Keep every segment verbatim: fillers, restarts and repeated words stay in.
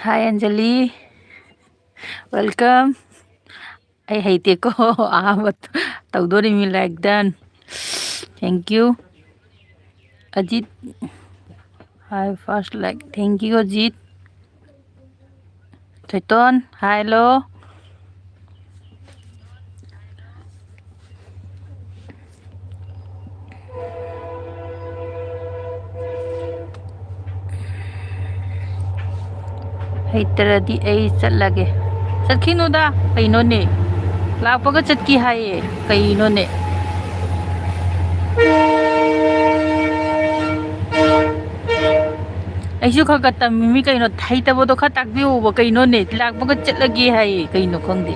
Hi, Anjali. Welcome. ꯑꯩ ꯍꯩꯇꯦꯀꯣ꯫ ꯑꯍꯥꯟꯕ ꯇꯧꯗꯣꯔꯤꯃꯤ꯫ Like done. Thank you. Ajit. Hi, first like. Thank you, Ajit. ꯊꯣꯏꯇꯣꯟ, hi, hello. ꯍꯩꯇ꯭ꯔꯗꯤ ꯑꯩ ꯆꯠꯂꯒꯦ꯫ ꯆꯠꯈꯤꯅꯨꯗ, ꯀꯩꯅꯣꯅꯦ? ꯂꯥꯛꯄꯒ ꯆꯠꯀꯤ ꯍꯥꯏꯌꯦ, ꯀꯩꯅꯣꯅꯦ? ꯑꯩꯁꯨ ꯈꯔ ꯈꯔ ꯇꯝꯃꯤꯃꯤ ꯀꯩꯅꯣ, ꯍꯩꯇꯕꯗꯣ ꯈꯔ ꯇꯥꯛꯄꯤꯌꯣꯕ ꯀꯩꯅꯣꯅꯦ, ꯂꯥꯛꯄꯒ ꯆꯠꯂꯒꯦ ꯍꯥꯏꯌꯦ, ꯀꯩꯅꯣ ꯈꯪꯗꯦ꯫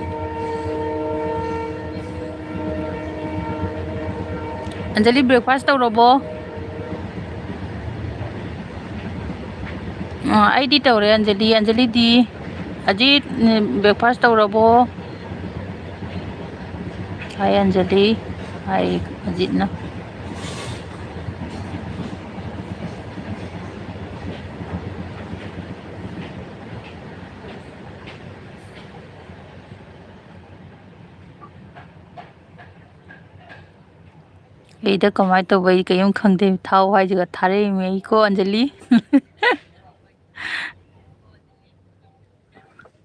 ꯑꯟꯖꯂꯤ, breakfast ꯇꯧꯔꯕꯣ? ꯑ, ꯑꯩꯗꯤ ꯇꯧꯔꯦ, ꯑꯟꯖꯂꯤ꯫ ꯑꯟꯖꯂꯤꯗꯤ? ꯑꯖꯤꯠ, ꯎꯝ, breakfast ꯇꯧꯔꯕꯣ? ꯍꯥꯏ ꯑꯟꯖꯂꯤ, ꯍꯥꯏ ꯑꯖꯤꯠꯅ꯫ ꯑꯩꯗ ꯀꯃꯥꯏꯅ ꯇꯧꯕ, ꯑꯩ ꯀꯔꯤꯝ ꯈꯪꯗꯦ꯫ ꯊꯥꯎ ꯍꯥꯏꯁꯤꯒ ꯊꯥꯔꯛꯏꯃꯤ ꯑꯩꯀꯣ, ꯑꯟꯖꯂꯤ꯫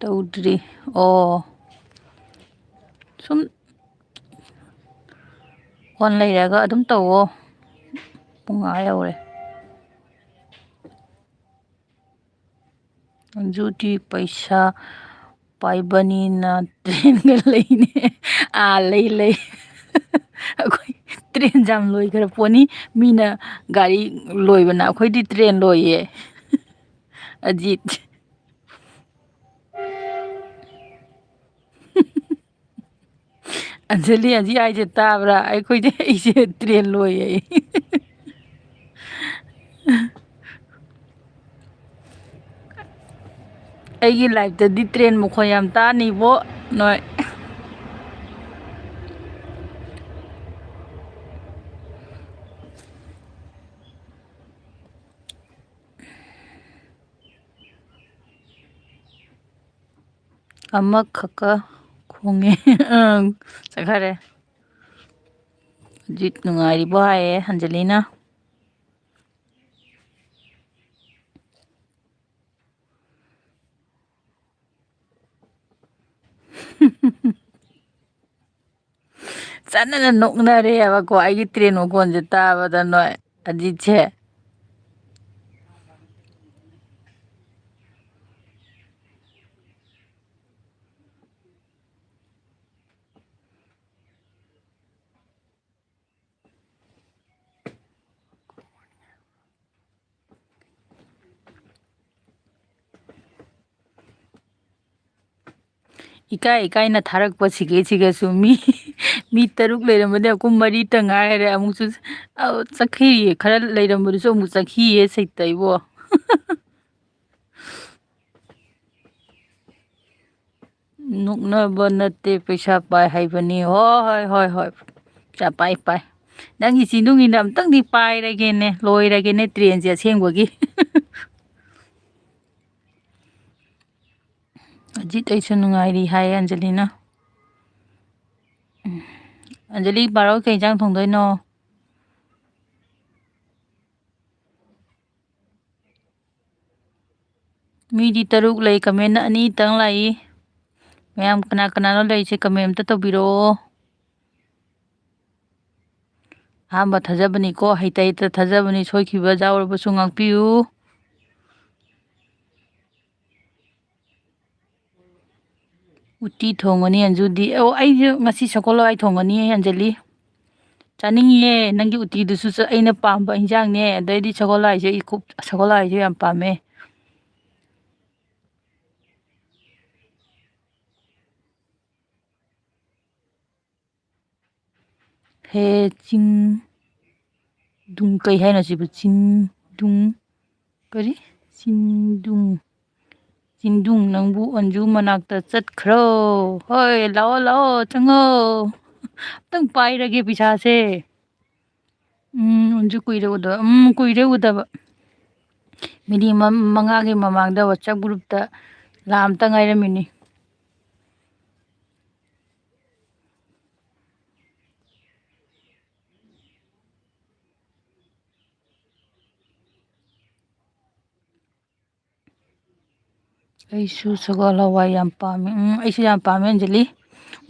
ꯇꯧꯗ꯭ꯔꯤ꯫ ꯑꯣ꯫ ꯁꯨꯝ on ꯂꯩꯔꯒ ꯑꯗꯨꯝ ꯇꯧꯋꯣ꯫ ꯄꯨꯡ ꯑꯥ ꯌꯧꯔꯦ꯫ ꯑꯟꯖꯨꯗꯤ ꯄꯩꯁꯥ ꯄꯥꯏꯕꯅꯤꯅ trainꯒ ꯂꯩꯅꯦ꯫ ꯑꯥ, ꯂꯩ, ꯂꯩ꯫ ꯑꯩꯈꯣꯏ train ꯌꯥꯝ ꯂꯣꯏꯈ꯭ꯔ ꯄꯣꯠꯅꯤ꯫ ꯃꯤꯅ ꯒꯥꯔꯤ ꯂꯣꯏꯕꯅ ꯑꯩꯈꯣꯏꯗꯤ train ꯂꯣꯏꯌꯦ꯫ ꯑꯖꯤꯠ꯫ ꯑꯟꯖꯂꯤ, ꯑꯟꯖꯤ ꯍꯥꯏꯁꯦ ꯇꯥꯕ꯭ꯔꯥ? ꯑꯩꯈꯣꯏꯗꯤ, ꯑꯩꯁꯦ train ꯂꯣꯏꯌꯦ꯫ ꯑꯩꯒꯤ liveꯇꯗꯤ train ꯃꯈꯣꯟ ꯌꯥꯝ ꯇꯥꯅꯤꯕꯣ ꯅꯣꯏ꯫ ꯑꯃꯈꯛꯀ ꯈꯣꯡꯉꯦ꯫ ꯑꯪ, ꯆꯠꯈꯔꯦ꯫ ꯍꯧꯖꯤꯛ ꯅꯨꯡꯉꯥꯏꯔꯤꯕꯣ ꯍꯥꯏꯌꯦ ꯑꯟꯖꯂꯤꯅ꯫ ꯆꯥꯟꯅꯅ ꯅꯣꯛꯅꯔꯦꯕꯀꯣ ꯑꯩꯒꯤ train ꯃꯈꯣꯟꯁꯦ ꯇꯥꯕꯗ ꯅꯣꯏ꯫ ꯑꯖꯤꯠꯁꯦ꯫ ꯏꯀꯥꯏ ꯏꯀꯥꯏꯅ ꯊꯥꯔꯛꯄ ꯁꯤꯒꯦ ꯁꯤꯒꯁꯨ ꯃꯤ, ꯃꯤ ꯇꯔꯨꯛ ꯂꯩꯔꯝꯕꯅꯦ, ꯑꯩꯈꯣꯏ ꯃꯔꯤꯇ ꯉꯥꯏꯔꯦ꯫ ꯑꯃꯨꯛꯁꯨ, ꯑ, ꯆꯠꯈꯤꯌꯦ, ꯈꯔ ꯂꯩꯔꯝꯕꯗꯨꯁꯨ ꯑꯃꯨꯛ ꯆꯠꯈꯤꯌꯦ, ꯁꯩꯇ ꯏꯕꯣ꯫ ꯅꯣꯛꯅꯕ ꯅꯠꯇꯦ, ꯄꯩꯁꯥ ꯄꯥꯏ ꯍꯥꯏꯕꯅꯤ꯫ ꯍꯣꯏ, ꯍꯣꯏ, ꯍꯣꯏ, ꯍꯣꯏ꯫ ꯄꯩꯁꯥ ꯄꯥꯏ, ꯄꯥꯏ꯫ ꯅꯪꯒꯤ ꯆꯤꯟꯗꯨꯡ ꯏꯟꯗ ꯑꯝꯇꯪꯗꯤ ꯄꯥꯏꯔꯒꯦꯅꯦ, ꯂꯣꯏꯔꯒꯦꯅꯦ trainꯁꯦ ꯑꯁꯦꯡꯕꯒꯤ꯫ ꯑꯖꯤꯠ, ꯑꯩꯁꯨ ꯅꯨꯡꯉꯥꯏꯔꯤ ꯍꯥꯏ ꯑꯟꯖꯂꯤꯅ꯫ ꯎꯝ꯫ ꯑꯟꯖꯂꯤ, ꯕꯥꯔꯣ ꯀꯩ ꯏꯟꯖꯥꯡ ꯊꯣꯡꯗꯣꯏꯅꯣ? ꯃꯤꯗꯤ ꯇꯔꯨꯛ ꯂꯩ, comment ꯑꯅꯤꯇꯪ ꯂꯥꯛꯏ꯫ ꯃꯌꯥꯝ ꯀꯅꯥ ꯀꯅꯥꯅꯣ ꯂꯩꯔꯤꯁꯦ, comment ꯑꯝꯇ ꯇꯧꯕꯤꯔꯛꯑꯣ꯫ ꯑꯍꯥꯟꯕ ꯊꯥꯖꯕꯅꯤꯀꯣ, ꯍꯩꯇ ꯍꯩꯇ ꯊꯥꯖꯕꯅꯤ, ꯁꯣꯏꯈꯤꯕ ꯌꯥꯎꯔꯕꯁꯨ ꯉꯥꯛꯄꯤꯌꯨ꯫ ꯎꯇꯤ ꯊꯣꯡꯒꯅꯤ ꯑꯟꯖꯨꯗꯤ꯫ ꯑꯣ, ꯑꯩꯁꯨ ꯉꯁꯤ ꯁꯒꯣꯜ ꯍꯋꯥꯏ ꯊꯣꯡꯒꯅꯤ ꯑꯟꯖꯂꯤ꯫ ꯆꯥꯅꯤꯡꯉꯤꯌꯦ, ꯅꯪꯒꯤ ꯎꯇꯤꯗꯨꯁꯨ ꯆ-, ꯑꯩꯅ ꯄꯥꯝꯕ ꯏꯟꯖꯥꯡꯅꯦ꯫ ꯑꯗꯩꯗꯤ ꯁꯒꯣꯜ ꯍꯋꯥꯏꯁꯦ ꯑꯩ ꯈꯨ-, ꯁꯒꯣꯜ ꯍꯋꯥꯏꯁꯦ ꯌꯥꯝ ꯄꯥꯝꯃꯦ꯫ ꯍꯦ ꯆꯤꯡ ꯗꯨꯡ, ꯀꯩ ꯍꯥꯏꯅꯣ ꯁꯤꯕꯨ? ꯆꯤꯡ ꯗꯨꯡ, ꯀꯔꯤ? ꯆꯤꯡꯗꯨꯡ, ꯆꯤꯡꯗꯨꯡ ꯅꯪꯕꯨ ꯑꯟꯖꯨ ꯃꯅꯥꯛꯇ ꯆꯠꯈ꯭ꯔꯣ꯫ ꯍꯣꯏ, ꯂꯥꯛꯑꯣ, ꯂꯥꯛꯑꯣ, ꯆꯪꯉꯣ꯫ ꯑꯝꯇꯪ ꯄꯥꯏꯔꯒꯦ ꯄꯩꯁꯥꯁꯦ꯫ ꯎꯝ, ꯑꯟꯖꯨ ꯀꯨꯏꯔꯦ ꯎꯗꯕ꯫ ꯎꯝ, ꯀꯨꯏꯔꯦ ꯎꯗꯕ꯫ ꯃꯤꯅꯤꯠ ꯃ-, ꯃꯉꯥꯒꯤ ꯃꯃꯥꯡꯗ WhatsApp groupꯇ ꯂꯥꯛ ꯑꯝꯇ ꯉꯥꯏꯔꯝꯃꯤꯅꯤ꯫ ꯑꯩꯁꯨ ꯁꯒꯣꯜ ꯍꯋꯥꯏ ꯌꯥꯝ ꯄꯥꯝꯃꯦ꯫ ꯎꯝ, ꯑꯩꯁꯨ ꯌꯥꯝ ꯄꯥꯝꯃꯦ, ꯑꯟꯖꯂꯤ꯫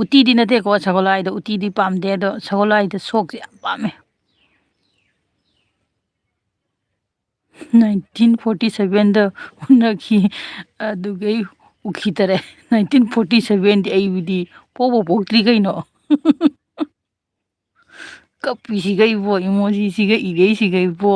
ꯎꯇꯤꯗꯤ ꯅꯠꯇꯦꯀꯣ, ꯁꯒꯣꯜ ꯍꯋꯥꯏꯗꯣ ꯎꯇꯤꯗꯤ ꯄꯥꯝꯗꯦ, ꯑꯗꯣ ꯁꯒꯣꯜ ꯍꯋꯥꯏꯗ ꯁꯣꯛꯁꯦ ꯌꯥꯝ ꯄꯥꯝꯃꯦ꯫ Nineteen forty sevenꯗ ꯎꯅꯈꯤ, ꯑꯗꯨꯒꯩ ꯎꯈꯤꯗꯔꯦ꯫ Nineteen forty sevenꯗꯤ ꯑꯩꯕꯨꯗꯤ ꯄꯣꯛꯄ ꯄꯣꯛꯇ꯭ꯔꯤ ꯀꯩꯅꯣ꯫ ꯀꯞꯄꯤꯁꯤꯒꯩꯕꯣ, ꯏꯃꯣꯖꯤꯁꯤꯒ ꯏꯒꯩꯁꯤꯒꯩꯕꯣ꯫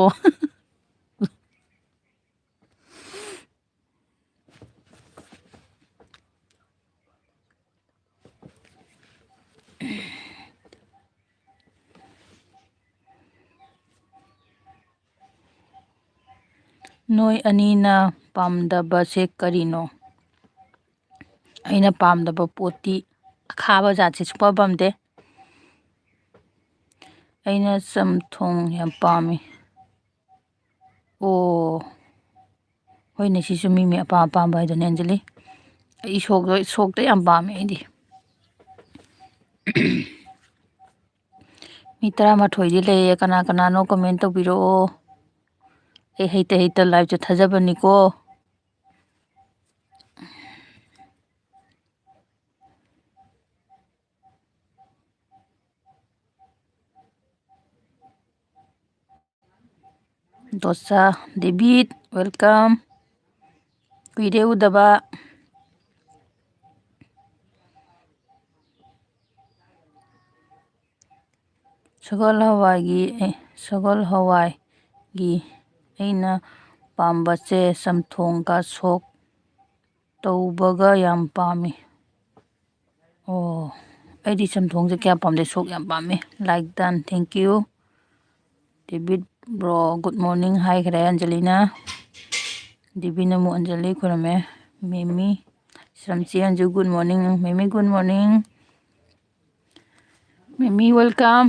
ꯅꯣꯏ ꯑꯅꯤꯅ ꯄꯥꯝꯗꯕꯁꯦ ꯀꯔꯤꯅꯣ? ꯑꯩꯅ ꯄꯥꯝꯗꯕ ꯄꯣꯠꯇꯤ ꯑꯈꯥꯕ ꯖꯥꯠꯁꯦ ꯁꯨꯡꯄꯥꯝ ꯄꯥꯝꯗꯦ꯫ ꯑꯩꯅ ꯆꯝꯊꯣꯡ ꯌꯥꯝ ꯄꯥꯝꯃꯤ꯫ ꯑꯣ, ꯍꯣꯏꯅꯦ, ꯁꯤꯁꯨ ꯃꯤ ꯃꯤ ꯑꯄꯥꯝ ꯑꯄꯥꯝꯕ ꯍꯥꯏꯗꯨꯅꯦ, ꯑꯟꯖꯂꯤ꯫ ꯑꯩ ꯁꯣꯛꯇ, ꯁꯣꯛꯇ ꯌꯥꯝ ꯄꯥꯝꯃꯦ ꯑꯩꯗꯤ꯫ ꯃꯤ ꯇꯔꯥꯃꯥꯊꯣꯏꯗꯤ ꯂꯩꯌꯦ꯫ ꯀꯅꯥ ꯀꯅꯥꯅꯣ comment ꯇꯧꯕꯤꯔꯛꯑꯣ꯫ ꯑꯩ ꯍꯩꯇ ꯍꯩꯇ liveꯁꯦ ꯊꯥꯖꯕꯅꯤꯀꯣ꯫ ꯗꯣꯁꯥ, ꯗꯦꯕꯤꯠ, welcome꯫ ꯀꯨꯏꯔꯦ ꯎꯗꯕ꯫ ꯁꯒꯣꯜ ꯍꯋꯥꯏꯒꯤ, ꯑꯦ, ꯁꯒꯣꯜ ꯍꯋꯥꯏꯒꯤ ꯑꯩꯅ ꯄꯥꯝꯕꯁꯦ ꯆꯝꯊꯣꯡꯒ ꯁꯣꯛ ꯇꯧꯕꯒ ꯌꯥꯝ ꯄꯥꯝꯃꯤ꯫ ꯑꯣ, ꯑꯩꯗꯤ ꯆꯝꯊꯣꯡꯁꯦ ꯀꯌꯥ ꯄꯥꯝꯗꯦ, ꯁꯣꯛ ꯌꯥꯝ ꯄꯥꯝꯃꯤ꯫ Like done, thank you꯫ Debit bro, good morning ꯍꯥꯏꯈ꯭ꯔꯦ ꯑꯟꯖꯂꯤꯅ꯫ ꯗꯦꯕꯤꯠꯅ ꯑꯃꯨꯛ Anjali ꯈꯨꯔꯝꯃꯦ꯫ ꯃꯦꯃꯤ, ꯁꯤꯔꯝꯆꯦꯟꯁꯨ good morning꯫ ꯃꯦꯃꯤ, good morning꯫ ꯃꯦꯃꯤ, welcome꯫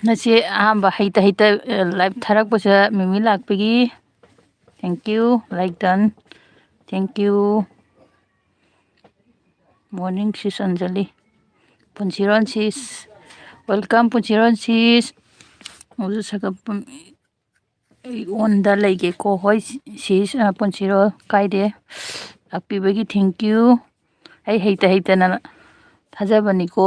ꯅꯆꯦ ꯑꯍꯥꯟꯕ ꯍꯩꯇ ꯍꯩꯇ, ꯑ, live ꯊꯥꯔꯛꯄꯁꯤꯗ ꯃꯦꯃꯤ ꯂꯥꯛꯄꯒꯤ thank you, like done, thank you꯫ Morning sis Anjali. ꯄꯨꯟꯁꯤꯔꯣꯟ sis, welcome ꯄꯨꯟꯁꯤꯔꯣꯟ sis꯫ ꯍꯧꯖꯤꯛ ꯁꯥꯒꯠꯄ ꯑꯩ onꯗ ꯂꯩꯒꯦꯀꯣ꯫ ꯍꯣꯏ sis, ꯑ, ꯄꯨꯟꯁꯤꯔꯣꯜ, ꯀꯥꯏꯗꯦ꯫ ꯂꯥꯛꯄꯤꯕꯒꯤ thank you꯫ ꯑꯩ ꯍꯩꯇ ꯍꯩꯇꯅ ꯊꯥꯖꯕꯅꯤꯀꯣ꯫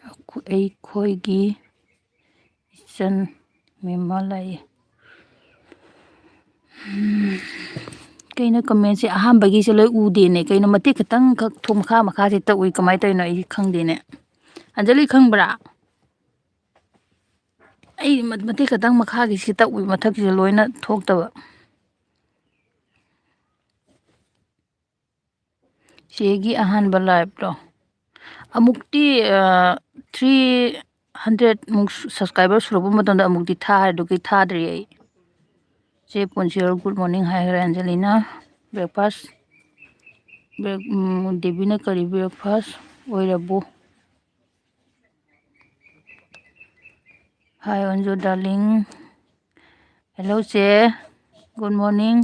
ꯑꯩꯈꯣ-, ꯑꯩꯈꯣꯏꯒꯤ ꯏꯆꯟ ꯃꯦꯝꯃ ꯂꯥꯛꯑꯦ꯫ ꯎꯝ꯫ ꯀꯩꯅꯣ commentꯁꯦ ꯑꯍꯥꯟꯕꯒꯤꯁꯦ ꯂꯣꯏ ꯎꯗꯦꯅꯦ? ꯀꯩꯅꯣ ꯃꯇꯦꯛ ꯈꯤꯇꯪꯈꯛ ꯊꯣꯛ-, ꯃꯈꯥ ꯃꯈꯥꯁꯦ ꯇꯛꯎꯏ, ꯀꯃꯥꯏꯅ ꯇꯧꯔꯤꯅꯣ ꯑꯩ ꯈꯪꯗꯦꯅꯦ꯫ ꯑꯟꯖꯂꯤ ꯈꯪꯕ꯭ꯔꯥ? ꯑꯩ ꯃ-, ꯃꯇꯦꯛ ꯈꯛꯇꯪ ꯃꯈꯥꯒꯤꯁꯤ ꯇꯛꯎꯏ, ꯃꯊꯛꯀꯤꯁꯦ ꯂꯣꯏꯅ ꯊꯣꯛꯇꯕ꯫ ꯆꯦꯒꯤ ꯑꯍꯥꯟꯕ liveꯂꯣ? ꯑꯃꯨꯛꯇꯤ, ꯑ, three hundred ꯃꯨꯛ subscriber ꯁꯨꯔꯛꯄ ꯃꯇꯝꯗ ꯑꯃꯨꯛꯇꯤ ꯊꯥꯔꯦ, ꯑꯗꯨꯒꯤ ꯊꯥꯗ꯭ꯔꯤ ꯑꯩ꯫ ꯆꯦ ꯄꯨꯟꯁꯤꯔꯣꯜ good morning ꯍꯥꯏꯈ꯭ꯔꯦ ꯑꯟꯖꯂꯤꯅ꯫ Breakfast, break-, ꯎꯝ, ꯗꯦꯕꯤꯅ ꯀꯔꯤ breakfast ꯑꯣꯏꯔꯕꯣ? Hi Anju darling꯫ Hello ꯆꯦ, good morning꯫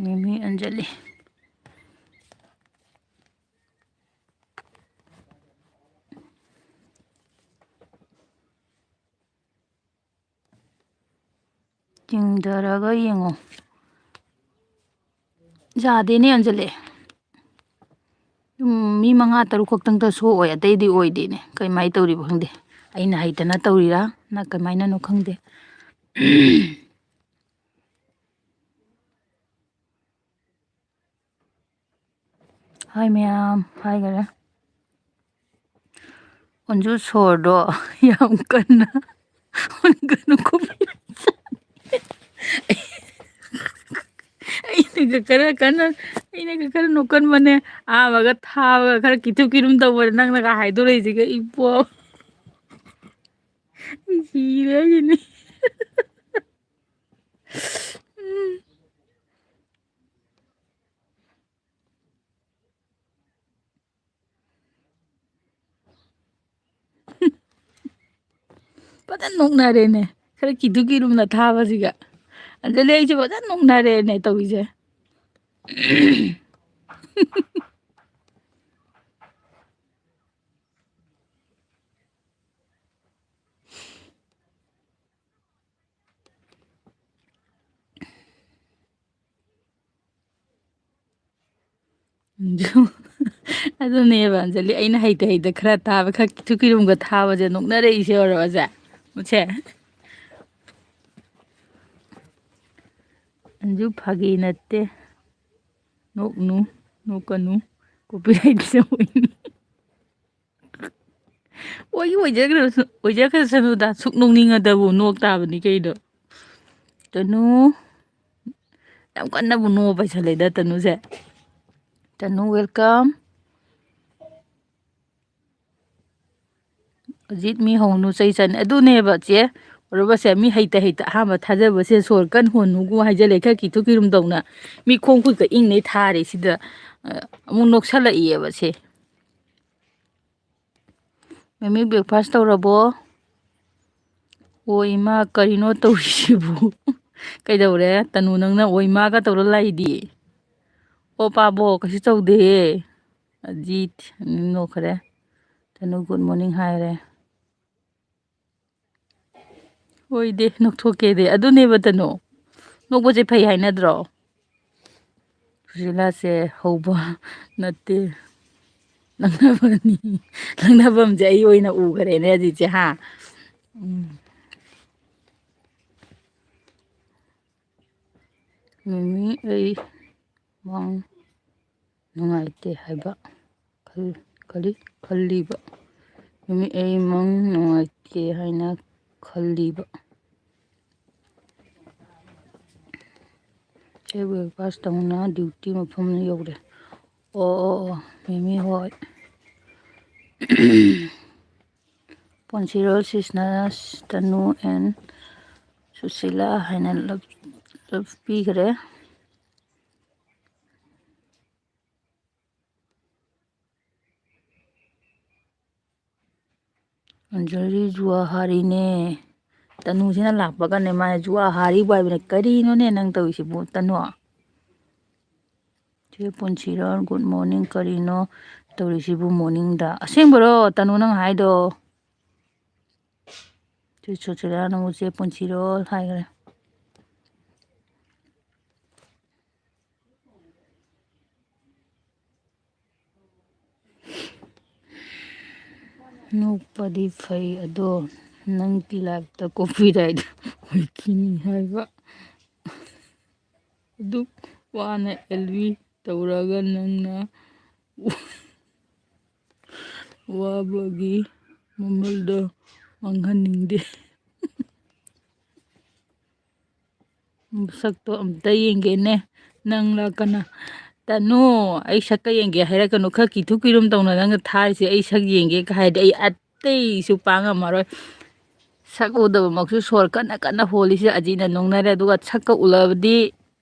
ꯃꯤꯃꯤ ꯑꯟꯖꯂꯤ꯫ ꯆꯤꯡꯊꯔꯒ ꯌꯦꯡꯉꯣ꯫ ꯌꯥꯗꯦꯅꯦ, ꯑꯟꯖꯂꯤ꯫ ꯎꯝ, ꯃꯤ ꯃꯉꯥ ꯇꯔꯨꯛ ꯈꯛꯇꯪꯗ show ꯑꯣꯏ, ꯑꯇꯩꯗꯤ ꯑꯣꯏꯗꯦꯅꯦ꯫ ꯀꯩꯃꯥꯏ ꯇꯧꯔꯤꯕ ꯈꯪꯗꯦ꯫ ꯑꯩꯅ ꯍꯩꯇꯅ ꯇꯧꯔꯤꯔꯥ? ꯅ ꯀꯃꯥꯏꯅꯅꯣ ꯈꯪꯗꯦ꯫ Hi ꯃꯌꯥꯝ, ꯍꯥꯏꯈꯔꯦ꯫ ꯑꯣꯟꯖꯨ ꯁꯣꯔꯗꯣ ꯌꯥꯝ ꯀꯟꯅ ꯍꯣꯟꯒꯅꯨꯀꯣ꯫ ꯑꯩꯅꯒ ꯈꯔ ꯀꯟꯅ, ꯑꯩꯅꯒ ꯈꯔ ꯅꯣꯛꯀꯟꯕꯅꯦ꯫ ꯑꯍꯥꯟꯕꯒ ꯊꯥꯕꯒ ꯈꯔ ꯀꯤꯊꯨ ꯀꯤꯔꯨꯝ ꯇꯧꯕꯅꯦ, ꯅꯪꯅꯒ ꯍꯥꯏꯗꯣꯔꯛꯏꯁꯤꯒ ꯏꯕꯣ꯫ ꯑꯩ ꯁꯤꯔꯦ ꯍꯥꯏꯁꯤꯅꯤ꯫ ꯎꯝ꯫ ꯐꯖꯅ ꯅꯣꯛꯅꯔꯦꯅꯦ꯫ ꯈꯔ ꯀꯤꯗꯨ ꯀꯤꯔꯨꯝꯅ ꯊꯥꯕꯁꯤꯒ꯫ ꯑꯗꯨꯗꯩ ꯑꯩꯁꯦ ꯐꯖꯅ ꯅꯣꯛꯅꯔꯦꯅꯦ ꯇꯧꯔꯤꯁꯦ꯫ ꯑꯗꯨꯅꯦꯕ, ꯑꯟꯖꯂꯤ, ꯑꯩꯅ ꯍꯩꯇ ꯍꯩꯇ ꯈꯔ ꯊꯥꯕ, ꯈꯔ ꯊꯨꯀꯤꯔꯨꯝꯒ ꯊꯥꯕꯁꯦ ꯅꯣꯛꯅꯔꯛꯏꯁꯦ, ꯑꯣꯏꯔꯣꯁꯦ꯫ ꯃꯨꯠꯁꯦ꯫ ꯑꯟꯖꯨ, ꯐꯥꯒꯤ ꯅꯠꯇꯦ꯫ ꯅꯣꯛꯅꯨ, ꯅꯣꯛꯀꯅꯨ꯫ Copyright ꯆꯧꯏ꯫ ꯑꯣꯏ-, ꯑꯣꯏꯖꯈ꯭ꯔꯁꯨ-, ꯑꯣꯏꯖꯈ꯭ꯔꯁꯅꯨꯗ, ꯁꯨꯛ ꯅꯣꯛꯅꯤꯡꯉꯗꯕꯨ ꯅꯣꯛ ꯇꯥꯕꯅꯤ ꯀꯩꯅꯣ꯫ ꯇꯅꯨ, ꯌꯥꯝ ꯀꯟꯅꯕꯨ ꯅꯣꯛꯑ ꯄꯩꯁꯜꯂꯦꯗ ꯇꯅꯨꯁꯦ꯫ ꯇꯅꯨ, welcome꯫ ꯑꯖꯤꯠ, ꯃꯤ ꯍꯧꯅꯨ, ꯆꯩ ꯆꯥꯅꯤ꯫ ꯑꯗꯨꯅꯦꯕ ꯆꯦ, ꯎꯔꯕꯁꯦ, ꯃꯤ ꯍꯩꯇ ꯍꯩꯇ ꯑꯍꯥꯟꯕ ꯊꯥꯖꯕꯁꯦ ꯁꯣꯔ ꯀꯟ ꯍꯣꯟꯅꯨꯒꯨ ꯍꯥꯏꯖꯜꯂꯦ, ꯈꯔ ꯀꯤꯊꯨ ꯀꯤꯔꯨꯝ ꯇꯧꯅ꯫ ꯃꯤ ꯈꯣꯡ ꯈꯨꯠꯀ ꯏꯪꯅꯩ ꯊꯥꯔꯦ ꯁꯤꯗ, ꯑ, ꯑꯃꯨꯛ ꯅꯣꯛꯁꯜꯂꯛꯏꯌꯦꯕ ꯁꯦ꯫ ꯃꯦꯃꯤ, breakfast ꯇꯧꯔꯕꯣ? ꯑꯣ ꯏꯃꯥ, ꯀꯔꯤꯅꯣ ꯇꯧꯔꯤꯁꯤꯕꯨ? ꯀꯩꯗꯧꯔꯦ? ꯇꯅꯨ, ꯅꯪꯅ ꯑꯣ ꯏꯃꯥꯒ ꯇꯧꯔ ꯂꯥꯛꯏꯗꯤ? ꯑꯣ ꯄꯥꯕꯣ, ꯀꯩꯁꯨ ꯇꯧꯗꯦ꯫ ꯑꯖꯤꯠ ꯅꯣꯛꯈ꯭ꯔꯦ꯫ ꯇꯅꯨ good morning ꯍꯥꯏꯔꯦ꯫ ꯍꯣꯏꯗꯦ, ꯅꯣꯛꯊꯣꯛꯀꯦꯗꯦ꯫ ꯑꯗꯨꯅꯦꯕ ꯇꯅꯨ꯫ ꯅꯣꯛꯄꯁꯦ ꯐꯩ ꯍꯥꯏꯅꯗ꯭ꯔꯣ? ꯁꯨꯁꯤꯂꯥꯁꯦ ꯍꯧꯕ ꯅꯠꯇꯦ꯫ ꯂꯪꯅꯕꯅꯤ꯫ ꯂꯪꯅꯐꯝꯁꯦ ꯑꯩ ꯑꯣꯏꯅ ꯎꯈ꯭ꯔꯦꯅꯦ ꯑꯖꯤꯠꯁꯦ, ꯍꯥ? ꯎꯝ꯫ ꯃꯤꯃꯤ, ꯑꯩ ꯃꯪ ꯅꯨꯡꯉꯥꯏꯇꯦ ꯍꯥꯏꯕ ꯈꯜ-, ꯀꯔꯤ? ꯈꯜꯂꯤꯕ꯫ ꯃꯤꯃꯤ, ꯑꯩ ꯃꯪ ꯅꯨꯡꯉꯥꯏꯇꯦ ꯍꯥꯏꯅ ꯈꯜꯂꯤꯕ꯫ ꯑꯩ breakfast ꯇꯧꯅ duty ꯃꯐꯝ ꯌꯧꯔꯦ꯫ ꯑꯣ, ꯑꯣ, ꯑꯣ, ꯃꯤꯃꯤ ꯍꯣꯏ꯫ ꯄꯨꯟꯁꯤꯔꯣꯜ ꯁꯤꯁꯅ ꯇꯅꯨ and ꯁꯨꯁꯤꯂꯥ ꯍꯥꯏꯅ love, love ꯄꯤꯈ꯭ꯔꯦ꯫ ꯑꯟꯖꯂꯤ ꯖꯨꯋꯥ ꯍꯥꯔꯤꯅꯦ꯫ ꯇꯅꯨꯁꯤꯅ ꯂꯥꯛꯄꯒꯅꯦ ꯃꯥꯅ ꯖꯨꯋꯥ ꯍꯥꯔꯤꯕꯨ ꯍꯥꯏꯕꯅꯦ꯫ ꯀꯔꯤꯅꯣꯅꯦ ꯅꯪ ꯇꯧꯔꯤꯁꯤꯕꯨ, ꯇꯅꯨ? ꯆꯦ ꯄꯨꯟꯁꯤꯔꯣꯜ, good morning꯫ ꯀꯔꯤꯅꯣ ꯇꯧꯔꯤꯁꯤꯕꯨ morningꯗ? ꯑꯁꯦꯡꯕꯔꯣ, ꯇꯅꯨ, ꯅꯪ ꯍꯥꯏꯗꯣ? ꯆꯦ ꯁꯨꯁꯤꯂꯥꯅ ꯑꯃꯨꯛ ꯆꯦ ꯄꯨꯟꯁꯤꯔꯣꯜ ꯍꯥꯏꯈ꯭ꯔꯦ꯫ ꯅꯣꯛꯄꯗꯤ ꯐꯩ, ꯑꯗꯣ ꯅꯪꯒꯤ ꯂꯥꯏꯐꯇ ꯀꯣꯄꯤꯔꯥꯏꯠ ꯑꯣꯏꯈꯤꯅꯤ ꯍꯥꯏꯕ꯫ ꯑꯗꯨꯛ ꯋꯥꯅ ꯑꯦꯜꯕꯤ ꯇꯧꯔꯒ ꯅꯪꯅ ꯋꯥꯕꯒꯤ ꯃꯃꯜꯗꯣ ꯃꯥꯡꯍꯟꯅꯤꯡꯗꯦ꯫ ꯁꯛꯇꯣ ꯑꯝꯇ ꯌꯦꯡꯒꯦꯅꯦ꯫ ꯅꯪꯂ ꯀꯅꯥ? ꯇꯅꯨ, ꯑꯩ ꯁꯛꯀ ꯌꯦꯡꯒꯦ ꯍꯥꯏꯔꯛꯀꯅꯨ꯫ ꯈꯔ ꯀꯤꯊꯨ ꯀꯤꯔꯨꯝ ꯇꯧꯅ ꯅꯪꯅ ꯊꯥꯔꯤꯁꯦ꯫ "ꯑꯩ ꯁꯛ ꯌꯦꯡꯒꯦ" ꯀ ꯍꯥꯏꯔꯗꯤ ꯑꯩ ꯑꯇꯩꯁꯨ ꯄꯥꯡ ꯉꯝꯃꯔꯣꯏ꯫ ꯁꯛ ꯎꯗꯕꯃꯛꯁꯨ ꯁꯣꯔ ꯀꯟꯅ ꯀꯟꯅ ꯍꯣꯜꯂꯤꯁꯦ ꯑꯖꯤꯅ ꯅꯣꯡꯅꯔꯦ, ꯑꯗꯨꯒ ꯁꯛꯀ ꯎꯠꯂꯕꯗꯤ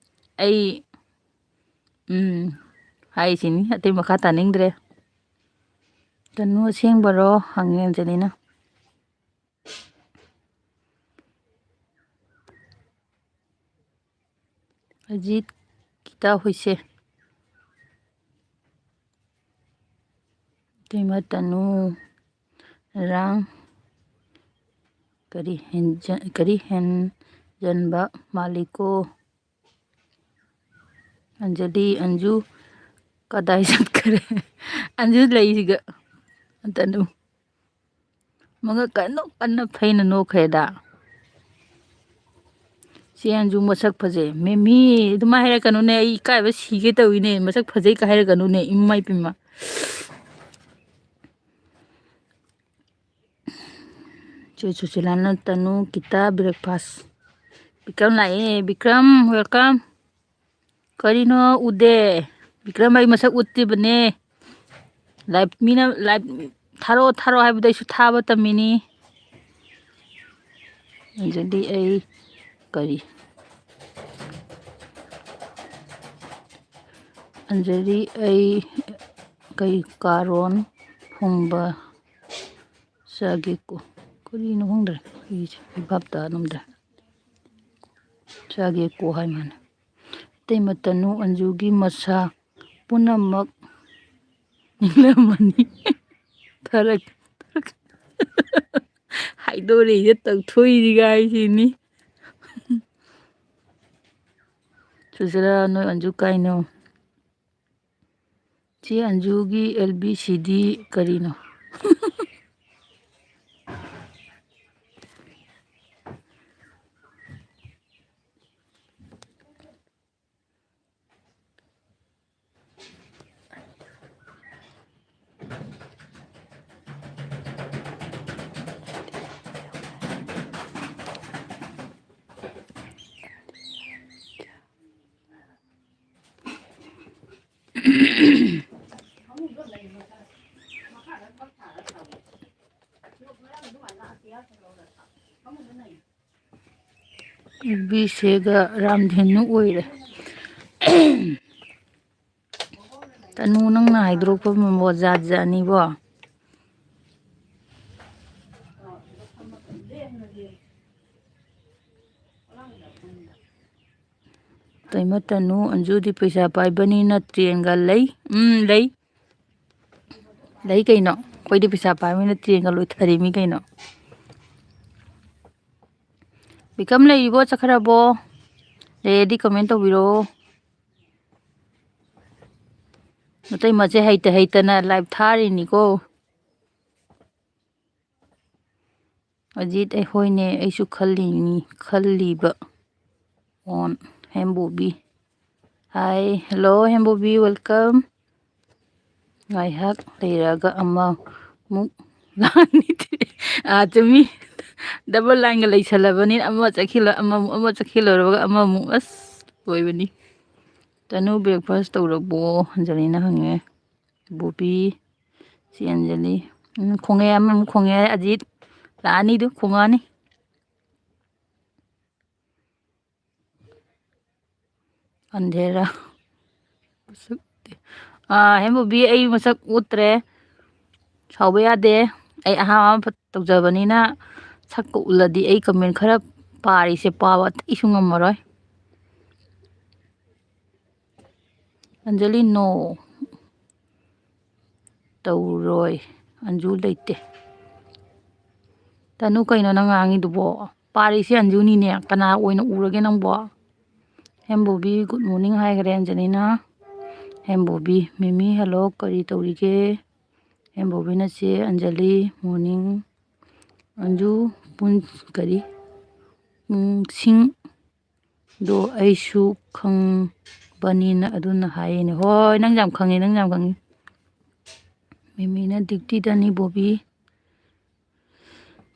ꯑꯩ, ꯎꯝ, ꯍꯥꯏꯁꯤꯅꯤ, ꯑꯇꯩ ꯃꯈꯥ ꯇꯥꯅꯤꯡꯗ꯭ꯔꯦ꯫ "ꯇꯅꯨ ꯑꯁꯦꯡꯕꯔꯣ?" ꯍꯪꯉꯦ ꯑꯟꯖꯂꯤꯅ꯫ ꯑꯖꯤꯠ, ꯀꯤꯇꯥ ꯍꯣꯏꯁꯦ꯫ ꯏꯇꯩꯃ ꯇꯅꯨ, ꯔꯥꯡ, ꯀꯔꯤ ꯍꯦꯟꯖ-, ꯀꯔꯤ ꯍꯦꯟꯖꯟꯕ ꯃꯥꯜꯂꯤꯀꯣ? ꯑꯟꯖꯂꯤ, ꯑꯟꯖꯨ ꯀꯗꯥꯏ ꯆꯠꯈ꯭ꯔꯦ? ꯑꯟꯖꯨ ꯂꯩꯁꯤꯒ꯫ ꯇꯅꯨ꯫ ꯃꯉꯛ ꯀꯟꯅ ꯀꯟꯅ ꯐꯩꯅ ꯅꯣꯛꯈ꯭ꯔꯦꯗ꯫ "ꯆꯦ ꯑꯟꯖꯨ ꯃꯁꯛ ꯐꯖꯩ"꯫ ꯃꯦꯃꯤ, ꯑꯗꯨꯃꯥꯏ ꯍꯥꯏꯔꯛꯀꯅꯨꯅꯦ, ꯑꯩ ꯏꯀꯥꯏꯕ ꯁꯤꯒꯦ ꯇꯧꯏꯅꯦ꯫ "ꯃꯁꯛ ꯐꯖꯩ" ꯀ ꯍꯥꯏꯔꯛꯀꯅꯨꯅꯦ, ꯏꯃꯥ ꯏꯄꯦꯝꯃ꯫ ꯆꯦ ꯁꯨꯁꯤꯂꯥꯅ ꯇꯅꯨ ꯀꯤꯇꯥ breakfast꯫ ꯕꯤꯀ꯭ꯔꯝ ꯂꯥꯛꯑꯦ꯫ ꯕꯤꯀ꯭ꯔꯝ, welcome꯫ ꯀꯔꯤꯅꯣ ꯎꯗꯦ? ꯕꯤꯀ꯭ꯔꯝ ꯑꯩ ꯃꯁꯛ ꯎꯠꯇ꯭ꯔꯤꯕꯅꯦ꯫ ꯂꯥꯏꯞ, ꯃꯤꯅ ꯂꯥꯏꯞ ꯊꯥꯔꯛꯑꯣ, ꯊꯥꯔꯛꯑꯣ ꯍꯥꯏꯕꯗ ꯑꯩꯁꯨ ꯊꯥꯕ ꯇꯝꯃꯤꯅꯤ꯫ ꯑꯟꯖꯂꯤ ꯑꯩ ꯀꯔꯤ? ꯑꯟꯖꯂꯤ ꯑꯩ ꯀꯩ ꯀꯥꯔꯣꯟ ꯐꯨꯡꯕ ꯆꯥꯒꯦꯀꯣ꯫ ꯀꯔꯤꯅꯣ ꯈꯪꯗ꯭ꯔꯦ꯫ ꯑꯩꯁꯦ ꯑꯩ ꯚꯥꯞ ꯇꯥ ꯉꯝꯗ꯭ꯔꯦ꯫ ꯆꯥꯒꯦꯀꯣ ꯍꯥꯏ ꯃꯥꯅ꯫ ꯑꯇꯩ ꯃꯇꯅꯨ ꯑꯟꯖꯨꯒꯤ ꯃꯁꯥ ꯄꯨꯝꯅꯃꯛ ꯅꯤꯡꯂꯝꯃꯅꯤ꯫ ꯊꯥꯔꯛ-, ꯊꯥꯔꯛ-, ꯍꯥꯏꯗꯣꯔꯛꯏꯁꯦ ꯇꯧꯊꯣꯛꯏꯁꯤꯒ ꯍꯥꯏꯁꯤꯅꯤ꯫ ꯁꯨꯁꯤꯂꯥ, ꯅꯣꯏ ꯑꯟꯖꯨ ꯀꯥꯏꯅꯣ? ꯆꯦ ꯑꯟꯖꯨꯒꯤ ꯑꯦꯜ ꯕꯤ ꯁꯤ ꯗꯤ ꯀꯔꯤꯅꯣ? ꯑꯦꯐ ꯕꯤꯁꯦꯒ ꯔꯥꯝꯙꯦꯅꯨ ꯑꯣꯏꯔꯦ꯫ ꯇꯅꯨ, ꯅꯪꯅ ꯍꯥꯏꯗꯣꯔꯛꯄ ꯃꯃꯣ ꯖꯥꯠ ꯖꯥꯠꯅꯤꯕꯣ꯫ ꯇꯩꯃ ꯇꯅꯨ, ꯑꯟꯖꯨꯗꯤ ꯄꯩꯁꯥ ꯄꯥꯏꯕꯅꯤꯅ ꯇ꯭ꯔꯦꯟꯒ ꯂꯩ꯫ ꯎꯝ, ꯂꯩ꯫ ꯂꯩ ꯀꯩꯅꯣ? ꯑꯩꯈꯣꯏꯗꯤ ꯄꯩꯁꯥ ꯄꯥꯏꯕꯅꯤꯅ ꯇ꯭ꯔꯦꯟꯒ ꯂꯣꯏꯊꯔꯤꯃꯤ ꯀꯩꯅꯣ꯫ ꯕꯤꯀꯝ ꯂꯩꯔꯤꯕꯣ? ꯆꯠꯈ꯭ꯔꯕꯣ? ꯂꯩꯔꯗꯤ comment ꯇꯧꯕꯤꯔꯛꯑꯣ꯫ ꯅꯇꯩꯃꯁꯦ ꯍꯩꯇ ꯍꯩꯇꯅ live ꯊꯥꯔꯤꯅꯤꯀꯣ꯫ ꯑꯖꯤꯠ, ꯑꯩꯈꯣꯏꯅꯦ, ꯑꯩꯁꯨ ꯈꯜꯂꯤꯅꯤ, ꯈꯜꯂꯤꯕ꯫ On ꯍꯦꯝꯕꯣꯕꯤ꯫ Hi, hello ꯍꯦꯝꯕꯣꯕꯤ, welcome꯫ ꯉꯥꯏꯍꯥꯛ ꯂꯩꯔꯒ ꯑꯃꯃꯨꯛ ꯂꯥꯛꯑꯅꯤ꯫ ꯑꯥ, ꯆꯨꯝꯃꯤ꯫ Double lineꯒ ꯂꯩꯁꯜꯂꯕꯅꯤꯅ ꯑꯃ ꯆꯠꯈꯤꯂꯣ, ꯑꯃꯃꯨꯛ, ꯑꯃ ꯆꯠꯈꯤꯂꯣꯏꯔꯒ ꯑꯃꯃꯨꯛ꯫ ꯑꯁ, ꯂꯣꯏꯕꯅꯤ꯫ ꯇꯅꯨ, breakfast ꯇꯧꯔꯕꯣ? ꯑꯟꯖꯂꯤꯅ ꯍꯪꯉꯦ꯫ ꯕꯣꯕꯤ, ꯆꯦꯟꯖꯅꯤ꯫ ꯎꯝ, ꯈꯣꯡꯉꯦ, ꯑꯃꯃꯨꯛ ꯈꯣꯡꯉꯦ꯫ ꯑꯖꯤꯠ ꯂꯥꯛꯑꯅꯤ, ꯑꯗꯨ ꯈꯣꯡꯉꯛꯑꯅꯤ꯫ ꯑꯟꯙꯦꯔꯥ꯫ ꯃꯁꯛ-, ꯑꯥ, ꯍꯦꯝꯕꯨꯕꯤ, ꯑꯩ ꯃꯁꯛ ꯎꯠꯇ꯭ꯔꯦ꯫ ꯁꯥꯎꯕ ꯌꯥꯗꯦ꯫ ꯑꯩ ꯑꯍꯥꯟꯕ ꯇꯧꯖꯕꯅꯤꯅ ꯁꯛꯀ ꯎꯠꯂꯗꯤ ꯑꯩ comment ꯈꯔ ꯄꯥꯔꯤꯁꯦ ꯄꯥꯕ ꯑꯇꯩꯁꯨ ꯉꯝꯃꯔꯣꯏ꯫ ꯑꯟꯖꯂꯤ, no꯫ ꯇꯧꯔꯣꯏ꯫ ꯑꯟꯖꯨ ꯂꯩꯇꯦ꯫ ꯇꯅꯨ, ꯀꯩꯅꯣ ꯅꯪ ꯉꯥꯡꯉꯤꯗꯨꯕꯣ? ꯄꯥꯔꯤꯁꯦ ꯑꯟꯖꯨꯅꯤꯅꯦ꯫ ꯀꯅꯥ ꯑꯣꯏꯅ ꯎꯔꯒꯦ ꯅꯪꯕꯣ? ꯍꯦꯝꯕꯣꯕꯤ, good morning ꯍꯥꯏꯈ꯭ꯔꯦ ꯑꯟꯖꯂꯤꯅ꯫ ꯍꯦꯝꯕꯣꯕꯤ, ꯃꯤꯃꯤ, hello, ꯀꯔꯤ ꯇꯧꯔꯤꯒꯦ? ꯍꯦꯝꯕꯣꯕꯤꯅ, ꯆꯦ ꯑꯟꯖꯂꯤ, morning꯫ ꯑꯟꯖꯨ, ꯄꯨꯟ-, ꯀꯔꯤ? ꯄꯨꯡꯁꯤꯡ꯫ ꯑꯗꯣ ꯑꯩꯁꯨ ꯈꯪꯕꯅꯤꯅ ꯑꯗꯨꯅ ꯍꯥꯏꯌꯦꯅꯦ꯫ ꯍꯣꯏ, ꯅꯪ ꯌꯥꯝ ꯈꯪꯉꯦ, ꯅꯪ ꯌꯥꯝ ꯈꯪꯉꯦ꯫ ꯃꯤꯃꯤꯅ duty ꯗꯅꯤ ꯕꯣꯕꯤ꯫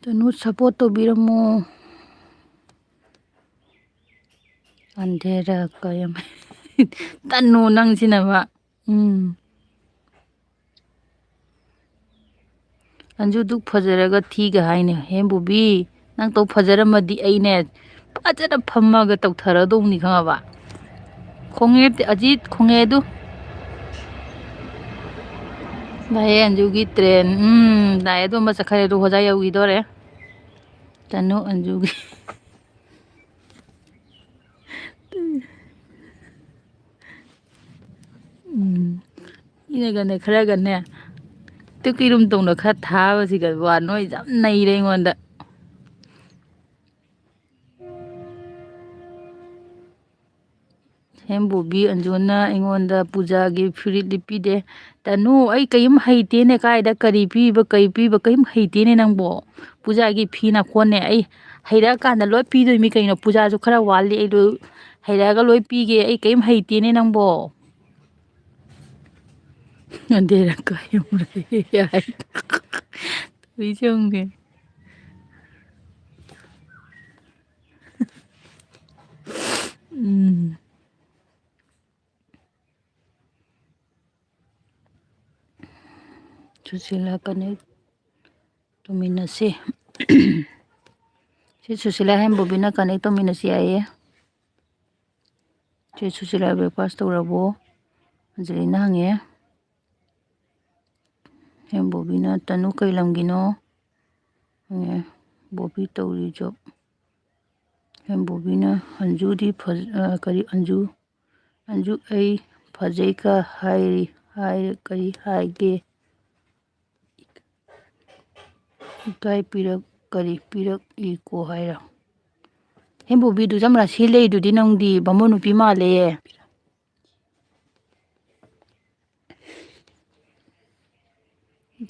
ꯇꯅꯨ support ꯇꯧꯕꯤꯔꯝꯃꯣ꯫ ꯑꯟꯙꯦꯔꯥ ꯀꯌꯥꯝ ꯇꯅꯨ ꯅꯪꯁꯤꯅꯕ꯫ ꯎꯝ꯫ ꯑꯟꯖꯨ ꯗꯨꯛ ꯐꯖꯔꯒ ꯊꯤꯒ ꯍꯥꯏꯅꯦ꯫ ꯍꯦꯝꯕꯨꯕꯤ, ꯅꯪ ꯇꯧ ꯐꯖꯔꯝꯃꯗꯤ ꯑꯩꯅꯦ ꯐꯖꯅ ꯐꯝꯃꯒ ꯇꯧꯊꯔꯗꯧꯅꯤ ꯈꯪꯉꯕ? ꯈꯣꯡꯉꯦ ꯑꯖꯤꯠ, ꯈꯣꯡꯉꯦ ꯑꯗꯨ꯫ ꯂꯥꯛꯑꯦ ꯑꯟꯖꯨꯒꯤ ꯇ꯭ꯔꯦꯟ꯫ ꯎꯝ, ꯂꯥꯛꯑꯦ ꯑꯗꯨ ꯑꯃ ꯆꯠꯈ꯭ꯔꯦ ꯑꯗꯨ ꯍꯣꯖꯥ ꯌꯧꯈꯤꯗꯣꯔꯦ꯫ ꯇꯅꯨ ꯑꯟꯖꯨꯒꯤ꯫ ꯎꯝ꯫ ꯃꯤꯅꯒꯅꯦ ꯈꯔꯒꯅꯦ ꯇꯨꯀꯤꯔꯨꯝ ꯇꯧꯅ ꯈꯔ ꯊꯥꯕꯁꯤꯒ ꯋꯥ ꯅꯣꯏ ꯌꯥꯝ ꯅꯩꯔꯦ ꯑꯩꯉꯣꯟꯗ꯫ ꯍꯦꯝꯕꯣꯕꯤ ꯑꯟꯖꯨꯅ ꯑꯩꯉꯣꯟꯗ ꯄꯨꯖꯥꯒꯤ ꯐꯨꯔꯤꯠ ꯂꯤꯠꯄꯤꯗꯦ꯫ ꯇꯅꯨ, ꯑꯩ ꯀꯔꯤꯝ ꯍꯩꯇꯦꯅꯦ, ꯀꯥꯏꯗ ꯀꯔꯤ ꯄꯤꯕ, ꯀꯔꯤ ꯄꯤꯕ, ꯀꯔꯤꯝ ꯍꯩꯇꯦꯅꯦ ꯅꯪꯕꯣ꯫ ꯄꯨꯖꯥꯒꯤ ꯐꯤ ꯅꯥꯀꯣꯟꯅꯦ, ꯑꯩ ꯍꯩꯔꯛꯑꯀꯥꯟꯗ ꯂꯣꯏ ꯄꯤꯗꯣꯏꯃꯤ ꯀꯩꯅꯣ꯫ ꯄꯨꯖꯥꯁꯨ ꯈꯔ ꯋꯥꯠꯂꯤ, ꯑꯩ ꯂꯣꯏ ꯍꯩꯔꯛꯑꯒ ꯂꯣꯏ ꯄꯤꯒꯦ꯫ ꯑꯩ ꯀꯔꯤꯝ ꯍꯩꯇꯦꯅꯦ ꯅꯪꯕꯣ꯫ ꯑꯟꯙꯦꯔꯥ ꯀꯥ ꯌꯥꯝ ꯂꯩ ꯍꯥꯏ꯫ ꯇꯧꯔꯤꯁꯦ ꯌꯦꯡꯉꯨꯅꯦ꯫ ꯎꯝ꯫ ꯁꯨꯁꯤꯂꯥ ꯀꯅꯦꯛ ꯇꯧꯃꯤꯟꯅꯁꯤ꯫ ꯁꯤ ꯁꯨꯁꯤꯂꯥ ꯍꯦꯝꯕꯣꯕꯤꯅ ꯀꯅꯦꯛ ꯇꯧꯃꯤꯟꯅꯁꯤ ꯍꯥꯏꯌꯦ꯫ ꯁꯤ ꯁꯨꯁꯤꯂꯥ, breakfast ꯇꯧꯔꯕꯣ? ꯑꯟꯖꯂꯤꯅ ꯍꯪꯉꯦ꯫ ꯍꯦꯝꯕꯣꯕꯤꯅ, "ꯇꯅꯨ ꯀꯩ ꯂꯝꯒꯤꯅꯣ?" ꯍꯪꯉꯦ꯫ ꯕꯣꯕꯤ ꯇꯧꯔꯤ job꯫ ꯍꯦꯝꯕꯣꯕꯤꯅ, "ꯑꯟꯖꯨꯗꯤ ꯐꯖ-, ꯑ, ꯀꯔꯤ ꯑꯟꯖꯨ? ꯑꯟꯖꯨ ꯑꯩ ꯐꯖꯩꯒ ꯍꯥꯏꯔꯤ, ꯍꯥꯏ, ꯀꯔꯤ ꯍꯥꯏꯒꯦ? ꯏꯀꯥꯏ ꯄꯤꯔꯛ-, ꯀꯔꯤ ꯄꯤꯔꯛꯏꯀꯣ ꯍꯥꯏꯔꯣ?" ꯍꯦꯝꯕꯣꯕꯤꯗꯨ ꯆꯝ ꯔꯥꯁꯤ ꯂꯩꯗꯨꯗꯤ ꯅꯪꯗꯤ ꯕꯥꯃꯣꯟ ꯅꯨꯄꯤ ꯃꯥꯜꯂꯦꯌꯦ꯫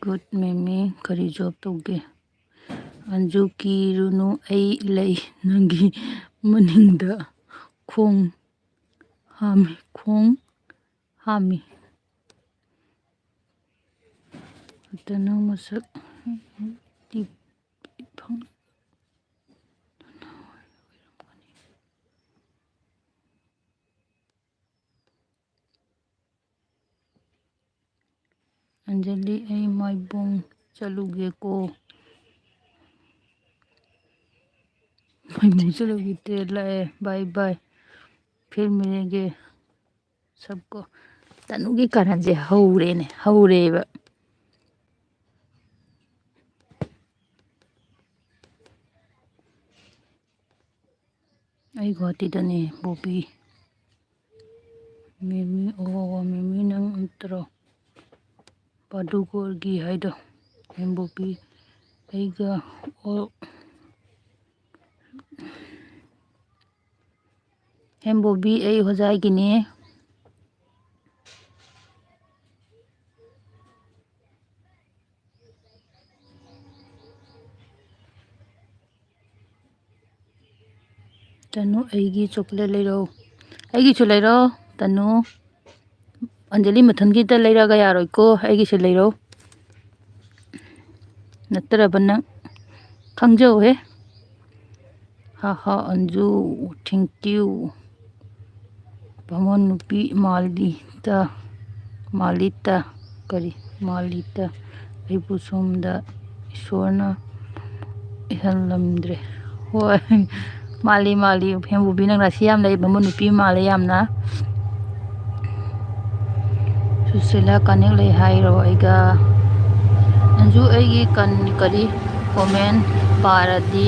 Good ꯃꯦꯃꯤ, ꯀꯔꯤ job ꯇꯧꯒꯦ? ꯑꯟꯖꯨ ꯀꯤꯔꯨꯅꯨ, ꯑꯩ ꯂꯩ ꯅꯪꯒꯤ ꯃꯅꯤꯡꯗ꯫ ꯈꯣꯡ ꯍꯥꯝꯃꯤ, ꯈꯣꯡ ꯍꯥꯝꯃꯤ꯫ ꯑꯗꯨ ꯅꯪ ꯃꯁꯛ ꯐꯪ-, ꯑꯟꯖꯂꯤ, ꯑꯩ ꯃꯥꯏꯕꯨꯡ ꯆꯠꯂꯨꯒꯦꯀꯣ꯫ ꯃꯥꯏꯕꯨꯡ ꯆꯠꯂꯨꯒꯦ, ꯇ꯭ꯔꯦꯟ ꯂꯥꯛꯑꯦ꯫ ꯕꯥꯏ ꯕꯥꯏ꯫ ꯐꯤꯔ ꯃꯤꯂꯦꯡꯒꯦ꯫ ꯁꯕꯀꯣ꯫ ꯇꯅꯨꯒꯤ ꯀꯔꯟꯁꯦ ꯍꯧꯔꯦꯅꯦ, ꯍꯧꯔꯦꯕ꯫ ꯑꯩ ꯒꯨꯍꯥꯇꯤꯗꯅꯦ, ꯕꯣꯕꯤ꯫ ꯃꯤꯃꯤ, ꯑꯣ, ꯃꯤꯃꯤ, ꯅꯪ ꯅꯠꯇ꯭ꯔꯣ ꯄꯥꯗꯨꯀꯣꯔꯒꯤ ꯍꯥꯏꯗꯣ? ꯍꯦꯝꯕꯣꯕꯤ, ꯑꯩꯒ, ꯑꯣ, ꯍꯦꯝꯕꯣꯕꯤ, ꯑꯩ ꯍꯣꯖꯥꯏꯒꯤꯅꯦ꯫ ꯇꯅꯨ, ꯑꯩꯒꯤ ꯆꯣꯀ꯭ꯂꯦꯠ ꯂꯩꯔꯧ꯫ ꯑꯩꯒꯤꯁꯨ ꯂꯩꯔꯧ, ꯇꯅꯨ꯫ ꯑꯟꯖꯂꯤ ꯃꯊꯟꯒꯤꯇ ꯂꯩꯔꯒ ꯌꯥꯔꯣꯏꯀꯣ, ꯑꯩꯒꯤꯁꯨ ꯂꯩꯔꯧ꯫ ꯅꯠꯇ꯭ꯔꯕ ꯅꯪ ꯈꯪꯖꯧꯍꯦ꯫ ꯍꯥ ꯍꯥ, ꯑꯟꯖꯨ, thank you꯫ ꯕꯥꯃꯣꯟ ꯅꯨꯄꯤ ꯃꯥꯂꯤꯇ, ꯃꯥꯂꯤꯇ, ꯀꯔꯤ? ꯃꯥꯂꯤꯇ, ꯑꯩꯕꯨ ꯁꯣꯝꯗ ꯏꯁꯣꯔꯅ ꯏꯍꯜꯂꯝꯗ꯭ꯔꯦ꯫ ꯍꯣꯏ, ꯃꯥꯜꯂꯤ, ꯃꯥꯜꯂꯤ꯫ ꯍꯦꯝꯕꯨꯕꯤ, ꯅꯪ ꯔꯥꯁꯤ ꯌꯥꯝ ꯂꯩ, ꯕꯥꯃꯣꯟ ꯅꯨꯄꯤ ꯃꯥꯜꯂꯦ ꯌꯥꯝꯅ꯫ ꯁꯨꯁꯤꯂꯥ, ꯀꯅꯦꯛ ꯂꯩ ꯍꯥꯏꯔꯣ ꯑꯩꯒ꯫ ꯑꯟꯖꯨ, ꯑꯩꯒꯤ ꯀꯟ-, ꯀꯔꯤ, ꯀꯣꯃꯦꯟ ꯄꯥꯔꯗꯤ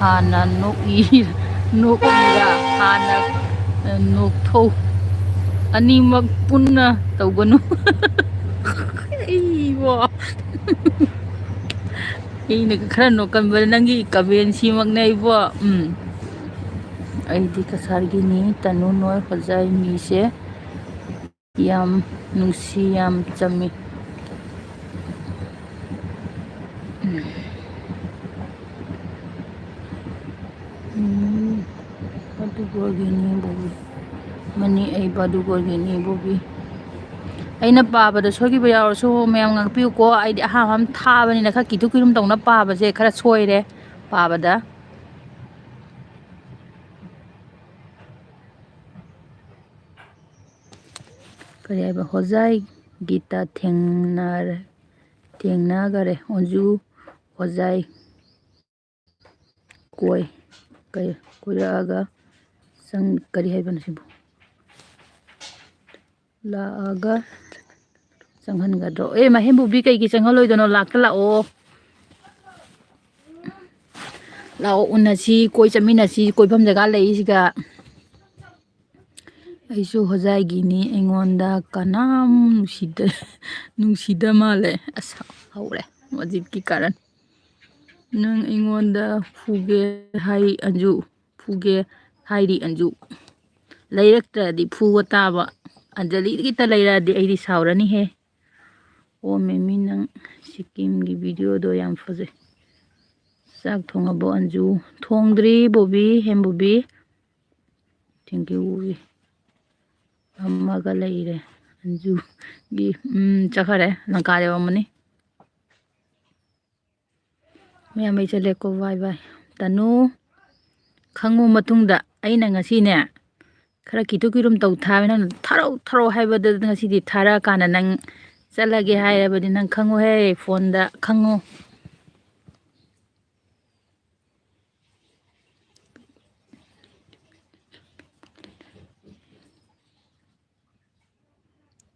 ꯍꯥꯟꯅ ꯅꯣꯛꯏ-, ꯅꯣꯛꯏꯔꯥ? ꯍꯥꯟꯅ, ꯑ, ꯅꯣꯛꯊꯣꯛ-, ꯑꯅꯤꯃꯛ ꯄꯨꯟꯅ ꯇꯧꯒꯅꯨ꯫ ꯑꯩꯕꯣ꯫ ꯑꯩꯅ ꯈꯔ ꯅꯣꯛꯀꯟꯕꯗ ꯅꯪꯒꯤ ꯀꯃꯦꯟꯁꯤꯃꯛꯅꯦ ꯑꯩꯕꯣ꯫ ꯎꯝ꯫ ꯑꯩꯗꯤ ꯀꯁꯥꯔꯒꯤꯅꯤ, ꯇꯅꯨ ꯅꯣꯏ ꯍꯣꯖꯥꯏ ꯃꯤꯁꯦ꯫ ꯌꯥꯝ ꯅꯨꯡꯁꯤ, ꯌꯥꯝ ꯆꯝꯃꯤ꯫ ꯎꯝ꯫ ꯎꯝ, ꯕꯥꯗꯨꯒꯣꯔꯒꯤꯅꯤ ꯕꯣꯕꯤ꯫ ꯃꯅꯤ, ꯑꯩ ꯕꯥꯗꯨꯒꯣꯔꯒꯤꯅꯤ ꯕꯣꯕꯤ꯫ ꯑꯩꯅ ꯄꯥꯕꯗ ꯁꯣꯏꯈꯤꯕ ꯌꯥꯎꯔꯁꯨ ꯃꯌꯥꯝ ꯉꯥꯛꯄꯤꯌꯨꯀꯣ꯫ ꯑꯩꯗꯤ ꯑꯍꯥꯟꯕ ꯑꯃ ꯊꯥꯕꯅꯤꯅ ꯈꯔ ꯀꯤꯊꯨ ꯀꯤꯔꯨꯝ ꯇꯧꯅ ꯄꯥꯕꯁꯦ ꯈꯔ ꯁꯣꯏꯔꯦ ꯄꯥꯕꯗ꯫ ꯀꯔꯤ ꯍꯥꯏꯕ? ꯍꯣꯖꯥꯏ, ꯒꯤꯇꯥ ꯊꯦꯡꯅꯔꯦ, ꯊꯦꯡꯅꯈꯔꯦ꯫ ꯑꯣꯟꯖꯨ ꯍꯣꯖꯥꯏ ꯀꯣꯏ, ꯀꯩ, ꯀꯣꯏꯔꯛꯑꯒ ꯆꯪ-, ꯀꯔꯤ ꯍꯥꯏꯕꯅꯣ ꯁꯤꯕꯨ? ꯂꯥꯛꯑꯒ ꯆꯪꯍꯟꯒꯗ꯭ꯔꯣ? ꯑꯦ, ꯃꯍꯦꯝꯕꯨꯕꯤ ꯀꯩꯒꯤ ꯆꯪꯍꯜꯂꯣꯏꯗꯣꯏꯅꯣ? ꯂꯥꯛꯇ ꯂꯥꯛꯑꯣ꯫ ꯂꯥꯛꯑꯣ, ꯎꯅꯁꯤ, ꯀꯣꯏ ꯆꯠꯃꯤꯟꯅꯁꯤ, ꯀꯣꯏꯐꯝ ꯖꯒꯥ ꯂꯩꯁꯤꯒ꯫ ꯑꯩꯁꯨ ꯍꯣꯖꯥꯏꯒꯤꯅꯤ, ꯑꯩꯉꯣꯟꯗ ꯀꯅꯥꯝ ꯅꯨꯡꯁꯤꯗ-, ꯅꯨꯡꯁꯤꯗ ꯃꯥꯜꯂꯦ꯫ ꯑꯁ, ꯍꯧꯔꯦ ꯃꯖꯤꯠꯀꯤ ꯀꯥꯔꯟ꯫ ꯅꯪ ꯑꯩꯉꯣꯟꯗ ꯐꯨꯒꯦ ꯍꯥꯏ ꯑꯟꯖꯨ, ꯐꯨꯒꯦ ꯍꯥꯏꯔꯤ ꯑꯟꯖꯨ꯫ ꯂꯩꯔꯛꯇ꯭ꯔꯗꯤ ꯐꯨꯕ ꯇꯥꯕ꯫ ꯑꯟꯖꯂꯤꯒꯤꯇ ꯂꯩꯔꯛꯑꯗꯤ ꯑꯩꯗꯤ ꯁꯥꯎꯔꯅꯤꯍꯦ꯫ ꯑꯣ ꯃꯦꯃꯤ, ꯅꯪ ꯁꯤꯛꯀꯤꯝꯒꯤ ꯚꯤꯗꯤꯑꯣꯗꯣ ꯌꯥꯝ ꯐꯖꯩ꯫ ꯆꯥꯛ ꯊꯣꯡꯉꯕꯣ ꯑꯟꯖꯨ? ꯊꯣꯡꯗ꯭ꯔꯤ ꯕꯣꯕꯤ, ꯍꯦꯝ ꯕꯣꯕꯤ꯫ ꯊꯦꯡꯀ꯭ꯌꯨ ꯕꯣꯕꯤ꯫ ꯐꯝꯃꯒ ꯂꯩꯔꯦ ꯑꯟꯖꯨꯒꯤ꯫ ꯎꯝ, ꯆꯠꯈꯔꯦ, ꯂꯪꯀꯥ ꯌꯧꯔꯝꯃꯅꯤ꯫ ꯃꯌꯥꯝ ꯃꯩ ꯆꯠꯂꯦꯀꯣ, ꯕꯥꯏ ꯕꯥꯏ꯫ ꯇꯅꯨ, ꯈꯪꯉꯨ ꯃꯇꯨꯡꯗ ꯑꯩꯅ ꯉꯁꯤꯅꯦ ꯈꯔ ꯀꯤꯊꯨ ꯀꯤꯔꯨꯝ ꯇꯧ ꯊꯥꯕ, ꯅꯪ ꯊꯥꯔꯛꯎ ꯊꯥꯔꯛꯎ ꯍꯥꯏꯕꯗ ꯉꯁꯤꯗꯤ ꯊꯥꯔꯛꯑꯀꯥꯟꯗ ꯅꯪ ꯆꯠꯂꯒꯦ ꯍꯥꯏꯔꯕꯗꯤ ꯅꯪ ꯈꯪꯉꯨꯍꯦ, ꯐꯣꯟꯗ ꯈꯪꯉꯨ꯫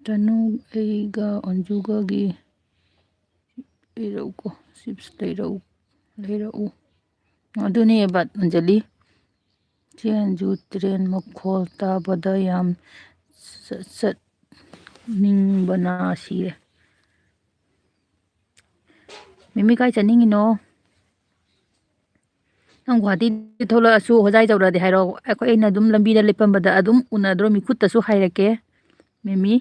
ꯇꯅꯨ, ꯑꯩꯒ ꯑꯟꯖꯨꯒꯒꯤ ꯂꯩꯔꯛꯎꯀꯣ, ꯆꯤꯞꯁ ꯂꯩꯔꯛꯎ, ꯂꯩꯔꯛꯎ꯫ ꯑꯗꯨꯅꯦꯕ ꯑꯟꯖꯂꯤ꯫ ꯆꯦ ꯑꯟꯖꯨ, ꯇ꯭ꯔꯦꯟ ꯃꯈꯣꯜ ꯇꯥꯕꯗ ꯌꯥꯝ ꯆꯠ-, ꯆꯠꯅꯤꯡꯕꯅ ꯁꯤꯔꯦ꯫ ꯃꯤꯃꯤ, ꯀꯥꯏ ꯆꯠꯅꯤꯡꯉꯤꯅꯣ? ꯅꯪ ꯒꯨꯍꯥꯇꯤꯗ ꯊꯣꯛꯂꯛꯑꯁꯨ ꯍꯣꯖꯥꯏ ꯌꯧꯔꯛꯑꯗꯤ ꯍꯥꯏꯔꯛꯑꯣ꯫ ꯑꯩꯈꯣꯏ, ꯑꯩꯅ ꯑꯗꯨꯝ ꯂꯝꯕꯤꯗ ꯂꯦꯞꯄꯝꯕꯗ ꯑꯗꯨꯝ ꯎꯅꯗ꯭ꯔꯣ? ꯃꯤꯈꯨꯠꯇꯁꯨ ꯍꯥꯏꯔꯛꯀꯦ꯫ ꯃꯤꯃꯤ꯫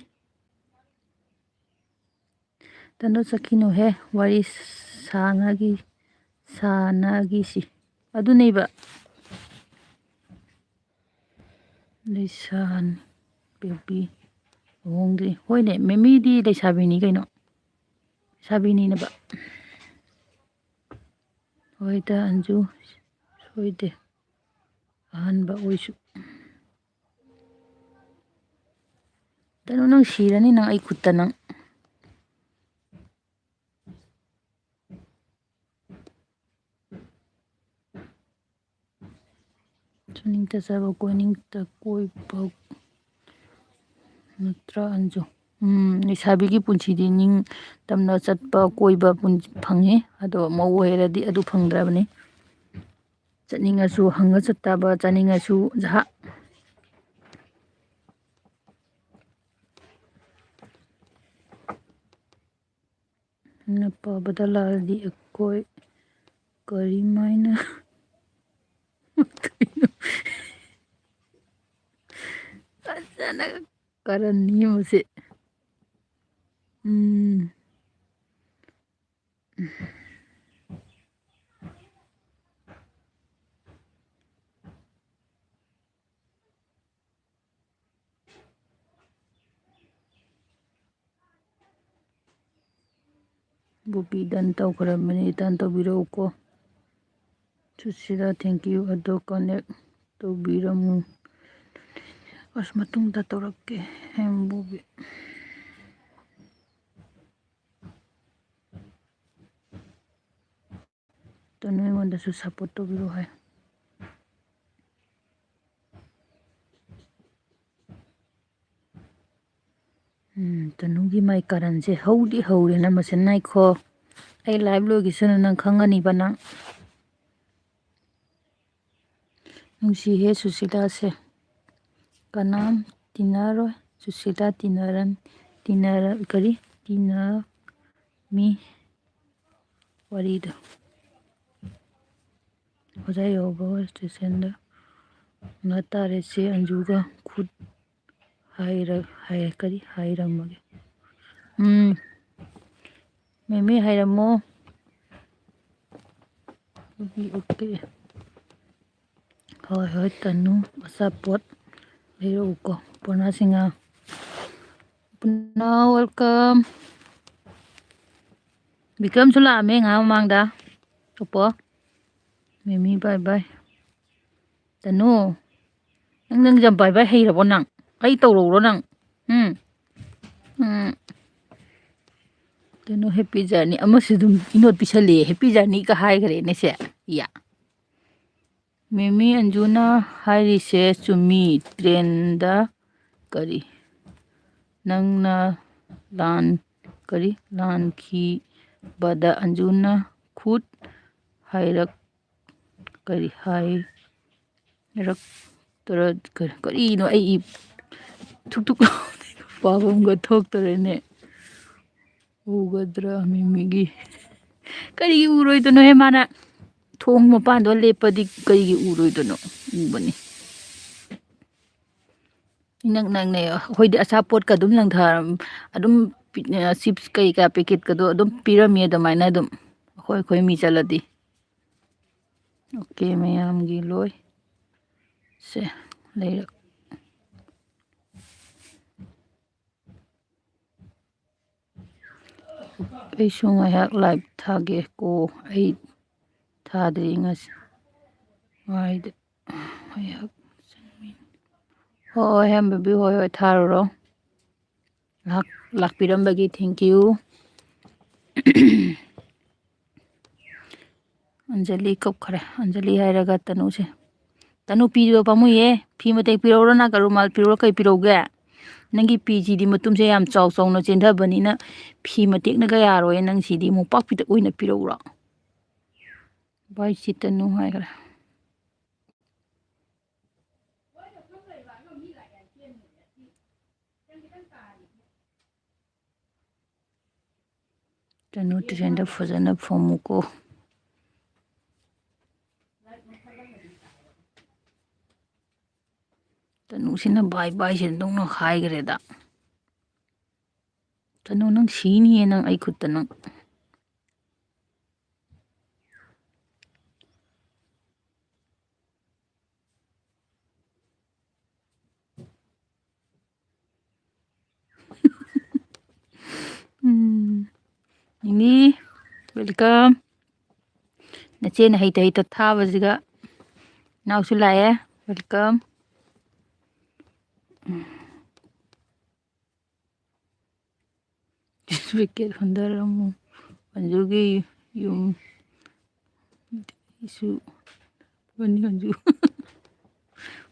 ꯇꯟꯗꯣ ꯆꯠꯈꯤꯅꯨꯍꯦ, ꯋꯥꯔꯤ ꯁꯥꯟꯅꯈꯤ-, ꯁꯥꯟꯅꯈꯤꯁꯤ꯫ ꯑꯗꯨꯅꯦꯕ꯫ ꯂꯩꯁꯥꯅꯤ, ꯕꯦꯕꯤ ꯂꯨꯍꯣꯡꯗ꯭ꯔꯤ꯫ ꯍꯣꯏꯅꯦ, ꯃꯦꯃꯤꯗꯤ ꯂꯩꯁꯥꯕꯤꯅꯤ ꯀꯩꯅꯣ꯫ ꯂꯩꯁꯥꯕꯤꯅꯤꯅꯕ꯫ ꯍꯣꯏꯗ ꯑꯟꯖꯨ, ꯁꯣꯏꯗꯦ꯫ ꯑꯍꯥꯟꯕ ꯑꯣꯏꯁꯨ꯫ ꯇꯅꯨ, ꯅꯪ ꯁꯤꯔꯅꯤ, ꯅꯪ ꯑꯩ ꯈꯨꯠꯇ ꯅꯪ꯫ ꯆꯥꯅꯤꯡ ꯇꯥꯖꯕ, ꯀꯣꯏꯅꯤꯡ ꯇ-, ꯀꯣꯏꯕ ꯅꯠꯇ꯭ꯔꯥ, ꯑꯟꯖꯨ? ꯎꯝ, ꯂꯩꯁꯥꯕꯤꯒꯤ ꯄꯨꯟꯁꯤꯗꯤ ꯅꯤꯡ ꯇꯝꯅ ꯆꯠꯄ, ꯀꯣꯏꯕ ꯄꯨꯟ-, ꯐꯪꯉꯤ꯫ ꯑꯗꯣ ꯃꯧ ꯑꯣꯏꯔꯗꯤ ꯑꯗꯨ ꯐꯪꯗ꯭ꯔꯕꯅꯤ꯫ ꯆꯠꯅꯤꯡꯉꯁꯨ ꯍꯪꯉ ꯆꯠꯇꯕ, ꯆꯥꯅꯤꯡꯉꯁꯨ ꯖꯍꯥ-, ꯅꯨꯄꯥ ꯕꯗꯂꯥꯗꯤ ꯑꯩꯈꯣꯏ ꯀꯔꯤꯃꯥꯏꯅ ꯐꯖꯅ ꯀꯔꯟꯅꯤ ꯃꯁꯤ꯫ ꯎꯝ꯫ Bobby done ꯇꯧꯈ꯭ꯔꯕꯅꯤ, done ꯇꯧꯕꯤꯔꯛꯎꯀꯣ꯫ Sushila, thank you꯫ ꯑꯗꯣ connect ꯇꯧꯕꯤꯔꯝꯃꯨ꯫ ꯑꯁ, ꯃꯇꯨꯡꯗ ꯇꯧꯔꯛꯀꯦ, ꯍꯦꯝ ꯕꯣꯕꯤ꯫ ꯇꯅꯨ ꯑꯩꯉꯣꯟꯗꯁꯨ support ꯇꯧꯕꯤꯔꯣ ꯍꯥꯏ꯫ ꯎꯝ, ꯇꯅꯨꯒꯤ ꯃꯥꯏ ꯀꯥꯔꯟꯁꯦ ꯍꯧꯗꯤ ꯍꯧꯔꯦꯅ ꯃꯁꯤ ꯅꯥꯏꯈꯣ꯫ ꯑꯩ live ꯂꯣꯏꯈꯤꯁꯅꯨ, ꯅꯪ ꯈꯪꯉꯅꯤꯕ ꯅꯪ꯫ ꯅꯨꯡꯁꯤꯍꯦ ꯁꯨꯁꯤꯂꯥꯁꯦ꯫ ꯀꯅꯥꯝ ꯇꯤꯟꯅꯔꯣꯏ꯫ ꯁꯨꯁꯤꯂꯥ ꯇꯤꯟꯅꯔꯟ-, ꯇꯤꯟꯅꯔ-, ꯀꯔꯤ? ꯇꯤꯟꯅ ꯃꯤ ꯋꯥꯔꯤꯗꯣ꯫ ꯑꯣꯖꯥ ꯌꯧꯕ stationꯗ ꯎꯅ ꯇꯥꯔꯦ ꯆꯦ ꯑꯟꯖꯨꯒ꯫ ꯈꯨꯠ ꯍꯥꯏꯔ-, ꯍꯥꯏ-, ꯀꯔꯤ ꯍꯥꯏꯔꯝꯃꯒꯦ? ꯎꯝ꯫ ꯃꯦꯃꯤ ꯍꯥꯏꯔꯝꯃꯣ꯫ Okay, okay. ꯍꯣꯏ, ꯍꯣꯏ, ꯇꯅꯨ, ꯑꯆꯥꯄꯣꯠ ꯂꯩꯔꯛꯎꯀꯣ, ꯄꯨꯔꯅꯥ ꯁꯤꯡꯍ꯫ ꯄꯨꯔꯅꯥ, welcome꯫ ꯕꯤꯀ꯭ꯔꯝꯁꯨ ꯂꯥꯛꯑꯝꯃꯦ ꯉꯥꯏꯍꯥꯛ ꯃꯃꯥꯡꯗ꯫ ꯑꯣꯞꯄꯣ꯫ ꯃꯤꯃꯤ, bye bye꯫ ꯇꯅꯨ, ꯅꯪ, ꯅꯪ ꯌꯥꯝ bye bye ꯍꯩꯔꯕꯣ ꯅꯪ? ꯑꯩ ꯇꯧꯔꯛꯎꯔꯣ ꯅꯪ? ꯎꯝ꯫ ꯎꯝ꯫ ꯀꯩꯅꯣ, happy journey ꯑꯃꯁꯨ ꯑꯗꯨꯝ ꯏꯅꯣꯠ ꯄꯤꯁꯜꯂꯦ, "Happy journey"ꯒ ꯍꯥꯏꯈ꯭ꯔꯦꯅꯦ ꯁꯦ꯫ ꯌꯥ꯫ ꯃꯦꯃꯤ ꯑꯟꯖꯨꯅ ꯍꯥꯏꯔꯤꯁꯦ ꯆꯨꯝꯃꯤ, train ꯗ ꯀꯔꯤ? ꯅꯪꯅ ꯂꯥꯟ-, ꯀꯔꯤ? ꯂꯥꯟꯈꯤꯕꯗ ꯑꯟꯖꯨꯅ ꯈꯨꯠ ꯍꯥꯏꯔꯛ-, ꯀꯔꯤ ꯍꯥꯏꯔꯛꯇ꯭ꯔ-, ꯀꯔꯤ-, ꯀꯔꯤꯅꯣ ꯑꯩ ꯏ-, ꯊꯨꯛ ꯊꯨꯛ ꯂꯥꯎ-, ꯄꯥꯕꯝꯒ ꯊꯣꯛꯇꯔꯦꯅꯦ꯫ ꯎꯒꯗ꯭ꯔꯥ ꯃꯤꯃꯤꯒꯤ? ꯀꯔꯤꯒꯤ ꯎꯔꯣꯏꯗꯣꯏꯅꯣꯍꯦ? ꯃꯥꯅ ꯊꯣꯡ ꯃꯄꯥꯟꯗ ꯂꯦꯞꯄꯗꯤ ꯀꯔꯤꯒꯤ ꯎꯔꯣꯏꯗꯣꯏꯅꯣ? ꯎꯕꯅꯤ꯫ ꯏꯅꯛ ꯅꯛꯅꯩ꯫ ꯑꯩꯈꯣꯏꯗꯤ ꯑꯆꯥꯄꯣꯠꯀ ꯑꯗꯨꯝ ꯂꯪꯊꯔꯝ-, ꯑꯗꯨꯝ ꯄꯤ-, chips ꯀꯩꯀꯥ packet ꯀꯗꯣ ꯑꯗꯨꯝ ꯄꯤꯔꯝꯃꯤ ꯑꯗꯨꯃꯥꯏꯅ ꯑꯗꯨꯝ, ꯑꯩꯈꯣꯏ, ꯑꯩꯈꯣꯏ ꯃꯤ ꯆꯠꯂꯗꯤ꯫ OK, ꯃꯌꯥꯝꯒꯤ ꯂꯣꯏ꯫ ꯁꯦ, ꯂꯩꯔꯛ꯫ ꯑꯩꯁꯨ ꯉꯥꯏꯍꯥꯛ live ꯊꯥꯒꯦ ꯀꯣ꯫ ꯑꯩ ꯊꯥꯗ꯭ꯔꯤ ꯉꯁꯤ꯫ ꯉꯥꯏꯗ-, ꯉꯥꯏꯍꯥꯛ ꯆꯪꯃꯤꯟ-, ꯍꯣꯏ, ꯍꯣꯏ, ꯍꯦꯝ ꯕꯦꯕꯤ, ꯍꯣꯏ, ꯍꯣꯏ, ꯊꯥꯔꯨꯔꯣ꯫ ꯂꯥꯛ-, ꯂꯥꯛꯄꯤꯔꯝꯕꯒꯤ thank you꯫ ꯑꯟꯖꯂꯤ ꯀꯞꯈ꯭ꯔꯦ꯫ ꯑꯟꯖꯂꯤ ꯍꯥꯏꯔꯒ ꯇꯅꯨꯁꯦ꯫ ꯇꯅꯨ, ꯄꯤꯕ ꯄꯥꯝꯃꯨꯏꯌꯦ꯫ ꯐꯤ ꯃꯇꯦꯛ ꯄꯤꯔꯛꯎꯔꯣ, ꯅꯥꯀ ꯔꯨꯃꯥꯜ ꯄꯤꯔꯛꯎꯔꯣ, ꯀꯩ ꯄꯤꯔꯛꯎꯒꯦ? ꯅꯪꯒꯤ ꯄꯤꯁꯤꯗꯤ ꯃꯇꯨꯝꯁꯦ ꯌꯥꯝ ꯆꯥꯎ ꯆꯥꯎꯅ ꯆꯦꯟꯊꯕꯅꯤꯅ ꯐꯤ ꯃꯇꯦꯛꯅꯒ ꯌꯥꯔꯣꯏ꯫ ꯅꯪ ꯁꯤꯗꯤ ꯃꯣꯝꯄꯥꯛ ꯐꯤꯗꯛ ꯑꯣꯏꯅ ꯄꯤꯔꯛꯎꯔꯣ? ꯕꯥꯏ ꯁꯤ ꯇꯅꯨ ꯍꯥꯏꯈ꯭ꯔꯦ꯫ ꯇꯅꯨ, train ꯗ ꯐꯖꯅ ꯐꯝꯃꯨꯀꯣ꯫ ꯇꯅꯨꯁꯤꯅ bye bye ꯁꯦ ꯑꯗꯨꯝ ꯍꯥꯏꯈ꯭ꯔꯦꯗ꯫ ꯇꯅꯨ, ꯅꯪ ꯁꯤꯅꯤꯌꯦ, ꯅꯪ ꯑꯩ ꯈꯨꯠꯇ ꯅꯪ꯫ ꯎꯝ꯫ ꯅꯤꯅꯤ, welcome꯫ ꯅꯆꯦꯅ ꯍꯩꯇ ꯍꯩꯇ ꯊꯥꯕꯁꯤꯒ꯫ ꯏꯅꯥꯎꯁꯨ ꯂꯥꯛꯑꯦ, welcome꯫ ꯎꯝ꯫ ꯕ꯭ꯂꯦꯡꯀꯦꯠ ꯍꯨꯟꯗꯔꯝꯃꯨ꯫ ꯑꯟꯖꯨꯒꯤ ꯌꯨꯝ꯫ ꯏꯁꯨ꯫ ꯍꯨꯟ-, ꯍꯨꯟꯖꯨ꯫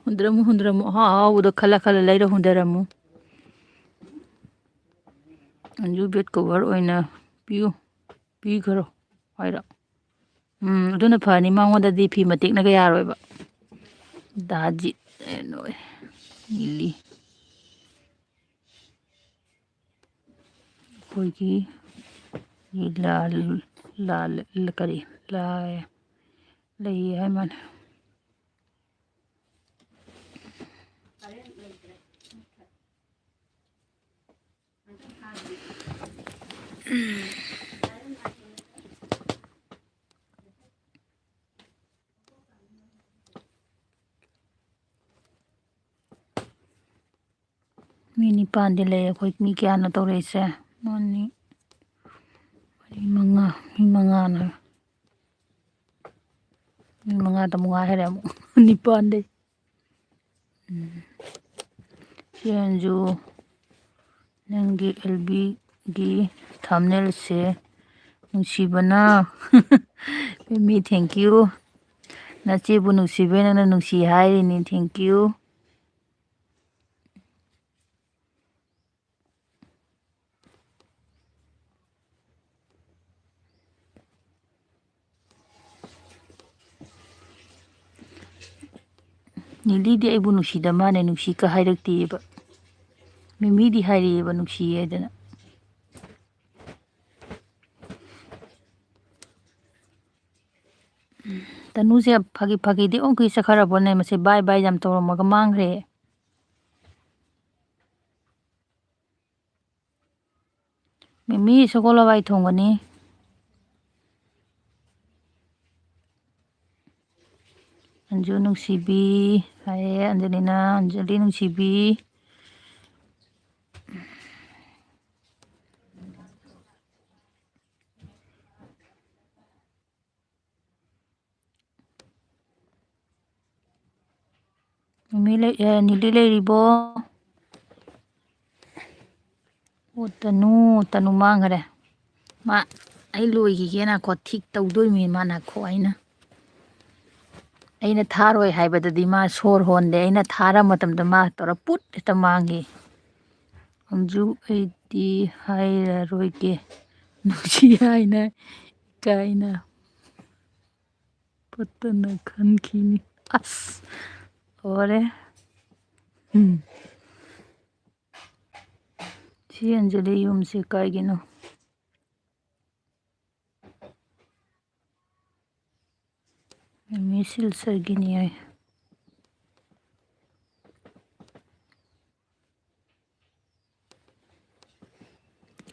ꯍꯨꯟꯗ꯭ꯔꯝꯃꯨ, ꯍꯨꯟꯗ꯭ꯔꯝꯃꯨ꯫ ꯑꯍꯥꯎ ꯑꯍꯥꯎꯕꯗꯣ ꯈꯜꯂ ꯈꯜꯂ ꯂꯩꯔ ꯍꯨꯟꯗꯔꯝꯃꯨ꯫ ꯑꯟꯖꯨ bed cover ꯑꯣꯏꯅ ꯄꯤꯌꯨ꯫ ꯄꯤꯈ꯭ꯔꯣ ꯍꯥꯏꯔꯣ? ꯎꯝ, ꯑꯗꯨꯅ ꯐꯅꯤ꯫ ꯃꯉꯣꯟꯗꯗꯤ ꯐꯤ ꯃꯇꯦꯛꯅꯒ ꯌꯥꯔꯣꯏꯕ꯫ ꯗꯥꯖꯤꯠ, ꯑꯦ, ꯅꯣꯏ꯫ ꯂꯤꯂꯤ꯫ ꯑꯩꯈꯣꯏꯒꯤ ꯂꯥ-, ꯂꯥ-, ꯀꯔꯤ? ꯂꯥ-, ꯂꯩ ꯍꯥꯏ ꯃꯥꯜꯂꯦ꯫ ꯃꯤ ꯅꯤꯄꯥꯟꯗꯤ ꯂꯩ꯫ ꯑꯩꯈꯣꯏ ꯃꯤ ꯀꯌꯥꯅꯣ ꯇꯧꯔꯛꯏꯁꯦ? ꯑꯃ, ꯑꯅꯤ, ꯃꯔꯤ, ꯃꯉꯥ꯫ ꯃꯤ ꯃꯉꯥꯅ꯫ ꯃꯤ ꯃꯉꯥꯗ ꯑꯃꯨꯛ ꯉꯥꯏ ꯍꯥꯏꯔꯦ ꯑꯃꯨꯛ꯫ ꯅꯤꯄꯥꯟꯗꯩ꯫ ꯎꯝ꯫ ꯁꯤ ꯑꯟꯖꯨ, ꯅꯪꯒꯤ ꯑꯦꯜ ꯕꯤꯒꯤ thumbnailꯁꯦ ꯅꯨꯡꯁꯤꯕꯅ꯫ ꯃꯤꯃꯤ, thank you꯫ ꯅꯆꯦꯕꯨ ꯅꯨꯡꯁꯤꯕꯩ ꯅꯪꯅ ꯅꯨꯡꯁꯤ ꯍꯥꯏꯔꯤꯅꯤ, thank you꯫ ꯅꯤꯂꯤꯗꯤ ꯑꯩꯕꯨ ꯅꯨꯡꯁꯤꯗ ꯃꯥꯅꯦ, ꯅꯨꯡꯁꯤꯀ ꯍꯥꯏꯔꯛꯇꯦꯕ꯫ ꯃꯤꯃꯤꯗꯤ ꯍꯥꯏꯔꯛꯑꯦꯕ ꯅꯨꯡꯁꯤꯌꯦ ꯍꯥꯏꯗꯅ꯫ ꯇꯅꯨꯁꯦ ꯐꯥꯒꯤ ꯐꯥꯒꯤꯗꯤ ꯑꯣꯟꯈꯩ ꯆꯠꯈ꯭ꯔꯕꯣꯅꯦ, ꯃꯁꯤ bye bye ꯌꯥꯝ ꯇꯧꯔꯝꯃꯒ ꯃꯥꯡꯈ꯭ꯔꯦ꯫ ꯃꯤꯃꯤ ꯁꯒꯣꯜ ꯍꯋꯥꯏ ꯊꯣꯡꯒꯅꯤ꯫ ꯑꯟꯖꯨ ꯅꯨꯡꯁꯤꯕꯤ ꯍꯥꯏꯌꯦ, ꯑꯟꯖꯂꯤꯅ, ꯑꯟꯖꯂꯤ ꯅꯨꯡꯁꯤꯕꯤ꯫ ꯃꯤꯃꯤ ꯂꯩ-, ꯑꯦ, ꯅꯤꯂꯤ ꯂꯩꯔꯤꯕꯣ? ꯑꯣ, ꯇꯅꯨ, ꯇꯅꯨ ꯃꯥꯡꯈ꯭ꯔꯦ꯫ ꯃꯥ, ꯑꯩ ꯂꯣꯏꯈꯤꯒꯦꯅꯀꯣ, ꯊꯤꯛ ꯇꯧꯗꯣꯏꯃꯤ ꯃꯥꯅꯀꯣ꯫ ꯑꯩꯅ, ꯑꯩꯅ ꯊꯥꯔꯣꯏ ꯍꯥꯏꯕꯗꯗꯤ ꯃꯥ ꯁꯣꯔ ꯍꯣꯟꯗꯦ, ꯑꯩꯅ ꯊꯥꯔ ꯃꯇꯝꯗ ꯃꯥ ꯇꯧꯔ ꯄꯨꯠ ꯍꯦꯛꯇ ꯃꯥꯡꯈꯤ꯫ ꯑꯟꯖꯨ, ꯑꯩꯗꯤ ꯍꯥꯏꯔꯔꯣꯏꯒꯦ, ꯅꯨꯡꯁꯤ ꯍꯥꯏꯅ, ꯏꯀꯥꯏꯅ꯫ ꯐꯠꯇꯅ ꯈꯟꯈꯤꯅꯤ꯫ ꯑꯁ, ꯂꯣꯏꯔꯦ꯫ ꯎꯝ꯫ ꯁꯤ ꯑꯟꯖꯂꯤ ꯌꯨꯝꯁꯦ ꯀꯥꯏꯒꯤꯅꯣ? ꯃꯤ ꯁꯤꯜꯆꯔꯒꯤꯅꯤ ꯍꯥꯏ꯫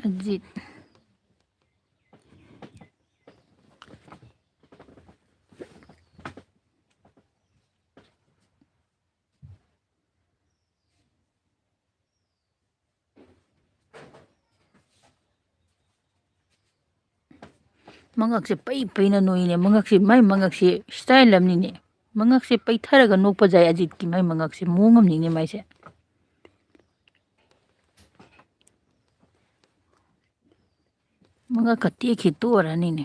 ꯑꯖꯤꯠ꯫ ꯃꯉꯛꯁꯦ ꯄꯩ ꯄꯩꯅ ꯅꯣꯏꯅꯦ꯫ ꯃꯉꯛꯁꯦ, ꯃꯥꯏ ꯃꯉꯛꯁꯦ style ꯑꯃꯅꯤꯅꯦ꯫ ꯃꯉꯛꯁꯦ ꯄꯩꯊꯔꯒ ꯅꯣꯛꯄ ꯌꯥꯏ ꯑꯖꯤꯠꯀꯤ ꯃꯥꯏ ꯃꯉꯛꯁꯦ꯫ ꯃꯑꯣꯡ ꯑꯃꯅꯤꯅꯦ ꯃꯥꯏꯁꯦ꯫ ꯃꯉꯛꯀ ꯇꯦꯛꯈꯤ ꯇꯣꯔꯅꯤꯅꯦ꯫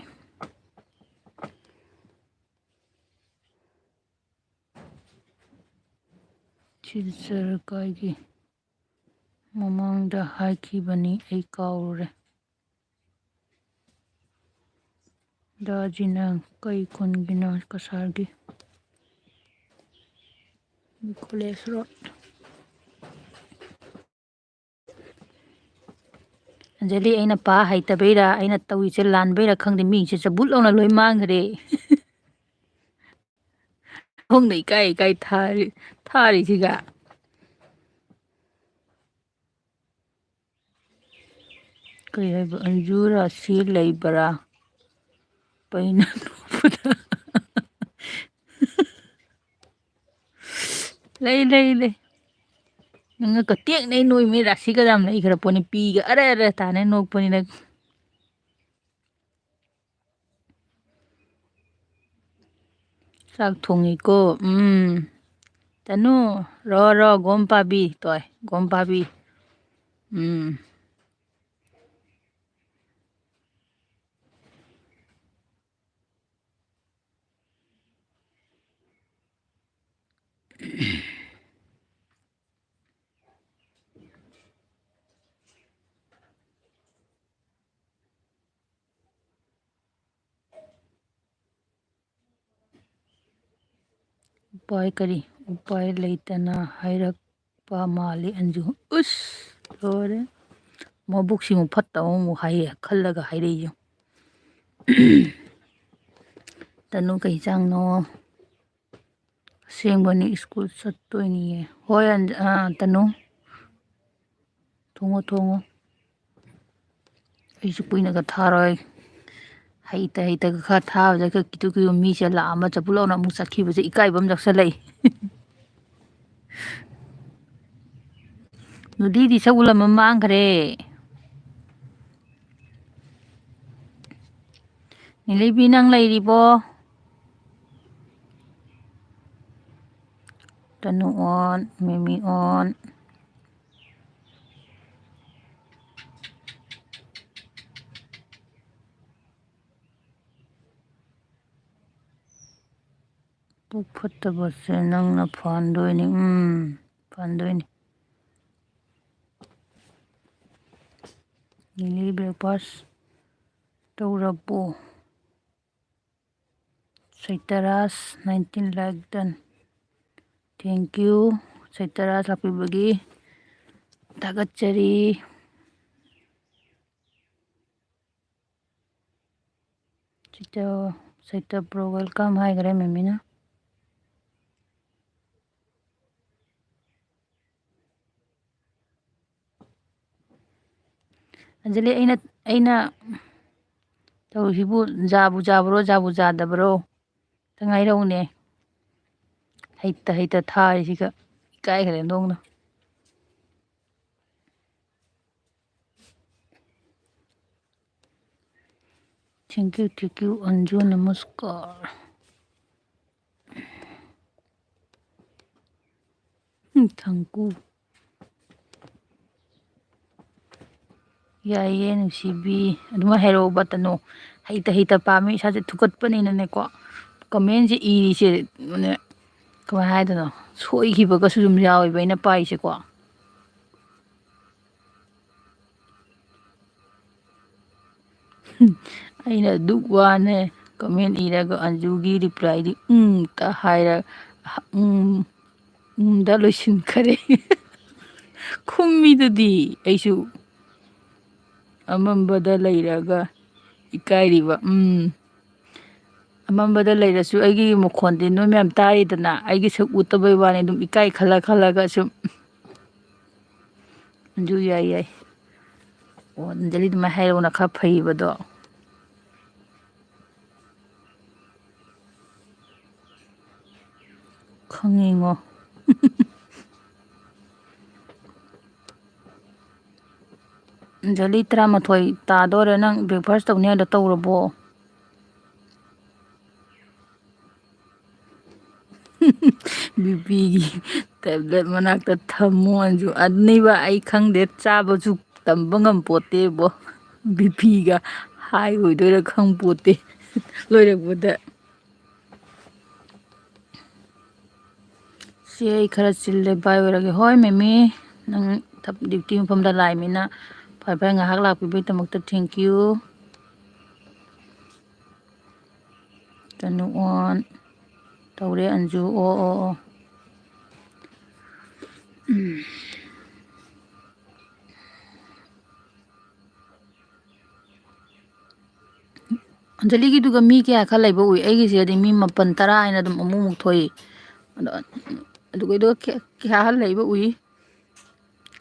ꯁꯤꯜꯆꯔ ꯀꯥꯏꯒꯤ ꯃꯃꯥꯡꯗ ꯍꯥꯏꯈꯤꯕꯅꯤ, ꯑꯩ ꯀꯥꯎꯔꯨꯔꯦ꯫ ꯗꯥꯖꯤꯅ ꯀꯩ ꯈꯨꯟꯒꯤꯅꯣ? ꯀꯁꯥꯔꯒꯤ꯫ College road. ꯑꯟꯖꯂꯤ, ꯑꯩꯅ ꯄꯥ ꯍꯩꯇꯕꯩꯔꯥ, ꯑꯩꯅ ꯇꯧꯔꯤꯁꯦ ꯂꯥꯟꯕꯩꯔꯥ ꯈꯪꯗꯦ, ꯃꯤꯁꯦ ꯆꯕꯨꯠ ꯂꯥꯎꯅ ꯂꯣꯏ ꯃꯥꯡꯈ꯭ꯔꯦ꯫ ꯈꯣꯡꯅ ꯏꯀꯥꯏ ꯏꯀꯥꯏ ꯊꯥꯔꯤ-, ꯊꯥꯔꯤꯁꯤꯒ꯫ ꯀꯩ ꯍꯥꯏꯕ? ꯑꯟꯖꯨ, ꯔꯥꯁꯤ ꯂꯩꯕ꯭ꯔꯥ? ꯄꯩꯅ ꯅꯣꯛꯄꯗ꯫ ꯂꯩ, ꯂꯩ, ꯂꯩ꯫ ꯅꯪꯒ ꯀꯇꯦꯛꯅꯩ ꯅꯣꯏꯃꯤ ꯔꯥꯁꯤꯒ ꯌꯥꯝ ꯂꯩꯈ꯭ꯔ ꯄꯣꯠꯅꯤ꯫ ꯄꯤꯒ ꯑꯔ ꯑꯔ ꯇꯥꯅ ꯅꯣꯛꯄꯅꯤꯅ꯫ ꯆꯥꯛ ꯊꯣꯡꯉꯤꯀꯣ꯫ ꯎꯝ꯫ ꯇꯅꯨ, ꯔꯣ, ꯔꯣ, ꯒꯣꯝ ꯄꯥꯕꯤ꯫ ꯇꯣꯏ, ꯒꯣꯝ ꯄꯥꯕꯤ꯫ ꯎꯝ꯫ ꯎꯄꯥꯏ ꯀꯔꯤ? ꯎꯄꯥꯏ ꯂꯩꯇꯅ ꯍꯥꯏꯔꯛꯄ ꯃꯥꯜꯂꯤ ꯑꯟꯖꯨ꯫ ꯎꯁ! ꯂꯣꯏꯔꯦ꯫ ꯃꯕꯨꯛꯁꯤꯃꯨꯛ ꯐꯠꯇꯕ ꯑꯃꯨꯛ ꯍꯥꯏꯌꯦ, ꯈꯜꯂꯒ ꯍꯥꯏꯔꯛꯏꯁꯦ꯫ ꯇꯅꯨ, ꯀꯩ ꯆꯥꯡꯅꯣ? ꯑꯁꯦꯡꯕꯅꯤ, ꯁ꯭ꯀꯨꯜ ꯆꯠꯇꯣꯏꯅꯤꯌꯦ꯫ ꯍꯣꯏ, ꯑꯟ-, ꯑꯥ, ꯇꯅꯨ꯫ ꯊꯣꯡꯉꯣ, ꯊꯣꯡꯉꯣ꯫ ꯑꯩꯁꯨ ꯀꯨꯏꯅꯒ ꯊꯥꯔꯣꯏ꯫ ꯍꯩꯇ ꯍꯩꯇꯒ ꯈꯔ ꯊꯥꯕꯗ ꯈꯔ ꯀꯤꯇꯨ ꯀꯤꯇꯨ ꯃꯤꯁꯦ ꯂꯥꯛꯑꯝꯃ ꯆꯐꯨ ꯂꯥꯎꯅ ꯑꯃꯨꯛ ꯆꯠꯈꯤꯕꯁꯦ ꯏꯀꯥꯏꯕ ꯑꯃ ꯌꯥꯎꯁꯜꯂꯛꯏ꯫ ꯅꯨꯗꯤꯗꯤ ꯁꯒꯨꯜ ꯑꯃ ꯃꯥꯡꯈ꯭ꯔꯦ꯫ ꯅꯤꯂꯤꯕꯤ, ꯅꯪ ꯂꯩꯔꯤꯕꯣ? ꯇꯅꯨ ꯑꯣꯟ, ꯃꯤꯃꯤ ꯑꯣꯟ꯫ ꯄꯨꯛ ꯐꯠꯇꯕꯁꯦ ꯅꯪꯅ ꯐꯍꯟꯗꯣꯏꯅꯤ꯫ ꯎꯝ, ꯐꯍꯟꯗꯣꯏꯅꯤ꯫ ꯅꯤꯂꯤ, breakfast ꯇꯧꯔꯕꯣ? ꯁꯩꯇꯔꯥꯖ, nineteen like done. Thank you, ꯁꯩꯇꯔꯥꯖ ꯂꯥꯛꯄꯤꯕꯒꯤ ꯊꯥꯒꯠꯆꯔꯤ꯫ ꯁꯩꯇ-, ꯁꯩꯇ bro, welcome ꯍꯥꯏꯈ꯭ꯔꯦ ꯃꯦꯃꯤꯅ꯫ ꯑꯟꯖꯂꯤ, ꯑꯩꯅ, ꯑꯩꯅ ꯇꯧꯔꯤꯁꯤꯕꯨ ꯖꯥꯕꯨ ꯖꯥꯕ꯭ꯔꯣ, ꯖꯥꯕꯨ ꯖꯥꯗꯕ꯭ꯔꯣ? ꯈꯤꯇꯪ ꯍꯥꯏꯔꯛꯎꯅꯦ꯫ ꯍꯩꯇ ꯍꯩꯇ ꯊꯥꯔꯤꯁꯤꯒ ꯏꯀꯥꯏꯈ꯭ꯔꯦ ꯑꯣꯟꯊꯣꯛꯅ꯫ Thank you, thank you, Anju, ꯅꯃꯁꯀꯥꯔ꯫ ꯎꯝ, ꯊꯥꯡꯀꯨ꯫ ꯌꯥꯏꯌꯦ, ꯅꯨꯡꯁꯤꯕꯤ꯫ ꯑꯗꯨꯃꯥꯏꯅ ꯍꯥꯏꯔꯛꯑꯣꯕ, ꯇꯅꯨ꯫ ꯍꯩꯇ ꯍꯩꯇ ꯄꯥꯝꯃꯤ, ꯏꯁꯥꯁꯦ ꯊꯨꯀꯠꯄꯅꯤꯅꯅꯦꯀꯣ꯫ Commentꯁꯦ ꯏꯔꯤꯁꯦ, ꯃꯅꯦ, ꯀꯃꯥꯏ ꯍꯥꯏꯗꯣꯏꯅꯣ? ꯁꯣꯏꯈꯤꯕꯒꯁꯨ ꯑꯗꯨꯝ ꯌꯥꯎꯋꯦꯕ ꯑꯩꯅ ꯄꯥꯏꯁꯦꯀꯣ꯫ ꯑꯩꯅ ꯑꯗꯨꯛ ꯋꯥꯅ comment ꯏꯔꯒ ꯑꯟꯖꯨꯒꯤ replyꯗꯤ ꯎꯝ ꯇ ꯍꯥꯏꯔ-, ꯎꯝ, ꯎꯝꯗ ꯂꯣꯏꯁꯤꯟꯈꯔꯦ꯫ ꯈꯨꯝꯃꯤꯗꯨꯗꯤ ꯑꯩꯁꯨ꯫ ꯑꯃꯝꯕꯗ ꯂꯩꯔꯒ ꯏꯀꯥꯏꯔꯤꯕ꯫ ꯎꯝ꯫ ꯑꯃꯝꯕꯗ ꯂꯩꯔꯁꯨ ꯑꯩꯒꯤ ꯃꯈꯣꯟꯗꯤ ꯅꯣꯏ ꯃꯌꯥꯝ ꯇꯥꯔꯤꯗꯅ, ꯑꯩꯒꯤ ꯁꯛ ꯎꯠꯇꯕꯩ ꯋꯥꯅꯤ, ꯑꯗꯨꯝ ꯏꯀꯥꯏ ꯈꯜꯂ ꯈꯜꯂꯒ ꯁꯨꯝ꯫ ꯑꯗꯨ ꯌꯥꯏ, ꯌꯥꯏ꯫ ꯑꯣ, ꯑꯟꯖꯂꯤ ꯑꯗꯨꯃꯥꯏꯅ ꯍꯥꯏꯔꯧꯅ ꯈꯔ ꯐꯩꯕꯗꯣ꯫ ꯈꯪꯉꯤꯉꯣ꯫ ꯑꯟꯖꯂꯤ, ꯇꯔꯥꯃꯥꯊꯣꯏ ꯇꯥꯗꯣꯔꯦ꯫ ꯅꯪ breakfast ꯇꯧꯅꯤ ꯍꯥꯏꯗꯣ ꯇꯧꯔꯕꯣ? ꯕꯤ ꯄꯤꯒꯤ tablet ꯃꯅꯥꯛꯇ ꯊꯝꯃꯨ ꯑꯟꯖꯨ꯫ ꯑꯗꯨꯅꯦꯕ ꯑꯩ ꯈꯪꯗꯦ, ꯆꯥꯕꯁꯨ ꯇꯝꯕ ꯉꯝꯄꯣꯠꯇꯦꯕꯣ꯫ ꯕꯤ ꯄꯤꯒ high ꯑꯣꯏꯗꯣꯏꯔꯥ ꯈꯪꯄꯣꯠꯇꯦ ꯂꯣꯏꯔꯛꯄꯗ꯫ ꯁꯤ ꯑꯩ ꯈꯔ ꯆꯤꯜꯂꯦ, bye ꯑꯣꯏꯔꯒꯦ꯫ ꯍꯣꯏ ꯃꯦꯃꯤ, ꯅꯪ ꯊꯕ-, duty ꯃꯐꯝꯗ ꯂꯥꯛꯏꯃꯤꯅ ꯐꯔꯦ ꯐꯔꯦ, ꯉꯥꯏꯍꯥꯛ ꯂꯥꯛꯄꯤꯕꯒꯤꯗꯃꯛꯇ thank you꯫ ꯇꯅꯨ on ꯇꯧꯔꯦ ꯑꯟꯖꯨ꯫ ꯑꯣ, ꯑꯣ, ꯑꯣ꯫ ꯎꯝ꯫ ꯑꯟꯖꯂꯤꯒꯤꯗꯨꯒ ꯃꯤ ꯀꯌꯥ ꯈꯔ ꯂꯩꯕ ꯎꯏ? ꯑꯩꯒꯤꯁꯤꯗꯗꯤ ꯃꯤ ꯃꯥꯄꯟ ꯇꯔꯥ ꯍꯥꯏꯅ ꯑꯗꯨꯝ ꯑꯃꯨꯛꯃꯨꯛ ꯊꯣꯛꯏ꯫ ꯑꯗꯣ, ꯑꯗꯨꯒ, ꯑꯗꯨꯒ ꯀꯌꯥ, ꯀꯌꯥ ꯂꯩꯕ ꯎꯏ?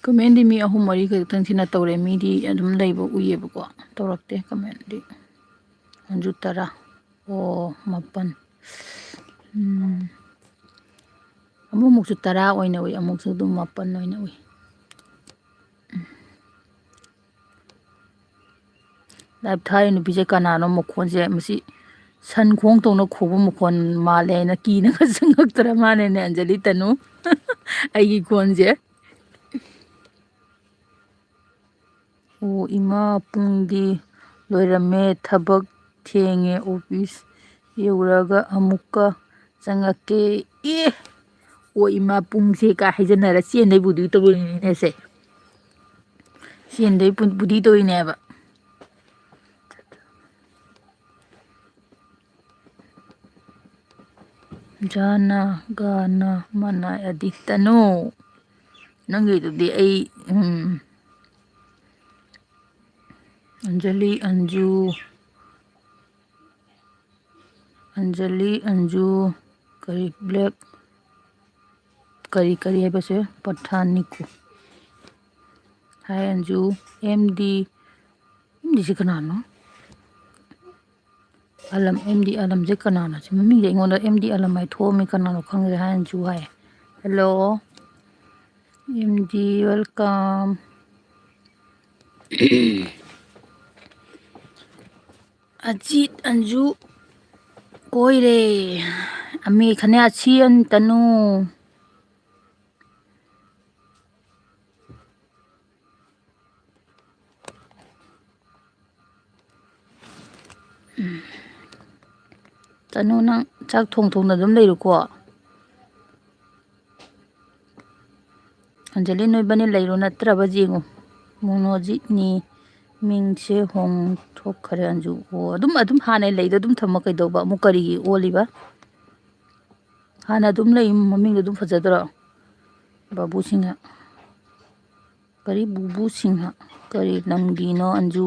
Commentꯗꯤ ꯃꯤ ꯑꯍꯨꯝ ꯃꯔꯤ ꯈꯛꯇꯪ ꯁꯤꯅ ꯇꯧꯔꯦ꯫ ꯃꯤꯗꯤ ꯑꯗꯨꯝ ꯂꯩꯕ ꯎꯏꯌꯦꯕꯀꯣ꯫ ꯇꯧꯔꯛꯇꯦ commentꯗꯤ꯫ ꯑꯟꯖꯨ ꯇꯔꯥ꯫ ꯑꯣ, ꯃꯥꯄꯟ꯫ ꯎꯝ꯫ ꯑꯃꯨꯛꯃꯨꯛꯁꯨ ꯇꯔꯥ ꯑꯣꯏꯅ ꯎꯏ, ꯑꯃꯨꯛꯁꯨ ꯑꯗꯨꯝ ꯃꯥꯄꯟ ꯑꯣꯏꯅ ꯎꯏ꯫ Live ꯊꯥꯔꯤ ꯅꯨꯄꯤꯁꯦ ꯀꯅꯥꯅꯣ? ꯃꯈꯣꯟꯁꯦ ꯃꯁꯤ ꯁꯟ ꯈꯣꯡ ꯇꯧꯅ ꯈꯣꯡꯕ ꯃꯈꯣꯟ ꯃꯥꯜꯂꯦ ꯍꯥꯏꯅ ꯀꯤꯅꯒ ꯆꯪꯉꯛꯇ꯭ꯔ ꯃꯥꯜꯂꯦꯅꯦ, ꯑꯟꯖꯂꯤ ꯇꯅꯨ꯫ ꯑꯩꯒꯤ ꯈꯣꯟꯁꯦ꯫ ꯑꯣ, ꯏꯃꯥ, ꯄꯨꯡꯗꯤ ꯂꯣꯏꯔꯝꯃꯦ, ꯊꯕꯛ ꯊꯦꯡꯉꯦ, office ꯌꯧꯔꯒ ꯑꯃꯨꯛꯀ ꯆꯪꯉꯛꯀꯦ꯫ ꯑꯦ! ꯑꯣ, ꯏꯃꯥ, ꯄꯨꯡꯁꯦ ꯀꯥ ꯍꯥꯏꯖꯟꯅꯔ ꯆꯦꯟꯗꯩ ꯕꯨꯗꯤ ꯇꯧꯔꯤꯅꯤꯅꯦ ꯁꯦ꯫ ꯆꯦꯟꯗꯩ ꯄꯨ-, ꯕꯨꯗꯤ ꯇꯧꯔꯤꯅꯦꯕ꯫ ꯖꯥꯅ, ꯒꯥꯅ, ꯃꯅꯥ, ꯑꯗꯤ ꯇꯅꯨ꯫ ꯅꯪꯒꯤꯗꯨꯗꯤ ꯑꯩ, ꯎꯝ, ꯑꯟꯖꯂꯤ, ꯑꯟꯖꯨ, ꯑꯟꯖꯂꯤ, ꯑꯟꯖꯨ, ꯀꯔꯤ, ꯕ꯭ꯂꯦꯛ, ꯀꯔꯤ, ꯀꯔꯤ ꯍꯥꯏꯕꯁꯦ? ꯄꯊꯥꯅꯤꯀꯨ꯫ ꯍꯥꯏ Anju, M D, M D ꯀꯅꯥꯅꯣ? ꯑꯂꯝ, ꯑꯦꯝ ꯗꯤ ꯑꯂꯝꯁꯦ ꯀꯅꯥꯅꯣ? ꯁꯤ ꯃꯃꯤꯡꯁꯦ ꯑꯩꯉꯣꯟꯗ ꯑꯦꯝ ꯗꯤ ꯑꯂꯝ ꯍꯥꯏ ꯊꯣꯛꯑꯝꯃꯤ, ꯀꯅꯥꯅꯣ ꯈꯪꯗꯦ ꯍꯥꯏ ꯑꯟꯖꯨ ꯍꯥꯏ꯫ Hello, M D, welcome꯫ Ajit, Anju ꯀꯣꯏꯔꯦ꯫ ꯑꯃꯤ ꯈꯅꯦ ꯑꯁꯤ ꯑꯟ ꯇꯅꯨ꯫ ꯎꯝ꯫ ꯇꯅꯨ, ꯅꯪ ꯆꯥꯛ ꯊꯣꯡ ꯊꯣꯡꯅ ꯑꯗꯨꯝ ꯂꯩꯔꯨꯀꯣ꯫ ꯑꯟꯖꯂꯤ, ꯅꯣꯏꯕꯅꯤ ꯂꯩꯔꯣ ꯅꯠꯇ꯭ꯔꯕ ꯌꯦꯡꯉꯨ꯫ ꯃꯣꯅꯣꯖꯤꯠꯅꯤ ꯃꯤꯡꯁꯦ ꯍꯣꯡꯊꯣꯛꯈ꯭ꯔꯦ ꯑꯟꯖꯨ꯫ ꯑꯣ, ꯑꯗꯨꯝ, ꯑꯗꯨꯝ ꯍꯥꯟꯅꯩ ꯂꯩꯗꯣ ꯑꯗꯨꯝ ꯊꯝꯃ ꯀꯩꯗꯧꯕ? ꯑꯃꯨꯛ ꯀꯔꯤꯒꯤ ꯑꯣꯜꯂꯤꯕ? ꯍꯥꯟꯅ ꯑꯗꯨꯝ ꯂꯩ, ꯃꯃꯤꯡꯗꯣ ꯑꯗꯨꯝ ꯐꯖꯗ꯭ꯔꯣ? ꯕꯥꯕꯨ ꯁꯤꯡꯍ꯫ ꯀꯔꯤ ꯕꯨꯕꯨ ꯁꯤꯡꯍ? ꯀꯔꯤ ꯂꯝꯒꯤꯅꯣ ꯑꯟꯖꯨ?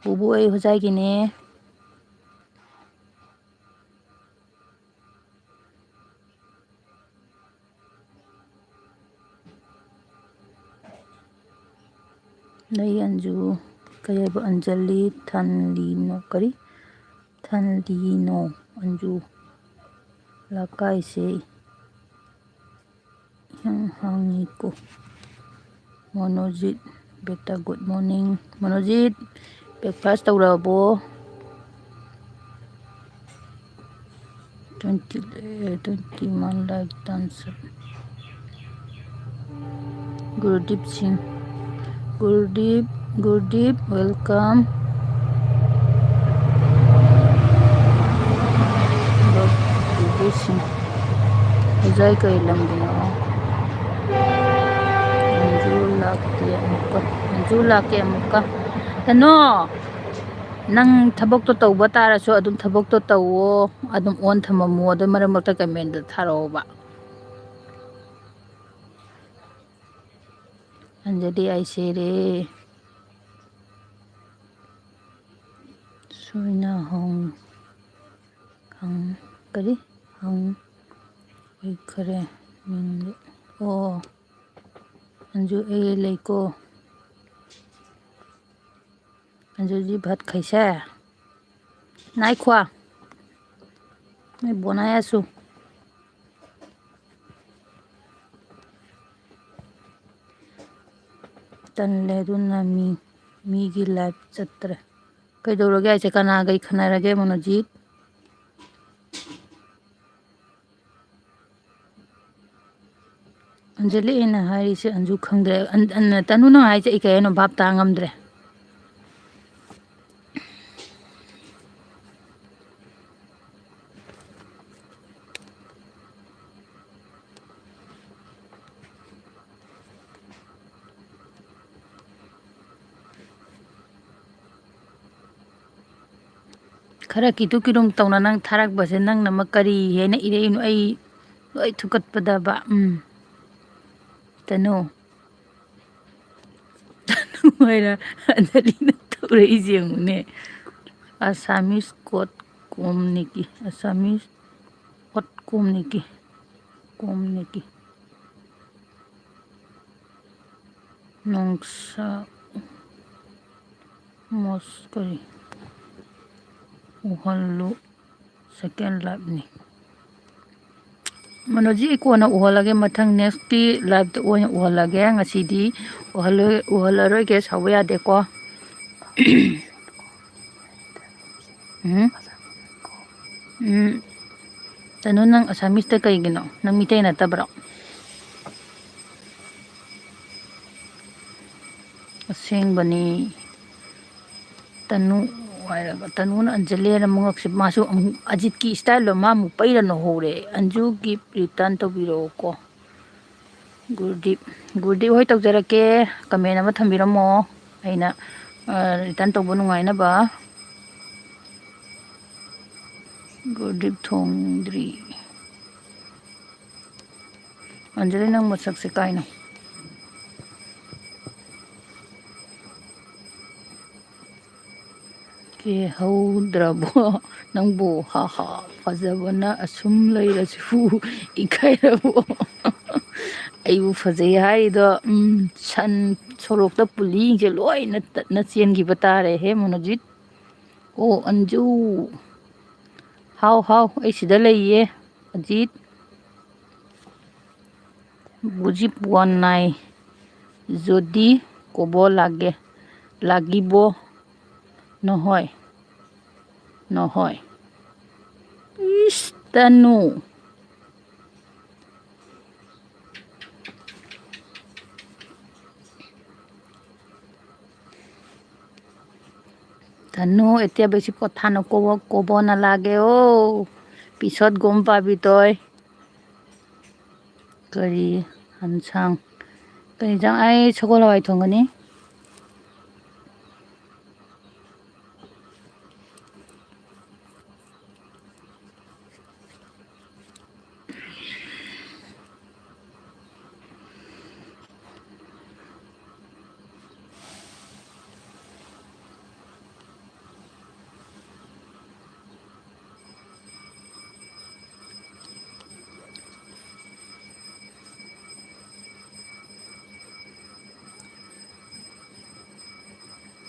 ꯕꯨꯕꯨ, ꯑꯩ ꯍꯣꯖꯥꯏꯒꯤꯅꯦ꯫ ꯂꯩ ꯑꯟꯖꯨ, ꯀꯩ ꯍꯥꯏꯕ? ꯑꯟꯖꯂꯤ ꯊꯟꯂꯤꯅꯣ, ꯀꯔꯤ? ꯊꯟꯂꯤꯅꯣ ꯑꯟꯖꯨ ꯂꯥꯀꯥꯏꯁꯦ꯫ ꯍꯥꯡꯉꯤꯀꯣ꯫ ꯃꯣꯅꯣꯖꯤꯠ, ꯕꯦꯇꯥ, good morning꯫ ꯃꯣꯅꯣꯖꯤꯠ, breakfast ꯇꯧꯔꯕꯣ? Twenty, twenty one like dance꯫ Gurdeep Singh, Gurdeep, ꯒꯨꯔꯗꯤꯞ, welcome꯫ ꯒꯨꯔꯗꯤꯞ ꯁꯤꯡ꯫ ꯑꯣꯖꯥꯏ ꯀꯩ ꯂꯝꯒꯤꯅꯣ? ꯑꯟꯖꯨ ꯂꯥꯛꯇꯦ ꯑꯃꯨꯛꯀ꯫ ꯑꯟꯖꯨ ꯂꯥꯛꯀꯦ ꯑꯃꯨꯛꯀ꯫ ꯀꯩꯅꯣ? ꯅꯪ ꯊꯕꯛꯇꯣ ꯇꯧꯕ ꯇꯥꯔꯁꯨ ꯑꯗꯨꯝ ꯊꯕꯛꯇꯣ ꯇꯧꯋꯣ, ꯑꯗꯨꯝ on ꯊꯝꯃꯝꯃꯣ, ꯑꯗꯨ ꯃꯔꯛ ꯃꯔꯛꯇ comment ꯊꯥꯔꯛꯑꯣꯕ꯫ ꯑꯟꯖꯂꯤ ꯑꯥꯏ ꯁꯦꯔꯦ꯫ ꯁꯣꯏꯅ ꯍꯪ-, ꯍꯪ-, ꯀꯔꯤ? ꯍꯪ-, ꯑꯣꯏꯈꯔꯦ ꯃꯤꯡꯗꯨ꯫ ꯑꯣ, ꯑꯟꯖꯨ ꯑꯦ ꯂꯩꯀꯣ꯫ ꯑꯟꯖꯨꯖꯤ ꯚꯠ ꯈꯩꯁꯦ꯫ ꯅꯥꯏꯈ꯭ꯋꯥ꯫ ꯅꯣꯏ ꯕꯣꯅꯥ ꯌꯥꯁꯨ꯫ ꯇꯜꯂꯦ, ꯑꯗꯨꯅ ꯃꯤ, ꯃꯤꯒꯤ live ꯆꯠꯇ꯭ꯔꯦ꯫ ꯀꯩꯗꯧꯔꯒꯦ ꯍꯥꯏꯁꯦ? ꯀꯅꯥꯒꯩ ꯈꯟꯅꯔꯒꯦ, ꯃꯣꯅꯣꯖꯤꯠ? ꯑꯟꯖꯂꯤ, ꯑꯩꯅ ꯍꯥꯏꯔꯤꯁꯦ ꯑꯟꯖꯨ ꯈꯪꯗ꯭ꯔꯦ꯫ ꯑꯟ-, ꯑꯟ-, ꯇꯅꯨ, ꯅꯪ ꯍꯥꯏꯁꯦ ꯑꯩ ꯀꯩ ꯍꯥꯏꯅꯣ ꯚꯥꯞ ꯇꯥ ꯉꯝꯗ꯭ꯔꯦ꯫ ꯈꯔ ꯀꯤꯇꯨ ꯀꯤꯔꯨꯝ ꯇꯧꯅ ꯅꯪ ꯊꯥꯔꯛꯄꯁꯦ, ꯅꯪꯅ ꯑꯃ ꯀꯔꯤ ꯍꯥꯏꯅ ꯏꯔꯛꯏꯅꯣ? ꯑꯩ ꯂꯣꯏ ꯊꯨꯀꯠꯄꯗꯕ꯫ ꯎꯝ꯫ ꯇꯅꯨ꯫ ꯇꯅꯨ ꯍꯥꯏꯔ ꯑꯟꯖꯂꯤꯅ ꯇꯧꯔꯛꯏꯁꯦ ꯌꯦꯡꯉꯨꯅꯦ꯫ Assamese quote ꯀꯣꯝꯅꯤꯀꯤ꯫ Assamese quote ꯀꯣꯝꯅꯤꯀꯤ꯫ ꯀꯣꯝꯅꯤꯀꯤ꯫ ꯅꯣꯡꯁꯥ ꯃꯣꯁ ꯀꯔꯤ? ꯎꯍꯜꯂꯨ꯫ Second live ꯅꯤ꯫ ꯃꯅꯣꯖꯤ, ꯑꯩ ꯀꯣꯟꯅ ꯎꯍꯜꯂꯒꯦ, ꯃꯊꯪ next ꯀꯤ live ꯇ ꯑꯣꯏꯅ ꯎꯍꯜꯂꯒꯦ꯫ ꯉꯁꯤꯗꯤ ꯎꯍꯜꯂꯣꯏ-, ꯎꯍꯜꯂꯔꯣꯏꯒꯦ, ꯁꯥꯎꯕ ꯌꯥꯗꯦꯀꯣ꯫ ꯎꯝ꯫ ꯎꯝ꯫ ꯇꯅꯨ, ꯅꯪ Assamese ꯇ ꯀꯩꯒꯤꯅꯣ? ꯅꯪ ꯃꯤꯇꯩ ꯅꯠꯇꯕ꯭ꯔꯣ? ꯑꯁꯦꯡꯕꯅꯤ꯫ ꯇꯅꯨ ꯍꯥꯏꯔꯒ, ꯇꯅꯨꯅ ꯑꯟꯖꯂꯤ ꯍꯥꯏꯅ ꯃꯉꯛꯁꯦ, ꯃꯥꯁꯨ ꯑꯃꯨꯛ ꯑꯖꯤꯠꯀꯤ style ꯗꯣ ꯃꯥ ꯑꯃꯨꯛ ꯄꯩꯔꯅ ꯍꯧꯔꯦ꯫ Anju gift return ꯇꯧꯕꯤꯔꯛꯑꯣꯀꯣ꯫ ꯒꯨꯔꯗꯤꯞ, ꯒꯨꯔꯗꯤꯞ ꯍꯣꯏ ꯇꯧꯖꯔꯛꯀꯦ꯫ Comment ꯑꯃ ꯊꯝꯕꯤꯔꯝꯃꯣ, ꯑꯩꯅ, ꯑ, return ꯇꯧꯕ ꯅꯨꯡꯉꯥꯏꯅꯕ꯫ ꯄ꯭ꯔꯗꯤꯞ ꯊꯣꯡꯗ꯭ꯔꯤ꯫ ꯑꯟꯖꯂꯤ, ꯅꯪ ꯃꯁꯛꯁꯦ ꯀꯥꯏꯅꯣ? ꯀꯦꯍꯧꯗ꯭ꯔꯕꯣ ꯅꯪꯕꯨ? ꯍꯥ ꯍꯥ, ꯐꯖꯕꯅ ꯑꯁꯨꯝ ꯂꯩꯔꯁꯤꯕꯨ ꯏꯀꯥꯏꯔꯕꯣ? ꯑꯩꯕꯨ ꯐꯖꯩ ꯍꯥꯏꯔꯤꯗꯣ, ꯎꯝ, ꯁꯟ ꯁꯣꯔꯣꯛꯇ ꯄꯨꯜꯂꯤꯁꯤꯡꯁꯦ ꯂꯣꯏꯅ ꯇꯠꯅ ꯆꯦꯟꯈꯤꯕ ꯇꯥꯔꯦꯍꯦ, ꯃꯣꯅꯣꯖꯤꯠ꯫ ꯑꯣ, ꯑꯟꯖꯨ꯫ ꯍꯥꯎ, ꯍꯥꯎ, ꯑꯩ ꯁꯤꯗ ꯂꯩꯌꯦ, ꯑꯖꯤꯠ꯫ বুজি পোৱা নাই যদি ক'ব লাগে, লাগিব নহয়, নহয়। ইছ, তানু। তানু, এতিয়া বেছি কথা নকব, কব নালাগে অ'। পিছত গম পাবি তই। ꯀꯔꯤ ꯍꯟꯁꯥꯡ? ꯀꯔꯤ ꯍꯟꯁꯥꯡ? ꯑꯩ ꯁꯒꯣꯜ ꯍꯋꯥꯏ ꯊꯣꯡꯒꯅꯤ꯫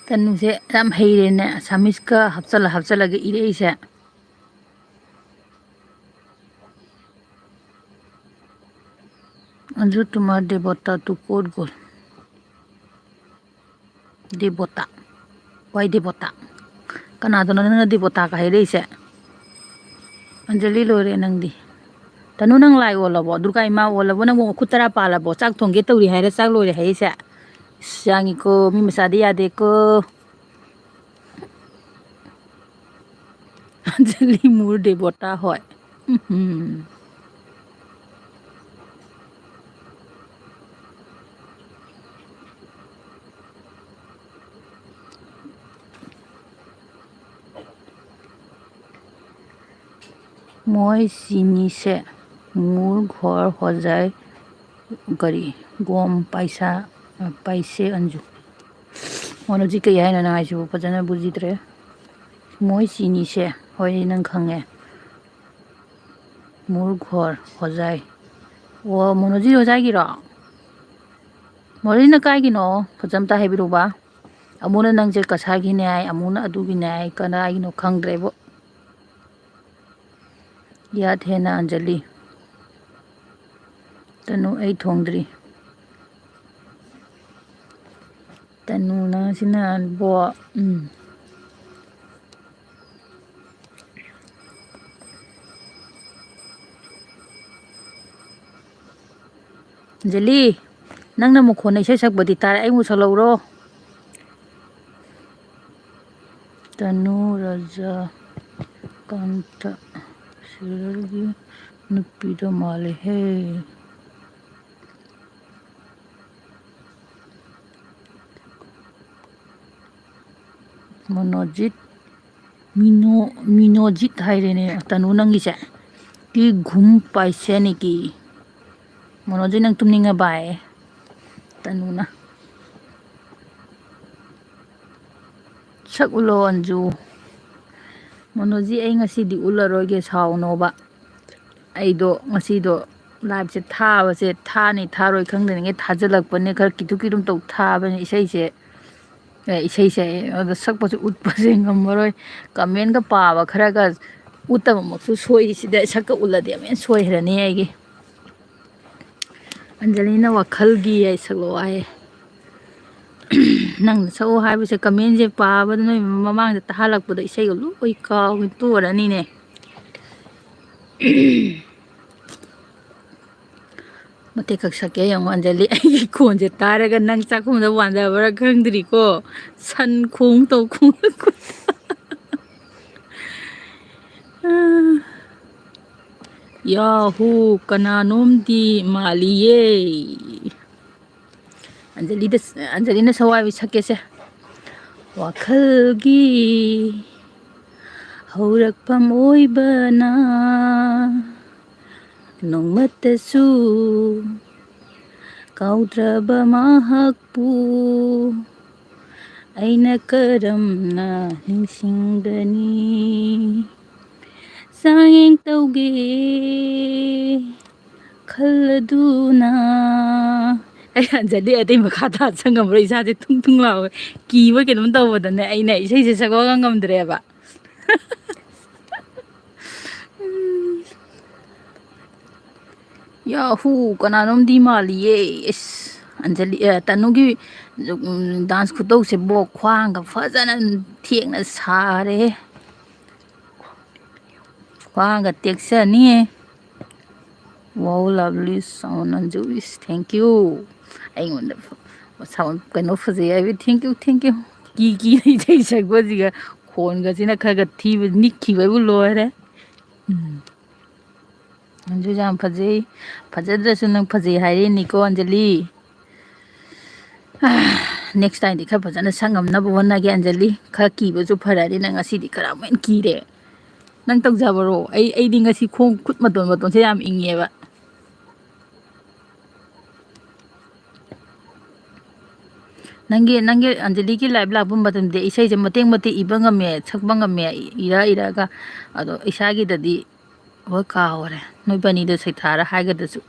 ꯇꯅꯨꯁꯦ ꯌꯥꯝ ꯍꯩꯔꯦꯅꯦ, ꯑꯁꯥꯃꯤꯁꯀ ꯍꯥꯞꯆꯜꯂ ꯍꯥꯞꯆꯜꯂꯒ ꯏꯔꯛꯏꯁꯦ꯫ ꯑꯟꯖꯨ ꯇꯨꯃꯥꯔ ꯗꯦꯕꯣꯇꯥ ꯇꯨ ꯀꯣꯠ ꯒꯣꯜ꯫ ꯗꯦꯕꯣꯇꯥ꯫ ꯋꯥꯏ ꯗꯦꯕꯣꯇꯥ꯫ ꯀꯅꯥꯗꯅꯣ ꯅꯪꯅ ꯗꯦꯕꯣꯇꯥꯒ ꯍꯥꯏꯔꯛꯏꯁꯦ? ꯑꯟꯖꯂꯤ, ꯂꯣꯏꯔꯦ ꯅꯪꯗꯤ꯫ ꯇꯅꯨ, ꯅꯪ ꯂꯥꯏ ꯑꯣꯜꯂꯕꯣ? ꯗꯨꯔꯒꯥ ꯏꯃꯥ ꯑꯣꯜꯂꯕꯣ? ꯅꯪꯕꯨ ꯃꯈꯨꯠ ꯇꯔꯥ ꯄꯥꯜꯂꯕꯣ? ꯆꯥꯛ ꯊꯣꯡꯒꯦ ꯇꯧꯔꯤ ꯍꯥꯏꯔ ꯆꯥꯛ ꯂꯣꯏꯔꯦ ꯍꯥꯏꯔꯛꯏꯁꯦ? ꯏꯁ, ꯌꯥꯡꯉꯤꯀꯣ, ꯃꯤ ꯃꯆꯥꯗꯤ ꯌꯥꯗꯦꯀꯣ꯫ ꯑꯟꯖꯂꯤ ꯃꯨꯔ ꯗꯦꯕꯣꯇꯥ ꯍꯣꯏ꯫ ꯎꯝ꯫ ꯃꯣꯏ ꯆꯤꯅꯤꯁꯦ ꯃꯨꯔ ꯘꯣꯔ ꯍꯣꯖꯥꯏ ꯀꯔꯤ ꯒꯣꯝ ꯄꯥꯏꯁꯥ ꯄꯥꯏꯁꯦ ꯑꯟꯖꯨ꯫ ꯃꯣꯅꯣꯖꯤꯠ ꯀꯩ ꯍꯥꯏꯅꯣ ꯅꯪ ꯍꯥꯏꯁꯤꯕꯨ? ꯐꯖꯅ ꯕꯨꯖꯤꯗ꯭ꯔꯦ꯫ ꯃꯣꯏ ꯆꯤꯅꯤꯁꯦ꯫ ꯍꯣꯏ, ꯅꯪ ꯈꯪꯉꯦ꯫ ꯃꯨꯔ ꯘꯣꯔ ꯍꯣꯖꯥꯏ꯫ ꯑꯣ, ꯃꯣꯅꯣꯖꯤꯠ ꯍꯣꯖꯥꯏꯒꯤꯔꯣ? ꯃꯣꯅꯣꯖꯤꯠꯅ ꯀꯥꯏꯒꯤꯅꯣ? ꯐꯖꯅ ꯑꯝꯇ ꯍꯥꯏꯕꯤꯔꯛꯎꯕ꯫ ꯑꯃꯨꯅ ꯅꯪꯁꯦ ꯀꯁꯥꯒꯤꯅꯦ ꯍꯥꯏ, ꯑꯃꯨꯅ ꯑꯗꯨꯒꯤꯅꯦ ꯍꯥꯏ, ꯀꯗꯥꯏꯒꯤꯅꯣ ꯈꯪꯗ꯭ꯔꯦꯕꯣ꯫ ꯌꯥꯠ ꯍꯦꯟꯅ ꯑꯟꯖꯂꯤ꯫ ꯇꯅꯨ, ꯑꯩ ꯊꯣꯡꯗ꯭ꯔꯤ꯫ ꯇꯅꯨ, ꯅꯪ ꯁꯤꯅ ꯕꯣ-, ꯎꯝ꯫ ꯑꯟꯖꯂꯤ, ꯅꯪꯅ ꯃꯈꯣꯟꯅ ꯏꯁꯩ ꯁꯛꯄꯗꯤ ꯇꯥꯔꯦ, ꯑꯩ ꯑꯃꯨꯛ ꯁꯛꯂꯛꯎꯔꯣ? ꯇꯅꯨ ꯔꯥꯖꯥ ꯀꯥꯟꯇ serialꯒꯤ ꯅꯨꯄꯤꯗꯣ ꯃꯥꯜꯂꯦꯍꯦ꯫ ꯃꯣꯅꯣꯖꯤꯠ, ꯃꯤꯅꯣ-, ꯃꯤꯅꯣꯖꯤꯠ ꯍꯥꯏꯔꯦꯅꯦ ꯇꯅꯨ ꯅꯪꯒꯤꯁꯦ꯫ ꯀꯤ ꯘꯨꯝ ꯄꯥꯏꯁꯦꯅꯤꯀꯤ꯫ ꯃꯣꯅꯣꯖꯤꯠ ꯅꯪ ꯇꯨꯝꯅꯤꯡꯉꯕꯥꯏ꯫ ꯇꯅꯨꯅ꯫ ꯁꯛ ꯎꯠꯂꯣ ꯑꯟꯖꯨ꯫ ꯃꯣꯅꯣꯖꯤꯠ, ꯑꯩ ꯉꯁꯤꯗꯤ ꯎꯠꯂꯔꯣꯏꯒꯦ, ꯁꯥꯎꯅꯣꯕ꯫ ꯑꯩꯗꯣ ꯉꯁꯤꯗꯣ liveꯁꯦ ꯊꯥꯕꯁꯦ ꯊꯥꯅꯤ ꯊꯥꯔꯣꯏ ꯈꯪꯗ꯭ꯔꯤꯉꯩ ꯊꯥꯖꯤꯜꯂꯛꯄꯅꯦ, ꯈꯔ ꯀꯤꯊꯨ ꯀꯤꯔꯨꯝ ꯇꯧ ꯊꯥꯕꯅꯦ ꯏꯁꯩꯁꯦ꯫ ꯑꯦ, ꯏꯁꯩꯁꯦ, ꯑꯗꯣ ꯁꯛꯄꯁꯨ ꯎꯠꯄꯁꯦ ꯉꯝꯃꯔꯣꯏ꯫ Commentꯀ ꯄꯥꯕ ꯈꯔꯒ ꯎꯠꯇꯕꯃꯛꯁꯨ ꯁꯣꯏꯔꯤꯁꯤꯗ, ꯁꯛꯀ ꯎꯠꯂꯗꯤ ꯑꯃꯨꯛ ꯍꯦꯟꯅ ꯁꯣꯏꯈ꯭ꯔꯅꯤ ꯑꯩꯒꯤ꯫ ꯑꯟꯖꯂꯤꯅ ꯋꯥꯈꯜꯒꯤ ꯍꯥꯏ ꯁꯛꯂꯛꯑꯣ ꯍꯥꯏꯌꯦ꯫ ꯅꯪꯅ ꯁꯛꯑꯣ ꯍꯥꯏꯕꯁꯦ commentꯁꯦ ꯄꯥꯕꯗ ꯅꯣꯏ ꯃꯃꯥꯡꯗ ꯇꯥꯍꯜꯂꯛꯄꯗ ꯏꯁꯩꯒ ꯂꯣꯏ ꯀꯥꯎꯒꯦ ꯇꯣꯔꯅꯤꯅꯦ꯫ ꯃꯇꯦꯛ ꯈꯛ ꯁꯛꯀꯦ ꯌꯦꯡꯉꯣ ꯑꯟꯖꯂꯤ꯫ ꯑꯩꯒꯤ ꯈꯣꯟꯁꯦ ꯇꯥꯔꯒ ꯅꯪ ꯆꯥꯛꯈꯨꯝꯗ ꯋꯥꯟꯗꯕ꯭ꯔꯥ ꯈꯪꯗ꯭ꯔꯤꯀꯣ꯫ ꯁꯟ ꯈꯣꯡ ꯇꯧ ꯈꯣꯡ꯫ ꯌꯥꯍꯨ, ꯀꯅꯥꯅꯣꯝꯗꯤ ꯃꯥꯜꯂꯤꯌꯦ꯫ ꯑꯟꯖꯂꯤꯗ, ꯑꯟꯖꯂꯤꯅ ꯁꯛꯑꯣ ꯍꯥꯏꯕ ꯁꯛꯀꯦꯁꯦ꯫ ꯋꯥꯈꯜꯒꯤ ꯍꯧꯔꯛꯐꯝ ꯑꯣꯏꯕꯅ ꯅꯣꯡꯃꯇꯁꯨ ꯀꯥꯎꯗ꯭ꯔꯕ ꯃꯍꯥꯛꯄꯨ ꯑꯩꯅ ꯀꯔꯝꯅ ꯅꯤꯡꯁꯤꯡꯒꯅꯤ? ꯆꯥꯡꯌꯦꯡ ꯇꯧꯒꯦ ꯈꯜꯂꯗꯨꯅ꯫ ꯑꯩ ꯑꯟꯖꯂꯤ ꯑꯇꯩ ꯃꯈꯥ ꯇꯥ ꯆꯪꯉꯝꯃꯔꯣꯏ, ꯏꯁꯥꯁꯦ ꯊꯨꯡ ꯊꯨꯡ ꯂꯥꯎꯋꯦ꯫ ꯀꯤꯕ ꯀꯩꯅꯣꯝ ꯇꯧꯕꯗꯅꯦ ꯑꯩꯅ ꯏꯁꯩꯁꯦ ꯁꯛꯂꯛꯑꯒ ꯉꯝꯗ꯭ꯔꯦꯕ꯫ ꯌꯥꯍꯨ, ꯀꯅꯥꯅꯣꯝꯗꯤ ꯃꯥꯜꯂꯤꯌꯦ꯫ ꯑꯁ, ꯑꯟꯖꯂꯤ, ꯑꯦ, ꯇꯅꯨꯒꯤ, ꯎꯝ, dance ꯈꯨꯇꯧꯁꯤꯕꯣ, ꯈ꯭ꯋꯥꯡꯒ ꯐꯖꯅ ꯊꯦꯛꯅ ꯁꯥꯔꯦꯍꯦ꯫ ꯈ꯭ꯋꯥꯡꯒ ꯇꯦꯛꯆꯅꯤꯌꯦ꯫ Wow, lovely sound, Anju, is, thank you꯫ ꯑꯩꯉꯣꯟꯗ sound ꯀꯩꯅꯣ ꯐꯖꯩ ꯍꯥꯏꯕ, thank you, thank you꯫ ꯀꯤ ꯀꯤ ꯏꯁꯩ ꯁꯛꯄꯁꯤꯒ ꯈꯣꯟꯒꯁꯤꯅ ꯈꯔ ꯈꯔ ꯊꯤꯕ, ꯅꯤꯛꯈꯤꯕꯕꯨ ꯂꯣꯏꯔꯦ꯫ ꯎꯝ꯫ ꯑꯟꯖꯨ ꯌꯥꯝ ꯐꯖꯩ꯫ ꯐꯖꯗ꯭ꯔꯁꯨ ꯅꯪ ꯐꯖꯩ ꯍꯥꯏꯔꯤꯅꯤꯀꯣ, ꯑꯟꯖꯂꯤ꯫ Next timeꯗꯤ ꯈꯔ ꯐꯖꯅ ꯁꯛ ꯉꯝꯅꯕ ꯍꯣꯠꯅꯒꯦ, ꯑꯟꯖꯂꯤ꯫ ꯈꯔ ꯀꯤꯕꯁꯨ ꯐꯔꯅꯤ ꯅꯪ ꯉꯁꯤꯗꯤ꯫ ꯀꯔꯝꯍꯥꯏꯅ ꯀꯤꯔꯦ? ꯅꯪ ꯇꯧꯖꯕꯔꯣ? ꯑꯩ, ꯑꯩꯗꯤ ꯉꯁꯤ ꯈꯣꯡ ꯈꯨꯠ ꯃꯇꯣꯟ ꯃꯇꯣꯟꯁꯦ ꯌꯥꯝ ꯏꯪꯉꯦꯕ꯫ ꯅꯪꯒꯤ, ꯅꯪꯒꯤ ꯑꯟꯖꯂꯤꯒꯤ live ꯂꯥꯛꯄ ꯃꯇꯝꯗ ꯏꯁꯩꯁꯦ ꯃꯇꯦꯛ ꯃꯇꯦꯛ ꯏꯕ ꯉꯝꯃꯦ, ꯁꯛꯄ ꯉꯝꯃꯦ, ꯏꯔ ꯏꯔꯒ꯫ ꯑꯗꯣ ꯏꯁꯥꯒꯤꯗꯗꯤ ꯂꯣꯏ ꯀꯥꯎꯈꯔꯦ꯫ ꯅꯣꯏ ꯕꯅꯤꯗ ꯁꯩꯊꯥꯔ ꯍꯥꯏꯒꯗ꯭ꯔꯁꯨ꯫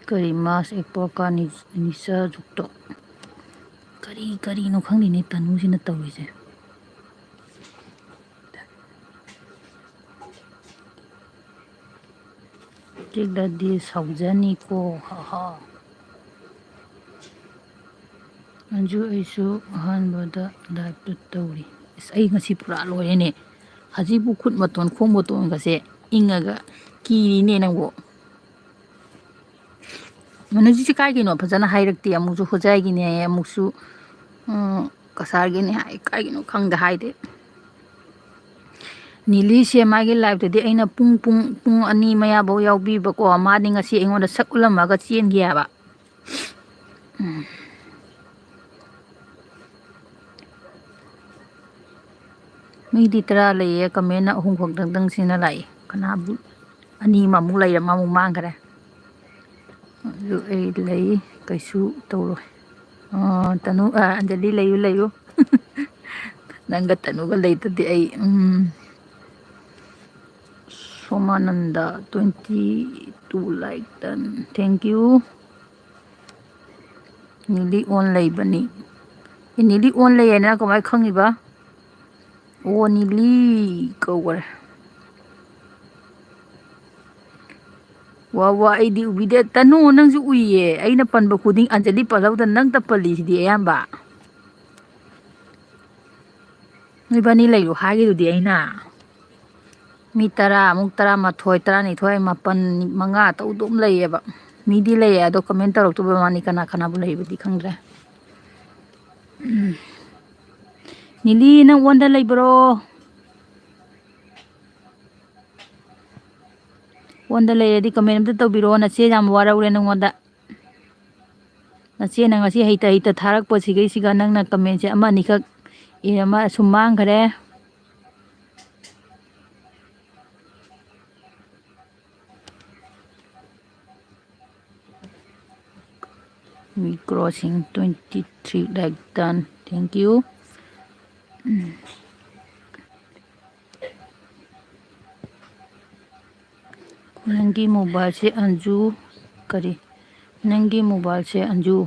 ꯀꯔꯤ mask ꯑꯦꯛꯄ ꯀꯥꯅꯤ ꯅꯤꯁꯥ ꯖꯨꯛꯇꯣ? ꯀꯔꯤ ꯀꯔꯤꯅꯣ ꯈꯪꯗꯦꯅꯦ ꯇꯅꯨꯁꯤꯅ ꯇꯧꯔꯤꯁꯦ꯫ ꯆꯤꯛꯂꯗꯤ ꯁꯥꯎꯖꯅꯤꯀꯣ, ꯍꯥ ꯍꯥ꯫ ꯑꯟꯖꯨ, ꯑꯩꯁꯨ ꯑꯍꯥꯟꯕꯗ liveꯇ ꯇꯧꯔꯤ꯫ ꯑꯁ, ꯑꯩ ꯉꯁꯤ ꯄꯨꯔꯥ ꯂꯣꯏꯔꯦꯅꯦ꯫ ꯍꯧꯖꯤꯛꯄꯨ ꯈꯨꯠ ꯃꯇꯣꯟ ꯈꯣꯡ ꯃꯇꯣꯟꯒꯁꯦ ꯏꯪꯉꯒ ꯀꯤꯔꯤꯅꯦ ꯅꯪꯕꯨ꯫ ꯃꯅꯨꯡꯁꯤꯁꯦ ꯀꯥꯏꯒꯤꯅꯣ ꯐꯖꯅ ꯍꯥꯏꯔꯛꯇꯦ꯫ ꯑꯃꯨꯛꯁꯨ ꯍꯣꯖꯥꯏꯒꯤꯅꯦ ꯍꯥꯏꯌꯦ, ꯑꯃꯨꯛꯁꯨ ꯎꯝ, ꯀꯁꯥꯔꯒꯤꯅꯤ ꯍꯥꯏ, ꯀꯥꯏꯒꯤꯅꯣ ꯈꯪꯗꯦ ꯍꯥꯏꯗꯤ꯫ ꯅꯤꯂꯤꯁꯦ ꯃꯥꯒꯤ liveꯇꯨꯗꯤ ꯑꯩꯅ ꯄꯨꯡ, ꯄꯨꯡ, ꯄꯨꯡ ꯑꯅꯤ ꯃꯌꯥꯐꯧ ꯌꯥꯎꯕꯤꯕꯀꯣ, ꯃꯥꯗꯤ ꯉꯁꯤ ꯑꯩꯉꯣꯟꯗ ꯁꯛ ꯎꯠꯂꯝꯃꯒ ꯆꯦꯟꯈꯤ ꯍꯥꯏꯕ꯫ ꯎꯝ꯫ ꯃꯤꯗꯤ ꯇꯔꯥ ꯂꯩꯌꯦ, comment ꯑꯍꯨꯝ ꯈꯛꯇꯪꯗꯪ ꯁꯤꯅ ꯂꯥꯛꯏ꯫ ꯀꯅꯥꯕꯨ? ꯑꯅꯤ ꯑꯃꯃꯨꯛ ꯂꯩꯔꯝꯃ ꯑꯃꯨꯛ ꯃꯥꯡꯈ꯭ꯔꯦ꯫ ꯑꯗꯨ ꯑꯩ ꯂꯩ, ꯀꯩꯁꯨ ꯇꯧꯔꯣꯏ꯫ ꯑꯥ, ꯇꯅꯨ, ꯑꯥ, ꯑꯟꯖꯂꯤ ꯂꯩꯌꯨ, ꯂꯩꯌꯨ꯫ ꯅꯪꯒ ꯇꯅꯨꯒ ꯂꯩꯇꯗꯤ ꯑꯩ, ꯎꯝ꯫ ꯁꯣꯃꯥꯅꯟꯗ, twenty two like done. Thank you꯫ ꯅꯤꯂꯤ on ꯂꯩꯕꯅꯤ꯫ ꯑꯦ, ꯅꯤꯂꯤ on ꯂꯩ ꯍꯥꯏꯅ ꯀꯃꯥꯏ ꯈꯪꯉꯤꯕ? ꯑꯣ, ꯅꯤꯂꯤ ꯀꯧꯈꯔꯦ꯫ ꯋꯥ, ꯋꯥ, ꯑꯩꯗꯤ ꯎꯕꯤꯗꯦ꯫ ꯇꯅꯨ, ꯅꯪꯁꯨ ꯎꯏꯌꯦ꯫ ꯑꯩꯅ ꯄꯟꯕ ꯈꯨꯗꯤꯡ ꯑꯟꯖꯂꯤ ꯄꯜꯍꯧꯗꯅ ꯅꯪꯇ ꯄꯜꯂꯤꯁꯤꯗꯤ ꯑꯌꯥꯝꯕ꯫ ꯅꯣꯏꯕꯥꯅꯤ ꯂꯩꯌꯨ ꯍꯥꯏꯒꯤꯗꯨꯗꯤ ꯑꯩꯅ꯫ ꯃꯤ ꯇꯔꯥꯃꯨꯛ, ꯇꯔꯥꯃꯥꯊꯣꯏ, ꯇꯔꯥꯅꯤꯊꯣꯏ, ꯃꯥꯄꯟ, ꯃꯉꯥ ꯇꯧꯗꯨꯝ ꯂꯩꯌꯦꯕ꯫ ꯃꯤꯗꯤ ꯂꯩꯌꯦ, ꯑꯗꯣ comment ꯇꯧꯔꯛꯇꯕ ꯋꯥꯅꯤ, ꯀꯅꯥ ꯀꯅꯥꯕꯨ ꯂꯩꯕꯗꯤ ꯈꯪꯗ꯭ꯔꯦ꯫ ꯎꯝ꯫ ꯅꯤꯂꯤ, ꯅꯪ on ꯗ ꯂꯩꯕ꯭ꯔꯣ? On ꯗ ꯂꯩꯔꯗꯤ comment ꯑꯝꯇ ꯇꯧꯕꯤꯔꯛꯑꯣ, ꯅꯆꯦ ꯌꯥꯝ ꯋꯥꯔꯧꯔꯦ ꯅꯉꯣꯟꯗ꯫ ꯅꯆꯦꯅ ꯉꯁꯤ ꯍꯩꯇ ꯍꯩꯇ ꯊꯥꯔꯛꯄꯁꯤꯒꯩꯁꯤꯒ ꯅꯪꯅ commentꯁꯦ ꯑꯃ ꯑꯅꯤꯈꯛ ꯏꯔꯝꯃ ꯁꯨꯝ ꯃꯥꯡꯈ꯭ꯔꯦ꯫ We crossing twenty three like done. Thank you. ꯎꯝ꯫ ꯅꯪꯒꯤ mobileꯁꯦ ꯑꯟꯖꯨ, ꯀꯔꯤ? ꯅꯪꯒꯤ mobileꯁꯦ ꯑꯟꯖꯨ,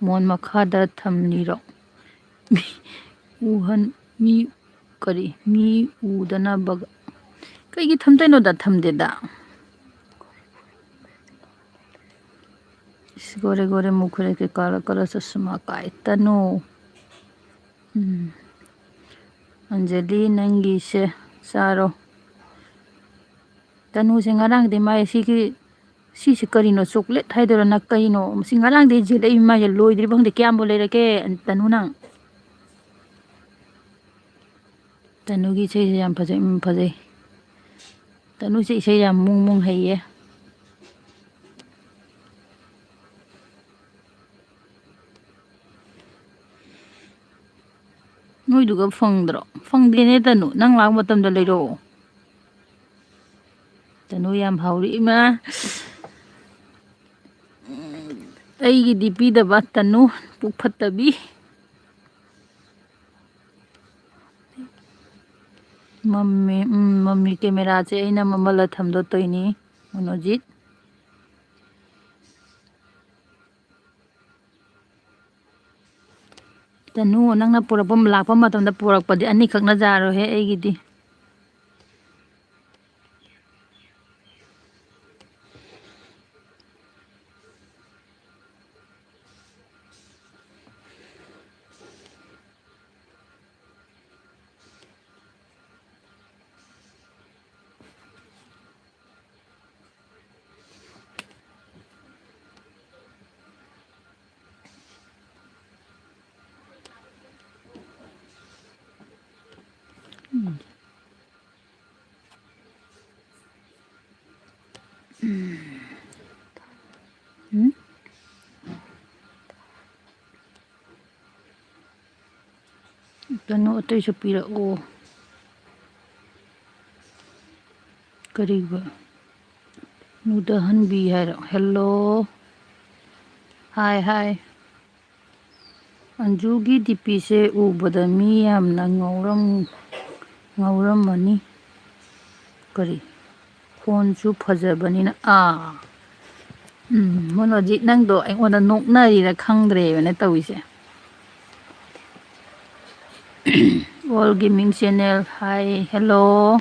ꯃꯣꯟ ꯃꯈꯥꯗ ꯊꯝꯂꯤꯔꯣ? ꯃꯤ ꯎꯍꯟ-, ꯃꯤ ꯀꯔꯤ? ꯃꯤ ꯎꯗꯅꯕꯒ꯫ ꯀꯩꯒꯤ ꯊꯝꯗꯣꯏꯅꯣꯗ? ꯊꯝꯗꯦꯗ꯫ ꯏꯁ, ꯒꯣꯔꯦ ꯒꯣꯔꯦ ꯃꯨꯈꯔꯦ ꯀꯦ ꯀꯥꯂꯥ ꯀꯥꯂꯥ ꯆꯁꯃꯥ ꯀꯥꯏ ꯇꯅꯨ꯫ ꯎꯝ꯫ ꯑꯟꯖꯂꯤ, ꯅꯪꯒꯤꯁꯦ ꯆꯥꯔꯣ꯫ ꯇꯅꯨꯁꯦ ꯉꯔꯥꯡꯗꯤ ꯃꯥꯏ ꯁꯤꯒꯤ ꯁꯤꯁꯦ ꯀꯔꯤꯅꯣ? ꯆꯣꯀ꯭ꯂꯦꯠ ꯍꯥꯏꯗꯣꯏꯔꯥ ꯅ ꯀꯩꯅꯣ? ꯃꯁꯤ ꯉꯔꯥꯡꯗꯩ ꯆꯦꯜꯂꯛꯏ ꯃꯥꯁꯦ, ꯂꯣꯏꯗ꯭ꯔꯤꯕ ꯈꯪꯗꯦ꯫ ꯀꯌꯥꯝꯕꯨ ꯂꯩꯔꯒꯦ, ꯇꯅꯨ ꯅꯪ? ꯇꯅꯨꯒꯤ ꯏꯁꯩꯁꯦ ꯌꯥꯝ ꯐꯖꯩ꯫ ꯎꯝ, ꯐꯖꯩ꯫ ꯇꯅꯨꯁꯦ ꯏꯁꯩ ꯌꯥꯝ ꯃꯣꯡ ꯃꯣꯡ ꯍꯩꯌꯦ꯫ ꯅꯣꯏꯗꯨꯒ ꯐꯪꯗ꯭ꯔꯣ? ꯐꯪꯗꯦꯅꯦ ꯇꯅꯨ, ꯅꯪ ꯂꯥꯛꯄ ꯃꯇꯝꯗ ꯂꯩꯔꯛꯑꯣ꯫ ꯇꯅꯨ ꯌꯥꯝ ꯍꯥꯎꯔꯤ ꯏꯃꯥ꯫ ꯑꯩꯒꯤꯗꯤ ꯄꯤꯗꯕ ꯇꯅꯨ, ꯄꯨꯛ ꯐꯠꯇꯕꯤ꯫ ꯃꯝꯃꯤ, ꯎꯝ, ꯃꯝꯃꯤ꯫ ꯀꯦꯃꯦꯔꯥꯁꯦ ꯑꯩꯅ ꯃꯝꯍꯜꯂ ꯊꯝꯗꯣꯛꯇꯣꯏꯅꯤ, ꯃꯣꯅꯣꯖꯤꯠ꯫ ꯇꯅꯨ, ꯅꯪꯅ ꯄꯨꯔꯛꯄ, ꯂꯥꯛꯄ ꯃꯇꯝꯗ ꯄꯨꯔꯛꯄꯗꯤ ꯑꯅꯤꯈꯛꯅ ꯌꯥꯔꯣꯏꯍꯦ ꯑꯩꯒꯤꯗꯤ꯫ ꯎꯝ? ꯀꯩꯅꯣ ꯑꯇꯩꯁꯨ ꯄꯤꯔꯛꯑꯣ꯫ ꯀꯔꯤꯕ? ꯅꯨꯗꯍꯟꯕꯤ ꯍꯥꯏꯔꯣ? Hello꯫ Hi, hi꯫ ꯑꯟꯖꯨꯒꯤ DPꯁꯦ ꯎꯕꯗ ꯃꯤ ꯌꯥꯝꯅ ꯉꯥꯎꯔꯝ-, ꯉꯥꯎꯔꯝꯃꯅꯤ꯫ ꯀꯔꯤ? ꯈꯣꯟꯁꯨ ꯐꯖꯕꯅꯤꯅ꯫ ꯑꯥ꯫ ꯎꯝ, ꯃꯣꯅꯣꯖꯤꯠ, ꯅꯪꯗꯣ ꯑꯩꯉꯣꯟꯗ ꯅꯣꯛꯅꯔꯤꯔ ꯈꯪꯗ꯭ꯔꯦꯕꯅꯦ ꯇꯧꯔꯤꯁꯦ꯫ All Gaming Channel, hi, hello꯫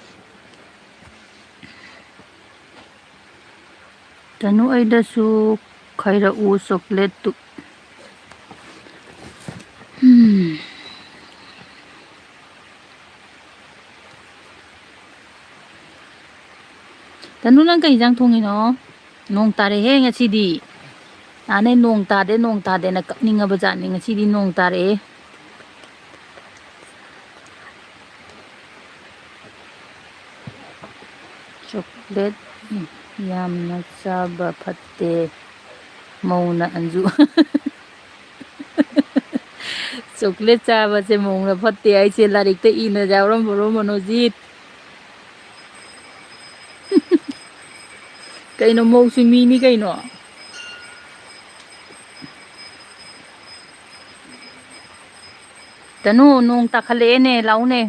ꯇꯅꯨ, ꯑꯩꯗꯁꯨ ꯈꯥꯏꯔꯛꯎ ꯆꯣꯀ꯭ꯂꯦꯠꯇꯨ꯫ ꯎꯝ꯫ ꯇꯅꯨ, ꯅꯪ ꯀꯩ ꯏꯟꯖꯥꯡ ꯊꯣꯡꯉꯤꯅꯣ? ꯅꯣꯡ ꯇꯥꯔꯛꯑꯦꯍꯦ ꯉꯁꯤꯗꯤ꯫ ꯅꯍꯥꯟꯅꯩ ꯅꯣꯡ ꯇꯥꯗꯦ, ꯅꯣꯡ ꯇꯥꯗꯦꯅ ꯀꯞꯅꯤꯡꯉꯕ ꯖꯥꯠꯅꯤ꯫ ꯉꯁꯤꯗꯤ ꯅꯣꯡ ꯇꯥꯔꯛꯑꯦ꯫ ꯆꯣꯀ꯭ꯂꯦꯠ ꯌꯥꯝꯅ ꯆꯥꯕ ꯐꯠꯇꯦ꯫ ꯃꯧꯅ ꯑꯟꯖꯨ꯫ ꯆꯣꯀ꯭ꯂꯦꯠ ꯆꯥꯕꯁꯦ ꯃꯧꯅ ꯐꯠꯇꯦ ꯍꯥꯏꯁꯦ ꯂꯥꯏꯔꯤꯛꯇ ꯏꯅ ꯌꯥꯎꯔꯝꯕꯔꯣ, ꯃꯅꯣꯖꯤꯠ? ꯀꯩꯅꯣ, ꯃꯧꯁꯨ ꯃꯤꯅꯤ ꯀꯩꯅꯣ꯫ ꯇꯅꯨ, ꯅꯣꯡ ꯇꯥꯈꯠꯂꯛꯑꯦꯅꯦ, ꯂꯥꯛꯎꯅꯦ꯫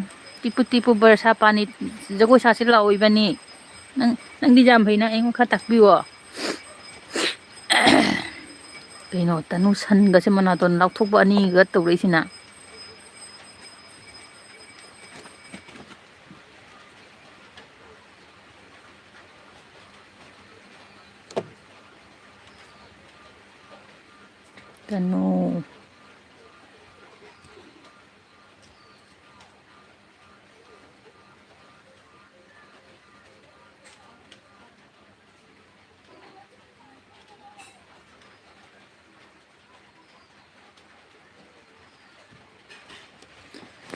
ꯇꯤꯄꯨ ꯇꯤꯄꯨ ꯕꯔꯁꯥ ꯄꯥꯅꯤ ꯖꯒꯣꯏ ꯁꯥꯁꯤ ꯂꯥꯛꯑꯣ ꯏꯕꯥꯅꯤ꯫ ꯅꯪ, ꯅꯪꯗꯤ ꯌꯥꯝ ꯐꯩꯅ, ꯑꯩꯉꯣꯟꯗ ꯈꯔ ꯇꯥꯛꯄꯤꯌꯣ꯫ ꯀꯩꯅꯣ, ꯇꯅꯨ ꯁꯟꯒꯁꯦ ꯃꯅꯥꯇꯣꯟ ꯂꯥꯎꯊꯣꯛꯄ ꯑꯅꯤꯒ ꯇꯧꯔꯛꯏꯁꯤꯅ꯫ ꯇꯅꯨ꯫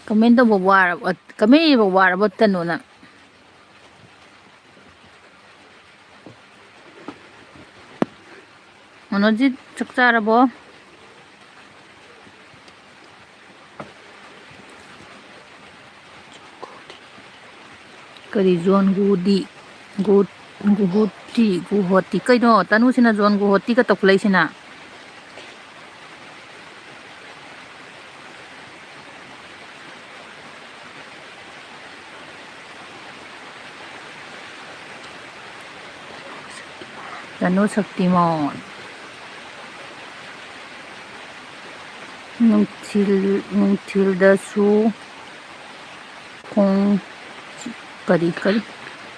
Comment ꯇꯧꯕ ꯋꯥꯔꯕ, comment ꯏꯕ ꯋꯥꯔꯕ ꯇꯅꯨ ꯅꯪ? ꯃꯅꯣꯖꯤꯠ, ꯆꯥꯛ ꯆꯥꯔꯕꯣ? ꯀꯔꯤ ꯖꯣꯟ ꯒꯨꯗꯤ? ꯒꯨ-, ꯒꯨꯍꯣꯇꯤ, ꯒꯨꯍꯣꯇꯤ꯫ ꯀꯩꯅꯣ, ꯇꯅꯨꯁꯤꯅ ꯖꯣꯟ ꯒꯨꯍꯣꯇꯤꯒ ꯇꯧꯈꯠꯂꯛꯏꯁꯤꯅ? ꯇꯅꯨ ꯁꯛꯇꯤꯃꯥꯟ꯫ ꯅꯨꯡꯊꯤꯜ, ꯅꯨꯡꯊꯤꯜꯗꯁꯨ ꯈꯣꯡ ꯆꯤꯛ-, ꯀꯔꯤ, ꯀꯔꯤ?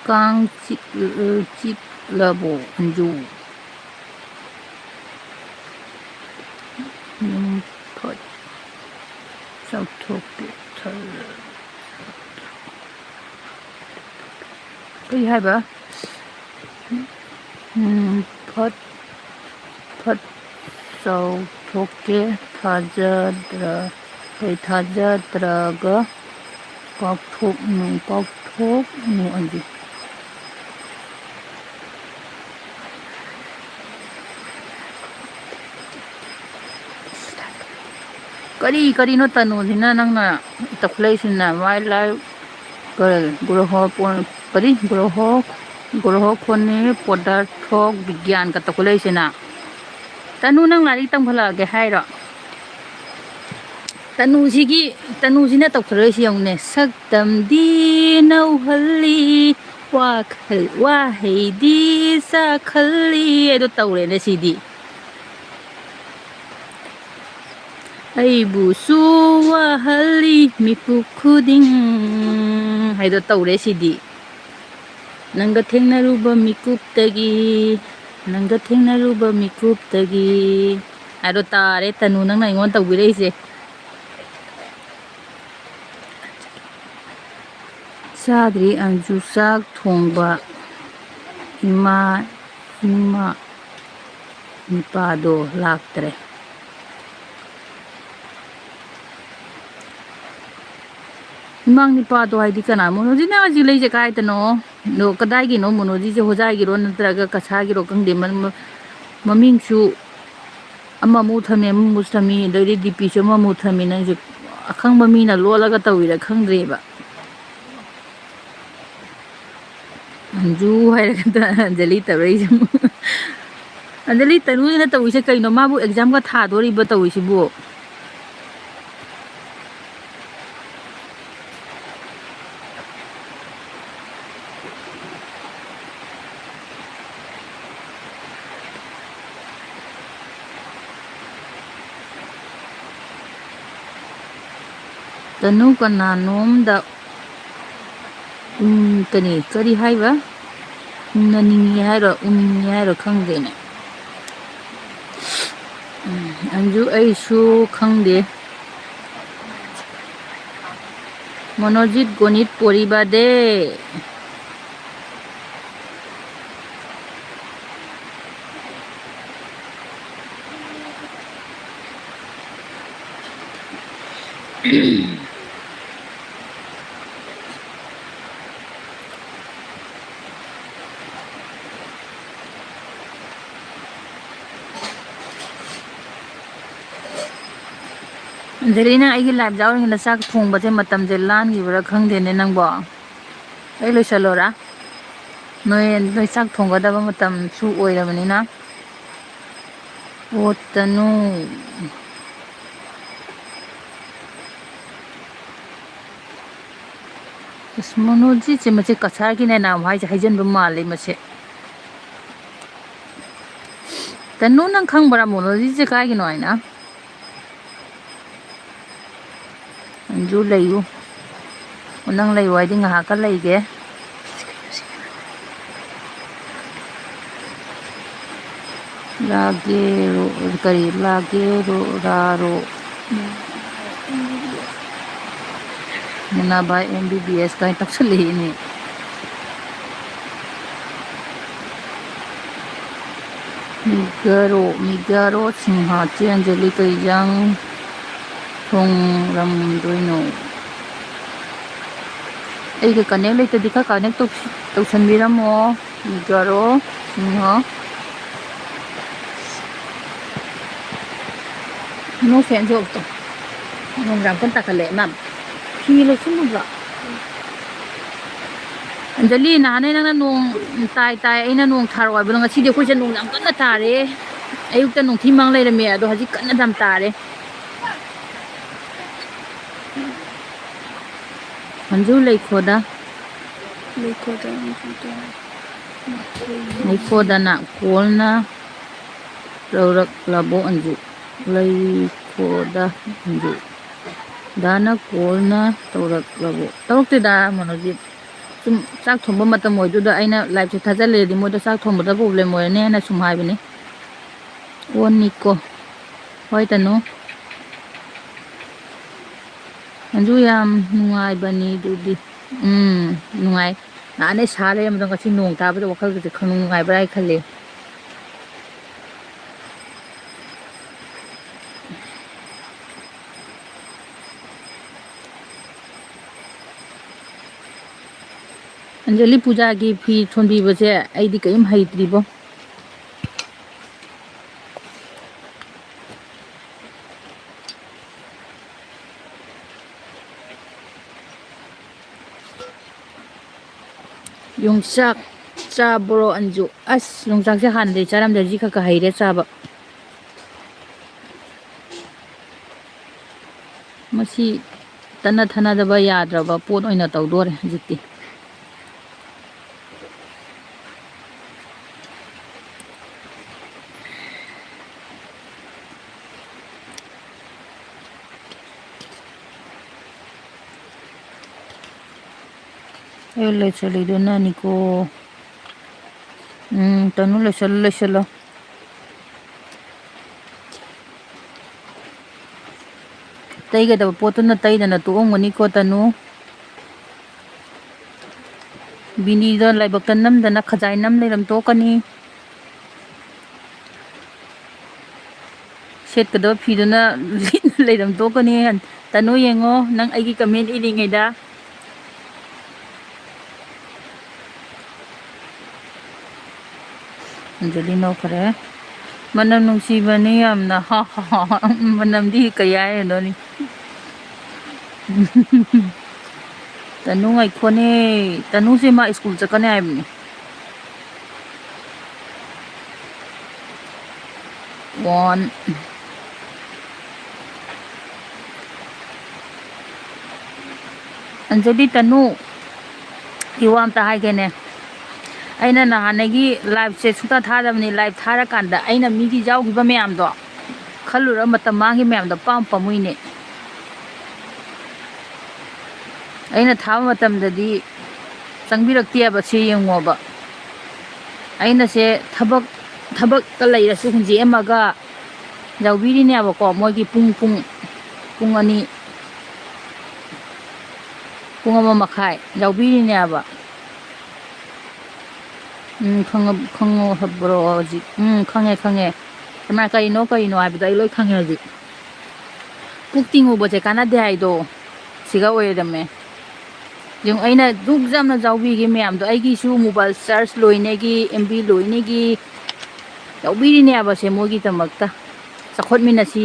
ꯀꯥꯡ ꯆꯤꯛ-, ꯆꯤꯛꯂꯕꯣ, ꯑꯟꯖꯨ? ꯌꯨꯝ ꯐꯠ ꯆꯥꯎꯊꯣꯛꯀꯦ ꯈꯜꯂ-, ꯀꯔꯤ ꯍꯥꯏꯕ? ꯎꯝ꯫ ꯐꯠ ꯐꯠ ꯆꯥꯎꯊꯣꯛꯀꯦ꯫ ꯊꯥꯖꯗ꯭ꯔ-, ꯀꯩ ꯊꯥꯖꯗ꯭ꯔꯒ ꯀꯥꯎꯊꯣꯛꯅꯨ, ꯀꯥꯎꯊꯣꯛꯅꯨ ꯑꯗꯨ꯫ ꯀꯔꯤ ꯀꯔꯤꯅꯣ ꯇꯅꯨꯁꯤꯅ ꯅꯪꯅ ꯇꯧꯈꯠꯂꯛꯏꯁꯤꯅ? ꯋꯥꯏꯜ ꯂꯥꯏꯐ ꯀꯔꯤ? ꯒ꯭ꯔꯣꯍꯣ ꯄꯣ-, ꯀꯔꯤ? ꯒ꯭ꯔꯣꯍꯣ, ꯒ꯭ꯔꯣꯍꯣ ꯈꯣꯟꯅꯦ, ꯄꯣꯗꯥꯔꯊꯣꯛ ꯕꯤꯒ꯭ꯌꯥꯟꯒ ꯇꯧꯈꯠꯂꯛꯏꯁꯤꯅ꯫ ꯇꯅꯨ, ꯅꯪ ꯂꯥꯏꯔꯤꯛ ꯇꯝꯈꯠꯂꯛꯑꯒꯦ ꯍꯥꯏꯔꯣ? ꯇꯅꯨꯁꯤꯒꯤ, ꯇꯅꯨꯁꯤꯅ ꯇꯧꯈꯠꯂꯛꯏꯁꯤ ꯌꯦꯡꯉꯨꯅꯦ꯫ ꯁꯛꯇꯝꯗꯤ ꯅꯧꯍꯜꯂꯤ, ꯋꯥꯈꯜ, ꯋꯥꯍꯩꯗꯤ ꯆꯥꯈꯜꯂꯤ ꯍꯥꯏꯗꯣ ꯇꯧꯔꯦꯅꯦ ꯁꯤꯗꯤ꯫ ꯑꯩꯕꯨꯁꯨ ꯋꯥꯍꯜꯂꯤ ꯃꯤꯀꯨꯞ ꯈꯨꯗꯤꯡ ꯍꯥꯏꯗꯣ ꯇꯧꯔꯦ ꯁꯤꯗꯤ꯫ ꯅꯪꯒ ꯊꯦꯡꯅꯔꯨꯕ ꯃꯤꯀꯨꯞꯇꯒꯤ, ꯅꯪꯒ ꯊꯦꯡꯅꯔꯨꯕ ꯃꯤꯀꯨꯞꯇꯒꯤ ꯍꯥꯏꯗꯣ ꯇꯥꯔꯦ ꯇꯅꯨ, ꯅꯪꯅ ꯑꯩꯉꯣꯟꯗ ꯇꯧꯕꯤꯔꯛꯏꯁꯦ꯫ ꯆꯥꯗ꯭ꯔꯤ ꯑꯟꯖꯨ ꯆꯥꯛ ꯊꯣꯡꯕ꯫ ꯏꯃꯥ, ꯏꯃꯥ ꯅꯤꯄꯥꯗꯣ ꯂꯥꯛꯇ꯭ꯔꯦ꯫ ꯏꯃꯥ ꯅꯤꯄꯥꯗꯣ ꯍꯥꯏꯗꯤ ꯀꯅꯥ? ꯃꯣꯅꯣꯖꯤꯠꯅ ꯍꯧꯖꯤꯛ ꯂꯩꯁꯦ ꯀꯥꯏꯗꯅꯣ? ꯑꯗꯣ ꯀꯗꯥꯏꯒꯤꯅꯣ? ꯃꯣꯅꯣꯖꯤꯠꯁꯦ ꯍꯣꯖꯥꯏꯒꯤꯔꯣ ꯅꯠꯇ꯭ꯔꯒ ꯀꯁꯥꯒꯤꯔꯣ ꯈꯪꯗꯦ꯫ ꯃ-, ꯃ-, ꯃꯃꯤꯡꯁꯨ ꯑꯃꯃꯨꯛ ꯊꯝꯃꯤ, ꯑꯃꯃꯨꯛ ꯊꯝꯃꯤ, ꯑꯗꯩꯗꯤ ꯗꯤ ꯄꯤꯁꯨ ꯑꯃꯃꯨꯛ ꯊꯝꯃꯤ꯫ ꯅꯪꯁꯨ ꯑꯈꯪꯕ ꯃꯤꯅ ꯂꯣꯜꯂꯒ ꯇꯧꯔꯤꯔꯥ ꯈꯪꯗ꯭ꯔꯦꯕ꯫ ꯑꯟꯖꯨ ꯍꯥꯏꯔꯒ ꯑꯟꯖꯂꯤ ꯇꯧꯔꯛꯏꯁꯦ꯫ ꯑꯟꯖꯂꯤ, ꯇꯅꯨꯁꯤꯅ ꯇꯧꯔꯤꯁꯦ ꯀꯩꯅꯣ? ꯃꯥꯕꯨ ꯑꯦꯛꯖꯥꯝꯒ ꯊꯥꯗꯣꯔꯤꯕ ꯇꯧꯔꯤꯁꯤꯕꯨ? ꯇꯅꯨ ꯀꯅꯥꯅꯣꯝꯗ ꯎꯝ, ꯀꯔꯤ, ꯀꯔꯤ ꯍꯥꯏꯕ? ꯎꯅꯅꯤꯡꯉꯤ ꯍꯥꯏꯔꯣ, ꯎꯅꯤꯡꯉꯤ ꯍꯥꯏꯔꯣ? ꯈꯪꯗꯦꯅꯦ꯫ ꯎꯝ, ꯑꯟꯖꯨ, ꯑꯩꯁꯨ ꯈꯪꯗꯦ꯫ ꯃꯣꯅꯣꯖꯤꯠ ꯒꯣꯅꯤꯠ ꯄꯣꯔꯤꯕꯥꯗꯦ꯫ ꯑꯟꯖꯂꯤ, ꯅꯪ ꯑꯩꯒꯤ live ꯌꯥꯎꯔꯤꯉꯩꯗ ꯆꯥꯛ ꯊꯣꯡꯕꯁꯦ ꯃꯇꯝꯁꯦ ꯂꯥꯟꯈꯤꯕ꯭ꯔꯥ ꯈꯪꯗꯦꯅꯦ ꯅꯪꯕꯣ꯫ ꯑꯩ ꯂꯣꯏꯁꯜꯂꯣꯔꯥ? ꯅꯣꯏ, ꯅꯣꯏ ꯆꯥꯛ ꯊꯣꯡꯒꯗꯕ ꯃꯇꯝꯁꯨ ꯑꯣꯏꯔꯕꯅꯤꯅ꯫ ꯑꯣ, ꯇꯅꯨ꯫ ꯑꯁ, ꯃꯣꯅꯣꯖꯤꯠꯁꯦ ꯃꯁꯦ ꯀꯁꯥꯔꯒꯤꯅꯦ ꯅꯥꯎ ꯍꯥꯏꯁꯦ, ꯍꯩꯖꯤꯟꯕ ꯃꯥꯜꯂꯦ ꯃꯁꯦ꯫ ꯇꯅꯨ, ꯅꯪ ꯈꯪꯕ꯭ꯔꯥ ꯃꯣꯅꯣꯖꯤꯠꯁꯦ ꯀꯥꯏꯒꯤꯅꯣ ꯍꯥꯏꯅ? ꯅꯪꯁꯨ ꯂꯩꯌꯨ꯫ ꯑꯣ, ꯅꯪ ꯂꯩꯌꯨ ꯍꯥꯏꯗꯤ ꯉꯥꯏꯍꯥꯛꯀ ꯂꯩꯒꯦ꯫ ꯂꯥꯒꯦꯔꯣ, ꯀꯔꯤ, ꯂꯥꯒꯦꯔꯣ, ꯔꯥꯔꯣ꯫ ꯃꯨꯅꯥꯕꯥꯏ M B B S ꯀꯥꯏꯅ ꯇꯧꯁꯜꯂꯛꯏꯅꯦ꯫ ꯃꯤꯒꯔꯣ, ꯃꯤꯒꯔꯣ ꯁꯤꯡꯍ, ꯆꯦ ꯑꯟꯖꯂꯤ ꯀꯩ ꯏꯟꯖꯥꯡ ꯊꯣꯡꯂꯝꯗꯣꯏꯅꯣ? ꯑꯩꯒ connect ꯂꯩꯇꯗꯤ ꯈꯔ connect ꯇꯧ-, ꯇꯧꯁꯟꯕꯤꯔꯝꯃꯣ꯫ ꯃꯤꯒꯔꯣ ꯁꯤꯡꯍ꯫ No fan ꯁꯨ off ꯇꯧ꯫ ꯅꯣꯡ ꯌꯥꯝ ꯀꯟꯅ ꯇꯥꯈꯠꯂꯛꯑꯦ, ꯏꯃꯥ꯫ ꯐꯤ ꯂꯧꯁꯤꯜꯂꯨꯕ꯭ꯔꯣ? ꯑꯟꯖꯂꯤ, ꯅꯍꯥꯟꯅꯦ ꯅꯪꯅ ꯅꯣꯡ ꯇꯥꯏ ꯇꯥꯏ, ꯑꯩꯅ ꯅꯣꯡ ꯊꯥꯔꯛꯑꯣ ꯍꯥꯏꯕꯗꯣ, ꯉꯁꯤꯗꯤ ꯑꯩꯈꯣꯏꯁꯦ ꯅꯣꯡ ꯌꯥꯝ ꯀꯟꯅ ꯇꯥꯔꯦ꯫ ꯑꯌꯨꯛꯇ ꯅꯨꯡꯊꯤ ꯃꯪ ꯂꯩꯔꯝꯃꯦ, ꯑꯗꯣ ꯍꯧꯖꯤꯛ ꯀꯟꯅ ꯌꯥꯝ ꯇꯥꯔꯦ꯫ ꯃꯟꯖꯨ, ꯂꯩꯈꯣꯗ꯫ ꯂꯩꯈꯣꯗ, ꯂꯩꯈꯣꯗ꯫ ꯂꯩꯈꯣꯗꯅ ꯀꯣꯜꯅ ꯇꯧꯔꯛꯂꯕꯣ ꯑꯟꯖꯨ? ꯂꯩꯈꯣꯗ ꯑꯟꯖꯨ꯫ ꯗꯥꯅ ꯀꯣꯜꯅ ꯇꯧꯔꯛꯂꯕꯣ? ꯇꯧꯔꯛꯇꯦꯗ, ꯃꯣꯅꯣꯖꯤꯠ꯫ ꯁꯨꯝ ꯆꯥꯛ ꯊꯣꯡꯕ ꯃꯇꯝ ꯑꯣꯏꯗꯨꯗ ꯑꯩꯅ live ꯁꯦ ꯊꯥꯖꯤꯜꯂꯦꯗꯤ ꯃꯣꯏꯗ ꯆꯥꯛ ꯊꯣꯡꯕꯗ problem ꯑꯣꯏꯔꯅꯤ ꯍꯥꯏꯅ ꯁꯨꯝ ꯍꯥꯏꯕꯅꯤ꯫ ꯑꯣꯅꯤꯀꯣ꯫ ꯍꯣꯏ, ꯇꯅꯨ꯫ ꯑꯗꯨ ꯌꯥꯝ ꯅꯨꯡꯉꯥꯏꯕꯅꯤ ꯑꯗꯨꯗꯤ꯫ ꯎꯝ, ꯅꯨꯡꯉꯥꯏ꯫ ꯅꯍꯥꯟꯗꯩ ꯁꯥ ꯂꯩꯔꯝꯕꯗꯣ ꯉꯁꯤ ꯅꯣꯡ ꯇꯥꯕꯗ ꯋꯥꯈꯜꯒꯁꯦ ꯈꯪꯅꯨꯡ ꯅꯨꯡꯉꯥꯏꯕ꯭ꯔꯥ ꯍꯥꯏ ꯈꯜꯂꯦ꯫ ꯑꯟꯖꯂꯤ ꯄꯨꯖꯥꯒꯤ ꯐꯤ ꯊꯣꯟꯕꯤꯕꯁꯦ ꯑꯩꯗꯤ ꯀꯔꯤꯝ ꯍꯩꯇ꯭ꯔꯤꯕꯣ꯫ ꯌꯣꯡꯆꯥꯛ ꯆꯥꯕ꯭ꯔꯣ ꯑꯟꯖꯨ? ꯑꯁ, ꯌꯣꯡꯆꯥꯛꯁꯦ ꯍꯥꯟꯅꯗꯤ ꯆꯥꯔꯝꯗꯦ, ꯍꯧꯖꯤꯛ ꯈꯔ ꯈꯔ ꯍꯩꯔꯦ ꯆꯥꯕ꯫ ꯃꯁꯤ ꯇꯠꯅ ꯊꯥꯅꯗꯕ ꯌꯥꯗ꯭ꯔꯕ ꯄꯣꯠ ꯑꯣꯏꯅ ꯇꯧꯗꯣꯔꯦ ꯍꯧꯖꯤꯛꯇꯤ꯫ ꯑꯩ ꯂꯣꯏꯁꯤꯜꯂꯤꯗꯣ ꯅꯅꯤꯀꯣ꯫ ꯎꯝ, ꯇꯅꯨ, ꯂꯣꯏꯁꯤꯜꯂꯣ, ꯂꯣꯏꯁꯤꯜꯂꯣ꯫ ꯇꯩꯒꯗꯕ ꯄꯣꯠꯇꯨꯅ ꯇꯩꯗꯅ ꯇꯣꯛꯑꯝꯒꯅꯤꯀꯣ, ꯇꯅꯨ꯫ ꯕꯤꯅꯤꯗꯣ ꯂꯥꯏꯕꯛꯇ ꯅꯝꯗꯅ ꯈꯖꯥꯏ ꯅꯝ ꯂꯩꯔꯝ ꯇꯣꯛꯀꯅꯤ꯫ ꯁꯦꯠꯀꯗꯕ ꯐꯤꯗꯨꯅ ꯂꯤꯠꯅ ꯂꯩꯔꯝ ꯇꯣꯛꯀꯅꯤ꯫ ꯇꯅꯨ, ꯌꯦꯡꯉꯣ, ꯅꯪ ꯑꯩꯒꯤ comment ꯏꯔꯤꯉꯩꯗ꯫ ꯑꯟꯖꯂꯤ ꯅꯣꯛꯈ꯭ꯔꯦ꯫ ꯃꯅꯝ ꯅꯨꯡꯁꯤꯕꯅꯤ ꯌꯥꯝꯅ꯫ ꯃꯅꯝꯗꯤ ꯀꯩ ꯍꯥꯏꯔꯨꯗꯣꯏꯅꯤ꯫ ꯇꯅꯨ ꯉꯥꯏꯈꯣꯅꯦ꯫ ꯇꯅꯨꯁꯦ ꯃꯥ ꯁ꯭ꯀꯨꯜ ꯆꯠꯀꯅꯤ ꯍꯥꯏꯕꯅꯤ꯫ One. ꯑꯟꯖꯂꯤ, ꯇꯅꯨ, ꯑꯩ ꯋꯥ ꯑꯝꯇ ꯍꯥꯏꯒꯦꯅꯦ꯫ ꯑꯩꯅ ꯅꯍꯥꯟꯗꯒꯤ liveꯁꯦ ꯁꯨꯡꯊꯥ ꯊꯥꯗꯕꯅꯤ꯫ Live ꯊꯥꯔꯀꯥꯟꯗ ꯑꯩꯅ ꯃꯤꯒꯤ ꯌꯥꯎꯈꯤꯕ ꯃꯌꯥꯝꯗꯣ ꯈꯜꯂꯨꯔ ꯃꯇꯝ ꯃꯥꯡꯈꯤ ꯃꯌꯥꯝꯗꯣ ꯄꯥꯝ ꯄꯥꯝꯃꯨꯏꯅꯦ꯫ ꯑꯩꯅ ꯊꯥꯕ ꯃꯇꯝꯗꯗꯤ ꯆꯪꯕꯤꯔꯛꯇꯦꯕ꯫ ꯁꯤ ꯌꯦꯡꯉꯣꯕ, ꯑꯩꯅ ꯁꯦ ꯊꯕꯛ, ꯊꯕꯛꯇ ꯂꯩꯔꯁꯨ ꯍꯨꯟꯖꯦꯛꯑꯝꯃꯒ ꯌꯥꯎꯕꯤꯔꯤꯅꯦꯕꯀꯣ꯫ ꯃꯣꯏꯒꯤ ꯄꯨꯡ, ꯄꯨꯡ, ꯄꯨꯡ ꯑꯅꯤ, ꯄꯨꯡ ꯑꯃ ꯃꯈꯥꯏ ꯌꯥꯎꯕꯤꯔꯤꯅꯦꯕ꯫ ꯎꯝ, ꯈꯪꯉ-, ꯈꯪꯉꯣ ꯍꯥꯏꯕ꯭ꯔꯣ ꯍꯧꯖꯤꯛ? ꯎꯝ, ꯈꯪꯉꯦ, ꯈꯪꯉꯦ꯫ ꯀꯅꯥ ꯀꯔꯤꯅꯣ, ꯀꯔꯤꯅꯣ ꯍꯥꯏꯕꯗꯣ ꯑꯩ ꯂꯣꯏ ꯈꯪꯉꯦ ꯍꯧꯖꯤꯛ꯫ ꯄꯨꯛ ꯇꯤꯡꯉꯨꯕꯁꯦ ꯀꯥꯟꯅꯗꯦ ꯍꯥꯏꯗꯣ ꯁꯤꯒ ꯑꯣꯏꯔꯝꯃꯦ꯫ ꯌꯦꯡꯉꯨ, ꯑꯩꯅ ꯗꯨꯛ ꯌꯥꯝꯅ ꯌꯥꯎꯕꯤꯒꯦ ꯃꯌꯥꯝꯗꯣ, ꯑꯩꯒꯤꯁꯨ mobile charge ꯂꯣꯏꯅꯒꯤ, M B ꯂꯣꯏꯅꯒꯤ ꯌꯥꯎꯕꯤꯔꯤꯅꯦꯕꯁꯦ ꯃꯣꯏꯒꯤꯗꯃꯛꯇ꯫ ꯆꯥꯎꯈꯠꯃꯤꯟꯅꯁꯤ,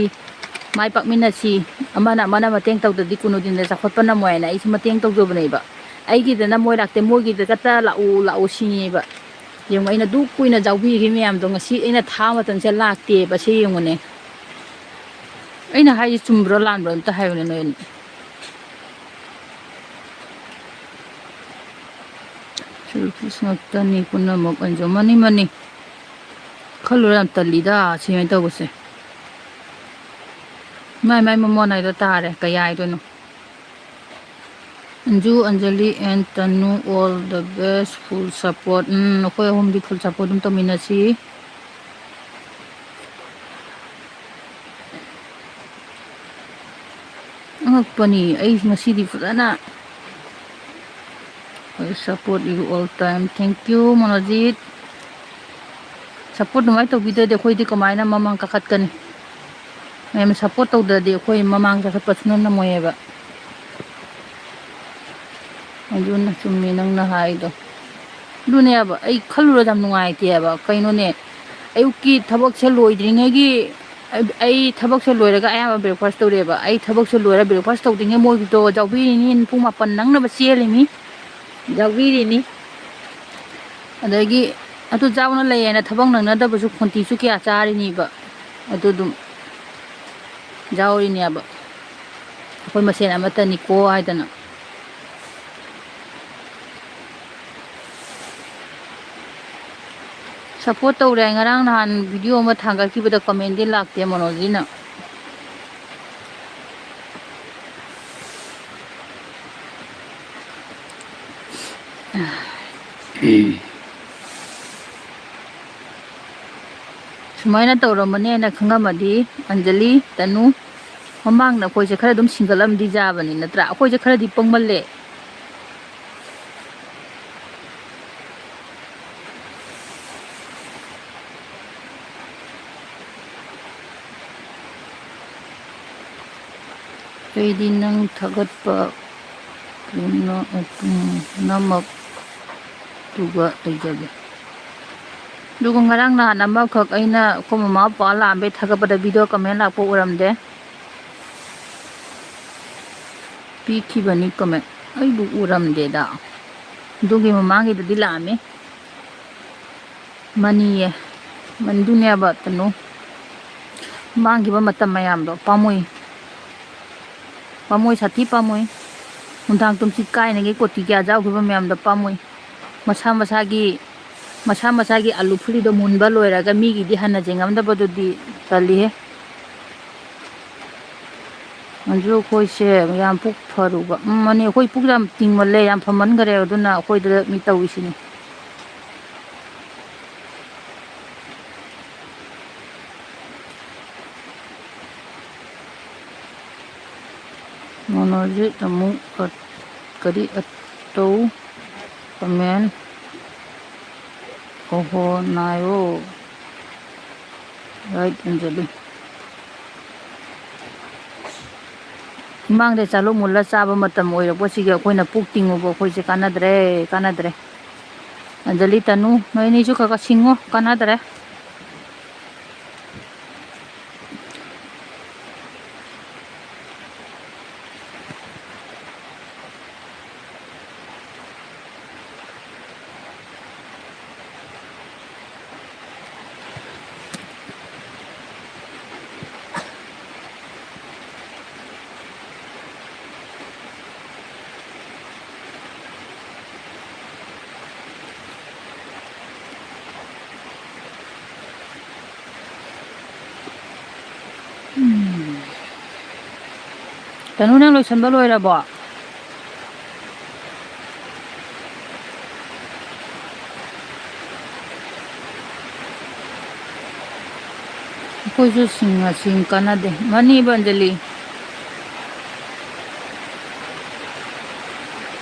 ꯃꯥꯏ ꯄꯥꯛꯃꯤꯟꯅꯁꯤ, ꯑꯃꯅ ꯑꯃꯅ ꯃꯇꯦꯡ ꯇꯧꯗ꯭ꯔꯗꯤ ꯀꯨꯅꯨꯗꯤꯟꯗ ꯆꯥꯎꯈꯠꯄ ꯅꯝꯃꯣꯏ ꯍꯥꯏꯅ ꯑꯩꯁꯨ ꯃꯇꯦꯡ ꯇꯧꯖꯕꯅꯦꯕ꯫ ꯑꯩꯒꯤꯗꯅ ꯃꯣꯏ ꯂꯥꯛꯇꯦ, ꯃꯣꯏꯒꯤꯗ ꯈꯛꯇ ꯂꯥꯛꯎ ꯂꯥꯛꯎ ꯁꯤꯅꯦꯕ꯫ ꯌꯦꯡꯉꯨ, ꯑꯩꯅ ꯗꯨꯛ ꯀꯨꯏꯅ ꯌꯥꯎꯕꯤꯔꯤꯈꯤ ꯃꯌꯥꯝꯗꯣ ꯉꯁꯤ ꯑꯩꯅ ꯊꯥ ꯃꯇꯝꯁꯦ ꯂꯥꯛꯇꯦꯕ꯫ ꯁꯤ ꯌꯦꯡꯉꯨꯅꯦ꯫ ꯑꯩꯅ ꯍꯥꯏꯁꯦ ꯆꯨꯝꯕ꯭ꯔꯣ ꯂꯥꯟꯕ꯭ꯔꯣ ꯑꯝꯇ ꯍꯥꯏꯌꯨꯅꯦ ꯅꯣꯏ ꯑꯅꯤ꯫ Selfish ꯉꯥꯛꯇꯅꯤ ꯄꯨꯝꯅꯃꯛ ꯑꯟꯖꯨ꯫ Money, money. ꯈꯜꯂꯨꯔ ꯌꯥꯝ ꯇꯜꯂꯤꯗ ꯁꯨꯃꯥꯏꯅ ꯇꯧꯕꯁꯦ꯫ ꯃꯥꯏ ꯃꯥꯏ ꯃꯃꯣꯟ ꯍꯥꯏꯗꯣ ꯇꯥꯔꯦ, ꯀꯩ ꯍꯥꯏꯗꯣꯏꯅꯣ꯫ Anju, Anjali and ꯇꯅꯨ, all the best, full support꯫ ꯎꯝ, ꯑꯩꯈꯣꯏ ꯑꯍꯨꯝꯗꯤ full support ꯑꯗꯨꯝ ꯇꯧꯃꯤꯟꯅꯁꯤ꯫ ꯑꯉꯛꯄꯅꯤ, ꯑꯩ ꯉꯁꯤꯗꯤ ꯐꯖꯅ I support you all time꯫ Thank you, ꯃꯣꯅꯣꯖꯤꯠ꯫ Support ꯑꯗꯨꯃꯥꯏꯅ ꯇꯧꯕꯤꯗ꯭ꯔꯗꯤ ꯑꯩꯈꯣꯏꯗꯤ ꯀꯃꯥꯏꯅ ꯃꯃꯥꯡ ꯀꯥꯈꯠꯀꯅꯤ? ꯃꯌꯥꯝꯅ support ꯇꯧꯗ꯭ꯔꯗꯤ ꯑꯩꯈꯣꯏ ꯃꯃꯥꯡ ꯀꯥꯈꯠꯄ ꯁꯨꯡꯉꯝ ꯉꯝꯃꯣꯏꯑꯕ꯫ ꯑꯗꯨꯅ ꯆꯨꯝꯃꯦ ꯅꯪꯅ ꯍꯥꯏꯗꯣ꯫ ꯑꯗꯨꯅꯦꯕ, ꯑꯩ ꯈꯜꯂꯨꯔꯗꯤ ꯌꯥꯝ ꯅꯨꯡꯉꯥꯏꯇꯦꯕ꯫ ꯀꯩꯅꯣꯅꯦ, ꯑꯌꯨꯛꯀꯤ ꯊꯕꯛꯁꯦ ꯂꯣꯏꯗ꯭ꯔꯤꯉꯩꯒꯤ, ꯑꯩ, ꯑꯩ ꯊꯕꯛꯁꯦ ꯂꯣꯏꯔꯒ ꯑꯌꯥꯝꯕ breakfast ꯇꯧꯔꯦꯕ꯫ ꯑꯩ ꯊꯕꯛꯁꯦ ꯂꯣꯏꯔ breakfast ꯇꯧꯗ꯭ꯔꯤꯉꯩ ꯃꯣꯏꯒꯤꯗꯣ ꯌꯥꯎꯕꯤꯔꯤꯅꯤ, ꯄꯨꯡ ꯃꯥꯄꯟ ꯅꯪꯅꯕ ꯆꯦꯜꯂꯤꯅꯤ, ꯌꯥꯎꯕꯤꯔꯤꯅꯤ꯫ ꯑꯗꯒꯤ ꯑꯗꯨ ꯆꯥꯎꯅ ꯂꯩꯌꯦꯅ ꯊꯕꯛ ꯅꯪꯅꯗꯕꯁꯨ ꯈꯣꯟꯇꯤꯁꯨ ꯀꯌꯥ ꯆꯥꯔꯤꯅꯤꯕ꯫ ꯑꯗꯨ ꯑꯗꯨꯝ ꯌꯥꯎꯔꯤꯅꯦꯕ꯫ ꯑꯩꯈꯣꯏ ꯃꯁꯦꯟ ꯑꯃꯠꯇꯅꯤꯀꯣ ꯍꯥꯏꯗꯅ꯫ Support ꯇꯧꯔꯦ꯫ ꯉꯔꯥꯡ ꯅꯍꯥꯟ video ꯑꯃ ꯊꯥꯡꯒꯠꯈꯤꯕꯗ commentꯗꯤ ꯂꯥꯛꯇꯦ ꯃꯣꯅꯣꯖꯤꯅ꯫ ꯁꯨꯃꯥꯏꯅ ꯇꯧꯔꯝꯃꯅꯦꯅ ꯈꯪꯉꯝꯃꯗꯤ, ꯑꯟꯖꯂꯤ, ꯇꯅꯨ, ꯃꯃꯥꯡꯗ ꯑꯩꯈꯣꯏꯁꯦ ꯈꯔ ꯑꯗꯨꯝ ꯁꯤꯡꯒꯠꯂꯝꯗꯤ ꯌꯥꯕꯅꯤ, ꯅꯠꯇ꯭ꯔꯥ? ꯑꯩꯈꯣꯏꯁꯦ ꯈꯔꯗꯤ ꯄꯪꯃꯜꯂꯦ꯫ ꯑꯩꯗꯤ ꯅꯪ ꯊꯥꯒꯠꯄ ꯄꯨꯝꯅ-, ꯄꯨꯝꯅꯃꯛꯇꯨꯒ ꯂꯩꯖꯒꯦ꯫ ꯑꯗꯨꯒ ꯉꯔꯥꯡ ꯅꯍꯥꯟ ꯑꯃꯈꯛ ꯑꯩꯅ ꯑꯩꯈꯣꯏ ꯃꯃꯥ ꯄꯄꯥ ꯂꯥꯛꯑꯝꯕꯩ ꯊꯥꯒꯠꯄꯗ video comment ꯂꯥꯛꯄ ꯎꯔꯝꯗꯦ꯫ ꯄꯤꯈꯤꯕꯅꯤ comment꯫ ꯑꯩꯕꯨ ꯎꯔꯝꯗꯦꯗ꯫ ꯑꯗꯨꯒꯤ ꯃꯃꯥꯡꯒꯤꯗꯨꯗꯤ ꯂꯥꯛꯑꯝꯃꯤ꯫ ꯃꯅꯤꯌꯦ꯫ ꯃꯟꯗꯨꯅꯦꯕ ꯇꯅꯨ꯫ ꯃꯥꯡꯈꯤꯕ ꯃꯇꯝ ꯃꯌꯥꯝꯗꯣ ꯄꯥꯝꯃꯨꯏ꯫ ꯄꯥꯝꯃꯨꯏ, ꯁꯥꯊꯤ ꯄꯥꯝꯃꯨꯏ꯫ ꯅꯨꯡꯗꯥꯡ ꯇꯨꯝꯁꯤꯠ ꯀꯥꯏꯅꯒꯤ ꯀꯣꯇꯤ ꯀꯌꯥ ꯆꯥꯎꯈꯤꯕ ꯃꯌꯥꯝꯗꯣ ꯄꯥꯝꯃꯨꯏ꯫ ꯃꯁꯥ ꯃꯁꯥꯒꯤ, ꯃꯁꯥ ꯃꯁꯥꯒꯤ ꯑꯂꯨ ꯐꯨꯂꯤꯗꯣ ꯃꯨꯟꯕ ꯂꯣꯏꯔꯒ ꯃꯤꯒꯤꯗꯤ ꯍꯟꯅ ꯌꯦꯡꯉꯝꯗꯕꯗꯨꯗꯤ ꯇꯜꯂꯤꯍꯦ꯫ ꯑꯗꯨ ꯑꯩꯈꯣꯏꯁꯦ ꯌꯥꯝ ꯄꯨꯛ ꯐꯔꯨꯕ꯫ ꯎꯝ, ꯃꯥꯅꯤ, ꯑꯩꯈꯣꯏ ꯄꯨꯛ ꯌꯥꯝ ꯇꯤꯡꯃꯜꯂꯦ, ꯌꯥꯝ ꯐꯃꯟꯈꯔꯦ, ꯑꯗꯨꯅ ꯑꯩꯈꯣꯏꯗ ꯃꯤ ꯇꯧꯏꯁꯤꯅꯤ꯫ ꯃꯣꯅꯣꯖꯤꯠ ꯑꯃꯨꯛ ꯑꯠ-, ꯀꯔꯤ ꯑꯇꯧ comment? ꯑꯣꯍꯣ, ꯅꯥꯏꯔꯣ? Right, ꯑꯟꯖꯂꯤ꯫ ꯏꯃꯥꯡꯗ ꯆꯥꯂꯨꯛ ꯃꯨꯜꯂ ꯆꯥꯕ ꯃꯇꯝ ꯑꯣꯏꯔꯛꯄꯁꯤꯒꯤ ꯑꯩꯈꯣꯏꯅ ꯄꯨꯛ ꯇꯤꯡꯉꯨꯕ ꯑꯩꯈꯣꯏꯁꯦ ꯀꯥꯟꯅꯗ꯭ꯔꯦ, ꯀꯥꯟꯅꯗ꯭ꯔꯦ꯫ ꯑꯟꯖꯂꯤ, ꯇꯅꯨ, ꯅꯣꯏ ꯑꯅꯤꯁꯨ ꯈꯔ ꯈꯔ ꯁꯤꯡꯉꯣ, ꯀꯥꯟꯅꯗ꯭ꯔꯦ꯫ ꯎꯝ꯫ ꯇꯅꯨ, ꯅꯪ ꯂꯣꯏꯁꯟꯕ ꯂꯣꯏꯔꯕꯣ? ꯑꯩꯈꯣꯏꯁꯨ ꯁꯤꯡꯉ ꯁꯤꯡ ꯀꯥꯟꯅꯗꯦ꯫ ꯃꯥꯅꯤ, ꯑꯟꯖꯂꯤ꯫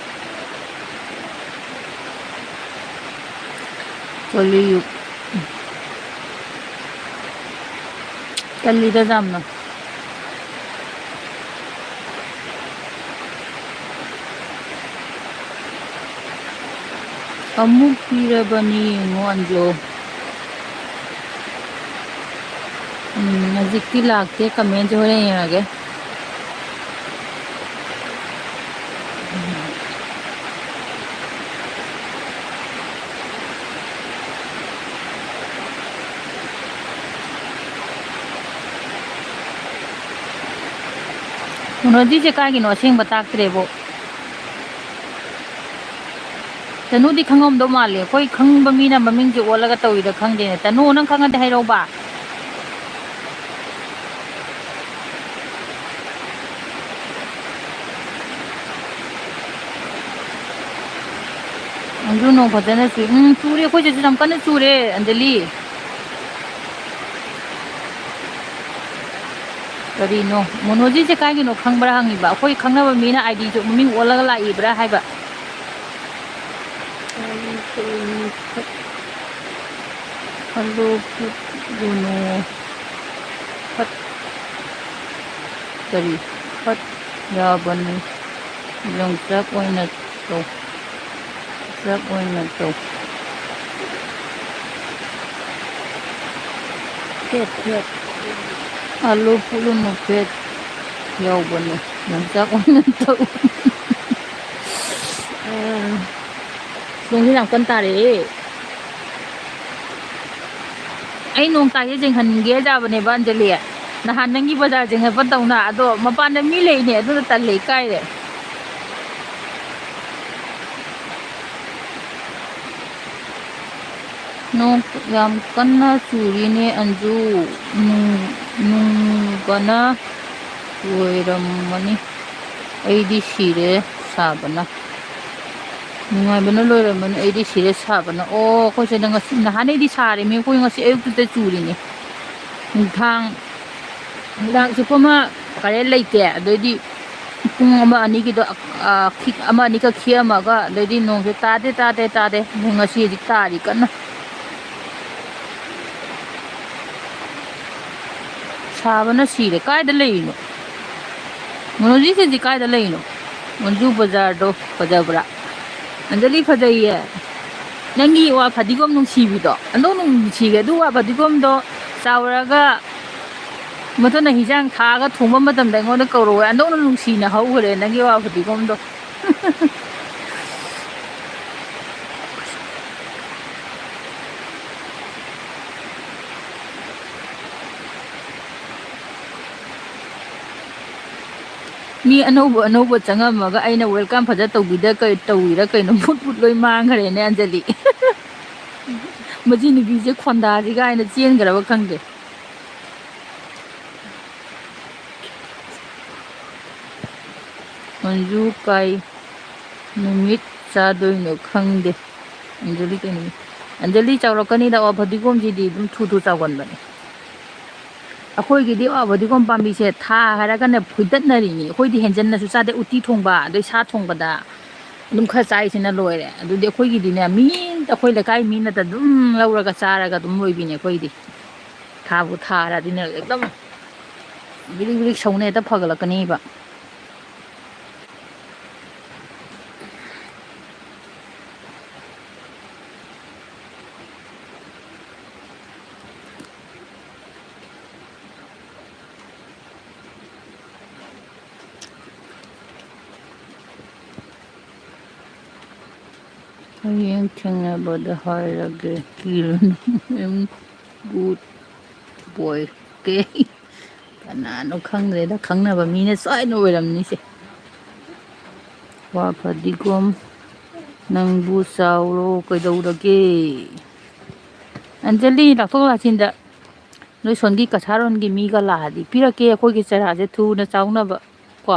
ꯀꯂꯤꯌꯨꯒ꯫ ꯇꯜꯂꯤꯗ ꯌꯥꯝꯅ꯫ ꯑꯃꯨꯛ ꯄꯤꯔꯕꯅꯤ ꯌꯦꯡꯉꯣ ꯑꯟꯖꯨ꯫ ꯎꯝ, ꯍꯧꯖꯤꯛꯇꯤ ꯂꯥꯛꯇꯦ, comment ꯁꯦ ꯍꯣꯔꯦꯟ ꯌꯦꯡꯉꯒꯦ꯫ ꯃꯣꯅꯣꯖꯤꯠꯁꯦ ꯀꯥꯏꯒꯤꯅꯣ ꯑꯁꯦꯡꯕ ꯇꯥꯛꯇ꯭ꯔꯦꯕꯣ꯫ ꯇꯅꯨꯗꯤ ꯈꯪꯉꯝꯗꯧ ꯃꯥꯜꯂꯦ꯫ ꯑꯩꯈꯣꯏ ꯈꯪꯕ ꯃꯤꯅ ꯃꯃꯤꯡꯁꯦ ꯑꯣꯜꯂꯒ ꯇꯧꯔꯤꯔ ꯈꯪꯗꯦꯅꯦ꯫ ꯇꯅꯨ, ꯅꯪ ꯈꯪꯉꯗꯤ ꯍꯥꯏꯔꯧꯕ꯫ ꯑꯟꯖꯨ, ꯅꯣꯡ ꯐꯖꯅ ꯆꯨꯏ꯫ ꯎꯝ, ꯆꯨꯔꯦ꯫ ꯑꯩꯈꯣꯏ ꯁꯤꯗꯁꯨ ꯌꯥꯝ ꯀꯟꯅ ꯆꯨꯔꯦ, ꯑꯟꯖꯂꯤ꯫ ꯀꯔꯤꯅꯣ? ꯃꯣꯅꯣꯖꯤꯠꯁꯦ ꯀꯥꯏꯒꯤꯅꯣ ꯈꯪꯕ꯭ꯔꯥ ꯍꯪꯉꯤꯕ꯫ ꯑꯩꯈꯣꯏ ꯈꯪꯅꯕ ꯃꯤꯅ ID ꯁꯨ ꯃꯃꯤꯡ ꯑꯣꯜꯂꯒ ꯂꯥꯛꯏꯕ꯭ꯔꯥ ꯍꯥꯏꯕ꯫ ꯑꯂꯨ ꯐꯨꯠꯂꯨꯅꯨ꯫ ꯐꯠ-, ꯀꯔꯤ? ꯐꯠ ꯌꯥꯕꯅꯤ꯫ ꯌꯣꯡꯆꯥꯛ ꯑꯣꯏꯅ ꯇꯧ꯫ ꯆꯥꯛ ꯑꯣꯏꯅ ꯇꯧ꯫ ꯐꯦꯠ, ꯐꯦꯠ꯫ ꯑꯂꯨ ꯐꯨꯠꯂꯨꯅꯨ, ꯐꯦꯠ ꯌꯥꯎꯕꯅꯦ꯫ ꯌꯣꯡꯆꯥꯛ ꯑꯣꯏꯅ ꯇꯧ꯫ ꯎꯝ꯫ ꯅꯣꯡꯁꯦ ꯌꯥꯝ ꯀꯟꯅ ꯇꯥꯔꯛꯑꯦ꯫ ꯑꯩ ꯅꯣꯡ ꯇꯥꯏꯌꯦ ꯆꯤꯡꯍꯟꯒꯦ ꯍꯥꯏꯖꯕꯅꯦꯕ, ꯑꯟꯖꯂꯤ꯫ ꯅꯍꯥꯟ ꯅꯪꯒꯤ ꯕꯖꯥꯔ ꯆꯤꯡꯍꯠꯄ ꯇꯧꯅ, ꯑꯗꯣ ꯃꯄꯥꯟꯗ ꯃꯤ ꯂꯩꯅꯦ, ꯑꯗꯨꯅ ꯇꯜꯂꯦ, ꯏꯀꯥꯏꯔꯦ꯫ ꯅꯣꯡ ꯌꯥꯝ ꯀꯟꯅ ꯆꯨꯔꯤꯅꯦ, ꯑꯟꯖꯨ꯫ ꯅꯨꯡ-, ꯅꯨꯡꯕꯅ ꯂꯣꯏꯔꯝꯃꯅꯤ꯫ ꯑꯩꯗꯤ ꯁꯤꯔꯦ ꯁꯥꯕꯅ꯫ ꯅꯨꯡꯉꯥꯏꯕꯅ ꯂꯣꯏꯔꯝꯃꯅꯤ꯫ ꯑꯩꯗꯤ ꯁꯤꯔꯦ ꯁꯥꯕꯅ꯫ ꯑꯣ, ꯑꯩꯈꯣꯏ ꯁꯤꯗ ꯉꯁꯤ, ꯅꯍꯥꯟꯗꯩꯗꯤ ꯁꯥꯔꯤꯃꯤ, ꯑꯩꯈꯣꯏ ꯉꯁꯤ ꯑꯌꯨꯛꯇꯨꯗ ꯆꯨꯔꯤꯅꯤ꯫ ꯅꯨꯡꯗꯥꯡ, ꯅꯨꯡꯗꯥꯡ ꯆꯨꯞꯄ ꯑꯃ ꯀꯔꯦꯟ ꯂꯩꯇꯦ꯫ ꯑꯗꯩꯗꯤ ꯄꯨꯡ ꯑꯃ ꯑꯅꯤꯒꯤꯗꯣ, ꯑ, ꯈꯤꯛ-, ꯑꯃ ꯑꯅꯤꯈꯛ ꯈꯤꯛꯑꯝꯃꯒ, ꯑꯗꯩꯗꯤ ꯅꯣꯡꯁꯦ ꯇꯥꯗꯦ, ꯇꯥꯗꯦ, ꯇꯥꯗꯦ꯫ ꯑꯗꯩ ꯉꯁꯤ ꯍꯧꯖꯤꯛ ꯇꯥꯔꯤ ꯀꯟꯅ꯫ ꯁꯥꯕꯅ ꯁꯤꯔꯦ꯫ ꯀꯥꯏꯗ ꯂꯩꯔꯤꯅꯣ? ꯃꯣꯅꯣꯖꯤꯠꯁꯤꯗꯤ ꯀꯥꯏꯗ ꯂꯩꯔꯤꯅꯣ? ꯃꯣꯟꯖꯨ ꯕꯖꯥꯔꯗꯣ ꯐꯖꯕ꯭ꯔꯥ? ꯑꯟꯖꯂꯤ, ꯐꯖꯩꯌꯦ꯫ ꯅꯪꯒꯤ ꯋꯥ ꯐꯗꯤꯒꯣꯝ ꯅꯨꯡꯁꯤꯕꯤꯗꯣ, ꯑꯟꯗꯧ ꯅꯨꯡꯁꯤꯒꯦ꯫ ꯑꯗꯨ ꯋꯥ ꯐꯗꯤꯒꯣꯝꯗꯣ ꯆꯥꯎꯔꯒ ꯃꯗꯨꯅ ꯍꯤꯟꯖꯥꯡ ꯊꯥꯛꯑꯒ ꯊꯣꯡꯕ ꯃꯇꯝꯗ ꯑꯩꯉꯣꯟꯗ ꯀꯧꯔꯛꯑꯣ꯫ ꯑꯟꯗꯧꯅ ꯅꯨꯡꯁꯤꯅ ꯍꯧꯈ꯭ꯔꯦ ꯅꯪꯒꯤ ꯋꯥ ꯐꯗꯤꯒꯣꯝꯗꯣ꯫ ꯃꯤ ꯑꯅꯧꯕ ꯑꯅꯧꯕ ꯆꯪꯉꯝꯃꯒ ꯑꯩꯅ welcome ꯐꯖ ꯇꯧꯕꯤꯗ ꯀꯩ-, ꯇꯧꯔꯤꯔꯥ ꯀꯩꯅꯣ, ꯐꯨꯠ ꯐꯨꯠ ꯂꯣꯏ ꯃꯥꯡꯈ꯭ꯔꯦꯅꯦ, ꯑꯟꯖꯂꯤ꯫ ꯃꯁꯤ ꯅꯨꯄꯤꯁꯦ ꯈꯣꯟꯗꯥꯁꯤꯒ ꯍꯥꯏꯅ ꯆꯦꯟꯈ꯭ꯔꯕ ꯈꯪꯗꯦ꯫ ꯃꯟꯖꯨ ꯀꯥꯏ ꯅꯨꯃꯤꯠ ꯆꯥꯗꯣꯏꯅꯣ ꯈꯪꯗꯦ꯫ ꯑꯟꯖꯂꯤ ꯀꯩ ꯅꯨꯃꯤꯠ? ꯑꯟꯖꯂꯤ ꯆꯥꯎꯔꯛꯀꯅꯤꯗ, ꯑꯣ, ꯐꯗꯤꯒꯣꯝꯁꯤꯗꯤ ꯑꯗꯨꯝ ꯊꯨ ꯊꯨ ꯆꯥꯎꯒꯟꯕꯅꯦ꯫ ꯑꯩꯈꯣꯏꯒꯤꯗꯤ, ꯑꯣ, ꯐꯗꯤꯒꯣꯝ ꯄꯥꯝꯕꯤꯁꯦ ꯊꯥ ꯍꯥꯏꯔꯒꯅꯦ ꯐꯣꯏꯗꯠꯅꯔꯤꯅꯤ꯫ ꯑꯩꯈꯣꯏꯗꯤ ꯍꯦꯟꯖꯟꯅꯁꯨ ꯆꯥꯗꯦ, ꯎꯇꯤ ꯊꯣꯡꯕ, ꯑꯗꯩ ꯁꯥ ꯊꯣꯡꯕꯗ ꯑꯗꯨꯝ ꯈꯔ ꯆꯥꯏꯁꯤꯅ ꯂꯣꯏꯔꯦ꯫ ꯑꯗꯨꯗꯤ ꯑꯩꯈꯣꯏꯒꯤꯗꯤꯅꯦ, ꯃꯤ ꯑꯩꯈꯣꯏ ꯂꯩꯀꯥꯏ ꯃꯤꯅꯗ ꯑꯗꯨꯝ ꯂꯧꯔꯒ ꯆꯥꯔꯒ ꯑꯗꯨꯝ ꯂꯣꯏꯕꯤꯅꯦ ꯑꯩꯈꯣꯏꯗꯤ꯫ ꯊꯥꯕꯨ ꯊꯥꯔꯗꯤꯅꯦ ꯑꯦꯛꯗꯝ ꯕꯤꯔꯤꯛ ꯕꯤꯔꯤꯛ ꯁꯧꯅ ꯍꯦꯛꯇ ꯐꯒꯠꯂꯛꯀꯅꯦꯕ꯫ ꯍꯌꯦꯡ ꯊꯦꯡꯅꯕꯗ ꯍꯥꯏꯔꯒꯦ, ꯀꯤꯔꯨꯅꯨ꯫ ꯒꯨꯗ ꯕꯣꯏ꯫ ꯑꯣꯀꯦ꯫ ꯀꯅꯥꯅꯣ ꯈꯪꯗ꯭ꯔꯦꯗ, ꯈꯪꯅꯕ ꯃꯤꯅ ꯁꯣꯏꯅ ꯑꯣꯏꯔꯝꯅꯤꯁꯦ꯫ ꯋꯥ ꯐꯗꯤꯒꯣꯝ, ꯅꯪꯕꯨ ꯆꯥꯎꯔꯣ ꯀꯩꯗꯧꯔꯒꯦ? ꯑꯟꯖꯂꯤ, ꯂꯥꯛꯊꯣꯛ ꯂꯥꯛꯁꯤꯟꯗ ꯅꯣꯏ ꯁꯣꯟꯒꯤ ꯀꯁꯥꯔꯣꯟꯒꯤ ꯃꯤꯒ ꯂꯥꯛꯑꯗꯤ ꯄꯤꯔꯛꯀꯦ, ꯑꯩꯈꯣꯏꯒꯤ ꯆꯔꯥꯁꯦ ꯊꯨꯅ ꯆꯥꯎꯅꯕ ꯀꯣ꯫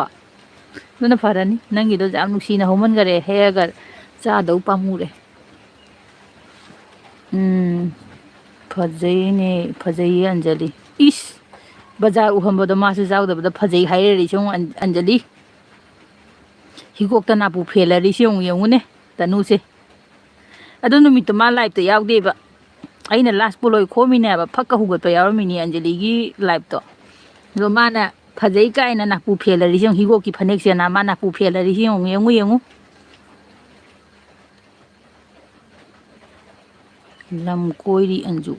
ꯑꯗꯨꯅ ꯐꯔꯅꯤ, ꯅꯪꯒꯤꯗꯣ ꯌꯥꯝ ꯅꯨꯡꯁꯤꯅ ꯍꯧꯃꯟꯈꯔꯦ, ꯍꯦꯛꯑꯒ ꯆꯥꯗꯧ ꯄꯥꯝꯃꯨꯔꯦ꯫ ꯎꯝ, ꯐꯖꯩꯅꯦ, ꯐꯖꯩꯌꯦ ꯑꯟꯖꯂꯤ꯫ ꯏꯁ, ꯕꯖꯥꯔ ꯎꯍꯟꯕꯗꯣ ꯃꯥꯁꯨ ꯌꯥꯎꯗꯕꯗ ꯐꯖꯩ ꯍꯥꯏꯔꯛꯏꯁꯦ ꯌꯦꯡꯉꯨ, ꯑꯟ-, ꯑꯟꯖꯂꯤ꯫ ꯍꯤꯒꯣꯛꯇ ꯅꯥꯄꯨ ꯐꯦꯜꯂꯔꯤꯁꯦ ꯌꯦꯡꯉꯨ, ꯌꯦꯡꯉꯨꯅꯦ, ꯇꯅꯨꯁꯦ꯫ ꯑꯗꯨ ꯅꯨꯃꯤꯠꯇꯨ ꯃꯥ liveꯇ ꯌꯥꯎꯗꯦꯕ꯫ ꯑꯩꯅ last ꯄꯣꯂꯣꯏ ꯈꯣꯝꯃꯤꯅꯦꯕ, ꯐꯛꯀ ꯍꯨꯒꯠꯄ ꯌꯥꯎꯔꯝꯃꯤꯅꯦ ꯑꯟꯖꯂꯤꯒꯤ liveꯇꯣ꯫ ꯑꯗꯣ ꯃꯥꯅ ꯐꯖꯩ ꯀꯥꯏꯅ ꯅꯥꯄꯨ ꯐꯦꯜꯂꯔꯤꯁꯦ ꯌꯦꯡꯉꯨ, ꯍꯤꯒꯣꯛꯀꯤ ꯐꯅꯦꯛꯁꯦꯅ ꯃꯥ ꯅꯥꯄꯨ ꯐꯦꯜꯂꯔꯤꯁꯦ ꯌꯦꯡꯉꯨ, ꯌꯦꯡꯉꯨ, ꯌꯦꯡꯉꯨ꯫ ꯂꯝ ꯀꯣꯏꯔꯤ ꯑꯟꯖꯨ꯫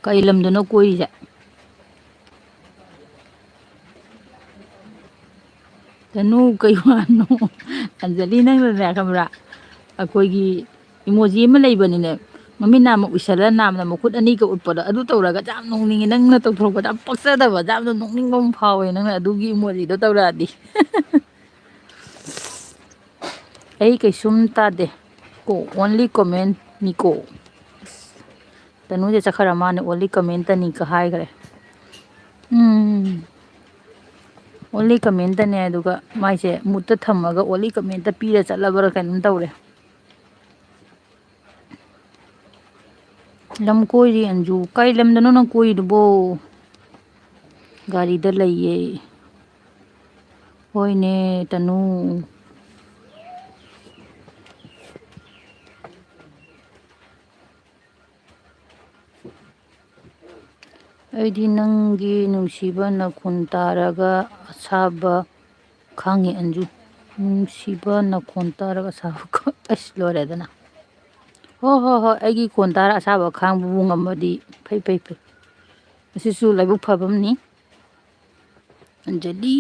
ꯀꯩ ꯂꯝꯗꯅꯣ ꯀꯣꯏꯔꯤꯁꯦ? ꯇꯅꯨ, ꯀꯩ ꯋꯥꯅꯣ? ꯑꯟꯖꯂꯤ, ꯅꯪꯅꯅꯦ ꯈꯪꯕ꯭ꯔꯥ, ꯑꯩꯈꯣꯏꯒꯤ ꯏꯃꯣꯖꯤ ꯑꯃ ꯂꯩꯕꯅꯤꯅꯦ, ꯃꯃꯤꯠ ꯅꯥꯝꯃ ꯎꯏꯁꯜꯂ ꯅꯥꯝꯅ ꯃꯈꯨꯠ ꯑꯅꯤꯒ ꯎꯠꯄꯗꯣ, ꯑꯗꯨ ꯇꯧꯔꯒ ꯌꯥꯝ ꯅꯣꯛꯅꯤꯡꯉꯤ꯫ ꯅꯪꯅ ꯇꯧꯊꯣꯔꯛꯄꯗ ꯌꯥꯝ ꯄꯛꯆꯗꯕ, ꯌꯥꯝꯅ ꯅꯣꯛꯅꯤꯡꯕ ꯑꯃ ꯐꯥꯎꯋꯦ ꯅꯪꯅ ꯑꯗꯨꯒꯤ ꯏꯃꯣꯖꯤꯗꯣ ꯇꯧꯔꯛꯑꯗꯤ꯫ ꯑꯩ ꯀꯩꯁꯨꯝ ꯇꯥꯗꯦ ꯀꯣ, only comment ꯅꯤꯀꯣ꯫ ꯇꯅꯨꯁꯦ ꯆꯠꯈ꯭ꯔ ꯃꯥꯅꯦ, only comment ꯇꯅꯤꯀ ꯍꯥꯏꯈ꯭ꯔꯦ꯫ ꯎꯝ, only comment ꯇꯅꯦ, ꯑꯗꯨꯒ ꯃꯥꯏꯁꯦ ꯃꯨꯠꯇ ꯊꯝꯃꯒ only comment ꯇ ꯄꯤꯔ ꯆꯠꯂꯕ꯭ꯔꯥ ꯀꯩꯅꯣꯝ ꯇꯧꯔꯦ꯫ ꯂꯝ ꯀꯣꯏꯔꯤ ꯑꯟꯖꯨ꯫ ꯀꯩ ꯂꯝꯗꯅꯣ ꯅꯪ ꯀꯣꯏꯔꯤꯗꯨꯕꯣ? ꯒꯥꯔꯤꯗ ꯂꯩꯌꯦ꯫ ꯍꯣꯏꯅꯦ, ꯇꯅꯨ꯫ ꯑꯩꯗꯤ ꯅꯪꯒꯤ ꯅꯨꯡꯁꯤꯕ ꯅꯈꯣꯟ ꯇꯥꯔꯒ ꯑꯁꯥꯕ ꯈꯥꯡꯉꯤ ꯑꯟꯖꯨ꯫ ꯅꯨꯡꯁꯤꯕ ꯅꯈꯣꯟ ꯇꯥꯔꯒ ꯑꯁꯥꯕ ꯈꯥ-, ꯑꯁ, ꯂꯣꯏꯔꯦꯗꯅ꯫ ꯍꯣ, ꯍꯣ, ꯍꯣꯏ, ꯑꯩꯒꯤ ꯈꯣꯟ ꯇꯥꯔ ꯑꯁꯥꯕ ꯈꯥꯡꯕꯕꯨ ꯉꯝꯃꯗꯤ ꯐꯩ, ꯐꯩ, ꯐꯩ꯫ ꯑꯁꯤꯁꯨ ꯂꯥꯏꯕꯛ ꯐꯕ ꯑꯃꯅꯤ꯫ ꯑꯟꯖꯂꯤ,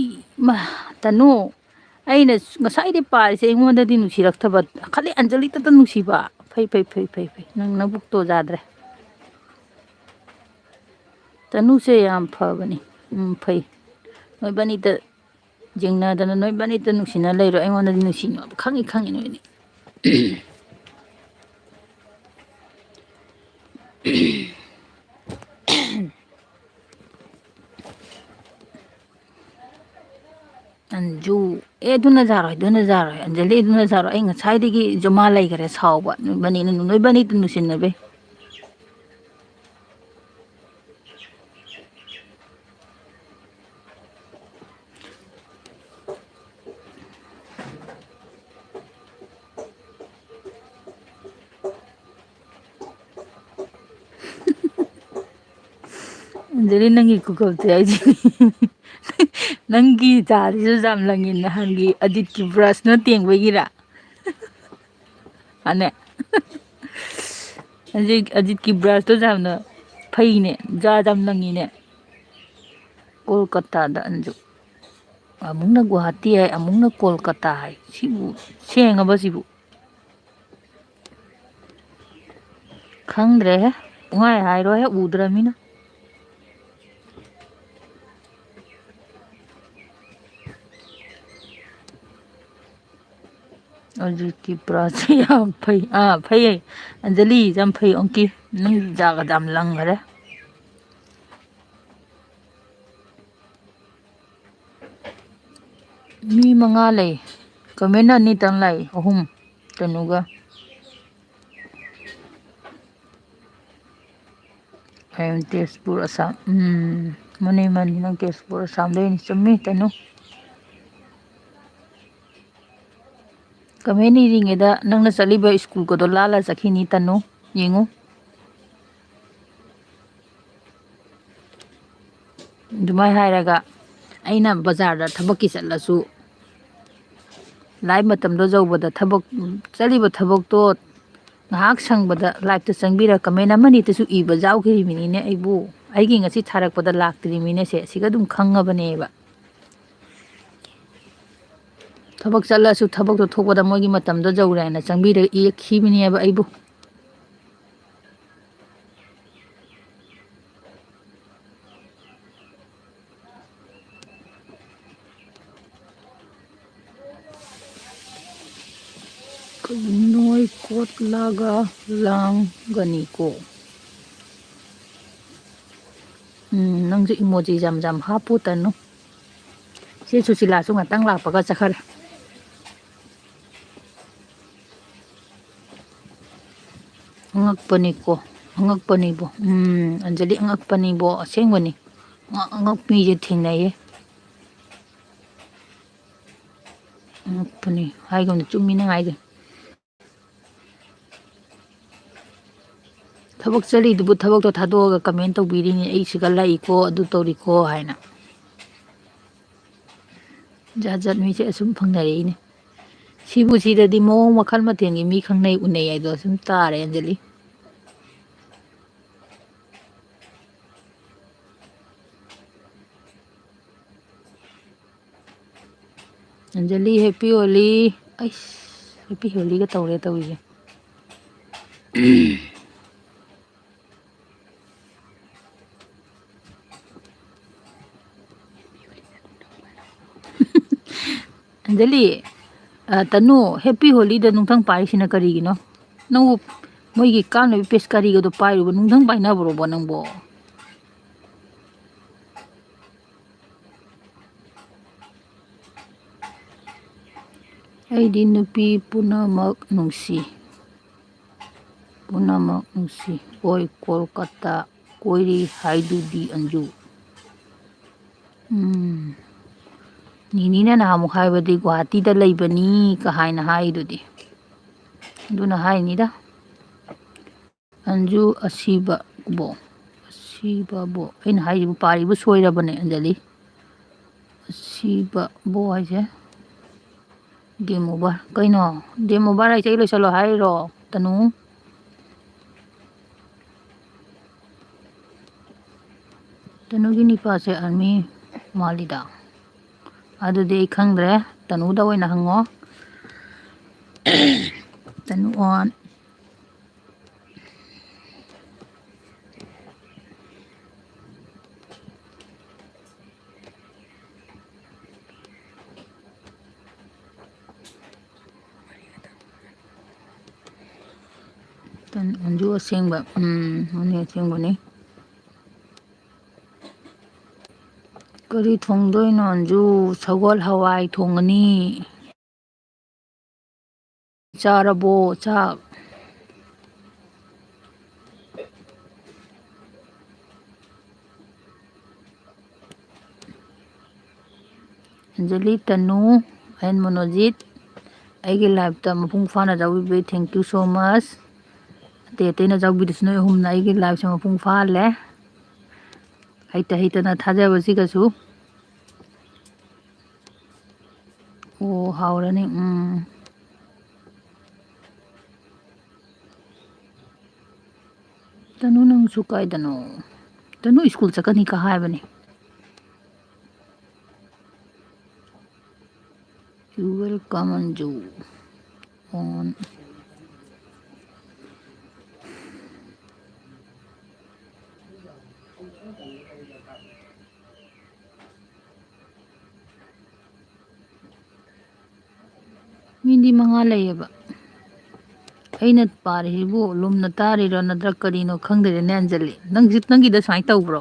ꯃꯥ, ꯇꯅꯨ, ꯑꯩꯅ ꯉꯁꯥꯏꯗꯩ ꯄꯥꯔꯤꯁꯦ ꯑꯩꯉꯣꯟꯗꯗꯤ ꯅꯨꯡꯁꯤꯔꯛꯇꯕ, ꯈꯜꯂꯤ ꯑꯟꯖꯂꯤꯇꯇ ꯅꯨꯡꯁꯤꯕ꯫ ꯐꯩ, ꯐꯩ, ꯐꯩ, ꯐꯩ, ꯐꯩ꯫ ꯅꯪ ꯅꯕꯨꯛꯇꯣ ꯌꯥꯗ꯭ꯔꯦ꯫ ꯇꯅꯨꯁꯦ ꯌꯥꯝ ꯐꯕꯅꯤ꯫ ꯎꯝ, ꯐꯩ꯫ ꯅꯣꯏꯕꯥꯅꯤꯇ ꯌꯦꯡꯅꯗꯅ ꯅꯣꯏꯕꯥꯅꯤꯇ ꯅꯨꯡꯁꯤꯅ ꯂꯩꯔꯣ꯫ ꯑꯩꯉꯣꯟꯗꯗꯤ ꯅꯨꯡꯁꯤꯅꯕ ꯈꯪꯉꯤ, ꯈꯪꯉꯤ ꯅꯣꯏꯅꯤ꯫ ꯑꯟꯖꯨ, ꯑꯦ, ꯑꯗꯨꯅ ꯌꯥꯔꯣꯏ, ꯑꯗꯨꯅ ꯌꯥꯔꯣꯏ, ꯑꯟꯖꯂꯤ, ꯑꯗꯨꯅ ꯌꯥꯔꯣꯏ꯫ ꯑꯩ ꯉꯁꯥꯏꯗꯒꯤ ꯖꯨꯃꯥ ꯂꯩꯈꯔꯦ ꯁꯥꯎꯕ, ꯅꯣꯏꯕꯥꯅꯤꯅ, ꯅꯣꯏꯕꯥꯅꯤꯇ ꯅꯨꯡꯁꯤꯅꯕꯩ꯫ ꯑꯟꯖꯂꯤ, ꯅꯪꯒꯤ ꯈꯨꯀꯞꯁꯦ ꯑꯩꯗꯤ ꯅꯪꯒꯤ ꯆꯥꯁꯤꯁꯨ ꯌꯥꯝ ꯂꯪꯉꯤ꯫ ꯅꯍꯥꯟꯒꯤ ꯑꯖꯤꯠꯀꯤ ꯕ꯭ꯔꯁꯅ ꯇꯦꯡꯕꯒꯤꯔ? ꯑꯅꯦ꯫ ꯑꯖꯤꯠ, ꯑꯖꯤꯠꯀꯤ ꯕ꯭ꯔꯁꯇꯨꯁꯨ ꯌꯥꯝꯅ ꯐꯩꯅꯦ, ꯖꯥ ꯌꯥꯝ ꯂꯪꯉꯤꯅꯦ꯫ ꯀꯣꯜꯀꯇꯥꯗ ꯑꯟꯖꯨ꯫ ꯑꯃꯨꯛꯅ ꯒꯨꯋꯥꯍꯥꯇꯤ ꯍꯥꯏ, ꯑꯃꯨꯛꯅ ꯀꯣꯜꯀꯇꯥ ꯍꯥꯏ꯫ ꯁꯤꯕꯨ ꯁꯦꯡꯉꯕ ꯁꯤꯕꯨ? ꯈꯪꯗ꯭ꯔꯦꯍꯦ꯫ ꯄꯨꯡꯍꯥꯏ ꯍꯥꯏꯔꯣꯍꯦ, ꯎꯗ꯭ꯔꯃꯤꯅ꯫ ꯑꯖꯤꯠꯀꯤ ꯕ꯭ꯔꯁꯁꯦ ꯌꯥꯝ ꯐꯩ꯫ ꯑꯥ, ꯐꯩꯌꯦ꯫ ꯑꯟꯖꯂꯤ, ꯌꯥꯝ ꯐꯩ, ꯑꯣꯡꯀꯤ꯫ ꯅꯪ ꯖꯥꯒꯗ ꯌꯥꯝ ꯂꯪꯈꯔꯦ꯫ ꯃꯤ ꯃꯉꯥ ꯂꯩ꯫ ꯀꯃꯦꯟ ꯑꯅꯤꯇꯪ ꯂꯥꯛꯏ, ꯑꯍꯨꯝ꯫ ꯀꯩꯅꯣꯒ꯫ I am Tezpur, Assam. ꯎꯝ, ꯃꯥꯅꯦ, ꯃꯥꯅꯦ, ꯅꯪ ꯇꯦꯖꯄꯨꯔ, ꯑꯁꯥꯝꯗꯩꯅꯤ꯫ ꯆꯨꯝꯃꯤ, ꯇꯅꯨ꯫ ꯀꯃꯦꯟ ꯏꯔꯤꯉꯩꯗ ꯅꯪꯅ ꯆꯠꯂꯤꯕ ꯁ꯭ꯀꯨꯜꯒꯗꯣ ꯂꯥꯜꯂ ꯆꯠꯈꯤꯅꯤ, ꯇꯅꯨ꯫ ꯌꯦꯡꯉꯨ꯫ ꯑꯗꯨꯃꯥꯏꯅ ꯍꯥꯏꯔꯒ ꯑꯩꯅ ꯕꯖꯥꯔꯗ ꯊꯕꯛꯀꯤ ꯆꯠꯂꯁꯨ, live ꯃꯇꯝꯗꯣ ꯌꯧꯕꯗ ꯊꯕꯛ, ꯆꯠꯂꯤꯕ ꯊꯕꯛꯇꯣ ꯉꯥꯏꯍꯥꯛ ꯁꯪꯕꯗ liveꯇ ꯆꯪꯕꯤꯔ comment ꯑꯃꯅꯤꯇꯁꯨ ꯏꯕ ꯌꯥꯎꯈꯤꯔꯤꯃꯤꯅꯤꯅꯦ ꯑꯩꯕꯨ꯫ ꯑꯩꯒꯤ ꯉꯁꯤ ꯊꯥꯔꯛꯄꯗ ꯂꯥꯛꯇ꯭ꯔꯤꯃꯤꯅꯦ ꯁꯦ, ꯁꯤꯒ ꯑꯗꯨꯝ ꯈꯪꯉꯕꯅꯦꯕ꯫ ꯊꯕꯛ ꯆꯠꯂꯁꯨ ꯊꯕꯛꯇꯣ ꯊꯣꯛꯄꯗ ꯃꯣꯏꯒꯤ ꯃꯇꯝꯗꯣ ꯌꯧꯔꯦ ꯍꯥꯏꯅ ꯆꯪꯕꯤꯔꯒ ꯏꯔꯛꯈꯤꯕꯅꯦꯕ ꯑꯩꯕꯨ꯫ ꯅꯣꯏ ꯀꯣꯠꯂꯒ ꯂꯥꯡꯒꯅꯤꯀꯣ꯫ ꯎꯝ, ꯅꯪꯁꯨ emoji ꯌꯥꯝ ꯌꯥꯝ ꯍꯥꯞꯄꯨ, ꯇꯅꯨ꯫ ꯆꯦ ꯁꯨꯁꯤꯂꯥꯁꯨ ꯉꯥꯛꯇꯪ ꯂꯥꯛꯄꯒ ꯆꯠꯈ꯭ꯔꯦ꯫ ꯑꯉꯛꯄꯅꯤꯀꯣ, ꯑꯉꯛꯄꯅꯤꯕꯣ꯫ ꯎꯝ, ꯑꯟꯖꯂꯤ, ꯑꯉꯛꯄꯅꯤꯕꯣ, ꯑꯁꯦꯡꯕꯅꯤ꯫ ꯑꯉꯛ-, ꯑꯉꯛꯄ ꯃꯤꯁꯦ ꯊꯦꯡꯅꯩꯌꯦ꯫ ꯑꯉꯛꯄꯅꯤ ꯍꯥꯏꯒꯨꯝꯅ ꯆꯨꯝꯃꯤ ꯅꯪ ꯍꯥꯏꯗꯣ꯫ ꯊꯕꯛ ꯆꯠꯂꯤꯗꯨꯕꯨ ꯊꯕꯛꯇꯣ ꯊꯥꯗꯣꯛꯑꯒ comment ꯇꯧꯕꯤꯔꯤꯅꯤ, "ꯑꯩ ꯁꯤꯒ ꯂꯥꯛꯏꯀꯣ, ꯑꯗꯨ ꯇꯧꯔꯤꯀꯣ" ꯍꯥꯏꯅ꯫ ꯖꯥꯠ ꯖꯥꯠ ꯃꯤꯁꯦ ꯑꯁꯨꯝ ꯐꯪꯅꯔꯛꯏꯅꯦ꯫ ꯁꯤꯕꯨ ꯁꯤꯗꯗꯤ ꯃꯑꯣꯡ ꯃꯈꯜ ꯃꯊꯦꯜꯒꯤ ꯃꯤ ꯈꯪꯅꯩ ꯎꯅꯩ ꯍꯥꯏꯗꯣ ꯁꯨꯝ ꯇꯥꯔꯦ, ꯑꯟꯖꯂꯤ꯫ ꯑꯟꯖꯂꯤ, ꯍꯦꯄꯤ ꯍꯣꯂꯤ꯫ ꯑꯩꯁ, ꯍꯦꯄꯤ ꯍꯣꯂꯤꯒ ꯇꯧꯔꯦ ꯇꯧꯔꯤꯁꯦ꯫ ꯑꯟꯖꯂꯤ, ꯑ, ꯇꯅꯨ, ꯍꯦꯄꯤ ꯍꯣꯂꯤꯗ ꯅꯨꯡꯊꯪ ꯄꯥꯏꯔꯤꯁꯤꯅ ꯀꯔꯤꯒꯤꯅꯣ? ꯅꯪꯕꯨ ꯃꯣꯏꯒꯤ ꯀꯥꯟꯅꯕ ꯄꯦꯁ ꯀꯔꯤꯒꯗꯣ ꯄꯥꯏꯔꯨꯕ? ꯅꯨꯡꯊꯪ ꯄꯥꯏꯅꯕ꯭ꯔꯣꯕ ꯅꯪꯕꯣ? ꯑꯩꯗꯤ ꯅꯨꯄꯤ ꯄꯨꯝꯅꯃꯛ ꯅꯨꯡꯁꯤ, ꯄꯨꯝꯅꯃꯛ ꯅꯨꯡꯁꯤ꯫ ꯍꯣꯏ, ꯀꯣꯜꯀꯇꯥ ꯀꯣꯏꯔꯤ ꯍꯥꯏꯗꯨꯗꯤ ꯑꯟꯖꯨ꯫ ꯎꯝ꯫ ꯅꯤꯅꯤꯅ ꯅꯍꯥꯟꯃꯨꯛ ꯍꯥꯏꯕꯗꯤ ꯒꯨꯍꯥꯇꯤꯗ ꯂꯩꯕꯅꯤ ꯀ ꯍꯥꯏꯅ ꯍꯥꯏꯗꯨꯗꯤ꯫ ꯑꯗꯨꯅ ꯍꯥꯏꯅꯤꯗ꯫ ꯑꯟꯖꯨ ꯑꯁꯤꯕꯕꯣ꯫ ꯑꯁꯤꯕꯕꯣ꯫ ꯑꯩꯅ ꯍꯥꯏꯔꯤꯕ ꯄꯥꯔꯤꯕ ꯁꯣꯏꯔꯕꯅꯦ, ꯑꯟꯖꯂꯤ꯫ ꯑꯁꯤꯕꯕꯣ ꯍꯥꯏꯁꯦ game over꯫ ꯀꯩꯅꯣ? Game over ꯍꯥꯏꯁꯦ ꯑꯩ ꯂꯣꯏꯁꯜꯂꯣ ꯍꯥꯏꯔꯤꯔꯣ, ꯇꯅꯨ? ꯇꯅꯨꯒꯤ ꯅꯤꯄꯥꯁꯦ army ꯃꯥꯜꯂꯤꯗ꯫ ꯑꯗꯨꯗꯤ ꯑꯩ ꯈꯪꯗ꯭ꯔꯦ꯫ ꯇꯅꯨꯗ ꯑꯣꯏꯅ ꯍꯪꯉꯣ꯫ ꯇꯅꯨ on꯫ ꯇꯟ-, ꯑꯟꯖꯨ ꯑꯁꯦꯡꯕ꯫ ꯎꯝ, ꯃꯥꯅꯦ, ꯑꯁꯦꯡꯕꯅꯤ꯫ ꯀꯔꯤ ꯊꯣꯡꯗꯣꯏꯅꯣ, ꯑꯟꯖꯨ? ꯁꯒꯣꯜ ꯍꯋꯥꯏ ꯊꯣꯡꯉꯅꯤ꯫ ꯆꯥꯔꯕꯣ ꯆꯥꯛ? ꯑꯟꯖꯂꯤ, ꯇꯅꯨ, and ꯃꯣꯅꯣꯖꯤꯠ, ꯑꯩꯒꯤ liveꯇ ꯃꯄꯨꯡ ꯐꯥꯅ ꯌꯥꯎꯕꯤꯕꯩ thank you so much꯫ ꯑꯇꯩ ꯑꯇꯩꯅ ꯌꯥꯎꯕꯤꯗꯁꯨ ꯅꯣꯏ ꯑꯍꯨꯝꯅ ꯑꯩꯒꯤ liveꯁꯦ ꯃꯄꯨꯡ ꯐꯥꯍꯜꯂꯦ꯫ ꯍꯩꯇ ꯍꯩꯇꯅ ꯊꯥꯖꯕꯁꯤꯒꯁꯨ꯫ ꯑꯣ, ꯍꯥꯎꯔꯅꯤ꯫ ꯎꯝ꯫ ꯇꯅꯨ, ꯅꯪꯁꯨ ꯀꯥꯏꯗꯅꯣ? ꯇꯅꯨ ꯁ꯭ꯀꯨꯜ ꯆꯠꯀꯅꯤ ꯀ ꯍꯥꯏꯕꯅꯤ꯫ You welcome, Anju. On. ꯃꯤꯗꯤ ꯃꯉꯥ ꯂꯩꯌꯦꯕ꯫ ꯑꯩꯅ ꯄꯥꯔꯤꯁꯤꯕꯨ ꯂꯨꯝꯅ ꯇꯥꯔꯤꯔꯣ ꯅꯠꯇ꯭ꯔ ꯀꯔꯤꯅꯣ ꯈꯪꯗ꯭ꯔꯦꯅꯦ, ꯑꯟꯖꯂꯤ꯫ ꯅꯪꯁꯨ, ꯅꯪꯒꯤꯗ ꯁꯨꯃꯥꯏꯅ ꯇꯧꯕ꯭ꯔꯣ?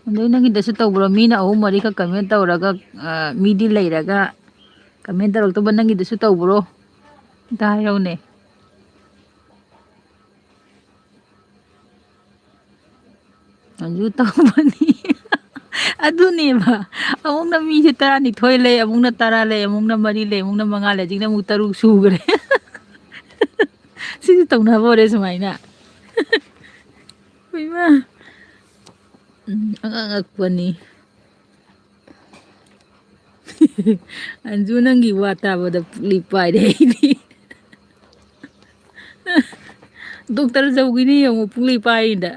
ꯑꯗꯩ ꯅꯪꯒꯤꯗꯁꯨ ꯇꯧꯕ꯭ꯔꯣ? ꯃꯤꯅ ꯑꯍꯨꯝ ꯃꯔꯤꯈꯛ comment ꯇꯧꯔꯒ, ꯑ, ꯃꯤꯗꯤ ꯂꯩꯔꯒ comment ꯇꯧꯔꯛꯇꯕ ꯅꯪꯒꯤꯗꯁꯨ ꯇꯧꯕ꯭ꯔꯣ? ꯑꯝꯇ ꯍꯥꯏꯔꯛꯎꯅꯦ꯫ ꯑꯗꯨ ꯇꯧꯕꯅꯤ꯫ ꯑꯗꯨꯅꯦꯕ꯫ ꯑꯃꯨꯛꯅ ꯃꯤꯁꯦ ꯇꯔꯥꯅꯤꯊꯣꯏ ꯂꯩ, ꯑꯃꯨꯛꯅ ꯇꯔꯥ ꯂꯩ, ꯑꯃꯨꯛꯅ ꯃꯔꯤ ꯂꯩ, ꯑꯃꯨꯛꯅ ꯃꯉꯥ ꯂꯩ, ꯍꯧꯖꯤꯛꯅ ꯑꯃꯨꯛ ꯇꯔꯨꯛ ꯁꯨꯈ꯭ꯔꯦ꯫ ꯁꯤꯁꯨ ꯇꯧꯅꯕ ꯑꯣꯏꯔꯦ ꯁꯨꯃꯥꯏꯅ꯫ ꯍꯣꯏꯃ꯫ ꯎꯝ, ꯑꯉꯛ ꯑꯉꯛꯄꯅꯤ꯫ ꯑꯟꯖꯨ, ꯅꯪꯒꯤ ꯋꯥ ꯇꯥꯕꯗ ꯄꯨꯛꯂꯤ ꯄꯥꯏꯔꯦ ꯑꯩꯗꯤ꯫ ꯗꯣꯛꯇꯔ ꯆꯧꯒꯤꯅꯤ ꯌꯦꯡꯉꯨ, ꯄꯨꯛꯂꯤ ꯄꯥꯏꯔꯤꯗ꯫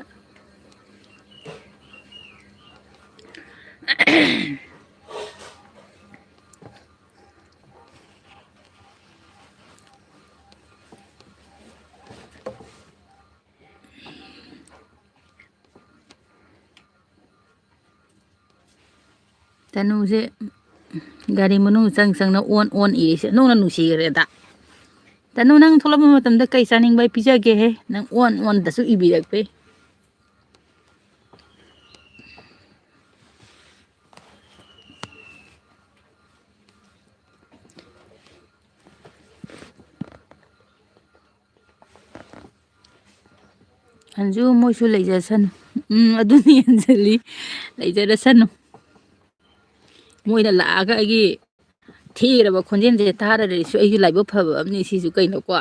ꯇꯅꯨꯁꯦ ꯒꯥꯔꯤ ꯃꯅꯨꯡ ꯆꯪ ꯆꯪꯅ ꯑꯣꯟ ꯑꯣꯟ ꯏꯔꯤꯁꯦ ꯑꯣꯟꯊꯣꯛꯅ ꯅꯨꯡꯁꯤꯈ꯭ꯔꯦꯗ꯫ ꯇꯅꯨ, ꯅꯪ ꯊꯣꯛꯂꯛꯄ ꯃꯇꯝꯗ ꯀꯩ ꯆꯥꯅꯤꯡꯕ ꯑꯩ ꯄꯤꯖꯒꯦꯍꯦ? ꯅꯪ ꯑꯣꯟ ꯑꯣꯟꯗꯁꯨ ꯏꯕꯤꯔꯛꯄꯩ꯫ ꯑꯟꯖꯨ, ꯃꯣꯏꯁꯨ ꯂꯩꯖꯁꯅꯨ꯫ ꯎꯝ, ꯑꯗꯨꯅꯤ ꯑꯟꯖꯂꯤ, ꯂꯩꯖꯔꯁꯅꯨ꯫ ꯃꯣꯏꯅ ꯂꯥꯛꯑꯒ ꯑꯩꯒꯤ ꯊꯤꯈ꯭ꯔꯕ ꯈꯣꯟꯖꯦꯜꯁꯦ ꯇꯥꯔꯔꯁꯨ ꯑꯩꯒꯤ ꯂꯥꯏꯕꯛ ꯐꯕ ꯑꯃꯅꯤ ꯁꯤꯁꯨ ꯀꯩꯅꯣꯀꯣ꯫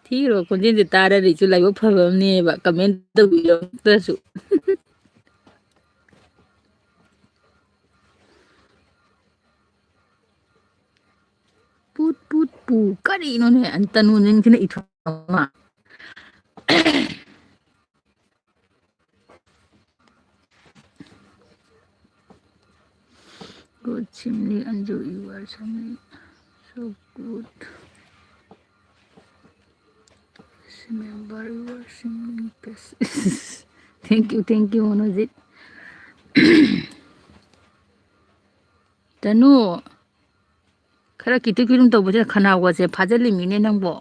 ꯊꯤꯈ꯭ꯔꯕ ꯈꯣꯟꯖꯦꯜꯁꯦ ꯇꯥꯔꯔꯁꯨ ꯂꯥꯏꯕꯛ ꯐꯕ ꯑꯃꯅꯦꯕ, comment ꯇꯧꯕꯤꯔꯛꯇ꯭ꯔꯁꯨ꯫ ꯄꯨꯠ ꯄꯨꯠ ꯄꯨ꯫ ꯀꯔꯤꯅꯣꯅꯦ? ꯑꯟ-, ꯇꯅꯨ ꯅꯪꯁꯤꯅ ꯏꯊꯣꯛ ꯑꯃ꯫ Good, Simli, Anju, you are so, so good. Remember, you are singing best. Thank you, thank you, Manojit. ꯇꯅꯨ, ꯈꯔ ꯀꯤꯇꯨ ꯀꯤꯔꯨꯝ ꯇꯧꯕꯁꯤꯅ ꯈꯅꯥꯎꯒꯁꯦ ꯐꯥꯖꯤꯜꯂꯤꯃꯤꯅꯦ ꯅꯪꯕꯣ꯫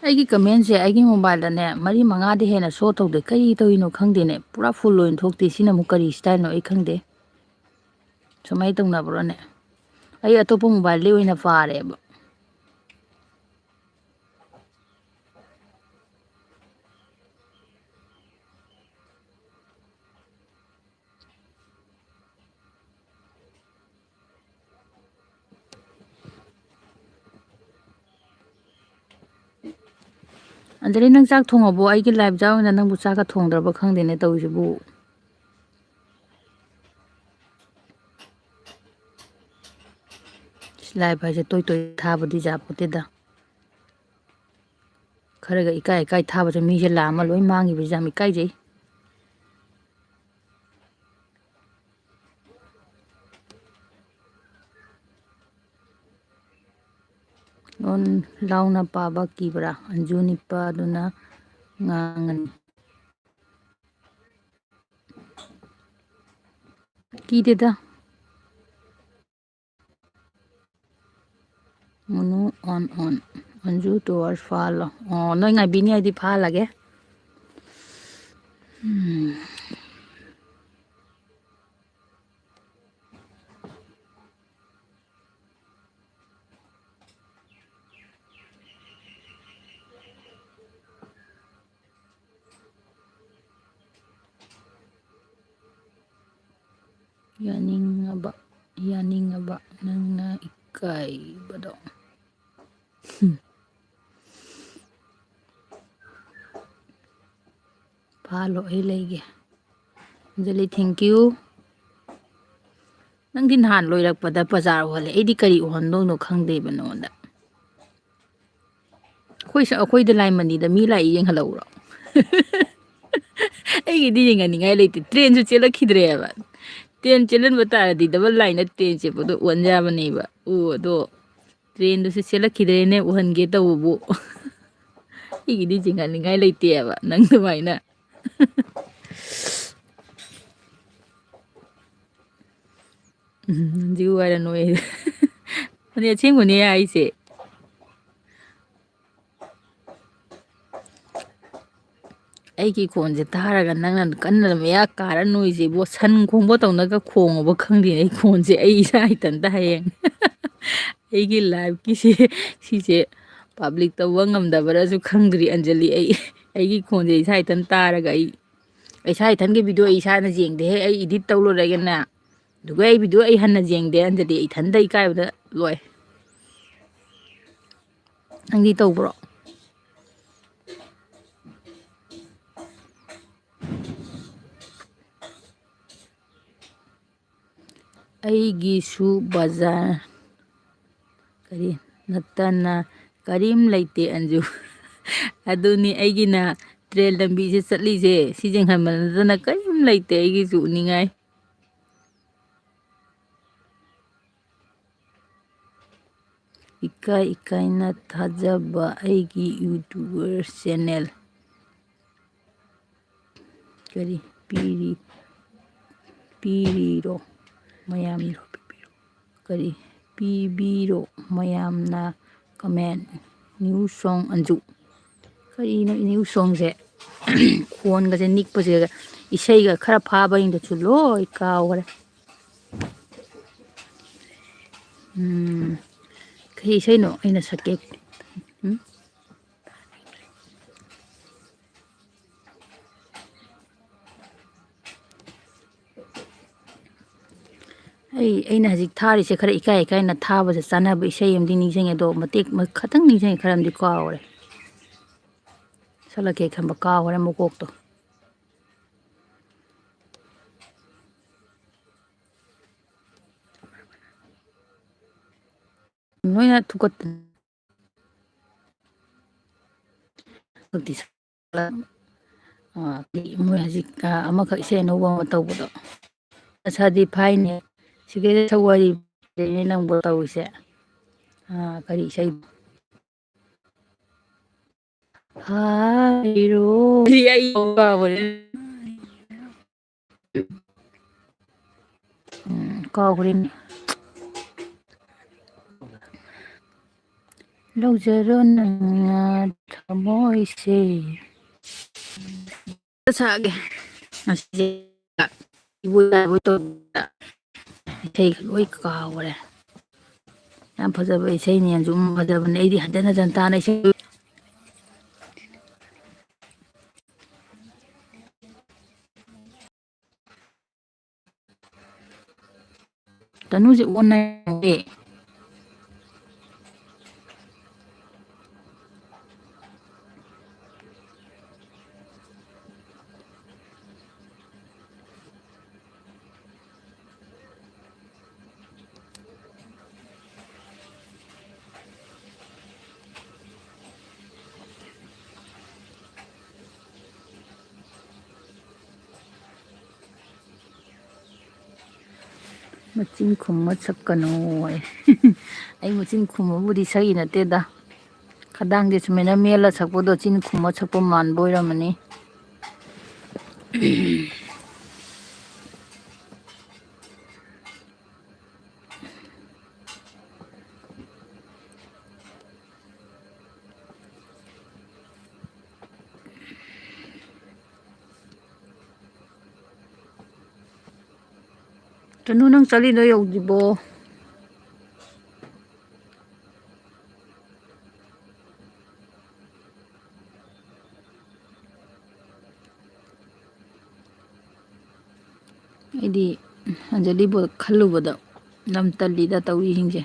ꯑꯩꯒꯤ ꯀꯃꯦꯟꯁꯦ ꯑꯩꯒꯤ ꯃꯣꯕꯥꯏꯜꯗꯅꯦ ꯃꯔꯤ ꯃꯉꯥꯗꯤ ꯍꯦꯟꯅ ꯁꯣ ꯇꯧꯗꯦ, ꯀꯔꯤ ꯇꯧꯔꯤꯅꯣ ꯈꯪꯗꯦꯅꯦ, ꯄꯨꯔꯥ ꯐꯨꯜ ꯑꯣꯏꯅ ꯊꯣꯛꯇꯦ꯫ ꯁꯤꯅ ꯑꯃꯨꯛ ꯀꯔꯤ ꯁ꯭ꯇꯥꯏꯜꯅꯣ ꯑꯩ ꯈꯪꯗꯦ꯫ ꯁꯨꯃꯥꯏꯅ ꯇꯧꯅꯕ꯭ꯔꯣꯅꯦ? ꯑꯩ ꯑꯇꯣꯞꯄ ꯃꯣꯕꯥꯏꯜꯗꯤ ꯑꯣꯏꯅ ꯄꯥꯔꯦꯕ꯫ ꯑꯟꯖꯂꯤ, ꯅꯪ ꯆꯥꯛ ꯊꯣꯡꯉꯕꯣ? ꯑꯩꯒꯤ ꯂꯥꯏꯞ ꯌꯥꯎꯅ ꯅꯪꯕꯨ ꯆꯥꯛꯀ ꯊꯣꯡꯗ꯭ꯔꯕ ꯈꯪꯗꯦꯅꯦ ꯇꯧꯔꯤꯁꯤꯕꯨ꯫ ꯂꯥꯏꯞ ꯍꯥꯏꯁꯦ ꯇꯣꯏ ꯇꯣꯏ ꯊꯥꯕꯗꯤ ꯌꯥꯄꯣꯠꯇꯦꯗ꯫ ꯈꯔꯒ ꯏꯀꯥꯏ ꯏꯀꯥꯏ ꯊꯥꯕꯁꯦ ꯃꯤꯁꯦ ꯂꯥꯛ ꯑꯃ ꯂꯣꯏ ꯃꯥꯡꯈꯤꯕꯁꯦ ꯌꯥꯝ ꯏꯀꯥꯏꯖꯩ꯫ ꯂꯣꯟ ꯂꯥꯎꯅ ꯄꯥꯕ ꯀꯤꯕ꯭ꯔꯥ? ꯑꯟꯖꯨ ꯅꯤꯄꯥꯗꯨꯅ ꯉꯥꯡꯉꯅꯤ꯫ ꯀꯤꯗꯦꯗ꯫ ꯃꯨꯅꯨ ꯑꯣꯟ ꯑꯣꯟ꯫ ꯑꯟꯖꯨ ꯇꯨꯋꯥꯔꯁ ꯐꯥꯍꯜꯂꯣ꯫ ꯑꯣ, ꯅꯣꯏ ꯉꯥꯏꯕꯤꯅꯤ ꯍꯥꯏꯗꯤ ꯐꯥꯍꯜꯂꯒꯦ꯫ ꯎꯝ꯫ ꯌꯥꯅꯤꯡꯉꯕ, ꯌꯥꯅꯤꯡꯉꯕ ꯅꯪꯅ ꯏꯀꯥꯏꯕꯗꯣ꯫ ꯍꯨꯝ꯫ ꯐꯥꯍꯜꯂꯣ, ꯑꯩ ꯂꯩꯒꯦ꯫ Anjali, thank you꯫ ꯅꯪꯗꯤ ꯅꯍꯥꯟ ꯂꯣꯏꯔꯛꯄꯗ ꯕꯖꯥꯔ ꯎꯍꯜꯂꯦ, ꯑꯩꯗꯤ ꯀꯔꯤ ꯎꯍꯟꯗꯧꯅꯣ ꯈꯪꯗꯦꯕ ꯅꯉꯣꯟꯗ꯫ ꯑꯩꯈꯣꯏꯁꯨ, ꯑꯩꯈꯣꯏꯗ ꯂꯥꯏꯃꯅꯤꯗ ꯃꯤ ꯂꯥꯛꯏ ꯌꯦꯡꯍꯜꯂꯛꯎꯔꯣ? ꯑꯩꯒꯤꯗꯤ ꯌꯦꯡꯍꯟꯅꯤꯡꯉꯥꯏ ꯂꯩꯇꯦ, ꯇ꯭ꯔꯦꯟꯁꯨ ꯆꯦꯜꯂꯛꯈꯤꯗ꯭ꯔꯦꯕ꯫ ꯇ꯭ꯔꯦꯟ ꯆꯦꯜꯍꯟꯕ ꯇꯥꯔꯗꯤ ꯗꯕꯜ ꯂꯥꯏꯟꯗ ꯇ꯭ꯔꯦꯟ ꯆꯦꯟꯕꯗꯣ ꯎꯍꯟ ꯌꯥꯕꯅꯦꯕ꯫ ꯑꯣ, ꯑꯗꯣ ꯇ꯭ꯔꯦꯟꯗꯨꯁꯨ ꯆꯦꯜꯂꯛꯈꯤꯗ꯭ꯔꯦꯅꯦ, ꯎꯍꯟꯒꯦ ꯇꯧꯕꯕꯨ꯫ ꯑꯩꯒꯤꯗꯤ ꯆꯤꯡꯍꯟꯅꯤꯡꯉꯥꯏ ꯂꯩꯇꯦꯕ ꯅꯪ ꯑꯗꯨꯃꯥꯏꯅ꯫ ꯎꯝ, ꯖꯤꯒꯨ ꯍꯥꯏꯔ ꯅꯣꯛꯑꯦ꯫ ꯃꯅꯦ, ꯑꯁꯦꯡꯕꯅꯦ ꯍꯥꯏꯁꯦ꯫ ꯑꯩꯒꯤ ꯈꯣꯟꯁꯦ ꯇꯥꯔꯒ ꯅꯪꯅ ꯀꯟꯅ ꯃꯌꯥ ꯀꯥꯔ ꯅꯣꯏꯁꯤꯕꯣ, ꯁꯟ ꯈꯣꯡꯕ ꯇꯧꯅꯒ ꯈꯣꯡꯉꯕ ꯈꯪꯗꯦ꯫ ꯑꯩ ꯈꯣꯟꯁꯦ ꯑꯩ ꯏꯁꯥ ꯏꯊꯟꯇ ꯍꯌꯦꯡ ꯑꯩꯒꯤ ꯂꯥꯏꯐꯀꯤꯁꯦ ꯁꯤꯁꯦ ꯄꯕ꯭ꯂꯤꯛ ꯇꯧꯕ ꯉꯝꯗꯕ꯭ꯔꯥꯁꯨ ꯈꯪꯗ꯭ꯔꯤ꯫ ꯑꯟꯖꯂꯤ, ꯑꯩ, ꯑꯩꯒꯤ ꯈꯣꯟꯁꯦ ꯏꯁꯥ ꯏꯊꯟ ꯇꯥꯔꯒ ꯑꯩ, ꯏꯁꯥ ꯏꯊꯟꯒꯤ ꯚꯤꯗꯤꯑꯣ ꯑꯩ ꯏꯁꯥꯅ ꯌꯦꯡꯗꯦꯍꯦ꯫ ꯑꯩ ꯏꯗꯤꯠ ꯇꯧ ꯂꯣꯏꯔꯒꯅꯦ, ꯑꯗꯨꯒ ꯑꯩ ꯚꯤꯗꯤꯑꯣ ꯑꯩ ꯍꯟꯅ ꯌꯦꯡꯗꯦ꯫ ꯑꯟꯖꯂꯤ, ꯏꯊꯟꯗ ꯏꯀꯥꯏꯕꯗ ꯂꯣꯏ꯫ ꯅꯪꯗꯤ ꯇꯧꯕ꯭ꯔꯣ? ꯑꯩꯒꯤꯁꯨ ꯕꯖꯥꯔ ꯀꯔꯤ ꯅꯠꯇꯅ ꯀꯔꯤꯝ ꯂꯩꯇꯦ, ꯑꯟꯖꯨ꯫ ꯑꯗꯨꯅꯤ ꯑꯩꯒꯤꯅ ꯇ꯭ꯔꯦꯟ ꯂꯝꯕꯤꯁꯦ ꯆꯠꯂꯤꯁꯦ, ꯁꯤ ꯌꯦꯡꯍꯟꯕ ꯅꯠꯇꯅ ꯀꯔꯤꯝ ꯂꯩꯇꯦ ꯑꯩꯒꯤꯁꯨ ꯎꯅꯤꯡꯉꯥꯏ꯫ ꯏꯀꯥꯏ ꯏꯀꯥꯏꯅ ꯊꯥꯖꯕ ꯑꯩꯒꯤ ꯌꯨꯇ꯭ꯌꯨꯕꯔ ꯆꯦꯅꯦꯜ꯫ ꯀꯔꯤ ꯄꯤꯔꯤ, ꯄꯤꯔꯤꯔꯣ? ꯃꯌꯥꯝ ꯀꯔꯤ ꯄꯤꯕꯤꯔꯣ? ꯃꯌꯥꯝꯅ ꯀꯃꯦꯟ꯫ ꯅ꯭ꯌꯨ ꯁꯣꯡ ꯑꯟꯖꯨ꯫ ꯀꯔꯤꯅꯣ ꯅ꯭ꯌꯨ ꯁꯣꯡꯁꯦ? ꯈꯣꯟꯒꯁꯦ ꯅꯤꯛꯄꯁꯦ, ꯏꯁꯩꯒ ꯈꯔ ꯐꯥꯕ ꯑꯩꯅꯁꯨ ꯂꯣꯏ ꯀꯥꯎꯈ꯭ꯔꯦ꯫ ꯎꯝ, ꯀꯩ ꯏꯁꯩꯅꯣ ꯑꯩꯅ ꯁꯛꯀꯦ? ꯎꯝ? ꯑꯩ, ꯑꯩꯅ ꯍꯧꯖꯤꯛ ꯊꯥꯔꯤꯁꯦ ꯈꯔ ꯏꯀꯥꯏ ꯏꯀꯥꯏꯅ ꯊꯥꯕꯁꯦ ꯆꯥꯟꯅꯕ ꯏꯁꯩ ꯑꯃꯗꯤ ꯅꯤꯡꯁꯤꯡꯉꯦ, ꯑꯗꯣ ꯃꯇꯦꯛ ꯃ-, ꯈꯇꯪ ꯅꯤꯡꯁꯤꯡꯉꯦ, ꯈꯔ ꯑꯃꯗꯤ ꯀꯥꯎꯔꯦ꯫ ꯁꯛꯂꯛꯀꯦ ꯈꯟꯕ ꯀꯥꯎꯈ꯭ꯔꯦ ꯃꯀꯣꯛꯇꯣ꯫ ꯂꯣꯏꯅ ꯊꯨꯀꯠꯇꯅ꯫ ꯍꯧꯖꯤꯛꯇꯤ ꯁꯛ-, ꯑ, ꯃꯣꯏ ꯍꯧꯖꯤꯛ, ꯑ, ꯑꯃꯈꯛ ꯏꯁꯩ ꯑꯅꯧꯕ ꯑꯃ ꯇꯧꯕꯗꯣ꯫ ꯅꯁꯥꯗꯤ ꯐꯥꯏꯅꯦ꯫ ꯁꯤꯒꯩꯗ ꯁꯛ ꯋꯥꯔꯤ ꯂꯩꯅꯦ ꯅꯪꯕꯨ ꯇꯧꯔꯤꯁꯦ꯫ ꯑ, ꯀꯔꯤ ꯏꯁꯩ? ꯍꯥꯏꯔꯣ꯫ ꯑꯩ ꯀꯥꯎꯔꯦ꯫ ꯎꯝ, ꯀꯥꯎꯈ꯭ꯔꯦꯅꯦ꯫ ꯂꯧꯖꯔꯣ ꯅꯪꯅ ꯊꯃꯣꯏꯁꯦ꯫ ꯁꯥꯒꯦ꯫ ꯉꯁꯤꯁꯦ ꯏꯕꯣ ꯌꯥꯕꯣ ꯇꯧꯗꯅ ꯏꯁꯩꯒ ꯂꯣꯏ ꯀꯥꯎꯈ꯭ꯔꯦ꯫ ꯌꯥꯝ ꯐꯖꯕ ꯏꯁꯩꯅꯦ, ꯌꯥꯝꯁꯨ ꯐꯖꯕꯅꯦ꯫ ꯑꯩꯗꯤ ꯍꯟꯖꯟ ꯍꯟꯖꯟ ꯇꯥꯅ ꯏꯁꯩ ꯇꯅꯨꯁꯦ ꯑꯣꯟꯅꯔꯦ꯫ ꯃꯆꯤꯟ ꯈꯨꯝꯃ ꯁꯛꯀꯅꯣ ꯍꯥꯏ꯫ ꯑꯩ ꯃꯆꯤꯟ ꯈꯨꯝꯕꯕꯨꯗꯤ ꯁꯛꯏ ꯅꯠꯇꯦꯗ꯫ ꯈꯗꯥꯡꯁꯦ ꯁꯨꯃꯥꯏꯅ ꯃꯦꯜꯂ ꯁꯛꯄꯗꯣ ꯆꯤꯟ ꯈꯨꯝꯃ ꯁꯛꯄ ꯃꯥꯟꯕ ꯑꯣꯏꯔꯝꯃꯅꯤ꯫ ꯇꯅꯨ, ꯅꯪ ꯆꯠꯂꯤꯗꯣ ꯌꯧꯗ꯭ꯔꯤꯕꯣ? ꯑꯩꯗꯤ ꯑꯟꯖꯂꯤꯕꯨ ꯈꯜꯂꯨꯕꯗ ꯌꯥꯝ ꯇꯜꯂꯤꯗ ꯇꯧꯔꯤꯁꯤꯡꯁꯦ꯫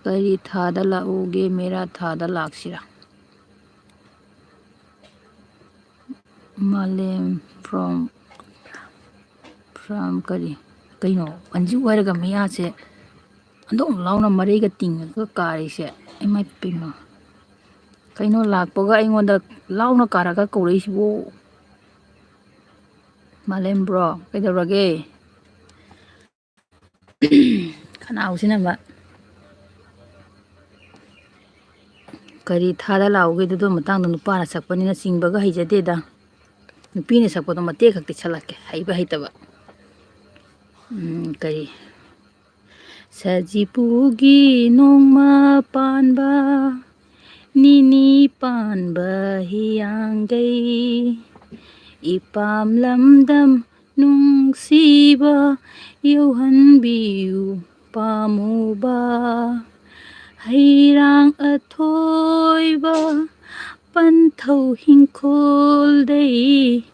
ꯀꯔꯤ ꯊꯥꯗ ꯂꯥꯛꯎꯒꯦ? ꯃꯦꯔꯥ ꯊꯥꯗ ꯂꯥꯛꯁꯤꯔꯥ? ꯃꯥꯂꯦꯝ from, from ꯀꯔꯤ? ꯀꯩꯅꯣ, ꯑꯟꯖꯨ ꯍꯥꯏꯔꯒ ꯃꯌꯥꯁꯦ ꯑꯗꯨꯝ ꯂꯥꯎꯅ ꯃꯔꯩꯒ ꯇꯤꯡꯉꯒ ꯀꯥꯔꯤꯁꯦ? ꯏꯃꯥꯏ ꯄꯦꯝꯃ꯫ ꯀꯩꯅꯣ, ꯂꯥꯛꯄꯒ ꯑꯩꯉꯣꯟꯗ ꯂꯥꯎꯅ ꯀꯥꯔꯒ ꯀꯧꯔꯛꯏꯁꯤꯕꯨ? ꯃꯥꯂꯦꯝ ꯕ꯭ꯔꯣ, ꯀꯩꯗꯧꯔꯒꯦ? ꯈꯅꯥꯎꯁꯤꯅꯕ꯫ ꯀꯔꯤ ꯊꯥꯗ ꯂꯥꯎꯒꯦꯗꯨꯗꯣ ꯃꯇꯥꯡꯗ ꯅꯨꯄꯥꯅ ꯁꯛꯄꯅꯤꯅ ꯆꯤꯡꯕꯒ ꯍꯩꯖꯗꯦꯗ꯫ ꯅꯨꯄꯤꯅ ꯁꯛꯄꯗꯣ ꯃꯇꯦꯛ ꯈꯛꯇꯤ ꯁꯛꯂꯛꯀꯦ, ꯍꯩꯕ ꯍꯩꯇꯕ꯫ ꯎꯝ, ꯀꯔꯤ? ꯁꯖꯤꯄꯨꯒꯤ ꯅꯣꯡꯃ ꯄꯥꯟꯕ, ꯅꯤꯅꯤ ꯄꯥꯟꯕ ꯍꯤꯌꯥꯡꯒꯩ, ꯏꯄꯥꯝ ꯂꯝꯗꯝ ꯅꯨꯡꯁꯤꯕ ꯌꯧꯍꯟꯕꯤꯌꯨ ꯄꯥꯝꯃꯨꯕ꯫ ꯍꯩꯔꯥꯡ ꯑꯊꯣꯏꯕ ꯄꯟꯊꯧ ꯍꯤꯡꯈꯣꯜꯗꯩ,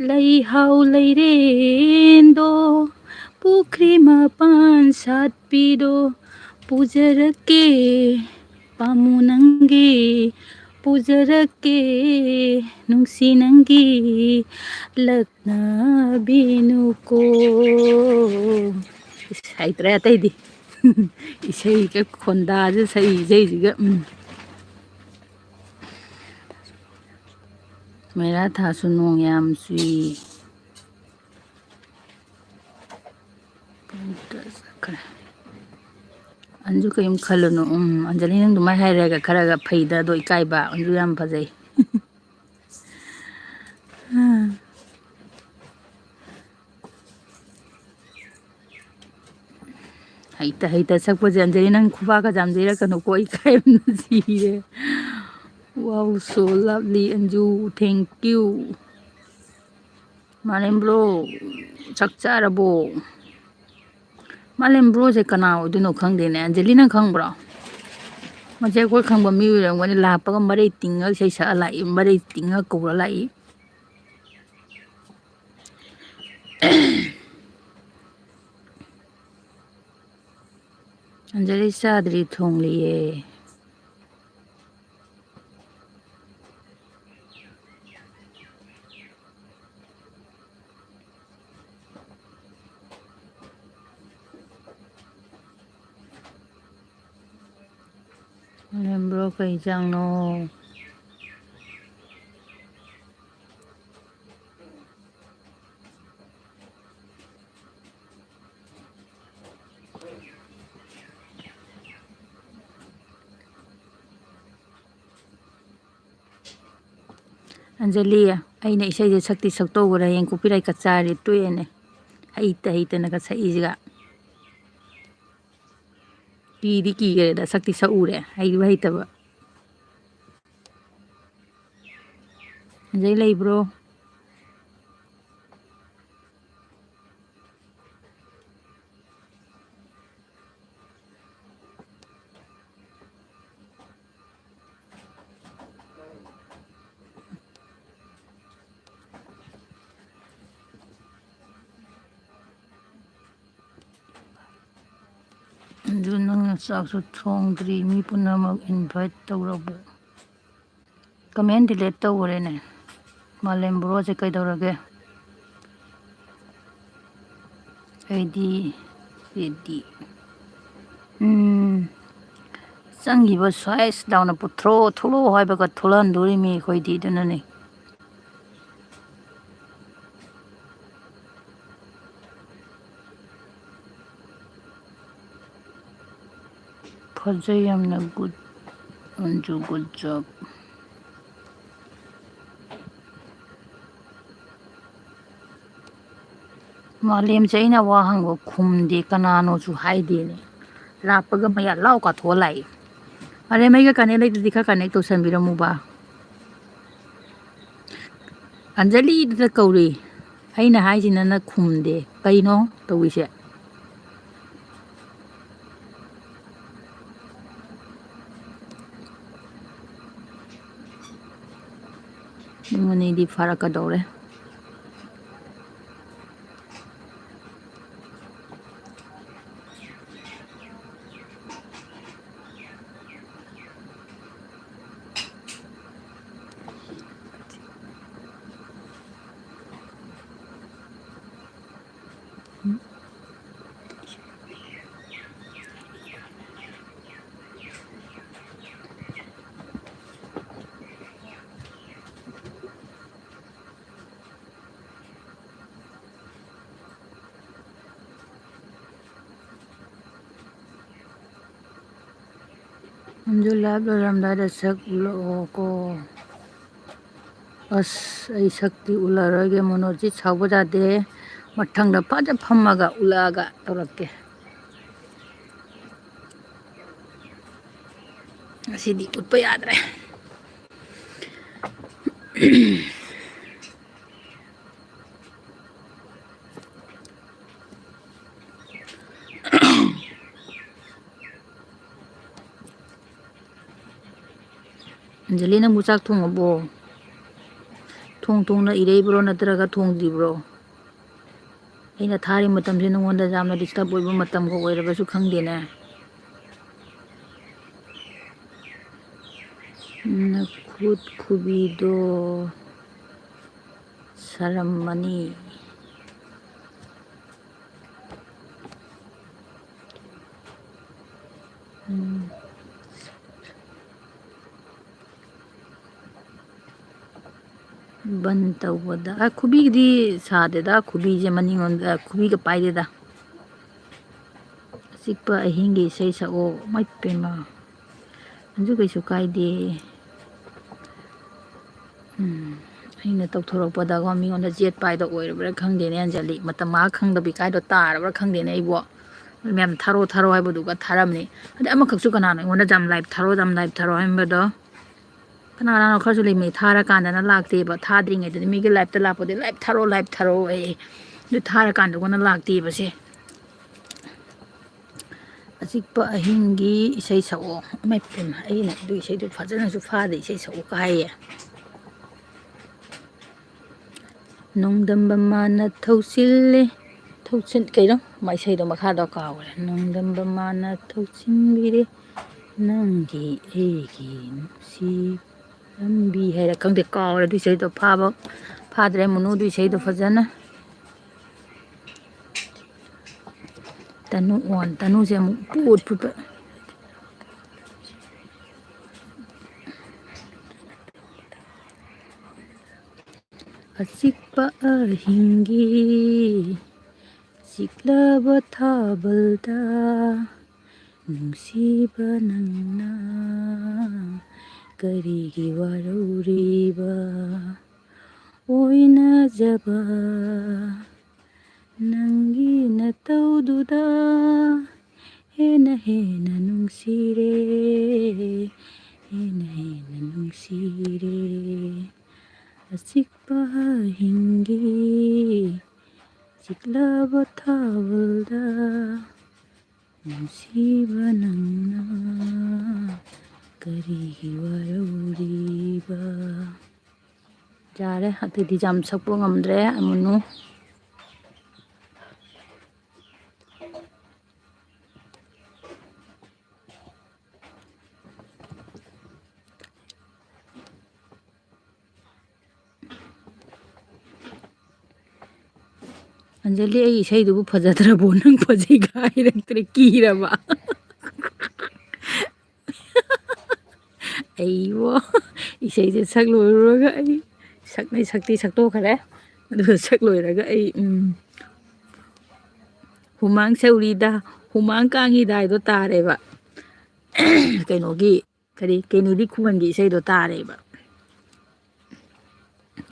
ꯂꯩꯍꯥꯎ ꯂꯩꯔꯦꯟꯗꯣ ꯄꯨꯈ꯭ꯔꯤ ꯃꯄꯥꯟ ꯁꯥꯠꯄꯤꯗꯣ ꯄꯨꯖꯔꯛꯀꯦ, ꯄꯥꯝꯃꯨ ꯅꯪꯒꯤ ꯄꯨꯖꯔꯛꯀꯦ, ꯅꯨꯡꯁꯤ ꯅꯪꯒꯤ ꯂꯛꯅꯕꯤꯅꯨꯀꯣ꯫ ꯏꯁ, ꯍꯩꯇ꯭ꯔꯦ ꯑꯇꯩꯗꯤ꯫ ꯏꯁꯩꯒ ꯈꯣꯟꯗꯥꯁꯦ, ꯁꯛꯏ ꯏꯁꯩꯁꯤꯒ, ꯎꯝ꯫ ꯃꯩꯔꯥ ꯊꯥꯁꯨ ꯅꯣꯡ ꯌꯥꯝ ꯆꯨꯏ꯫ ꯆꯠꯈ꯭ꯔꯦ꯫ ꯑꯟꯖꯨ, ꯀꯔꯤꯝ ꯈꯜꯂꯨꯅꯨ꯫ ꯎꯝ, ꯑꯟꯖꯂꯤ, ꯅꯪ ꯑꯗꯨꯃꯥꯏꯅ ꯍꯥꯏꯔꯒ ꯈꯔꯒ ꯐꯩꯗ, ꯑꯗꯣ ꯏꯀꯥꯏꯕ꯫ ꯑꯟꯖꯨ ꯌꯥꯝ ꯐꯖꯩ꯫ ꯍꯩꯇ ꯍꯩꯇ ꯁꯛꯄꯁꯦ, ꯑꯟꯖꯂꯤ, ꯅꯪ ꯈꯨꯕꯥꯛꯀ ꯌꯥꯝꯖꯩꯔꯛꯀꯅꯨꯀꯣ, ꯑꯩ ꯏꯀꯥꯏꯕꯅ ꯁꯤꯔꯦ꯫ Wow, so lovely, Anju, thank you꯫ ꯃꯥꯂꯦꯝ ꯕ꯭ꯔꯣ, ꯆꯥꯛ ꯆꯥꯔꯕꯣ? ꯃꯥꯂꯦꯝ ꯕ꯭ꯔꯣꯁꯦ ꯀꯅꯥ ꯑꯣꯏꯗꯣꯏꯅꯣ ꯈꯪꯗꯦꯅꯦ꯫ ꯑꯟꯖꯂꯤꯅ ꯈꯪꯕ꯭ꯔꯣ? ꯃꯁꯦ ꯑꯩꯈꯣꯏ ꯈꯪꯕ ꯃꯤ ꯑꯣꯏꯔꯝꯒꯅꯤ꯫ ꯂꯥꯛꯄꯒ ꯃꯔꯩ ꯇꯤꯡꯉꯒ ꯏꯁꯩ ꯁꯛꯑ ꯂꯥꯛꯏ, ꯃꯔꯩ ꯇꯤꯡꯉꯒ ꯀꯧꯔ ꯂꯥꯛꯏ꯫ ꯑꯟꯖꯂꯤ ꯆꯥꯗ꯭ꯔꯤ, ꯊꯣꯡꯂꯤꯌꯦ꯫ ꯂꯦꯝꯕ꯭ꯔꯣ, ꯀꯩ ꯏꯟꯖꯥꯡꯅꯣ? ꯑꯟꯖꯂꯤ, ꯑꯩꯅ ꯏꯁꯩꯁꯦ ꯁꯛꯇꯤ ꯁꯛꯇꯣꯛꯎꯔꯦ, ꯍꯌꯦꯡ copyright ꯀ ꯆꯥꯔꯦ, ꯇꯣꯛꯑꯦꯅꯦ꯫ ꯍꯩꯇ ꯍꯩꯇꯅꯒ ꯁꯛꯏꯁꯤꯒ꯫ ꯀꯤꯗꯤ ꯀꯤꯈ꯭ꯔꯦꯗ, ꯁꯛꯇꯤ ꯁꯛꯎꯔꯦ, ꯍꯩꯕ ꯍꯩꯇꯕ꯫ ꯑꯟꯖꯂꯤ ꯂꯩꯕ꯭ꯔꯣ? ꯑꯗꯨ ꯅꯪꯅ ꯆꯥꯛꯁꯨ ꯊꯣꯡꯗ꯭ꯔꯤ, ꯃꯤ ꯄꯨꯝꯅꯃꯛ invite ꯇꯧꯔꯕꯣ? Comment delete ꯇꯧꯈ꯭ꯔꯦꯅꯦ꯫ ꯃꯥꯂꯦꯝ ꯕ꯭ꯔꯣꯁꯦ ꯀꯩꯗꯧꯔꯒꯦ? ꯑꯩꯗꯤ ready꯫ ꯎꯝ꯫ ꯆꯪꯈꯤꯕ ꯁ꯭ꯋꯥꯏꯁ ꯂꯥꯎꯅ ꯄꯨꯊꯣꯔꯛꯑꯣ, ꯊꯣꯛꯂꯛꯑꯣ ꯍꯥꯏꯕꯒ ꯊꯣꯛꯂꯛꯍꯟꯗꯣꯔꯤꯃꯤ ꯑꯩꯈꯣꯏꯗꯤ, ꯑꯗꯨꯅꯅꯦ꯫ ꯐꯖꯩ ꯌꯥꯝꯅ, good, ꯑꯟꯖꯨ, good job꯫ ꯃꯥꯂꯦꯝꯁꯦ ꯑꯩꯅ ꯋꯥ ꯍꯪꯕ ꯈꯨꯝꯗꯦ, ꯀꯅꯥꯅꯣꯁꯨ ꯍꯥꯏꯗꯦꯅꯦ꯫ ꯂꯥꯛꯄꯒ ꯃꯌꯥ ꯂꯥꯎ ꯀꯥꯊꯣꯛꯑ ꯂꯥꯛꯏ꯫ ꯑꯔꯦꯝ, ꯑꯩꯒ connect ꯂꯩꯇ꯭ꯔꯗꯤ ꯈꯔ connect ꯇꯧꯁꯟꯕꯤꯔꯝꯃꯨꯕ꯫ ꯑꯟꯖꯂꯤꯗꯨꯗ ꯀꯧꯔꯤ, ꯑꯩꯅ ꯍꯥꯏꯁꯤꯅ ꯅꯪ ꯈꯨꯝꯗꯦ, ꯀꯩꯅꯣ ꯇꯧꯔꯤꯁꯦ? ꯄꯨꯡ ꯑꯅꯤꯗꯤ ꯐꯥꯔꯛꯀꯗꯧꯔꯦ꯫ ꯑꯗꯨ live ꯂꯣꯏꯔꯝꯗꯥꯏꯗ ꯁꯛ ꯎꯠꯂꯛꯑꯣꯀꯣ꯫ ꯑꯁ, ꯑꯩ ꯁꯛꯇꯤ ꯎꯠꯂꯔꯣꯏꯒꯦ, ꯃꯣꯅꯣꯖꯤꯠ ꯁꯥꯎꯕ ꯌꯥꯗꯦ꯫ ꯃꯊꯪꯗ ꯐꯖ ꯐꯝꯃꯒ ꯎꯠꯂꯛꯑꯒ ꯇꯧꯔꯛꯀꯦ꯫ ꯉꯁꯤꯗꯤ ꯎꯠꯄ ꯌꯥꯗ꯭ꯔꯦ꯫ ꯑꯟꯖꯂꯤ, ꯅꯪꯕꯨ ꯆꯥꯛ ꯊꯣꯡꯉꯕꯣ? ꯊꯣꯡ ꯊꯣꯡꯅ ꯏꯔꯩꯕ꯭ꯔꯣ, ꯅꯠꯇ꯭ꯔꯒ ꯊꯣꯡꯗ꯭ꯔꯤꯕ꯭ꯔꯣ? ꯑꯩꯅ ꯊꯥꯔꯤꯕ ꯃꯇꯝꯁꯦ ꯅꯉꯣꯟꯗ ꯌꯥꯝꯅ disturb ꯑꯣꯏꯕ ꯃꯇꯝꯒ ꯑꯣꯏꯔꯕꯁꯨ ꯈꯪꯗꯦꯅꯦ꯫ ꯅꯈꯨꯠ ꯈꯨꯕꯤꯗꯣ ꯁꯥꯔꯝꯃꯅꯤ꯫ ꯎꯝ꯫ ꯕꯟ ꯇꯧꯕꯗ, ꯑ, ꯈꯨꯕꯤꯒꯗꯤ ꯁꯥꯗꯦꯗ, ꯈꯨꯕꯤꯁꯦ ꯃꯅꯤꯡꯂꯣꯝꯗ, ꯈꯨꯕꯤꯒ ꯄꯥꯏꯗꯦꯗ꯫ ꯑꯆꯤꯛꯄ ꯑꯍꯤꯡꯒꯤ ꯏꯁꯩ ꯁꯛꯑꯣ꯫ ꯃꯥꯏ ꯄꯦꯝꯃ꯫ ꯑꯗꯨ ꯀꯩꯁꯨ ꯀꯥꯏꯗꯦ꯫ ꯎꯝ, ꯑꯩꯅ ꯇꯧꯊꯣꯔꯛꯄꯗꯀꯣ, ꯃꯤꯉꯣꯟꯗ ꯆꯦꯠ ꯄꯥꯏꯗ ꯑꯣꯏꯔꯕ꯭ꯔꯥ ꯈꯪꯗꯦꯅꯦ, ꯑꯟꯖꯂꯤ꯫ ꯃꯇꯝ ꯉꯥꯏꯍꯥꯛ ꯈꯪꯗꯕꯤ ꯀꯥꯏꯗꯣ ꯇꯥꯔꯕ꯭ꯔꯥ ꯈꯪꯗꯦꯅꯦ ꯑꯩꯕꯣ꯫ ꯃꯌꯥꯝ ꯊꯥꯔꯣ ꯊꯥꯔꯣ ꯍꯥꯏꯕꯗꯨꯒ ꯊꯥꯔꯝꯅꯤ꯫ ꯑꯗꯩ ꯑꯃꯈꯛꯁꯨ ꯀꯅꯥꯅꯣ ꯑꯩꯉꯣꯟꯗ ꯌꯥꯝ live ꯊꯥꯔꯣ, ꯌꯥꯝ live ꯊꯥꯔꯣ ꯍꯥꯏꯕꯗꯣ꯫ ꯀꯅꯥ ꯀꯅꯥꯅꯣ ꯈꯔꯁꯨ ꯂꯩꯃꯤ, ꯊꯥꯔꯀꯥꯟꯗꯅ ꯂꯥꯛꯇꯦꯕ꯫ ꯊꯥꯗ꯭ꯔꯤꯉꯩꯗꯗꯤ ꯃꯤꯒꯤ liveꯇ ꯂꯥꯛꯄꯗꯤ "Live ꯊꯥꯔꯣ, live ꯊꯥꯔꯣ" ꯑꯩ꯫ ꯑꯗꯨ ꯊꯥꯔꯀꯥꯟꯗ ꯀꯣꯟꯅ ꯂꯥꯛꯇꯦꯕ ꯁꯦ꯫ ꯑꯆꯤꯛꯄ ꯑꯍꯤꯡꯒꯤ ꯏꯁꯩ ꯁꯛꯑꯣ꯫ ꯏꯃꯥꯏ ꯄꯦꯝꯃ, ꯑꯩꯅ ꯑꯗꯨ ꯏꯁꯩꯗꯨ ꯐꯖꯅꯁꯨ ꯐꯥꯗꯦ, ꯏꯁꯩ ꯁꯛꯎ ꯀꯥꯏꯌꯦ꯫ ꯅꯣꯡꯗꯝꯕ ꯃꯥꯅ ꯊꯧꯁꯤꯜꯂꯦ, ꯊꯧꯁꯤꯟ-, ꯀꯩꯅꯣ? ꯃꯥ ꯏꯁꯩꯗꯣ ꯃꯈꯥꯗꯣ ꯀꯥꯎꯈ꯭ꯔꯦ꯫ ꯅꯣꯡꯗꯝꯕ ꯃꯥꯅ ꯊꯧꯁꯤꯟꯕꯤꯔꯦ, ꯅꯪꯒꯤ ꯑꯩꯒꯤ ꯅꯨꯡꯁꯤ ꯂꯝꯕꯤ ꯍꯥꯏꯔ ꯈꯪꯗꯦ, ꯀꯥꯎꯔꯦ ꯑꯗꯨ ꯏꯁꯩꯗꯣ꯫ ꯐꯥꯕ ꯐꯥꯗ꯭ꯔꯦ ꯃꯨꯅꯨ ꯑꯗꯨ ꯏꯁꯩꯗꯣ ꯐꯖꯅ꯫ ꯇꯅꯨ ꯑꯣꯟ, ꯇꯅꯨꯁꯦ ꯑꯃꯨꯛ ꯄꯨꯠ ꯄꯨꯠꯄ꯫ ꯑꯆꯤꯛꯄ ꯑꯍꯤꯡꯒꯤ ꯆꯤꯛꯂꯕ ꯊꯥꯕꯜꯗ ꯅꯨꯡꯁꯤꯕ ꯅꯪꯅ ꯀꯔꯤꯒꯤ ꯋꯥꯔꯧꯔꯤꯕ? ꯑꯣꯏꯅꯖꯕ ꯅꯪꯒꯤ ꯅꯇꯧꯗꯨꯗ ꯍꯦꯟꯅ ꯍꯦꯟꯅ ꯅꯨꯡꯁꯤꯔꯦ, ꯍꯦꯟꯅ ꯍꯦꯟꯅ ꯅꯨꯡꯁꯤꯔꯦ꯫ ꯑꯆꯤꯛꯄ ꯑꯍꯤꯡꯒꯤ ꯆꯤꯛꯂꯕ ꯊꯥꯕꯜꯗ ꯅꯨꯡꯁꯤꯕ ꯅꯪꯅ ꯀꯔꯤꯒꯤ ꯋꯥꯔꯧꯔꯤꯕ? ꯌꯥꯔꯦ, ꯑꯇꯩꯗꯤ ꯌꯥꯝ ꯁꯛꯄ ꯉꯝꯗ꯭ꯔꯦ, ꯑꯃꯨꯅꯨ꯫ ꯑꯟꯖꯂꯤ, ꯑꯩ ꯏꯁꯩꯗꯨꯕꯨ ꯐꯖꯗ꯭ꯔꯕꯣ? ꯅꯪ ꯐꯖꯩꯒ ꯍꯥꯏꯔꯛꯇ꯭ꯔꯦ, ꯀꯤꯔꯕ? ꯑꯩꯕꯣ, ꯏꯁꯩꯁꯦ ꯁꯛ ꯂꯣꯏꯔꯨꯔꯒ ꯑꯩ ꯁꯛꯅꯩ ꯁꯛꯇꯤ ꯁꯛꯇꯣꯛꯈ꯭ꯔꯦ꯫ ꯑꯗꯨꯒ ꯁꯛ ꯂꯣꯏꯔꯒ ꯑꯩ, ꯎꯝ, ꯍꯨꯃꯥꯡ ꯁꯧꯔꯤꯗ, ꯍꯨꯃꯥꯡ ꯀꯥꯡꯉꯤꯗ ꯍꯥꯏꯗꯣ ꯇꯥꯔꯦꯕ꯫ ꯀꯩꯅꯣꯒꯤ, ꯀꯔꯤ, ꯀꯦꯅꯦꯗꯤ ꯈꯨꯃꯟꯒꯤ ꯏꯁꯩꯗꯣ ꯇꯥꯔꯦꯕ꯫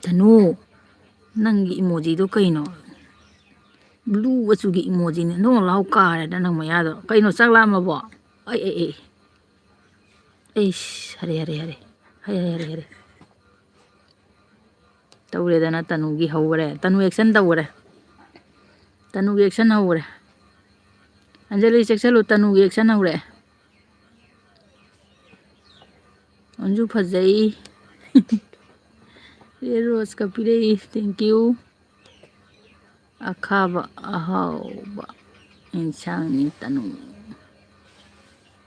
ꯇꯅꯨ, ꯅꯪꯒꯤ ꯏꯃꯣꯖꯤꯗꯣ ꯀꯩꯅꯣ? ꯕ꯭ꯂꯨ ꯃꯆꯨꯒꯤ ꯏꯃꯣꯖꯤꯅꯦ꯫ ꯅꯣꯡ ꯂꯥꯎ ꯀꯥꯔꯦꯗ ꯅꯪ ꯃꯌꯥꯗꯣ꯫ ꯀꯩꯅꯣ, ꯆꯥꯛ ꯂꯥꯝꯃꯕꯣ? ꯑꯩ, ꯑꯩ, ꯑꯩ꯫ ꯑꯩꯁ, ꯍꯔꯦ, ꯍꯔꯦ, ꯍꯔꯦ꯫ ꯍꯔꯦ, ꯍꯔꯦ, ꯍꯔꯦ꯫ ꯇꯧꯔꯦꯗꯅ, ꯇꯅꯨꯒꯤ ꯍꯧꯈꯔꯦ꯫ ꯇꯅꯨ action ꯇꯧꯈꯔꯦ꯫ ꯇꯅꯨꯒꯤ action ꯍꯧꯈꯔꯦ꯫ ꯑꯟꯖꯂꯤ, ꯆꯦꯛꯁꯜꯂꯨ, ꯇꯅꯨꯒꯤ action ꯍꯧꯔꯛꯑꯦ꯫ ꯑꯣꯟꯁꯨ ꯐꯖꯩ꯫ Red rose ꯀ ꯄꯤꯔꯛꯏ, thank you꯫ ꯑꯈꯥꯕ ꯑꯍꯥꯎꯕ ꯏꯟꯁꯥꯡꯅꯤ ꯇꯅꯨ꯫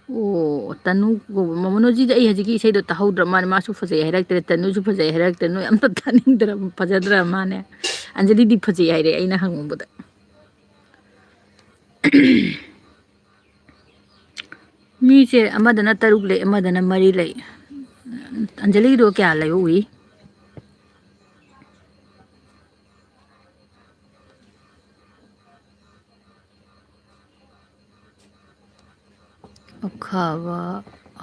ꯑꯣ, ꯇꯅꯨ ꯀꯧꯕ ꯃꯃꯣꯅꯣꯖꯤꯗ ꯑꯩ ꯍꯧꯖꯤꯛꯀꯤ ꯏꯁꯩꯗꯣ ꯇꯥꯍꯧꯗ꯭ꯔ ꯃꯥꯅꯦ꯫ ꯃꯥꯁꯨ ꯐꯖꯩ ꯍꯥꯏꯔꯛꯇ꯭ꯔꯦ, ꯇꯅꯨꯁꯨ ꯐꯖꯩ ꯍꯥꯏꯔꯛꯇ꯭ꯔꯦ, ꯅꯣꯏ ꯑꯝꯇ ꯇꯥꯅꯤꯡꯗ꯭ꯔ, ꯐꯖꯗ꯭ꯔ ꯃꯥꯅꯦ꯫ ꯑꯟꯖꯂꯤꯗꯤ ꯐꯖꯩ ꯍꯥꯏꯔꯦ ꯑꯩꯅ ꯍꯪꯉꯨꯕꯗ꯫ ꯃꯤꯁꯦ ꯑꯃꯗꯅ ꯇꯔꯨꯛ ꯂꯩ, ꯑꯃꯗꯅ ꯃꯔꯤ ꯂꯩ꯫ ꯑꯟꯖꯂꯤꯗꯣ ꯀꯌꯥ ꯂꯩꯕ ꯎꯏ? ꯑꯈꯥꯕ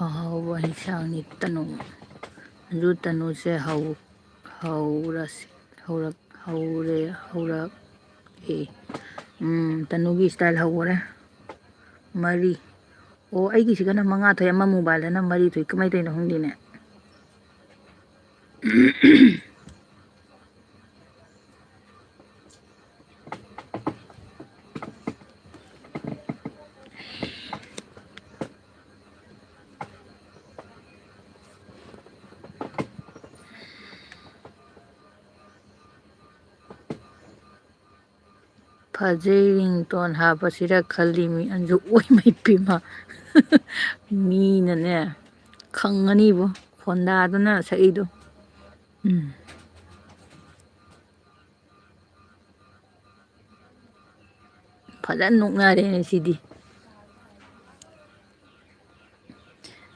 ꯑꯍꯥꯎꯕ ꯏꯟꯁꯥꯡꯅꯤ ꯇꯅꯨ꯫ ꯑꯗꯨ ꯇꯅꯨꯁꯦ ꯍꯧ-, ꯍꯧꯔꯁꯤ, ꯍꯧꯔꯛ-, ꯍꯧꯔꯦ, ꯍꯧꯔꯛꯑꯦ꯫ ꯎꯝ, ꯇꯅꯨꯒꯤ style ꯍꯧꯈꯔꯦ꯫ ꯃꯔꯤ꯫ ꯑꯣ, ꯑꯩꯒꯤꯁꯤꯒꯅ ꯃꯉꯥ ꯊꯣꯛꯑꯦ, ꯑꯃ mobileꯗꯅ ꯃꯔꯤ ꯊꯣꯛꯏ꯫ ꯀꯃꯥꯏꯅ ꯇꯧꯔꯤꯅꯣ ꯈꯪꯗꯦꯅꯦ꯫ ꯐꯖꯩ, ringtone ꯍꯥꯞꯄꯁꯤꯔ ꯈꯜꯂꯤ ꯃꯤ ꯑꯟꯖꯨ꯫ ꯑꯣꯏ ꯃꯩ ꯄꯤꯃ꯫ ꯃꯤꯅꯅꯦ ꯈꯪꯉꯅꯤꯕꯣ, ꯈꯣꯟꯗꯥꯗꯨꯅ ꯁꯛꯏꯗꯣ꯫ ꯎꯝ꯫ ꯐꯖꯅ ꯅꯣꯛꯅꯔꯦ ꯉꯁꯤꯗꯤ꯫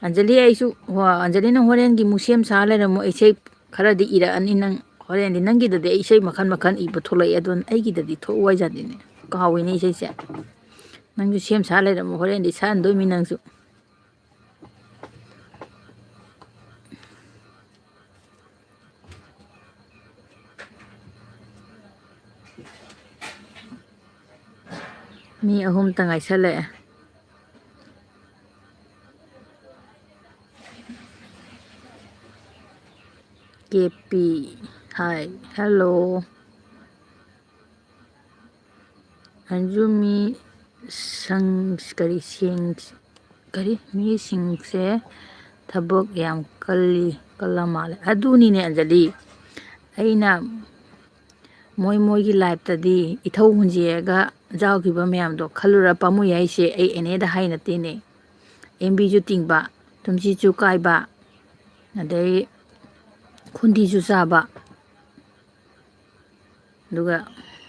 ꯑꯟꯖꯂꯤ, ꯑꯩꯁꯨ, ꯍꯣ, ꯑꯟꯖꯂꯤ, ꯅꯪ ꯍꯣꯔꯦꯟꯒꯤ ꯑꯃꯨꯛ ꯁꯦꯝ ꯁꯥ ꯂꯩꯔꯝꯃꯣ꯫ ꯏꯁꯩ ꯈꯔꯗꯤ ꯏꯔꯛꯑꯅꯤ ꯅꯪ ꯍꯣꯔꯦꯟꯗꯤ꯫ ꯅꯪꯒꯤꯗꯗꯤ ꯑꯩ ꯏꯁꯩ ꯃꯈꯜ ꯃꯈꯜ ꯏꯕ ꯊꯣꯛꯂꯛꯑꯦ, ꯑꯗꯣ ꯑꯩꯒꯤꯗꯗꯤ ꯊꯣꯛꯎ ꯍꯥꯏꯖꯥꯠꯅꯤꯅꯦ꯫ ꯀꯥꯎꯏꯅꯦ ꯏꯁꯩꯁꯦ꯫ ꯅꯪꯁꯨ ꯁꯦꯝ ꯁꯥ ꯂꯩꯔꯝꯃꯣ, ꯍꯣꯔꯦꯟꯗꯤ ꯁꯛꯍꯟꯗꯣꯏꯃꯤ ꯅꯪꯁꯨ꯫ ꯃꯤ ꯑꯍꯨꯝꯇ ꯉꯥꯏꯁꯜꯂꯛꯑꯦ꯫ K P, hi, hello꯫ Anju, ꯃꯤ ꯁꯪ-, ꯀꯔꯤ, ꯁꯦꯡ-, ꯀꯔꯤ, ꯃꯤꯁꯤꯡꯁꯦ ꯊꯕꯛ ꯌꯥꯝ ꯀꯜꯂꯤ, ꯀꯜꯂ ꯃꯥꯜꯂꯦ꯫ ꯑꯗꯨꯅꯤꯅꯦ ꯑꯟꯖꯂꯤ, ꯑꯩꯅ ꯃꯣꯏ ꯃꯣꯏꯒꯤ lifeꯇꯗꯤ ꯏꯊꯧ ꯍꯨꯟꯖꯤꯔꯒ ꯌꯥꯎꯈꯤꯕ ꯃꯌꯥꯝꯗꯣ ꯈꯜꯂꯨꯔ ꯄꯥꯝꯃꯨꯏ ꯍꯥꯏꯁꯦ꯫ ꯑꯩ ꯑꯦꯅꯦꯗ ꯍꯥꯏ ꯅꯠꯇꯦꯅꯦ꯫ ꯑꯦꯝꯕꯤꯁꯨ ꯇꯤꯡꯕ, ꯇꯨꯝꯁꯤꯠꯁꯨ ꯀꯥꯏꯕ, ꯑꯗꯩ ꯈꯨꯟꯗꯤꯁꯨ ꯆꯥꯕ꯫ ꯑꯗꯨꯒ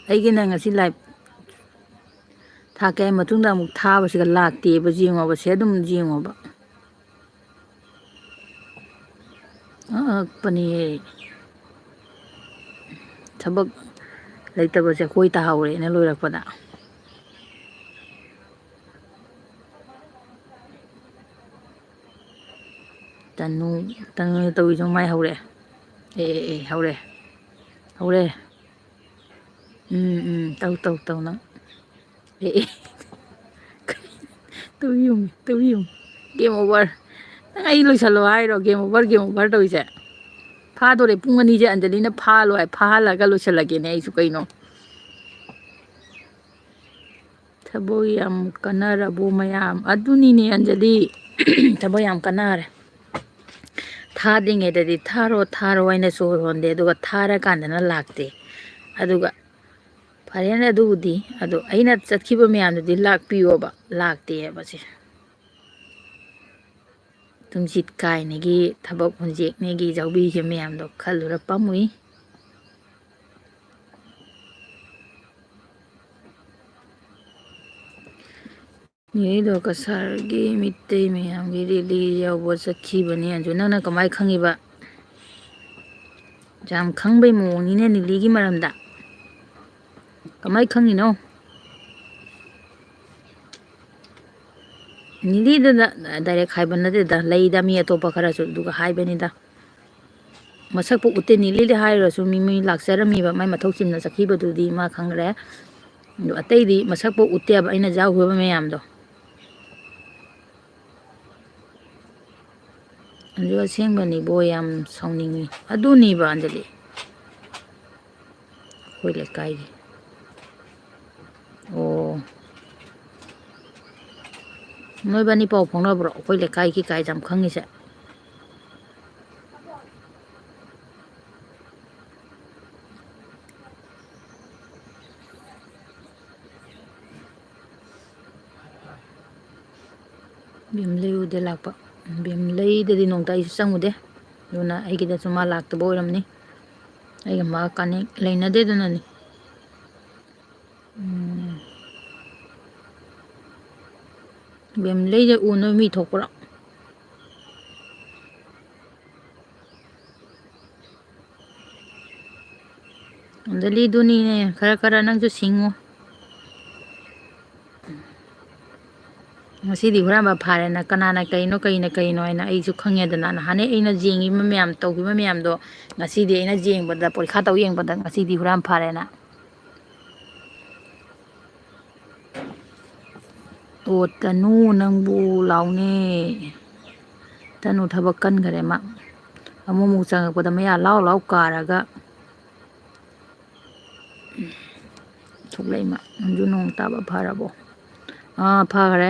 ꯑꯩꯒꯤꯅ ꯉꯁꯤ live ꯊꯥ ꯀꯌꯥꯒꯤ ꯃꯇꯨꯡꯗ ꯑꯃꯨꯛ ꯊꯥꯕꯁꯤꯒ ꯂꯥꯛꯇꯦꯕ꯫ ꯌꯦꯡꯉꯣꯕ, ꯁꯦ ꯑꯗꯨꯝ ꯌꯦꯡꯉꯣꯕ꯫ ꯑꯉꯛꯄꯅꯤꯍꯦ꯫ ꯊꯕꯛ ꯂꯩꯇꯕꯁꯦ ꯑꯩꯈꯣꯏ ꯇꯥꯍꯧꯔꯦꯅ ꯂꯣꯏꯔꯛꯄꯗ꯫ ꯇꯅꯨ, ꯇꯅꯨ ꯇꯧꯔꯤꯁꯨ ꯃꯥꯏ ꯍꯧꯔꯛꯑꯦ꯫ ꯑꯦ, ꯑꯦ, ꯑꯦ, ꯍꯧꯔꯦ꯫ ꯍꯧꯔꯦ꯫ ꯎꯝ, ꯎꯝ, ꯇꯧ, ꯇꯧ, ꯇꯧ ꯅꯪ꯫ ꯑꯦ, ꯑꯦ꯫ ꯇꯧ ꯌꯦꯡꯉꯨ, ꯇꯧ ꯌꯦꯡꯉꯨ꯫ Game over꯫ ꯅꯪ ꯑꯩ ꯂꯣꯏꯁꯜꯂꯣ ꯍꯥꯏꯔꯣ? Game over, game over ꯇꯧꯔꯤꯁꯦ꯫ ꯐꯥꯗꯣꯔꯦ꯫ ꯄꯨꯡ ꯑꯅꯤꯁꯦ ꯑꯟꯖꯂꯤꯅ ꯐꯥꯍꯜꯂꯣ ꯍꯥꯏ꯫ ꯐꯥꯍꯜꯂꯒ ꯂꯣꯏꯁꯜꯂꯒꯦꯅꯦ ꯑꯩꯁꯨ ꯀꯩꯅꯣ꯫ ꯊꯕꯛ ꯌꯥꯝ ꯀꯟꯅꯔꯕꯣ ꯃꯌꯥꯝ? ꯑꯗꯨꯅꯤꯅꯦ ꯑꯟꯖꯂꯤ, ꯊꯕꯛ ꯌꯥꯝ ꯀꯟꯅꯔꯦ꯫ ꯊꯥꯗ꯭ꯔꯤꯉꯩꯗꯗꯤ "ꯊꯥꯔꯣ, ꯊꯥꯔꯣ" ꯍꯥꯏꯅ ꯁꯣꯔ ꯍꯣꯟꯗꯦ, ꯑꯗꯨꯒ ꯊꯥꯔꯀꯥꯟꯗꯅ ꯂꯥꯛꯇꯦ꯫ ꯑꯗꯨꯒ ꯐꯔꯦꯅꯦ ꯑꯗꯨꯕꯨꯗꯤ, ꯑꯗꯣ ꯑꯩꯅ ꯆꯠꯈꯤꯕ ꯃꯌꯥꯝꯗꯨꯗꯤ ꯂꯥꯛꯄꯤꯌꯣꯕ, ꯂꯥꯛꯇꯦꯕ ꯁꯦ꯫ ꯇꯨꯝꯁꯤꯠ ꯀꯥꯏꯅꯒꯤ ꯊꯕꯛ ꯍꯨꯟꯖꯦꯛꯅꯒꯤ ꯌꯥꯎꯕꯤꯈꯤꯕ ꯃꯌꯥꯝꯗꯣ ꯈꯜꯂꯨꯔ ꯄꯥꯝꯃꯨꯏ꯫ ꯅꯦꯅꯦ ꯗꯣꯀꯁꯥꯔꯒꯤ ꯃꯤꯇꯩ ꯃꯌꯥꯝꯒꯤ rally ꯌꯥꯎꯕ ꯆꯠꯈꯤꯕꯅꯤ꯫ ꯑꯟꯖꯨ, ꯅꯪꯅ ꯀꯃꯥꯏ ꯈꯪꯉꯤꯕ? ꯌꯥꯝ ꯈꯪꯕꯩ ꯃꯑꯣꯡꯅꯤꯅꯦ ꯅꯤꯂꯤꯒꯤ ꯃꯔꯝꯗ꯫ ꯀꯃꯥꯏ ꯈꯪꯉꯤꯅꯣ? ꯅꯤꯂꯤꯗꯨꯗ direct ꯍꯥꯏꯕ ꯅꯠꯇꯦꯗ, ꯂꯩꯗ ꯃꯤ ꯑꯇꯣꯞꯄ ꯈꯔꯁꯨ, ꯑꯗꯨꯒ ꯍꯥꯏꯕꯅꯤꯗ꯫ ꯃꯁꯛꯄꯨ ꯎꯠꯇꯦ꯫ ꯅꯤꯂꯤꯗꯤ ꯍꯥꯏꯔꯨꯔꯁꯨ ꯃꯤ, ꯃꯤ ꯂꯥꯛꯆꯔꯝꯃꯤꯕ, ꯃꯥꯏ ꯃꯊꯧ ꯆꯤꯟꯅ ꯆꯠꯈꯤꯕꯗꯨꯗꯤ ꯃꯥ ꯈꯪꯈ꯭ꯔꯦ꯫ ꯑꯗꯣ ꯑꯇꯩꯗꯤ ꯃꯁꯛꯄꯨ ꯎꯠꯇꯦꯕ ꯑꯩꯅ ꯌꯥꯎꯈꯤꯕ ꯃꯌꯥꯝꯗꯣ꯫ ꯑꯗꯨ ꯑꯁꯦꯡꯕꯅꯤꯕꯣ, ꯌꯥꯝ ꯁꯥꯎꯅꯤꯡꯉꯤ꯫ ꯑꯗꯨꯅꯤꯕ ꯑꯟꯖꯂꯤ꯫ ꯑꯩꯈꯣꯏ ꯂꯩꯀꯥꯏꯒꯤ꯫ ꯑꯣ꯫ ꯅꯣꯏꯕꯥꯅꯤ ꯄꯥꯎ ꯐꯥꯎꯅꯕ꯭ꯔꯣ? ꯑꯩꯈꯣꯏ ꯂꯩꯀꯥꯏꯒꯤ ꯀꯥꯏ ꯌꯥꯝ ꯈꯪꯉꯤꯁꯦ? ꯕꯦꯝꯂꯩ ꯎꯗꯦ ꯂꯥꯛꯄ꯫ ꯕꯦꯝꯂꯩꯗꯗꯤ ꯅꯣꯡꯇ ꯑꯩꯁꯨ ꯆꯪꯉꯨꯗꯦ꯫ ꯑꯗꯨꯅ ꯑꯩꯒꯤꯗꯁꯨ ꯃꯥ ꯂꯥꯛꯇꯕ ꯑꯣꯏꯔꯝꯅꯤ꯫ ꯑꯩꯒ ꯃꯥ connect ꯂꯩꯅꯗꯦꯗꯅꯅꯤ꯫ ꯎꯝ꯫ ꯕꯦꯝꯂꯩꯗ ꯎꯅꯕ ꯃꯤ ꯊꯣꯛꯄ꯭ꯔꯣ? ꯑꯟꯖꯂꯤꯗꯨꯅꯤꯅꯦ, ꯈꯔ ꯈꯔ ꯅꯪꯁꯨ ꯁꯤꯡꯉꯨ꯫ ꯉꯁꯤꯗꯤ ꯍꯨꯔꯥꯟꯕ ꯐꯥꯔꯦꯅ꯫ ꯀꯅꯥꯅ ꯀꯩꯅꯣ, ꯀꯩꯅ ꯀꯩꯅꯣ ꯍꯥꯏꯅ ꯑꯩꯁꯨ ꯈꯪꯉꯦꯗꯅ꯫ ꯅꯍꯥꯟꯅꯩ ꯑꯩꯅ ꯌꯦꯡꯉꯤꯕ ꯃꯌꯥꯝ, ꯇꯧꯈꯤꯕ ꯃꯌꯥꯝꯗꯣ ꯉꯁꯤꯗꯤ ꯑꯩꯅ ꯌꯦꯡꯕꯗ, ꯄꯣꯔꯤꯈꯥ ꯇꯧ ꯌꯦꯡꯕꯗ ꯉꯁꯤꯗꯤ ꯍꯨꯔꯥꯟ ꯐꯥꯔꯦꯅ꯫ ꯑꯣ, ꯇꯅꯨ ꯅꯪꯕꯨ ꯂꯥꯎꯅꯦ꯫ ꯇꯅꯨ ꯊꯕꯛ ꯀꯟꯈꯔꯦ ꯃꯥ꯫ ꯑꯃꯨꯛ ꯑꯃꯨꯛ ꯆꯪꯉꯛꯄꯗ ꯃꯌꯥ ꯂꯥꯎ ꯂꯥꯎ ꯀꯥꯔꯒ ꯊꯣꯛꯂꯛꯏꯃ꯫ ꯑꯟꯖꯨ ꯅꯣꯡ ꯇꯥꯕ ꯐꯔꯕꯣ? ꯑꯥ, ꯐꯈ꯭ꯔꯦ꯫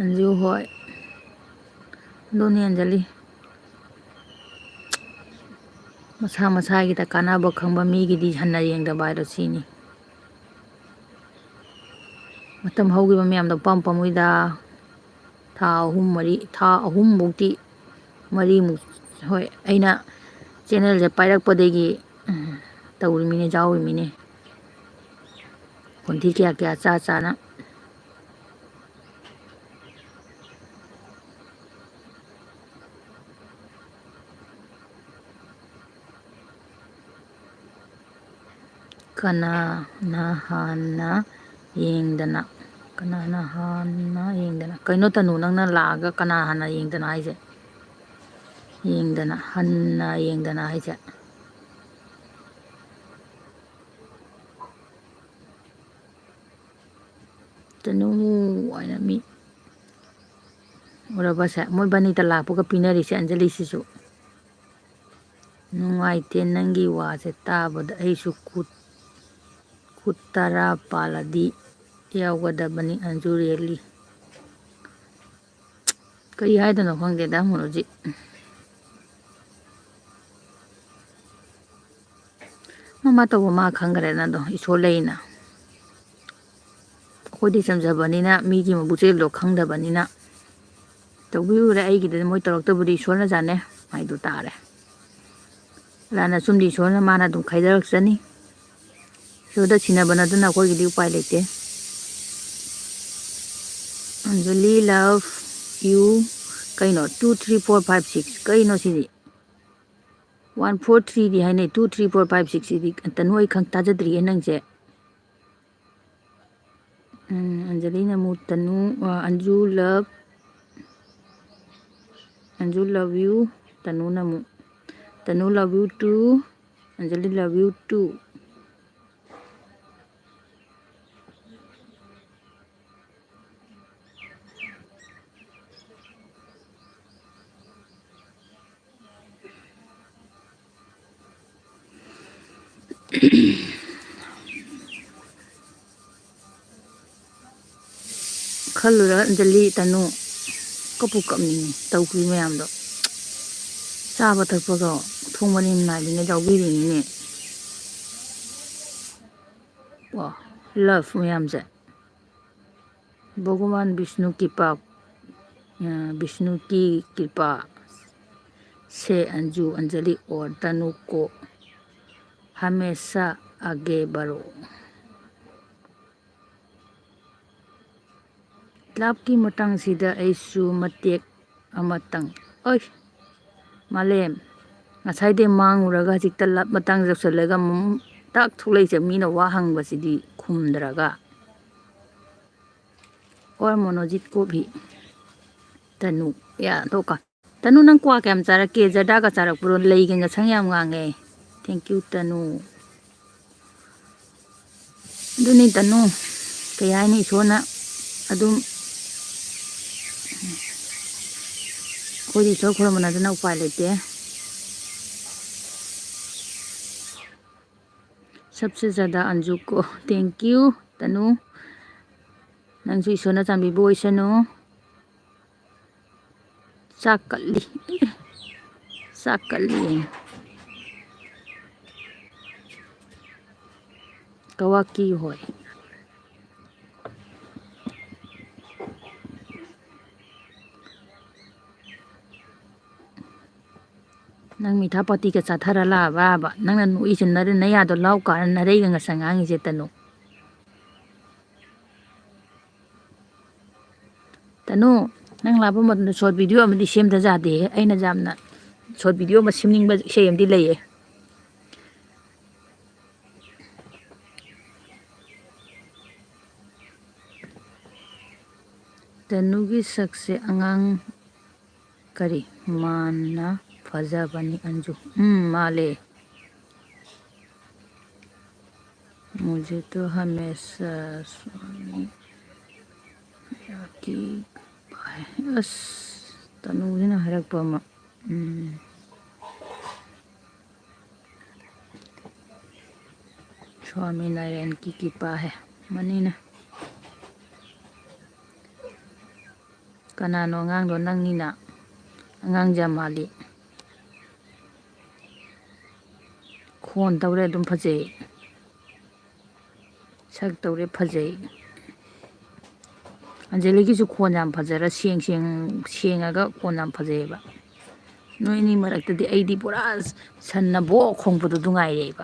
ꯑꯟꯖꯨ ꯍꯣꯏ꯫ ꯑꯗꯨꯅꯤ ꯑꯟꯖꯂꯤ꯫ ꯃꯁꯥ ꯃꯁꯥꯒꯤꯗ ꯀꯥꯟꯅꯕ ꯈꯪꯕ ꯃꯤꯒꯤꯗꯤ ꯍꯟꯅ ꯌꯦꯡꯗꯕ ꯍꯥꯏꯗꯣ ꯁꯤꯅꯤ꯫ ꯃꯇꯝ ꯍꯧꯈꯤꯕ ꯃꯌꯥꯝꯗꯣ ꯄꯝ ꯄꯝꯃꯣꯏꯗ꯫ ꯊꯥ ꯑꯍꯨꯝ ꯃꯔꯤ, ꯊꯥ ꯑꯍꯨꯝꯃꯨꯛꯇꯤ, ꯃꯔꯤꯃꯨꯛ, ꯍꯣꯏ, ꯑꯩꯅ ꯆꯦꯅꯦꯜꯁꯦ ꯄꯥꯏꯔꯛꯄꯗꯒꯤ, ꯎꯝ, ꯇꯧꯔꯤꯃꯤꯅꯦ, ꯌꯥꯎꯔꯤꯃꯤꯅꯦ꯫ ꯈꯣꯟꯊꯤ ꯀꯌꯥ ꯀꯌꯥ ꯆꯥ ꯆꯥꯅ꯫ ꯀꯅꯥꯅ ꯍꯥꯟꯅ ꯌꯦꯡꯗꯅ? ꯀꯅꯥꯅ ꯍꯥꯟꯅ ꯌꯦꯡꯗꯅ? ꯀꯩꯅꯣ ꯇꯅꯨ, ꯅꯪꯅ ꯂꯥꯛꯑꯒ ꯀꯅꯥ ꯍꯥꯟꯅ ꯌꯦꯡꯗꯅ ꯍꯥꯏꯁꯦ? ꯌꯦꯡꯗꯅ, ꯍꯟꯅ ꯌꯦꯡꯗꯅ ꯍꯥꯏꯁꯦ? ꯇꯅꯨ ꯍꯥꯏꯅ ꯃꯤ ꯎꯔꯕꯁꯦ? ꯃꯣꯏꯕꯥꯅꯤꯗ ꯂꯥꯛꯄꯒ ꯄꯤꯅꯔꯤꯁꯦ ꯑꯟꯖꯂꯤꯁꯤꯁꯨ꯫ ꯅꯨꯡꯉꯥꯏꯇꯦ ꯅꯪꯒꯤ ꯋꯥꯁꯦ ꯇꯥꯕꯗ, ꯑꯩꯁꯨ ꯈꯨꯠ, ꯈꯨꯠ ꯇꯔꯥ ꯄꯥꯜꯂꯗꯤ ꯌꯥꯎꯒꯗꯕꯅꯤ ꯑꯟꯖꯨ ꯔꯦꯂꯤ꯫ ꯀꯔꯤ ꯍꯥꯏꯗꯣꯏꯅꯣ ꯈꯪꯗꯦꯗ ꯑꯃꯨꯛ ꯍꯧꯖꯤꯛ꯫ ꯃꯃꯥ ꯇꯧꯕ ꯃꯥ ꯈꯪꯈ꯭ꯔꯦꯅ ꯑꯗꯣ, ꯏꯁꯣꯔ ꯂꯩꯅ꯫ ꯑꯩꯈꯣꯏꯗꯤ ꯆꯝꯖꯕꯅꯤꯅ, ꯃꯤꯒꯤ ꯃꯕꯨꯛ ꯆꯦꯜꯗꯣ ꯈꯪꯗꯕꯅꯤꯅ ꯇꯧꯕꯤꯔꯨꯔꯦ꯫ ꯑꯩꯒꯤꯗꯗꯤ ꯃꯣꯏ ꯇꯧꯔꯛꯇꯕꯨꯗꯤ ꯏꯁꯣꯔꯅ ꯆꯥꯅꯩ ꯍꯥꯏꯗꯨ ꯇꯥꯔꯦ꯫ ꯑꯗꯨꯅ ꯑꯆꯨꯝꯗꯤ ꯏꯁꯣꯔꯅ ꯃꯥꯅ ꯑꯗꯨꯝ ꯈꯥꯏꯗꯔꯛꯆꯅꯤ꯫ ꯏꯁꯣꯔꯗ ꯁꯤꯟꯅꯕ ꯅꯠꯇꯅ ꯑꯩꯈꯣꯏꯒꯤꯗꯤ ꯎꯄꯥꯏ ꯂꯩꯇꯦ꯫ Anjali love you꯫ ꯀꯩꯅꯣ, two three four five six? ꯀꯩꯅꯣ ꯁꯤꯗꯤ? One four threeꯗꯤ ꯍꯥꯏꯅꯩ, two three four five sixꯁꯤꯗꯤ ꯇꯅꯨ ꯑꯩ ꯈꯪ ꯇꯥꯖꯗ꯭ꯔꯤꯌꯦ ꯅꯪꯁꯦ꯫ ꯎꯝ, ꯑꯟꯖꯂꯤꯅ ꯑꯃꯨꯛ ꯇꯅꯨ, ꯑ, Anju love, Anju love you, ꯇꯅꯨꯅ ꯑꯃꯨꯛ, ꯇꯅꯨ love you too, Anjali love you too꯫ ꯈꯜꯂꯨꯔ Anjali, ꯇꯅꯨ, ꯀꯞꯄꯨ ꯀꯞꯅꯤꯡꯉꯤ ꯇꯧꯈ꯭ꯔꯤ ꯃꯌꯥꯝꯗꯣ꯫ ꯆꯥꯕ ꯊꯛꯄꯒ ꯊꯣꯡꯕ ꯅꯤꯝ ꯅꯥꯏꯗꯉꯩ ꯌꯥꯎꯕꯤꯔꯤꯅꯤꯅꯦ꯫ ꯋꯥ, love ꯃꯌꯥꯝꯁꯦ꯫ ꯚꯒꯋꯥꯟ ꯕꯤꯁꯅꯨ ꯀ꯭ꯔꯤꯄꯥ, ꯑ, ꯕꯤꯁꯅꯨ ꯀꯤ ꯀ꯭ꯔꯤꯄꯥ ꯁꯦ ꯑꯟꯖꯨ ꯑꯟꯖꯂꯤ ꯑꯣꯔ ꯇꯅꯨ ꯀꯣ ꯍꯃꯦꯁꯥ ꯑꯥꯒꯦ ꯕꯔꯣ꯫ Loveꯀꯤ ꯃꯇꯥꯡꯁꯤꯗ ꯑꯩꯁꯨ ꯃꯇꯦꯛ ꯑꯃꯇꯪ, ꯑꯣꯏ, ꯃꯥꯂꯦꯝ, ꯉꯁꯥꯏꯗꯩ ꯃꯥꯡꯉꯨꯔꯒ ꯍꯧꯖꯤꯛꯇ love ꯃꯇꯥꯡ ꯌꯧꯁꯜꯂꯒ ꯑꯃꯨꯛ ꯇꯥꯛ ꯊꯣꯛꯂꯛꯏꯁꯦ, ꯃꯤꯅ ꯋꯥ ꯍꯪꯕꯁꯤꯗꯤ ꯈꯨꯝꯗ꯭ꯔꯒ꯫ ꯑꯣꯔ ꯃꯣꯅꯣꯖꯤꯠ ꯀꯣꯕꯤ꯫ ꯇꯅꯨ꯫ ꯌꯥ, ꯊꯣꯛꯀ꯫ ꯇꯅꯨ, ꯅꯪ ꯀ꯭ꯋꯥ ꯀꯌꯥꯝ ꯆꯥꯔꯛꯀꯦ? ꯖꯔꯗꯥꯒ ꯆꯥꯔꯛꯄ꯭ꯔꯣ? ꯂꯩꯒ ꯉꯁꯪ ꯌꯥꯝ ꯉꯥꯡꯉꯦ꯫ Thank you, ꯇꯅꯨ꯫ ꯑꯗꯨꯅꯤ, ꯇꯅꯨ꯫ ꯀꯩ ꯍꯥꯏꯅꯤ, ꯏꯁꯣꯔꯅ ꯑꯗꯨꯝ, ꯑꯩꯈꯣꯏꯗꯤ ꯏꯁꯣꯔ ꯈꯨꯔꯨꯝꯕ ꯅꯠꯇꯅ ꯎꯄꯥꯏ ꯂꯩꯇꯦ꯫ ꯁꯕꯁꯦ ꯖ꯭ꯌꯥꯗꯥ ꯑꯟꯖꯨ ꯀꯣ꯫ Thank you, ꯇꯅꯨ꯫ ꯅꯪꯁꯨ ꯏꯁꯣꯔꯅ ꯆꯥꯟꯕꯤꯕ ꯑꯣꯏꯁꯅꯨ꯫ ꯆꯥꯛ ꯀꯠꯂꯤ꯫ ꯑꯦ, ꯆꯥꯛ ꯀꯠꯂꯤ꯫ ꯀꯋꯥꯀꯤ ꯍꯣꯏ꯫ ꯅꯪ ꯃꯤꯊꯥ ꯄꯥꯇꯤꯒ ꯆꯥꯊꯔ ꯂꯥꯛꯑꯕꯕ? ꯅꯪꯅ ꯅꯣꯛꯏꯁꯦ ꯅꯔ-, ꯅꯌꯥꯗꯣ ꯂꯥꯎ ꯀꯥꯔ ꯅꯔꯩꯒ ꯉꯁꯪ ꯉꯥꯡꯉꯤꯁꯦ, ꯇꯅꯨ꯫ ꯇꯅꯨ, ꯅꯪ ꯂꯥꯛꯄ ꯃꯇꯝꯗ short video ꯑꯃꯗꯤ ꯁꯦꯝꯗ ꯌꯥꯗꯦꯍꯦ꯫ ꯑꯩꯅ ꯌꯥꯝꯅ short video ꯑꯃ ꯁꯦꯝꯅꯤꯡꯕ ꯏꯁꯩ ꯑꯃꯗꯤ ꯂꯩꯌꯦ꯫ ꯇꯅꯨꯒꯤ ꯁꯛꯁꯦ ꯑꯉꯥꯡ ꯀꯔꯤ ꯃꯥꯟꯅ ꯐꯖꯕꯅꯤ ꯑꯟꯖꯨ꯫ ꯎꯝ, ꯃꯥꯜꯂꯦ꯫ मुझे तो हमेशा स्वामी की, ꯑꯁ, ꯇꯅꯨꯁꯤꯅ ꯍꯥꯏꯔꯛꯄ ꯑꯃ꯫ ꯎꯝ꯫ स्वामी नारायण की कृपा है, ꯃꯅꯤꯅ꯫ ꯀꯅꯥꯅꯣ ꯑꯉꯥꯡꯗꯣ? ꯅꯪꯅꯤꯅ꯫ ꯑꯉꯥꯡ ꯌꯥꯝ ꯃꯥꯜꯂꯤ꯫ ꯈꯣꯟ ꯇꯧꯔꯦ ꯑꯗꯨꯝ ꯐꯖꯩ꯫ ꯁꯛ ꯇꯧꯔꯦ ꯐꯖꯩ꯫ ꯑꯟꯖꯂꯤꯒꯤꯁꯨ ꯈꯣꯟ ꯌꯥꯝ ꯐꯖꯔ ꯁꯦꯡ-, ꯁꯦꯡ-, ꯁꯦꯡꯉꯒ ꯈꯣꯟ ꯌꯥꯝ ꯐꯖꯩꯑꯕ꯫ ꯅꯣꯏ ꯑꯅꯤ ꯃꯔꯛꯇꯗꯤ ꯑꯩꯗꯤ ꯄꯨꯔꯥ ꯁꯟꯅ ꯕꯣꯛ ꯈꯣꯡꯕꯗꯣ ꯑꯗꯨ ꯉꯥꯏꯔꯦꯕ꯫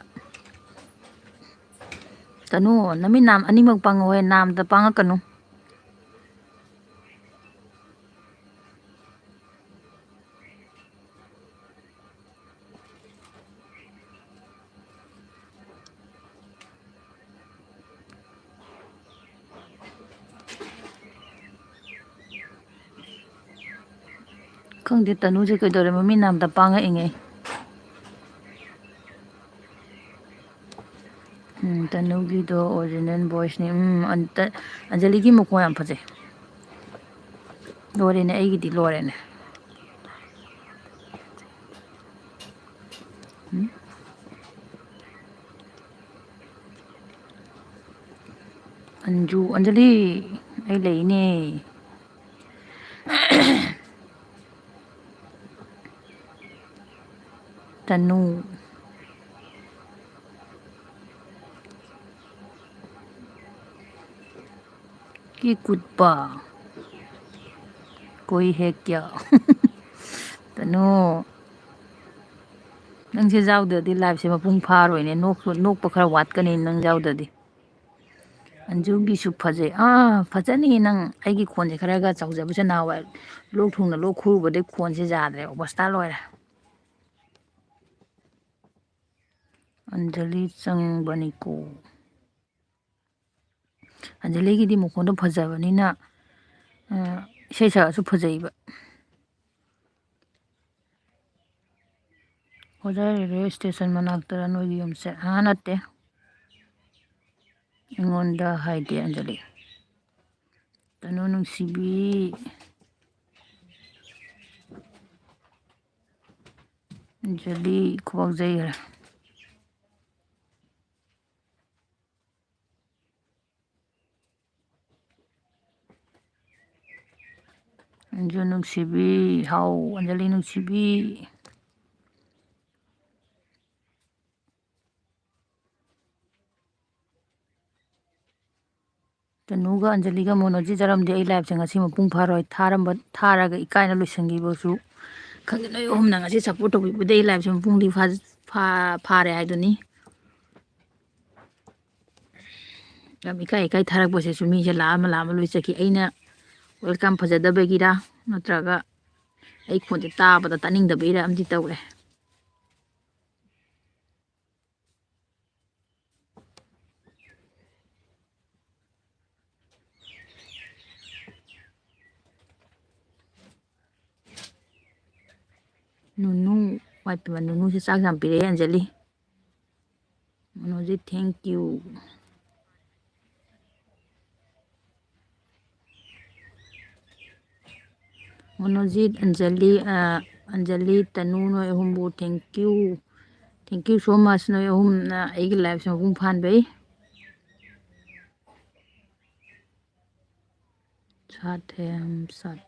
ꯇꯅꯨ, ꯅꯃꯤꯠ ꯅꯥꯝ ꯑꯅꯤꯃꯛ ꯄꯥꯡꯉꯧꯍꯦ, ꯅꯥꯝꯗ ꯄꯥꯡꯉꯛꯀꯅꯨ꯫ ꯈꯪꯗꯦ, ꯇꯅꯨꯁꯦ ꯀꯩꯗꯧꯔꯦ, ꯃꯃꯤꯠ ꯅꯥꯝꯗ ꯄꯥꯡꯉꯛꯏꯉꯩ꯫ ꯎꯝ, ꯇꯅꯨꯒꯤꯗꯣ original voiceꯅꯤ꯫ ꯎꯝ, ꯑꯟ-, ꯇ-, ꯑꯟꯖꯂꯤꯒꯤ ꯃꯈꯣꯟ ꯌꯥꯝ ꯐꯖꯩ꯫ ꯂꯣꯏꯔꯦꯅꯦ, ꯑꯩꯒꯤꯗꯤ ꯂꯣꯏꯔꯦꯅꯦ꯫ ꯎꯝ? ꯑꯟꯖꯨ, ꯑꯟꯖꯂꯤ, ꯑꯩ ꯂꯩꯅꯦ꯫ ꯇꯅꯨ꯫ ꯀꯤ ꯀꯨꯠꯄ꯫ कोई है क्या? ꯇꯅꯨ꯫ ꯅꯪꯁꯦ ꯌꯥꯎꯗ꯭ꯔꯗꯤ liveꯁꯦ ꯃꯄꯨꯡ ꯐꯥꯔꯣꯏꯅꯦ꯫ ꯅꯣꯛꯁꯨ-, ꯅꯣꯛꯄ ꯈꯔ ꯋꯥꯠꯀꯅꯤ ꯅꯪ ꯌꯥꯎꯗ꯭ꯔꯗꯤ꯫ ꯑꯟꯖꯨꯒꯤꯁꯨ ꯐꯖꯩ꯫ ꯑꯥ, ꯐꯖꯅꯤ ꯅꯪ꯫ ꯑꯩꯒꯤ ꯈꯣꯟꯁꯦ ꯈꯔꯒ ꯆꯥꯎꯖꯕꯁꯦ ꯅꯍꯥꯟꯋꯥꯏ ꯂꯣꯛ ꯊꯨꯡꯅ ꯂꯣꯛ ꯈꯨꯔꯨꯕꯗꯩ ꯈꯣꯟꯁꯦ ꯌꯥꯗ꯭ꯔꯦ, ꯑꯣꯕꯁꯇꯥ ꯂꯣꯏꯔꯦ꯫ ꯑꯟꯖꯂꯤ ꯆꯪꯕꯅꯤꯀꯣ꯫ ꯑꯟꯖꯂꯤꯒꯤꯗꯤ ꯃꯈꯣꯟꯗꯣ ꯐꯖꯕꯅꯤꯅ ꯑ, ꯏꯁꯩ ꯁꯛꯑꯁꯨ ꯐꯖꯩꯕ꯫ ꯑꯣꯖꯥ ꯔꯦꯜꯋꯦ ꯁ꯭ꯇꯦꯁꯟ ꯃꯅꯥꯛꯇꯔ ꯅꯣꯏꯒꯤ ꯌꯨꯝꯁꯦ? ꯑꯥ, ꯅꯠꯇꯦ꯫ ꯑꯩꯉꯣꯟꯗ ꯍꯥꯏꯗꯦ ꯑꯟꯖꯂꯤ꯫ ꯇꯅꯨ ꯅꯨꯡꯁꯤꯕꯤ꯫ ꯑꯟꯖꯂꯤ ꯈꯨꯕꯥꯛ ꯆꯩꯈ꯭ꯔꯦ꯫ ꯑꯟꯖꯨ ꯅꯨꯡꯁꯤꯕꯤ, ꯍꯥꯎ, ꯑꯟꯖꯂꯤ ꯅꯨꯡꯁꯤꯕꯤ꯫ ꯇꯅꯨꯒ ꯑꯟꯖꯂꯤꯒ ꯃꯣꯅꯣꯖꯤꯠ ꯆꯠꯂꯝꯗꯦ, ꯑꯩ liveꯁꯦ ꯉꯁꯤ ꯃꯄꯨꯡ ꯐꯥꯔꯣꯏ꯫ ꯊꯥꯔꯝꯕ, ꯊꯥꯔꯒ ꯏꯀꯥꯏꯅ ꯂꯣꯏꯁꯤꯟꯈꯤꯕꯁꯨ ꯈꯪꯗꯦ꯫ ꯅꯣꯏ ꯑꯍꯨꯝꯅ ꯉꯁꯤ support ꯇꯧꯕꯤꯕꯗꯩ ꯑꯩ liveꯁꯦ ꯃꯄꯨꯡꯗꯤ ꯐꯥ-, ꯐꯥ-, ꯐꯥꯔꯦ ꯍꯥꯏꯗꯨꯅꯤ꯫ ꯌꯥꯝ ꯏꯀꯥꯏ ꯏꯀꯥꯏ ꯊꯥꯔꯛꯄꯁꯤꯁꯨ ꯃꯤꯁꯦ ꯂꯥꯛꯑ ꯑꯃ ꯂꯥꯛꯑ ꯑꯃ ꯂꯣꯏ ꯆꯠꯈꯤ꯫ ꯑꯩꯅ welcome ꯐꯖꯗꯕꯒꯤꯔ ꯅꯠꯇ꯭ꯔꯒ ꯑꯩ ꯈꯣꯟꯁꯦ ꯇꯥꯕꯗ ꯇꯥꯅꯤꯡꯗꯕꯒꯤꯔ ꯑꯃꯗꯤ ꯇꯧꯔꯦ꯫ ꯅꯨꯅꯨ, ꯋꯥꯏ ꯄꯦꯝꯃ, ꯅꯨꯅꯨꯁꯦ ꯆꯥꯛ ꯌꯥꯝ ꯄꯤꯔꯛꯑꯦ ꯑꯟꯖꯂꯤ꯫ ꯃꯣꯅꯣꯖꯤꯠ, thank you꯫ ꯃꯣꯅꯣꯖꯤꯠ, ꯑꯟꯖꯂꯤ, ꯑ, ꯑꯟꯖꯂꯤ, ꯇꯅꯨ, ꯅꯣꯏ ꯑꯍꯨꯝꯕꯨ thank you꯫ Thank you so much, ꯅꯣꯏ ꯑꯍꯨꯝꯅ ꯑꯩꯒꯤ liveꯁꯦ ꯃꯄꯨꯡ ꯐꯥꯍꯟꯕꯩ꯫ ꯁꯥꯠ ꯍꯦ ꯍꯝ ꯁꯥꯠ꯫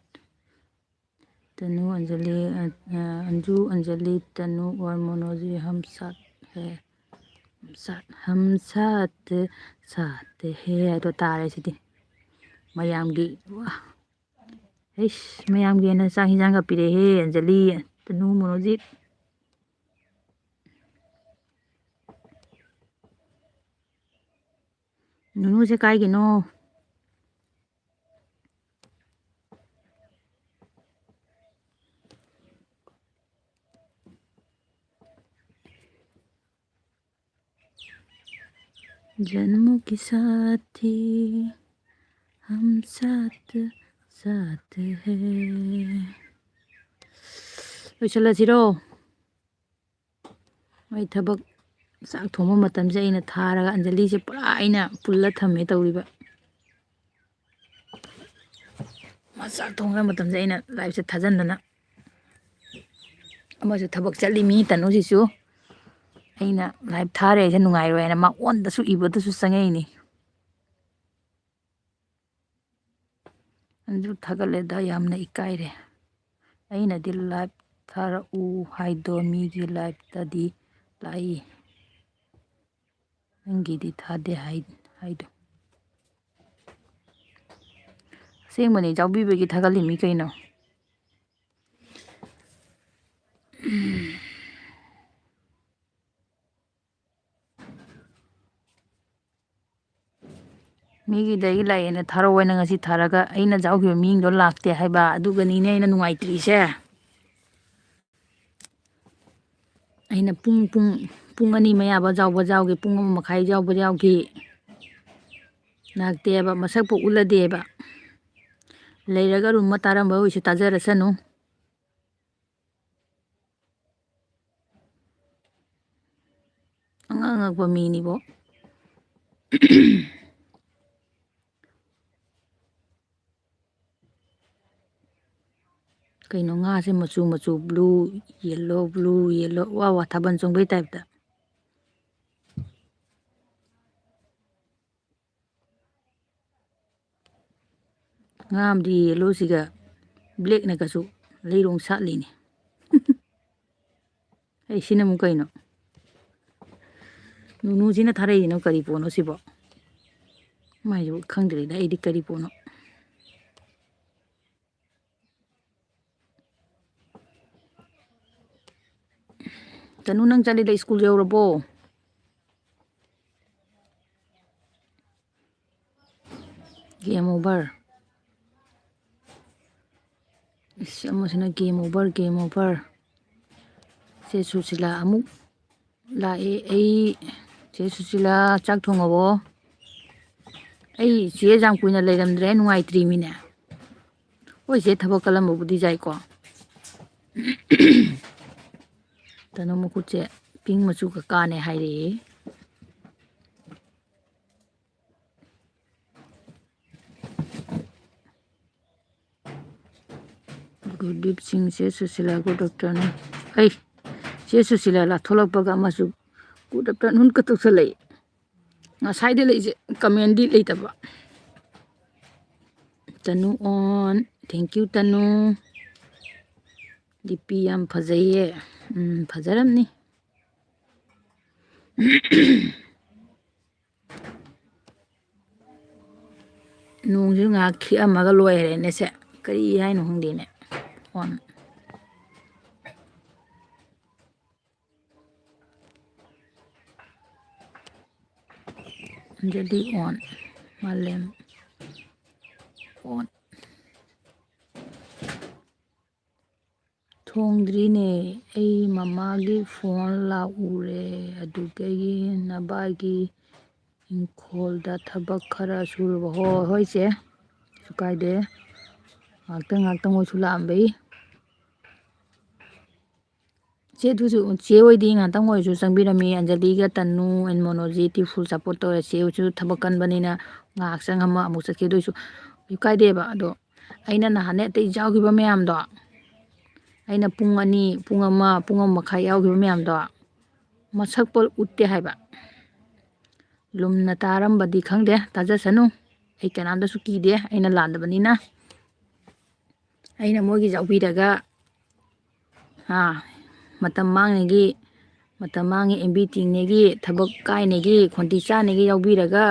ꯇꯅꯨ, ꯑꯟꯖꯂꯤ, ꯑ, ꯑ, ꯑꯟꯖꯨ, ꯑꯟꯖꯂꯤ, ꯇꯅꯨ ꯑꯣꯔ ꯃꯣꯅꯣꯖꯤ ꯍꯝ ꯁꯥꯠ ꯍꯦ꯫ ꯍꯝ ꯁꯥꯠ, ꯍꯝ ꯁꯥꯠ, ꯁꯥꯠ ꯍꯦ ꯍꯥꯏꯗꯣ ꯇꯥꯔꯦ ꯁꯤꯗꯤ꯫ ꯃꯌꯥꯝꯒꯤ, ꯋꯥ꯫ ꯏꯁ, ꯃꯌꯥꯝꯒꯤ ꯑꯣꯏꯅ ꯆꯥꯛ ꯍꯤꯟꯖꯥꯡꯒ ꯄꯤꯔꯛꯑꯦꯍꯦ, ꯑꯟꯖꯂꯤ, ꯇꯅꯨ, ꯃꯣꯅꯣꯖꯤꯠ꯫ ꯅꯨꯅꯨꯁꯦ ꯀꯥꯏꯒꯤꯅꯣ? जन्मों के साथी हम साथ ꯆꯥꯇꯦ ꯍꯦ꯫ ꯂꯣꯏꯁꯤꯜꯂꯁꯤꯔꯣ? ꯃꯣꯏ ꯊꯕꯛ ꯆꯥꯛ ꯊꯣꯡꯕ ꯃꯇꯝꯁꯦ ꯑꯩꯅ ꯊꯥꯔꯒ ꯑꯟꯖꯂꯤꯁꯦ ꯄꯨꯔꯥ ꯑꯩꯅ ꯄꯨꯜꯂ ꯊꯝꯃꯦ ꯇꯧꯔꯤꯕ꯫ ꯃꯥ ꯆꯥꯛ ꯊꯣꯡꯕ ꯃꯇꯝꯁꯦ ꯑꯩꯅ ꯂꯥꯏꯞꯁꯦ ꯊꯥꯖꯟꯗꯅ꯫ ꯑꯃꯁꯨ ꯊꯕꯛ ꯆꯠꯂꯤ ꯃꯤ ꯇꯅꯨꯁꯤꯁꯨ꯫ ꯑꯩꯅ ꯂꯥꯏꯞ ꯊꯥꯔꯦ ꯑꯩꯁꯦ ꯅꯨꯡꯉꯥꯏꯔꯣꯏ ꯍꯥꯏꯅ ꯃꯉꯣꯟꯗꯁꯨ ꯏꯕꯗꯁꯨ ꯆꯪꯉꯛꯏꯅꯤ꯫ ꯑꯗꯨ ꯊꯥꯒꯠꯂꯦꯗ, ꯌꯥꯝꯅ ꯏꯀꯥꯏꯔꯦ꯫ ꯑꯩꯅꯗꯤ ꯂꯥꯏꯞ ꯊꯥꯔꯛꯎ ꯍꯥꯏꯗꯣ ꯃꯤꯒꯤ ꯂꯥꯏꯞꯇꯗꯤ ꯂꯥꯛꯏ, ꯅꯪꯒꯤꯗꯤ ꯊꯥꯗꯦ ꯍꯥꯏ-, ꯍꯥꯏꯗꯣ꯫ ꯑꯁꯦꯡꯕꯅꯤ, ꯆꯥꯎꯕꯤꯕꯒꯤ ꯊꯥꯒꯠꯂꯤꯃꯤ ꯀꯩꯅꯣ꯫ ꯃꯤꯒꯤꯗꯒꯤ ꯂꯥꯛꯑꯦꯅ ꯊꯥꯔꯛꯑꯣꯅ ꯉꯁꯤ ꯊꯥꯔꯒ ꯑꯩꯅ ꯌꯥꯎꯈꯤꯕ ꯃꯤꯁꯤꯡꯗꯣ ꯂꯥꯛꯇꯦ ꯍꯥꯏꯕ, ꯑꯗꯨꯒꯅꯤꯅꯦ ꯑꯩꯅ ꯅꯨꯡꯉꯥꯏꯇ꯭ꯔꯤꯁꯦ꯫ ꯑꯩꯅ ꯄꯨꯡ, ꯄꯨꯡ, ꯄꯨꯡ ꯑꯅꯤ ꯃꯌꯥꯕ ꯌꯥꯎꯕ ꯌꯥꯎꯈꯤ, ꯄꯨꯡ ꯑꯃ ꯃꯈꯥꯏ ꯌꯥꯎꯕ ꯌꯥꯎꯈꯤ꯫ ꯂꯥꯛꯇꯦꯕ, ꯃꯁꯛꯄꯨ ꯎꯠꯂꯗꯦꯕ꯫ ꯂꯩꯔꯒ ꯔꯨꯝ ꯑꯃ ꯇꯥꯔꯝꯕ ꯑꯣꯏꯁꯨ ꯇꯥꯖꯔꯁꯅꯨ꯫ ꯑꯉꯛ ꯑꯉꯛꯄ ꯃꯤꯅꯤꯕꯣ꯫ ꯀꯩꯅꯣ ꯉꯥꯁꯦ ꯃꯆꯨ ꯃꯆꯨ, blue, yellow, blue, yellow, ꯋꯥ ꯋꯥ ꯊꯥꯕꯜ ꯆꯣꯡꯕꯩ ꯇꯥꯏꯞꯇ꯫ ꯉꯥ ꯑꯃꯗꯤ yellowꯁꯤꯒ blackꯅꯒꯁꯨ ꯂꯩꯔꯣꯡ ꯁꯥꯠꯂꯤꯅꯦ꯫ ꯑꯩ ꯁꯤꯅ ꯑꯃꯨꯛ ꯀꯩꯅꯣ? ꯅꯨꯅꯨꯁꯤꯅ ꯊꯥꯔꯛꯏꯁꯤꯅ ꯀꯔꯤ ꯄꯣꯠꯅꯣ ꯁꯤꯕꯣ? ꯃꯥꯏꯁꯨ ꯈꯪꯗ꯭ꯔꯦꯗ ꯑꯩꯗꯤ ꯀꯔꯤ ꯄꯣꯠꯅꯣ꯫ ꯇꯅꯨ, ꯅꯪ ꯆꯠꯂꯤꯗ ꯁ꯭ꯀꯨꯜ ꯌꯧꯔꯕꯣ? Game over꯫ ꯏꯁ, ꯑꯃꯁꯤꯅ game over, game over꯫ ꯆꯦ ꯁꯨꯁꯤꯂꯥ ꯑꯃꯨꯛ ꯂꯥꯛꯑꯦ꯫ ꯑꯩ, ꯆꯦ ꯁꯨꯁꯤꯂꯥ, ꯆꯥꯛ ꯊꯣꯡꯉꯕꯣ? ꯑꯩ ꯆꯦ ꯌꯥꯝ ꯀꯨꯏꯅ ꯂꯩꯔꯝꯗ꯭ꯔꯦ, ꯅꯨꯡꯉꯥꯏꯇ꯭ꯔꯤꯃꯤꯅꯦ꯫ ꯍꯣꯏ, ꯆꯦ ꯊꯕꯛ ꯀꯜꯂꯝꯕꯕꯨꯗꯤ ꯌꯥꯏꯀꯣ꯫ ꯇꯅꯨ ꯃꯈꯨꯠꯁꯦ ꯄꯤꯡ ꯃꯆꯨꯒ ꯀꯥꯅꯦ ꯍꯥꯏꯔꯛꯑꯦ꯫ ꯒꯨꯔꯗꯤꯞ ꯁꯤꯡ, ꯆꯦ ꯁꯨꯁꯤꯂꯥ, good afternoon꯫ ꯑꯩ, ꯆꯦ ꯁꯨꯁꯤꯂꯥ ꯂꯥ ꯊꯣꯛꯂꯛꯄꯒ ꯑꯃꯁꯨ good afternoon ꯀ ꯇꯧꯁꯜꯂꯛꯏ꯫ ꯉꯁꯥꯏꯗ ꯂꯩꯁꯦ comment ꯗꯤ ꯂꯩꯇꯕ꯫ ꯇꯅꯨ on, thank you ꯇꯅꯨ꯫ ꯗꯤ ꯄꯤ ꯌꯥꯝ ꯐꯖꯩꯌꯦ꯫ ꯎꯝ, ꯐꯖꯔꯝꯅꯤ꯫ ꯅꯣꯡꯁꯤ ꯉꯥꯏꯍꯥꯛ ꯈꯤꯛꯑꯝꯃꯒ ꯂꯣꯏꯔꯦꯅꯦ ꯁꯦ꯫ ꯀꯔꯤ ꯍꯥꯏꯅꯣ ꯈꯪꯗꯦꯅꯦ꯫ On꯫ ꯑꯟꯖꯂꯤ on꯫ ꯃꯥꯂꯦꯝ on꯫ ꯊꯣꯡꯗ꯭ꯔꯤꯅꯦ꯫ ꯑꯩ ꯃꯃꯥꯒꯤ phone ꯂꯥꯛꯎꯔꯦ꯫ ꯑꯗꯨꯗꯒꯤ ꯅꯕꯥꯏꯒꯤ ꯏꯪꯈꯣꯜꯗ ꯊꯕꯛ ꯈꯔ ꯁꯨꯔꯨꯕ꯫ ꯍꯣꯏ, ꯍꯣꯏ, ꯆꯦ꯫ ꯀꯩꯁꯨ ꯀꯥꯏꯗꯦ꯫ ꯉꯥꯛꯇꯪ, ꯉꯥꯛꯇꯪ ꯑꯣꯏꯁꯨ ꯂꯥꯛꯑꯝꯕꯩ꯫ ꯆꯦ, ꯑꯗꯨꯁꯨ, ꯆꯦ ꯍꯣꯏꯗꯤ ꯉꯥꯛꯇꯪ ꯑꯣꯏꯔꯁꯨ ꯆꯪꯕꯤꯔꯝꯃꯤ꯫ ꯑꯟꯖꯂꯤꯒ ꯇꯅꯨ and ꯃꯣꯅꯣꯖꯤꯠꯇꯤ full support ꯇꯧꯔꯦ꯫ ꯆꯦ ꯍꯣꯏꯁꯨ ꯊꯕꯛ ꯀꯟꯕꯅꯤꯅ ꯉꯥꯏꯍꯥꯛ ꯆꯪꯉꯝꯃ ꯑꯃꯨꯛ ꯆꯠꯈꯤ꯫ ꯑꯗꯨ ꯑꯣꯏꯁꯨ ꯀꯩꯁꯨ ꯀꯥꯏꯗꯦꯕ꯫ ꯑꯗꯣ ꯑꯩꯅ ꯅꯍꯥꯟꯅꯦ ꯑꯇꯩ ꯌꯥꯎꯈꯤꯕ ꯃꯌꯥꯝꯗꯣ, ꯑꯩꯅ ꯄꯨꯡ ꯑꯅꯤ, ꯄꯨꯡ ꯑꯃ, ꯄꯨꯡ ꯑꯃ ꯃꯈꯥꯏ ꯌꯥꯎꯈꯤꯕ ꯃꯌꯥꯝꯗꯣ ꯃꯁꯛ ꯄꯣꯛ ꯎꯠꯇꯦ ꯍꯥꯏꯕ꯫ ꯂꯨꯝꯅ ꯇꯥꯔꯝꯕꯗꯤ ꯈꯪꯗꯦ, ꯇꯥꯖꯁꯅꯨ꯫ ꯑꯩ ꯀꯅꯥꯝꯇꯁꯨ ꯀꯤꯗꯦ, ꯑꯩꯅ ꯂꯥꯟꯗꯕꯅꯤꯅ꯫ ꯑꯩꯅ ꯃꯣꯏꯒꯤ ꯌꯥꯎꯕꯤꯔꯒ, ꯍꯥ, ꯃꯇꯝ ꯃꯥꯡꯅꯦꯒꯤ, ꯃꯇꯝ ꯃꯥꯡꯉꯦ, ꯑꯦꯝ ꯕꯤ ꯇꯤꯡꯅꯦꯒꯤ, ꯊꯕꯛ ꯀꯥꯏꯅꯦꯒꯤ, ꯈꯣꯟꯇꯤ ꯆꯥꯅꯦꯒꯤ ꯌꯥꯎꯕꯤꯔꯒ,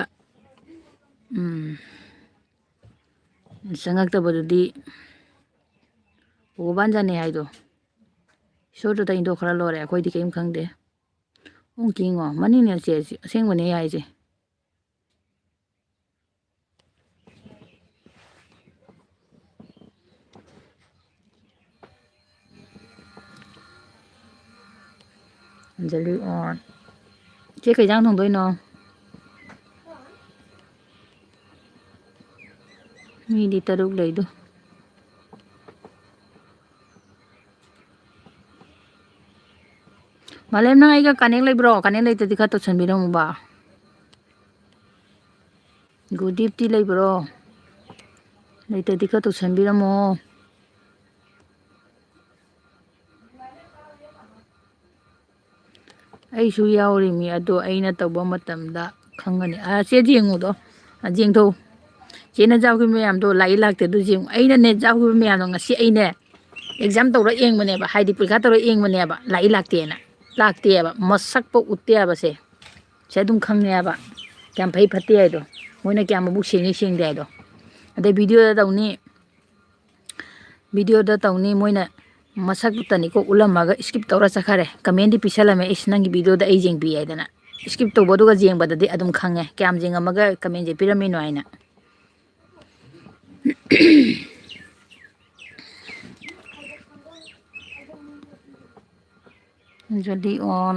ꯎꯝ, ꯆꯪꯉꯛꯇꯕꯗꯨꯗꯤ ꯎꯕꯥꯟꯖꯅꯤ ꯍꯥꯏꯗꯣ꯫ ꯏꯁꯣꯔꯗꯨꯗ ꯏꯟꯊꯣꯛꯈ꯭ꯔ ꯂꯣꯏꯔꯦ, ꯑꯩꯈꯣꯏꯗꯤ ꯀꯔꯤꯝ ꯈꯪꯗꯦ꯫ ꯎꯝ, ꯀꯤꯡꯉꯣ, ꯃꯅꯤꯡꯅꯦ ꯆꯦ, ꯑꯁꯦꯡꯕꯅꯦ ꯍꯥꯏꯁꯦ꯫ ꯑꯟꯖꯂꯤ on꯫ ꯏꯆꯦ, ꯀꯩ ꯏꯟꯖꯥꯡ ꯊꯣꯡꯗꯣꯏꯅꯣ? ꯃꯤꯗꯤ ꯇꯔꯨꯛ ꯂꯩꯗꯣ꯫ ꯃꯥꯂꯦꯝ, ꯅꯪ ꯑꯩꯒ ꯀꯅꯦꯛ ꯂꯩꯕ꯭ꯔꯣ? ꯀꯅꯦꯛ ꯂꯩꯇ꯭ꯔꯗꯤ ꯈꯔ ꯇꯧꯁꯟꯕꯤꯔꯝꯃꯨꯕ꯫ ꯒꯨꯗꯤꯞꯇꯤ ꯂꯩꯕ꯭ꯔꯣ? ꯂꯩꯇ꯭ꯔꯗꯤ ꯈꯔ ꯇꯧꯁꯟꯕꯤꯔꯝꯃꯣ꯫ ꯑꯩꯁꯨ ꯌꯥꯎꯔꯤꯃꯤ, ꯑꯗꯣ ꯑꯩꯅ ꯇꯧꯕ ꯃꯇꯝꯗ ꯈꯪꯒꯅꯤ꯫ ꯑꯥ, ꯆꯦ ꯌꯦꯡꯉꯨꯗꯣ, ꯑꯥ, ꯌꯦꯡꯊꯧ꯫ ꯆꯦꯅ ꯌꯥꯎꯈꯤꯕ ꯃꯌꯥꯝꯗꯣ ꯂꯥꯛꯏ ꯂꯥꯛꯇꯦ ꯑꯗꯨ ꯌꯦꯡꯉꯨ꯫ ꯑꯩꯅꯅꯦ ꯌꯥꯎꯈꯤꯕ ꯃꯌꯥꯝꯗꯣ ꯉꯁꯤ ꯑꯩꯅꯦ exam ꯇꯧꯔ ꯌꯦꯡꯕꯅꯦꯕ, ꯍꯥꯏꯗꯤ ꯄꯔꯤꯈꯥ ꯇꯧꯔ ꯌꯦꯡꯕꯅꯦꯕ, ꯂꯥꯛꯏ ꯂꯥꯛꯇꯦꯅ꯫ ꯂꯥꯛꯇꯦꯕ, ꯃꯁꯛꯄꯨ ꯎꯠꯇꯦ ꯍꯥꯏꯕꯁꯦ꯫ ꯁꯦ ꯑꯗꯨꯝ ꯈꯪꯉꯦꯕ ꯀꯌꯥꯝ ꯐꯩ ꯐꯠꯇꯦ ꯍꯥꯏꯗꯣ, ꯃꯣꯏꯅ ꯀꯌꯥꯝ ꯃꯕꯨꯛ ꯁꯦꯡꯉꯤ ꯁꯦꯡꯗꯦ ꯍꯥꯏꯗꯣ꯫ ꯑꯗꯩ video ꯗ ꯇꯧꯅꯤ, video ꯗ ꯇꯧꯅꯤ, ꯃꯣꯏꯅ ꯃꯁꯛꯇꯅꯤꯀꯣ ꯎꯠꯂꯝꯃꯒ skip ꯇꯧꯔ ꯆꯠꯈꯔꯦ꯫ Comment ꯇꯤ ꯄꯤꯁꯜꯂꯝꯃꯦ, "ꯏꯁ, ꯅꯪꯒꯤ video ꯗ ꯑꯩ ꯌꯦꯡꯕꯤ" ꯍꯥꯏꯗꯅ꯫ Skip ꯇꯧꯕꯗꯨꯒ ꯌꯦꯡꯕꯗꯗꯤ ꯑꯗꯨꯝ ꯈꯪꯉꯦ ꯀꯌꯥꯝ ꯌꯦꯡꯉꯝꯃꯒ comment ꯁꯦ ꯄꯤꯔꯝꯃꯤꯅꯣ ꯍꯥꯏꯅ꯫ ꯑꯟꯖꯂꯤ on꯫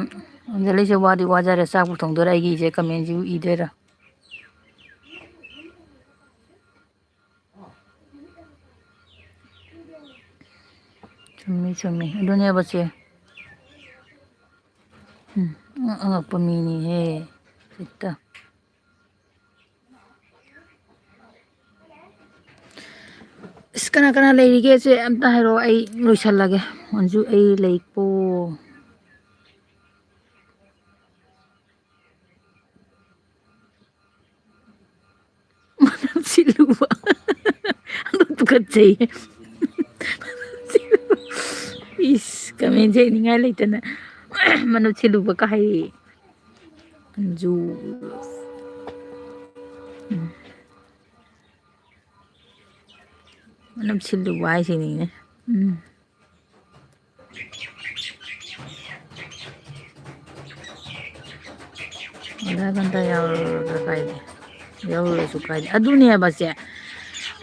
ꯑꯟꯖꯂꯤꯁꯦ ꯋꯥꯗꯤ ꯋꯥꯖꯔꯦ, ꯆꯥꯛꯄꯨ ꯊꯣꯡꯗꯣꯏꯔꯥ, ꯑꯩꯒꯤꯁꯦ comment ꯁꯤꯕꯨ ꯏꯗꯣꯏꯔꯥ? ꯆꯨꯝꯃꯤ, ꯆꯨꯝꯃꯤ꯫ ꯑꯗꯨꯅꯦꯕ ꯁꯦ꯫ ꯎꯝ, ꯑꯉꯛ-, ꯑꯉꯛꯄ ꯃꯤꯅꯤꯍꯦ, ꯍꯦꯛꯇ꯫ ꯑꯁ, ꯀꯅꯥ ꯀꯅꯥ ꯂꯩꯔꯤꯒꯦ ꯁꯦ ꯑꯝꯇ ꯍꯥꯏꯔꯛꯑꯣ, ꯑꯩ ꯂꯣꯏꯁꯜꯂꯒꯦ꯫ ꯃꯟꯖꯨ, ꯑꯩ ꯂꯩꯀꯣ꯫ ꯃꯅꯝ ꯁꯤꯜꯂꯨꯕ꯫ ꯑꯗꯨ ꯇꯨꯀꯠꯆꯩꯌꯦ꯫ ꯏꯁ, comment ꯁꯦ ꯏꯅꯤꯡꯉꯥꯏ ꯂꯩꯇꯅ ꯃꯅꯝ ꯁꯤꯜꯂꯨꯕ ꯀꯥ ꯍꯥꯏꯌꯦ꯫ ꯑꯟꯖꯨ꯫ ꯎꯝ꯫ ꯃꯅꯝ ꯁꯤꯜꯂꯨꯕ ꯍꯥꯏꯁꯤꯅꯤꯅꯦ꯫ ꯎꯝ꯫ ꯑꯙꯥ ꯘꯟꯇꯥ ꯌꯥꯎꯔꯒ ꯀꯥꯏꯗꯦ, ꯌꯥꯎꯔꯨꯔꯁꯨ ꯀꯥꯏꯗꯦ꯫ ꯑꯗꯨꯅꯦꯕ ꯁꯦ,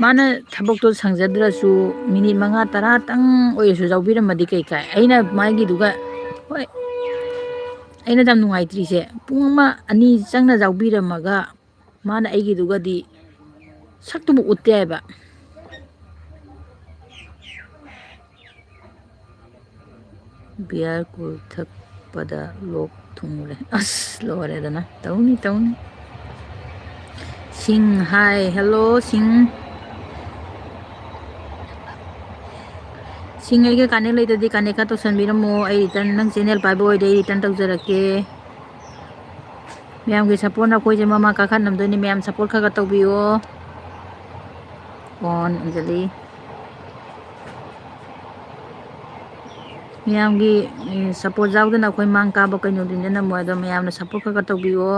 ꯃꯥꯅ ꯊꯕꯛꯇꯣ ꯁꯪꯖꯗ꯭ꯔꯁꯨ ꯃꯤꯅꯤꯠ ꯃꯉꯥ ꯇꯔꯥꯇꯪ ꯑꯣꯏꯔꯁꯨ ꯌꯥꯎꯕꯤꯔꯝꯃꯗꯤ ꯀꯩ ꯀꯥꯏ? ꯑꯩꯅ ꯃꯥꯒꯤꯗꯨꯒ, ꯍꯣꯏ, ꯑꯩꯅ ꯌꯥꯝ ꯅꯨꯡꯉꯥꯏꯇ꯭ꯔꯤꯁꯦ, ꯄꯨꯡ ꯑꯃ ꯑꯅꯤ ꯆꯪꯅ ꯌꯥꯎꯕꯤꯔꯝꯃꯒ ꯃꯥꯅ ꯑꯩꯒꯤꯗꯨꯒꯗꯤ ꯁꯛꯇꯨꯃ ꯎꯠꯇꯦ ꯍꯥꯏꯕ꯫ Beer cool ꯊꯛ-, ꯄꯗ ꯂꯣꯛ ꯊꯨꯡꯂꯦ꯫ ꯑꯁ, ꯂꯣꯏꯔꯦꯗꯅ꯫ ꯇꯧꯅꯤ, ꯇꯧꯅꯤ꯫ ꯁꯤꯡ ꯍꯥꯏ, hello, ꯁꯤꯡ꯫ ꯁꯤꯡ, ꯑꯩꯒ connect ꯂꯩꯇ꯭ꯔꯗꯤ connect ꯈꯔ ꯇꯧꯁꯟꯕꯤꯔꯝꯃꯣ꯫ ꯑꯩ return, ꯅꯪ channel ꯄꯥꯏꯕ ꯑꯣꯏꯔꯗꯤ ꯑꯩ return ꯇꯧꯖꯔꯛꯀꯦ꯫ ꯃꯌꯥꯝꯒꯤ support ꯅ ꯑꯩꯈꯣꯏꯁꯦ ꯃꯃꯥ ꯀꯥꯈꯠꯅꯝꯗꯣꯏꯅꯤ꯫ ꯃꯌꯥꯝ support ꯈꯔ ꯈꯔ ꯇꯧꯕꯤꯌꯣ꯫ ꯑꯣꯟ ꯑꯟꯖꯂꯤ꯫ ꯃꯌꯥꯝꯒꯤ, ꯎꯝ, support ꯌꯥꯎꯗꯅ ꯑꯩꯈꯣꯏ ꯃꯥꯡ ꯀꯥꯕ ꯀꯩꯅꯣꯗꯨꯅ ꯅꯝꯃꯣꯏ꯫ ꯑꯗꯣ ꯃꯌꯥꯝꯅ support ꯈꯔ ꯈꯔ ꯇꯧꯕꯤꯌꯣ꯫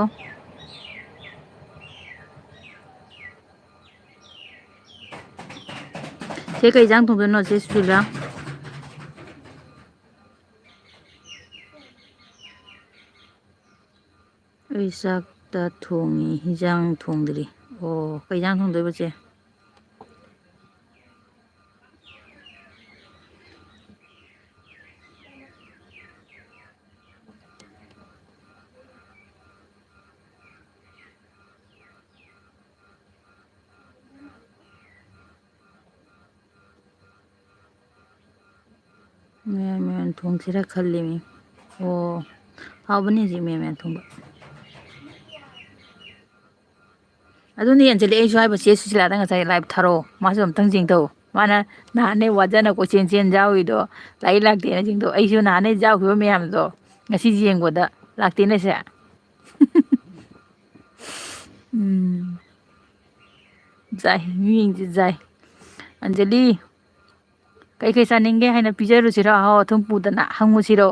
ꯆꯦ, ꯀꯩ ꯏꯟꯖꯥꯡ ꯊꯣꯡꯗꯣꯏꯅꯣ, ꯆꯦ ꯁꯨꯁꯤꯂꯥ? ꯑꯩ ꯆꯥꯛꯇ ꯊꯣꯡꯉꯤ, ꯍꯤꯟꯖꯥꯡ ꯊꯣꯡꯗ꯭ꯔꯤ꯫ ꯑꯣ, ꯀꯩ ꯏꯟꯖꯥꯡ ꯊꯣꯡꯗꯣꯏꯕ, ꯆꯦ? ꯃꯌꯥꯟ ꯃꯌꯥꯟ ꯊꯣꯡꯁꯤꯔ ꯈꯜꯂꯤꯃꯤ꯫ ꯑꯣ, ꯍꯥꯎꯕꯅꯤ ꯍꯧꯖꯤꯛ ꯃꯌꯥꯟ ꯃꯌꯥꯟ ꯊꯣꯡꯕ꯫ ꯑꯗꯨꯅꯤ ꯑꯟꯖꯂꯤ, ꯑꯩꯁꯨ ꯍꯥꯏꯕ, ꯆꯦ ꯁꯨꯁꯤꯂꯥꯗ ꯉꯁꯥꯏ live ꯊꯥꯔꯛꯑꯣ, ꯃꯥꯁꯨ ꯑꯝꯇꯪ ꯌꯦꯡꯊꯧ꯫ ꯃꯥꯅ ꯅꯍꯥꯟꯅꯦ ꯋꯥꯖꯅ ꯀꯣꯏꯆꯦꯟ ꯆꯦꯟ ꯌꯥꯎꯔꯤꯗꯣ ꯂꯥꯏꯔꯤꯛ ꯂꯥꯛꯇꯦꯅ ꯌꯦꯡꯊꯧ꯫ ꯑꯩꯁꯨ ꯅꯍꯥꯟꯅꯦ ꯌꯥꯎꯈꯤꯕ ꯃꯌꯥꯝꯗꯣ ꯉꯁꯤ ꯌꯦꯡꯕꯗ ꯂꯥꯛꯇꯦꯅꯦ ꯁꯦ꯫ ꯎꯝ꯫ ꯖꯥꯏ, ꯃꯤꯁꯤꯡꯁꯦ ꯖꯥꯏ꯫ ꯑꯟꯖꯂꯤ, ꯀꯩꯀꯩ ꯆꯥꯅꯤꯡꯒꯦ ꯍꯥꯏꯅ ꯄꯤꯖꯔꯨꯁꯤꯔꯣ? ꯑꯍꯥꯎ ꯑꯊꯨꯝ ꯄꯨꯗꯅ ꯍꯪꯉꯨꯁꯤꯔꯣ?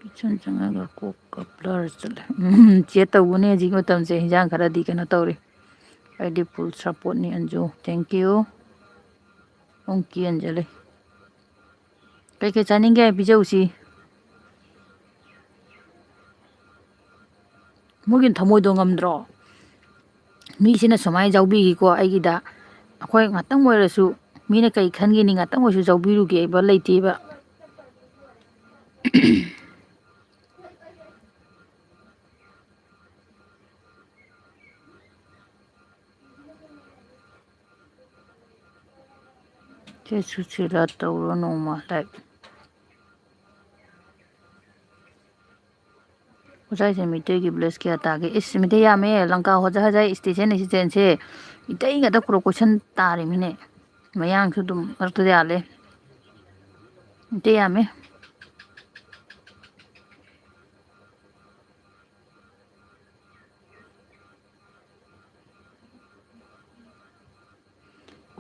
Kitchen ꯆꯪꯉꯒ ꯀꯣꯛꯀ blur ꯆꯠꯂꯦ꯫ ꯎꯝ, ꯆꯦ ꯇꯧꯕꯅꯦ ꯍꯧꯖꯤꯛ ꯃꯇꯝꯁꯦ꯫ ꯍꯤꯟꯖꯥꯡ ꯈꯔꯗꯤ ꯀꯩꯅꯣ ꯇꯧꯔꯤ꯫ ꯑꯩꯗꯤ full support ꯅꯤ, ꯑꯟꯖꯨ꯫ Thank you꯫ ꯑꯃꯨꯛ ꯀꯦꯟꯖꯜꯂꯦ꯫ ꯀꯩꯀꯩ ꯆꯥꯅꯤꯡꯒꯦ ꯄꯤꯖꯧꯁꯤ꯫ ꯃꯣꯏꯒꯤ ꯊꯃꯣꯏꯗꯣ ꯉꯝꯗ꯭ꯔꯣ? ꯃꯤꯁꯤꯅ ꯁꯨꯃꯥꯏꯅ ꯌꯥꯎꯕꯤꯈꯤꯀꯣ ꯑꯩꯒꯤꯗ꯫ ꯑꯩꯈꯣꯏ ꯉꯥꯛꯇꯪ ꯑꯣꯏꯔꯁꯨ, ꯃꯤꯅ ꯀꯩ ꯈꯟꯒꯤꯅꯤ, ꯉꯥꯛꯇꯪ ꯑꯣꯏꯔꯁꯨ ꯌꯥꯎꯕꯤꯔꯨꯒꯦ ꯍꯥꯏꯕ ꯂꯩꯇꯦꯕ꯫ ꯆꯦ ꯁꯨꯁꯤꯂꯥ ꯇꯧꯔꯣ ꯅꯣꯡꯃ live꯫ ꯉꯁꯥꯏꯁꯦ ꯃꯤꯇꯩꯒꯤ village ꯀꯌꯥ ꯇꯥꯒꯦ? ꯏꯁ, ꯃꯤꯇꯩ ꯌꯥꯝꯃꯦ꯫ ꯂꯪꯀꯥ ꯍꯣꯖꯥ ꯍꯖꯥꯏ station assistant ꯁꯦ ꯃꯤꯇꯩ ꯉꯥꯛꯇ crore ꯀꯣꯏꯁꯟ ꯇꯥꯔꯤꯃꯤꯅꯦ꯫ ꯃꯌꯥꯡꯁꯨ ꯑꯗꯨꯝ ꯃꯔꯛꯇ ꯌꯥꯜꯂꯦ꯫ ꯃꯤꯇꯩ ꯌꯥꯝꯃꯦ꯫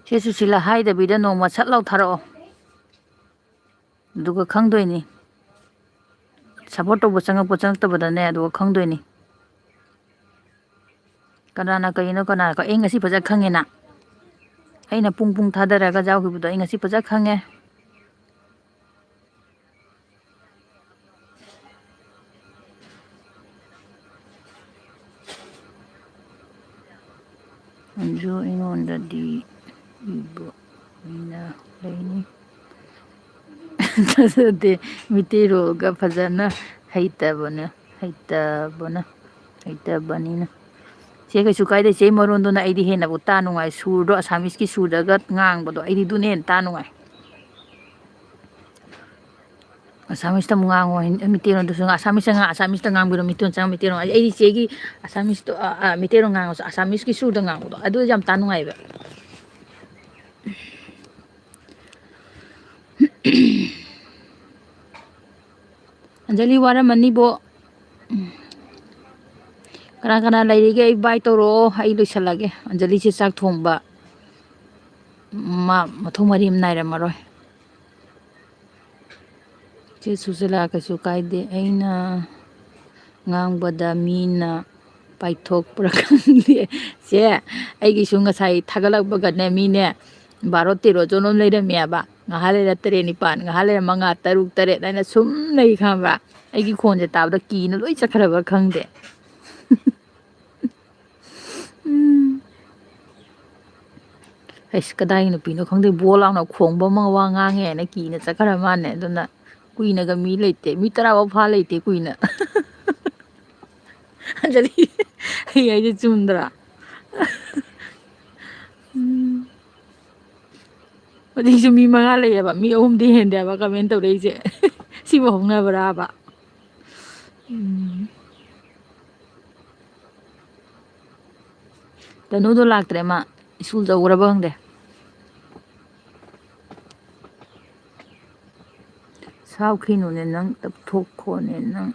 ꯆꯦ ꯁꯨꯁꯤꯂꯥ ꯍꯥꯏꯗꯕꯤꯗ ꯅꯣꯡꯃ ꯁꯠ ꯂꯥꯎ ꯊꯥꯔꯛꯑꯣ꯫ ꯑꯗꯨꯒ ꯈꯪꯗꯣꯏꯅꯤ꯫ Support ꯇꯧꯕ ꯆꯪꯉꯛꯄ ꯆꯪꯉꯛꯇꯕꯗꯅꯦ, ꯑꯗꯨꯒ ꯈꯪꯗꯣꯏꯅꯤ꯫ ꯀꯅꯥꯅ ꯀꯔꯤꯅꯣ, ꯀꯅꯥꯅ ꯀ-, ꯑꯩ ꯉꯁꯤ ꯐꯖ ꯈꯪꯉꯦꯅ꯫ ꯑꯩꯅ ꯄꯨꯡ ꯄꯨꯡ ꯊꯥꯗꯔꯒ ꯌꯥꯎꯈꯤꯕꯗꯣ ꯑꯩ ꯉꯁꯤ ꯐꯖ ꯈꯪꯉꯦ꯫ ꯑꯗꯨ ꯑꯩꯉꯣꯟꯗꯗꯤ ꯏꯕ ꯑꯣꯏꯅ ꯂꯩꯅꯤ꯫ ꯊꯥꯖꯗꯦ, ꯃꯤꯇꯩꯔꯣꯜꯒ ꯐꯖꯅ ꯍꯩꯇꯕꯅ, ꯍꯩꯇꯕꯅ, ꯍꯩꯇꯕꯅꯤꯅ꯫ ꯆꯦ, ꯀꯩꯁꯨ ꯀꯥꯏꯗꯦ ꯆꯦ, ꯃꯔꯣꯟꯗꯨꯅ ꯑꯩꯗꯤ ꯍꯦꯟꯅꯕꯨ ꯇꯥ ꯅꯨꯡꯉꯥꯏ꯫ ꯁꯨꯔꯗꯣ, ꯑꯁꯥꯃꯤꯁꯀꯤ ꯁꯨꯔꯗꯒ ꯉꯥꯡꯕꯗꯣ ꯑꯩꯗꯤ ꯑꯗꯨꯅ ꯍꯦꯟꯅ ꯇꯥ ꯅꯨꯡꯉꯥꯏ꯫ ꯑꯁꯥꯃꯤꯁꯇ ꯑꯃꯨꯛ ꯉꯥꯡꯉꯣ, ꯃꯤꯇꯩꯔꯣꯟꯗꯁꯨ ꯉꯥꯡ-, ꯑꯁꯥꯃꯤꯁꯇ ꯉꯥꯡ-, ꯑꯁꯥꯃꯤꯁꯇ ꯉꯥꯡꯕꯤꯔꯣ, ꯃꯤꯇꯩꯔꯣꯟ ꯆꯪꯉ ꯃꯤꯇꯩꯔꯣꯟ ꯉꯥꯡ-, ꯑꯩꯗꯤ ꯆꯦꯒꯤ ꯑꯁꯥꯃꯤꯁꯇꯣ, ꯑ, ꯑ, ꯃꯤꯇꯩꯔꯣꯟ ꯉꯥꯡꯉꯁꯨ ꯑꯁꯥꯃꯤꯁꯀꯤ ꯁꯨꯔꯗ ꯉꯥꯡꯕꯗꯣ ꯑꯗꯨ ꯌꯥꯝ ꯇꯥ ꯅꯨꯡꯉꯥꯏꯕ꯫ ꯑꯟꯖꯂꯤ ꯋꯥꯔꯝꯃꯅꯤꯕꯣ꯫ ꯀꯅꯥ ꯀꯅꯥ ꯂꯩꯔꯤꯒꯦ? ꯑꯩ bye ꯇꯧꯔꯛꯑꯣ, ꯑꯩ ꯂꯣꯏꯁꯜꯂꯒꯦ꯫ ꯑꯟꯖꯂꯤꯁꯦ ꯆꯥꯛ ꯊꯣꯡꯕ ꯃꯥ ꯃꯊꯣꯡ ꯃꯔꯤ ꯑꯃ ꯅꯥꯏꯔꯝꯃꯔꯣꯏ꯫ ꯆꯦ ꯁꯨꯁꯤꯂꯥ, ꯀꯩꯁꯨ ꯀꯥꯏꯗꯦ꯫ ꯑꯩꯅ ꯉꯥꯡꯕꯗ ꯃꯤꯅ ꯄꯥꯏꯊꯣꯛꯄ꯭ꯔꯥ ꯈꯪꯗꯦ꯫ ꯆꯦ, ꯑꯩꯒꯤꯁꯨ ꯉꯁꯥꯏ ꯊꯥꯒꯠꯂꯛꯄꯒꯅꯦ, ꯃꯤꯅꯦ ꯕꯥꯔꯣ ꯇꯦꯔꯣ ꯖꯣꯟ ꯑꯃ ꯂꯩꯔꯝꯃꯦꯕ꯫ ꯉꯥꯏꯍꯥꯛ ꯂꯩꯔ ꯇꯔꯦꯠ ꯅꯤꯄꯥꯟ, ꯉꯥꯏꯍꯥꯛ ꯂꯩꯔ ꯃꯉꯥ, ꯇꯔꯨꯛ, ꯇꯔꯦꯠ ꯍꯥꯏꯅ ꯁꯨꯝ ꯂꯩ ꯈꯪꯕ꯭ꯔꯥ? ꯑꯩꯒꯤ ꯈꯣꯟꯁꯦ ꯇꯥꯕꯗ ꯀꯤꯅ ꯂꯣꯏ ꯆꯠꯈ꯭ꯔꯕ꯭ꯔꯥ ꯈꯪꯗꯦ꯫ ꯎꯝ꯫ ꯑꯩꯁ, ꯀꯗꯥꯏꯒꯤ ꯅꯨꯄꯤꯅꯣ ꯈꯪꯗꯦ, ꯕꯣ ꯂꯥꯎꯅ ꯈꯣꯡꯕ ꯑꯃ ꯋꯥ ꯉꯥꯡꯉꯦ ꯍꯥꯏꯅ ꯀꯤꯅ ꯆꯠꯈ꯭ꯔ ꯃꯥꯜꯅꯦ꯫ ꯑꯗꯨꯅ ꯀꯨꯏꯅꯒ ꯃꯤ ꯂꯩꯇꯦ, ꯃꯤ ꯇꯔꯥ ꯐꯥꯎ ꯐꯥ ꯂꯩꯇꯦ ꯀꯨꯏꯅ꯫ ꯑꯟꯖꯂꯤ, ꯑꯩ ꯍꯥꯏꯁꯦ ꯆꯨꯝꯗ꯭ꯔꯥ? ꯎꯝ꯫ ꯍꯧꯖꯤꯛꯁꯨ ꯃꯤ ꯃꯉꯥ ꯂꯩꯌꯦꯕ, ꯃꯤ ꯑꯍꯨꯝꯗꯤ ꯍꯦꯟꯗꯦꯕ comment ꯇꯧꯔꯛꯏꯁꯦ꯫ ꯁꯤꯕꯨ ꯍꯧꯅꯕ꯭ꯔꯥꯕ? ꯎꯝ꯫ ꯇꯅꯨꯗꯣ ꯂꯥꯛꯇ꯭ꯔꯦ, ꯃꯥ ꯁ꯭ꯀꯨꯜ ꯇꯧꯈ꯭ꯔꯕ ꯈꯪꯗꯦ꯫ ꯁꯥꯎꯈꯤꯅꯨꯅꯦ ꯅꯪ, ꯇꯞꯊꯣꯛꯈꯣꯅꯦ ꯅꯪ꯫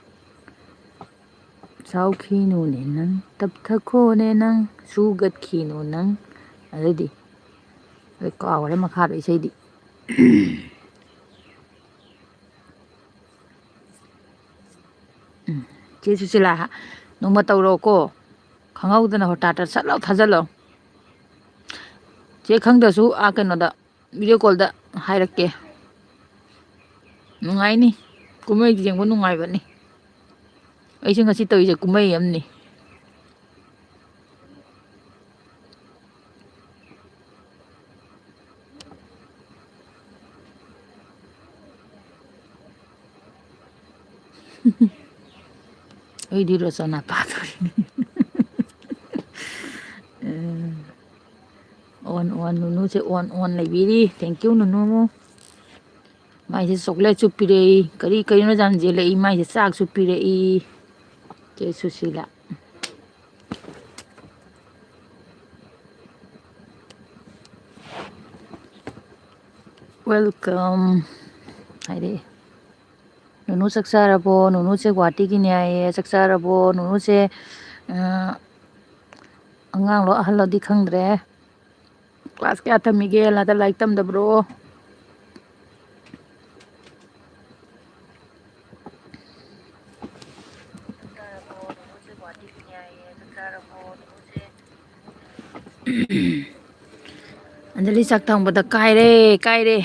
ꯁꯥꯎꯈꯤꯅꯨꯅꯦ ꯅꯪ, ꯇꯞꯊꯈꯣꯅꯦ ꯅꯪ, ꯁꯨꯒꯠꯈꯤꯅꯨ ꯅꯪ꯫ ꯑꯗꯩꯗꯤ ꯑꯩ ꯀꯥꯎꯔꯦ ꯃꯈꯥꯗꯣ ꯏꯁꯩꯗꯤ꯫ ꯎꯝ꯫ ꯆꯦ ꯁꯨꯁꯤꯂꯥ, ꯅꯣꯡꯃ ꯇꯧꯔꯛꯑꯣꯀꯣ꯫ ꯈꯪꯍꯧꯗꯅ ꯍꯣꯇꯥꯠꯇ ꯁꯠ ꯂꯥꯎ ꯊꯥꯖꯜꯂꯣ꯫ ꯆꯦ ꯈꯪꯗ꯭ꯔꯁꯨ ꯑꯥ ꯀꯩꯅꯣꯗ, video callꯗ ꯍꯥꯏꯔꯛꯀꯦ꯫ ꯅꯨꯡꯉꯥꯏꯅꯤ꯫ ꯀꯨꯝꯍꯩꯗꯤ ꯌꯦꯡꯕ ꯅꯨꯡꯉꯥꯏꯕꯅꯤ꯫ ꯑꯩꯁꯨ ꯉꯁꯤ ꯇꯧꯔꯤꯁꯦ ꯀꯨꯝꯍꯩ ꯑꯃꯅꯤ꯫ ꯑꯩꯗꯤ ꯔꯣꯁꯅꯥ ꯄꯥꯗꯣꯔꯤꯅꯤ꯫ ꯎꯝ꯫ On, on, ꯅꯨꯅꯨꯁꯦ on, on ꯂꯩꯕꯤꯔꯤ꯫ Thank you, ꯅꯨꯅꯨ꯫ ꯃꯥꯏꯁꯦ chocolateꯁꯨ ꯄꯤꯔꯛꯏ, ꯀꯔꯤ ꯀꯔꯤꯅꯣ ꯌꯥꯝ ꯌꯦꯜꯂꯛꯏ, ꯃꯥꯏꯁꯦ ꯆꯥꯛꯁꯨ ꯄꯤꯔꯛꯏ꯫ ꯆꯦ ꯁꯨꯁꯤꯂꯥ꯫ Welcome ꯍꯥꯏꯔꯛꯑꯦ꯫ ꯅꯨꯅꯨ ꯆꯥꯛ ꯆꯥꯔꯕꯣ? ꯅꯨꯅꯨꯁꯦ ꯒꯨꯍꯥꯇꯤꯒꯤꯅꯦ ꯍꯥꯏꯌꯦ꯫ ꯆꯥꯛ ꯆꯥꯔꯕꯣ? ꯅꯨꯅꯨꯁꯦ, ꯑ, ꯑꯉꯥꯡꯂꯣ ꯑꯍꯜꯂꯣꯗꯤ ꯈꯪꯗ꯭ꯔꯦ꯫ Class ꯀꯌꯥ ꯇꯝꯃꯤꯒꯦ? ꯂꯥꯗ ꯂꯥꯏꯔꯤꯛ ꯇꯝꯗꯕ꯭ꯔꯣ? ꯑꯟꯖꯂꯤ ꯆꯥꯛ ꯊꯣꯡꯕꯗ ꯀꯥꯏꯔꯦ, ꯀꯥꯏꯔꯦ꯫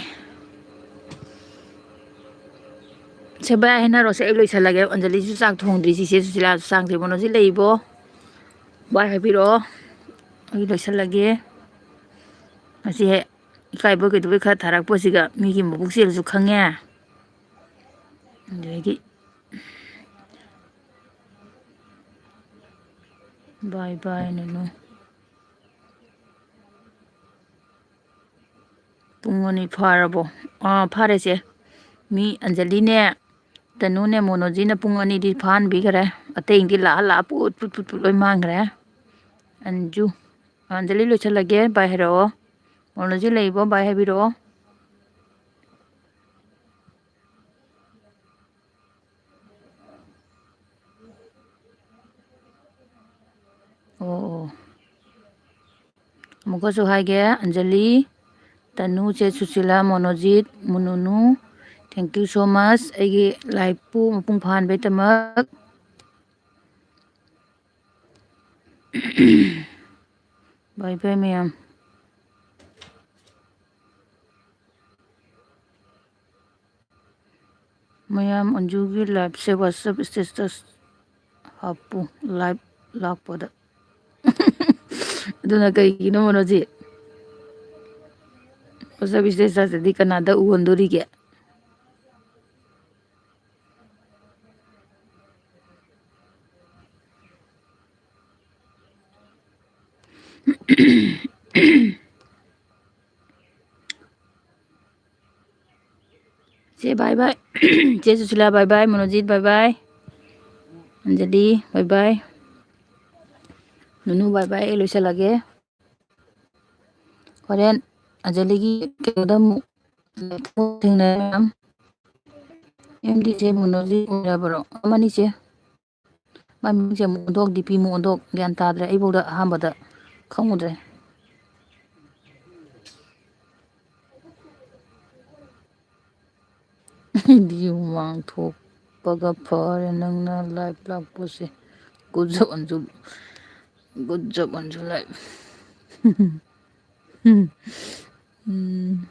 ꯁꯦ ꯚꯥꯏ, ꯍꯥꯏꯅꯔꯣꯁꯦ, ꯑꯩ ꯂꯣꯏꯁꯜꯂꯒꯦ꯫ ꯑꯟꯖꯂꯤꯁꯨ ꯆꯥꯛ ꯊꯣꯡꯗ꯭ꯔꯤ, ꯆꯤꯆꯦ ꯁꯨꯁꯤꯂꯥꯁꯨ ꯆꯥꯛ ꯊꯣꯡꯗ꯭ꯔꯤ꯫ ꯃꯣꯅꯣꯁꯤ ꯂꯩꯕꯣ? ꯚꯥꯏ ꯍꯥꯏꯕꯤꯔꯛꯑꯣ, ꯑꯩ ꯂꯣꯏꯁꯜꯂꯒꯦ꯫ ꯉꯁꯤ ꯍꯦꯛ ꯏꯀꯥꯏꯕꯣꯏ ꯀꯩꯗꯧꯕꯣꯏ ꯈꯔ ꯊꯥꯔꯛꯄꯁꯤꯒ ꯃꯤꯒꯤ ꯃꯕꯨꯛ ꯆꯦꯜꯁꯨ ꯈꯪꯉꯦ꯫ ꯑꯗꯒꯤ bye bye ꯅꯨꯅꯨ꯫ ꯄꯨꯡ ꯑꯅꯤ ꯐꯥꯔꯕꯣ? ꯑꯥ, ꯐꯥꯔꯦ ꯆꯦ꯫ ꯃꯤ ꯑꯟꯖꯂꯤꯅꯦ, ꯇꯅꯨꯅꯦ, ꯃꯣꯅꯣꯖꯤꯅ ꯄꯨꯡ ꯑꯅꯤꯗꯤ ꯐꯥꯍꯟꯕꯤꯈꯔꯦ꯫ ꯑꯇꯩꯗꯤ ꯂꯥꯛꯑ ꯂꯥꯛꯑ ꯄꯨꯠ ꯄꯨꯠ ꯄꯨꯠ ꯄꯨꯠ ꯂꯣꯏ ꯃꯥꯡꯈ꯭ꯔꯦ꯫ ꯑꯟꯖꯨ, ꯑꯟꯖꯂꯤ ꯂꯣꯏꯁꯤꯜꯂꯒꯦ, bye ꯍꯥꯏꯔꯛꯑꯣ꯫ ꯃꯣꯅꯣꯖꯤ ꯂꯩꯕꯣ? Bye ꯍꯥꯏꯕꯤꯔꯛꯑꯣ꯫ ꯑꯣ, ꯑꯣ꯫ ꯑꯃꯨꯛꯀꯁꯨ ꯍꯥꯏꯒꯦ, ꯑꯟꯖꯂꯤ, ꯇꯅꯨ, ꯆꯦ Sushila, ꯃꯣꯅꯣꯖꯤꯠ, ꯃꯨꯅꯨꯅꯨ, thank you so much ꯑꯩꯒꯤ live ꯄꯨ ꯃꯄꯨꯡ ꯐꯥꯍꯟꯕꯩꯗꯃꯛ꯫ Bye bye ꯃꯌꯥꯝ꯫ ꯃꯌꯥꯝ ꯑꯟꯖꯨꯒꯤ live ꯁꯦ WhatsApp status ꯍꯥꯞꯄꯨ, live ꯂꯥꯛꯄꯗ꯫ ꯑꯗꯨꯅ ꯀꯩꯒꯤꯅꯣ ꯃꯣꯅꯣꯖꯤꯠ? WhatsApp status ꯇꯗꯤ ꯀꯅꯥꯗ ꯎꯍꯟꯗꯣꯔꯤꯒꯦ? ꯆꯦ bye bye꯫ ꯆꯦ Sushila bye bye, ꯃꯣꯅꯣꯖꯤꯠ bye bye, Anjali bye bye, ꯅꯨꯅꯨ bye bye꯫ ꯑꯩ ꯂꯣꯏꯁꯤꯜꯂꯒꯦ꯫ ꯍꯣꯔꯦꯟ ꯑꯟꯖꯂꯤꯒꯤ ꯀꯩꯅꯣꯗ ꯑꯃꯨꯛ ꯊꯦꯡꯅꯔꯦ ꯃꯌꯥꯝ꯫ ꯑꯦꯝ ꯗꯤ ꯁꯦ ꯃꯣꯅꯣꯖꯤꯠ ꯑꯣꯏꯔꯕ꯭ꯔꯣ? ꯑꯃꯅꯤ ꯆꯦ꯫ ꯃꯥꯏ ꯃꯃꯤꯡꯁꯦ ꯑꯃꯨꯛ ꯑꯣꯟꯊꯣꯛ, ꯗꯤ ꯄꯤ ꯑꯃꯨꯛ ꯑꯣꯟꯊꯣꯛ, ꯒ꯭ꯌꯥꯟ ꯇꯥꯗ꯭ꯔꯦ꯫ ꯑꯩꯐꯧꯗ ꯑꯍꯥꯟꯕꯗ ꯈꯪꯉꯨꯗ꯭ꯔꯦ꯫ ꯑꯩꯗꯤ ꯍꯨꯃꯥꯡ ꯊꯣꯛꯄꯒ ꯐꯔꯦ ꯅꯪꯅ live ꯂꯥꯛꯄꯁꯦ꯫ Good job Anju. Good job Anju live꯫ ꯎꯝ꯫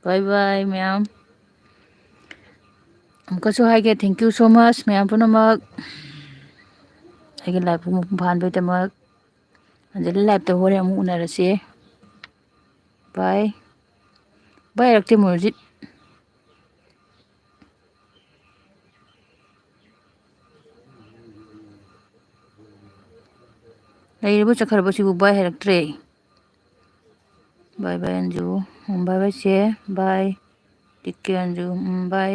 Bye bye ꯃꯌꯥꯝ꯫ ꯑꯃꯨꯛꯀꯁꯨ ꯍꯥꯏꯒꯦ, thank you so much ꯃꯌꯥꯝ ꯄꯨꯝꯅꯃꯛ꯫ ꯑꯩꯒꯤ live ꯄꯨꯡ ꯃꯄꯨꯡ ꯐꯥꯍꯟꯕꯩꯗꯃꯛ꯫ ꯑꯟꯖꯂꯤ live ꯇ ꯍꯣꯔꯦꯟ ꯑꯃꯨꯛ ꯎꯅꯔꯁꯦ꯫ Bye꯫ Bye ꯍꯥꯏꯔꯛꯇꯦ ꯃꯣꯅꯣꯖꯤꯠ꯫ ꯂꯩꯔꯕ ꯆꯠꯈ꯭ꯔꯕ ꯁꯤꯕꯨ ꯕꯥꯏ ꯍꯥꯏꯔꯛꯇ꯭ꯔꯦ꯫ ꯕꯥꯏ ꯕꯥꯏ ꯑꯟꯖꯨ꯫ ꯎꯝ, ꯕꯥꯏ ꯕꯥꯏ ꯆꯦ꯫ ꯕꯥꯏ꯫ ꯇꯤꯛꯀꯦ ꯑꯟꯖꯨ꯫ ꯎꯝ, ꯕꯥꯏ꯫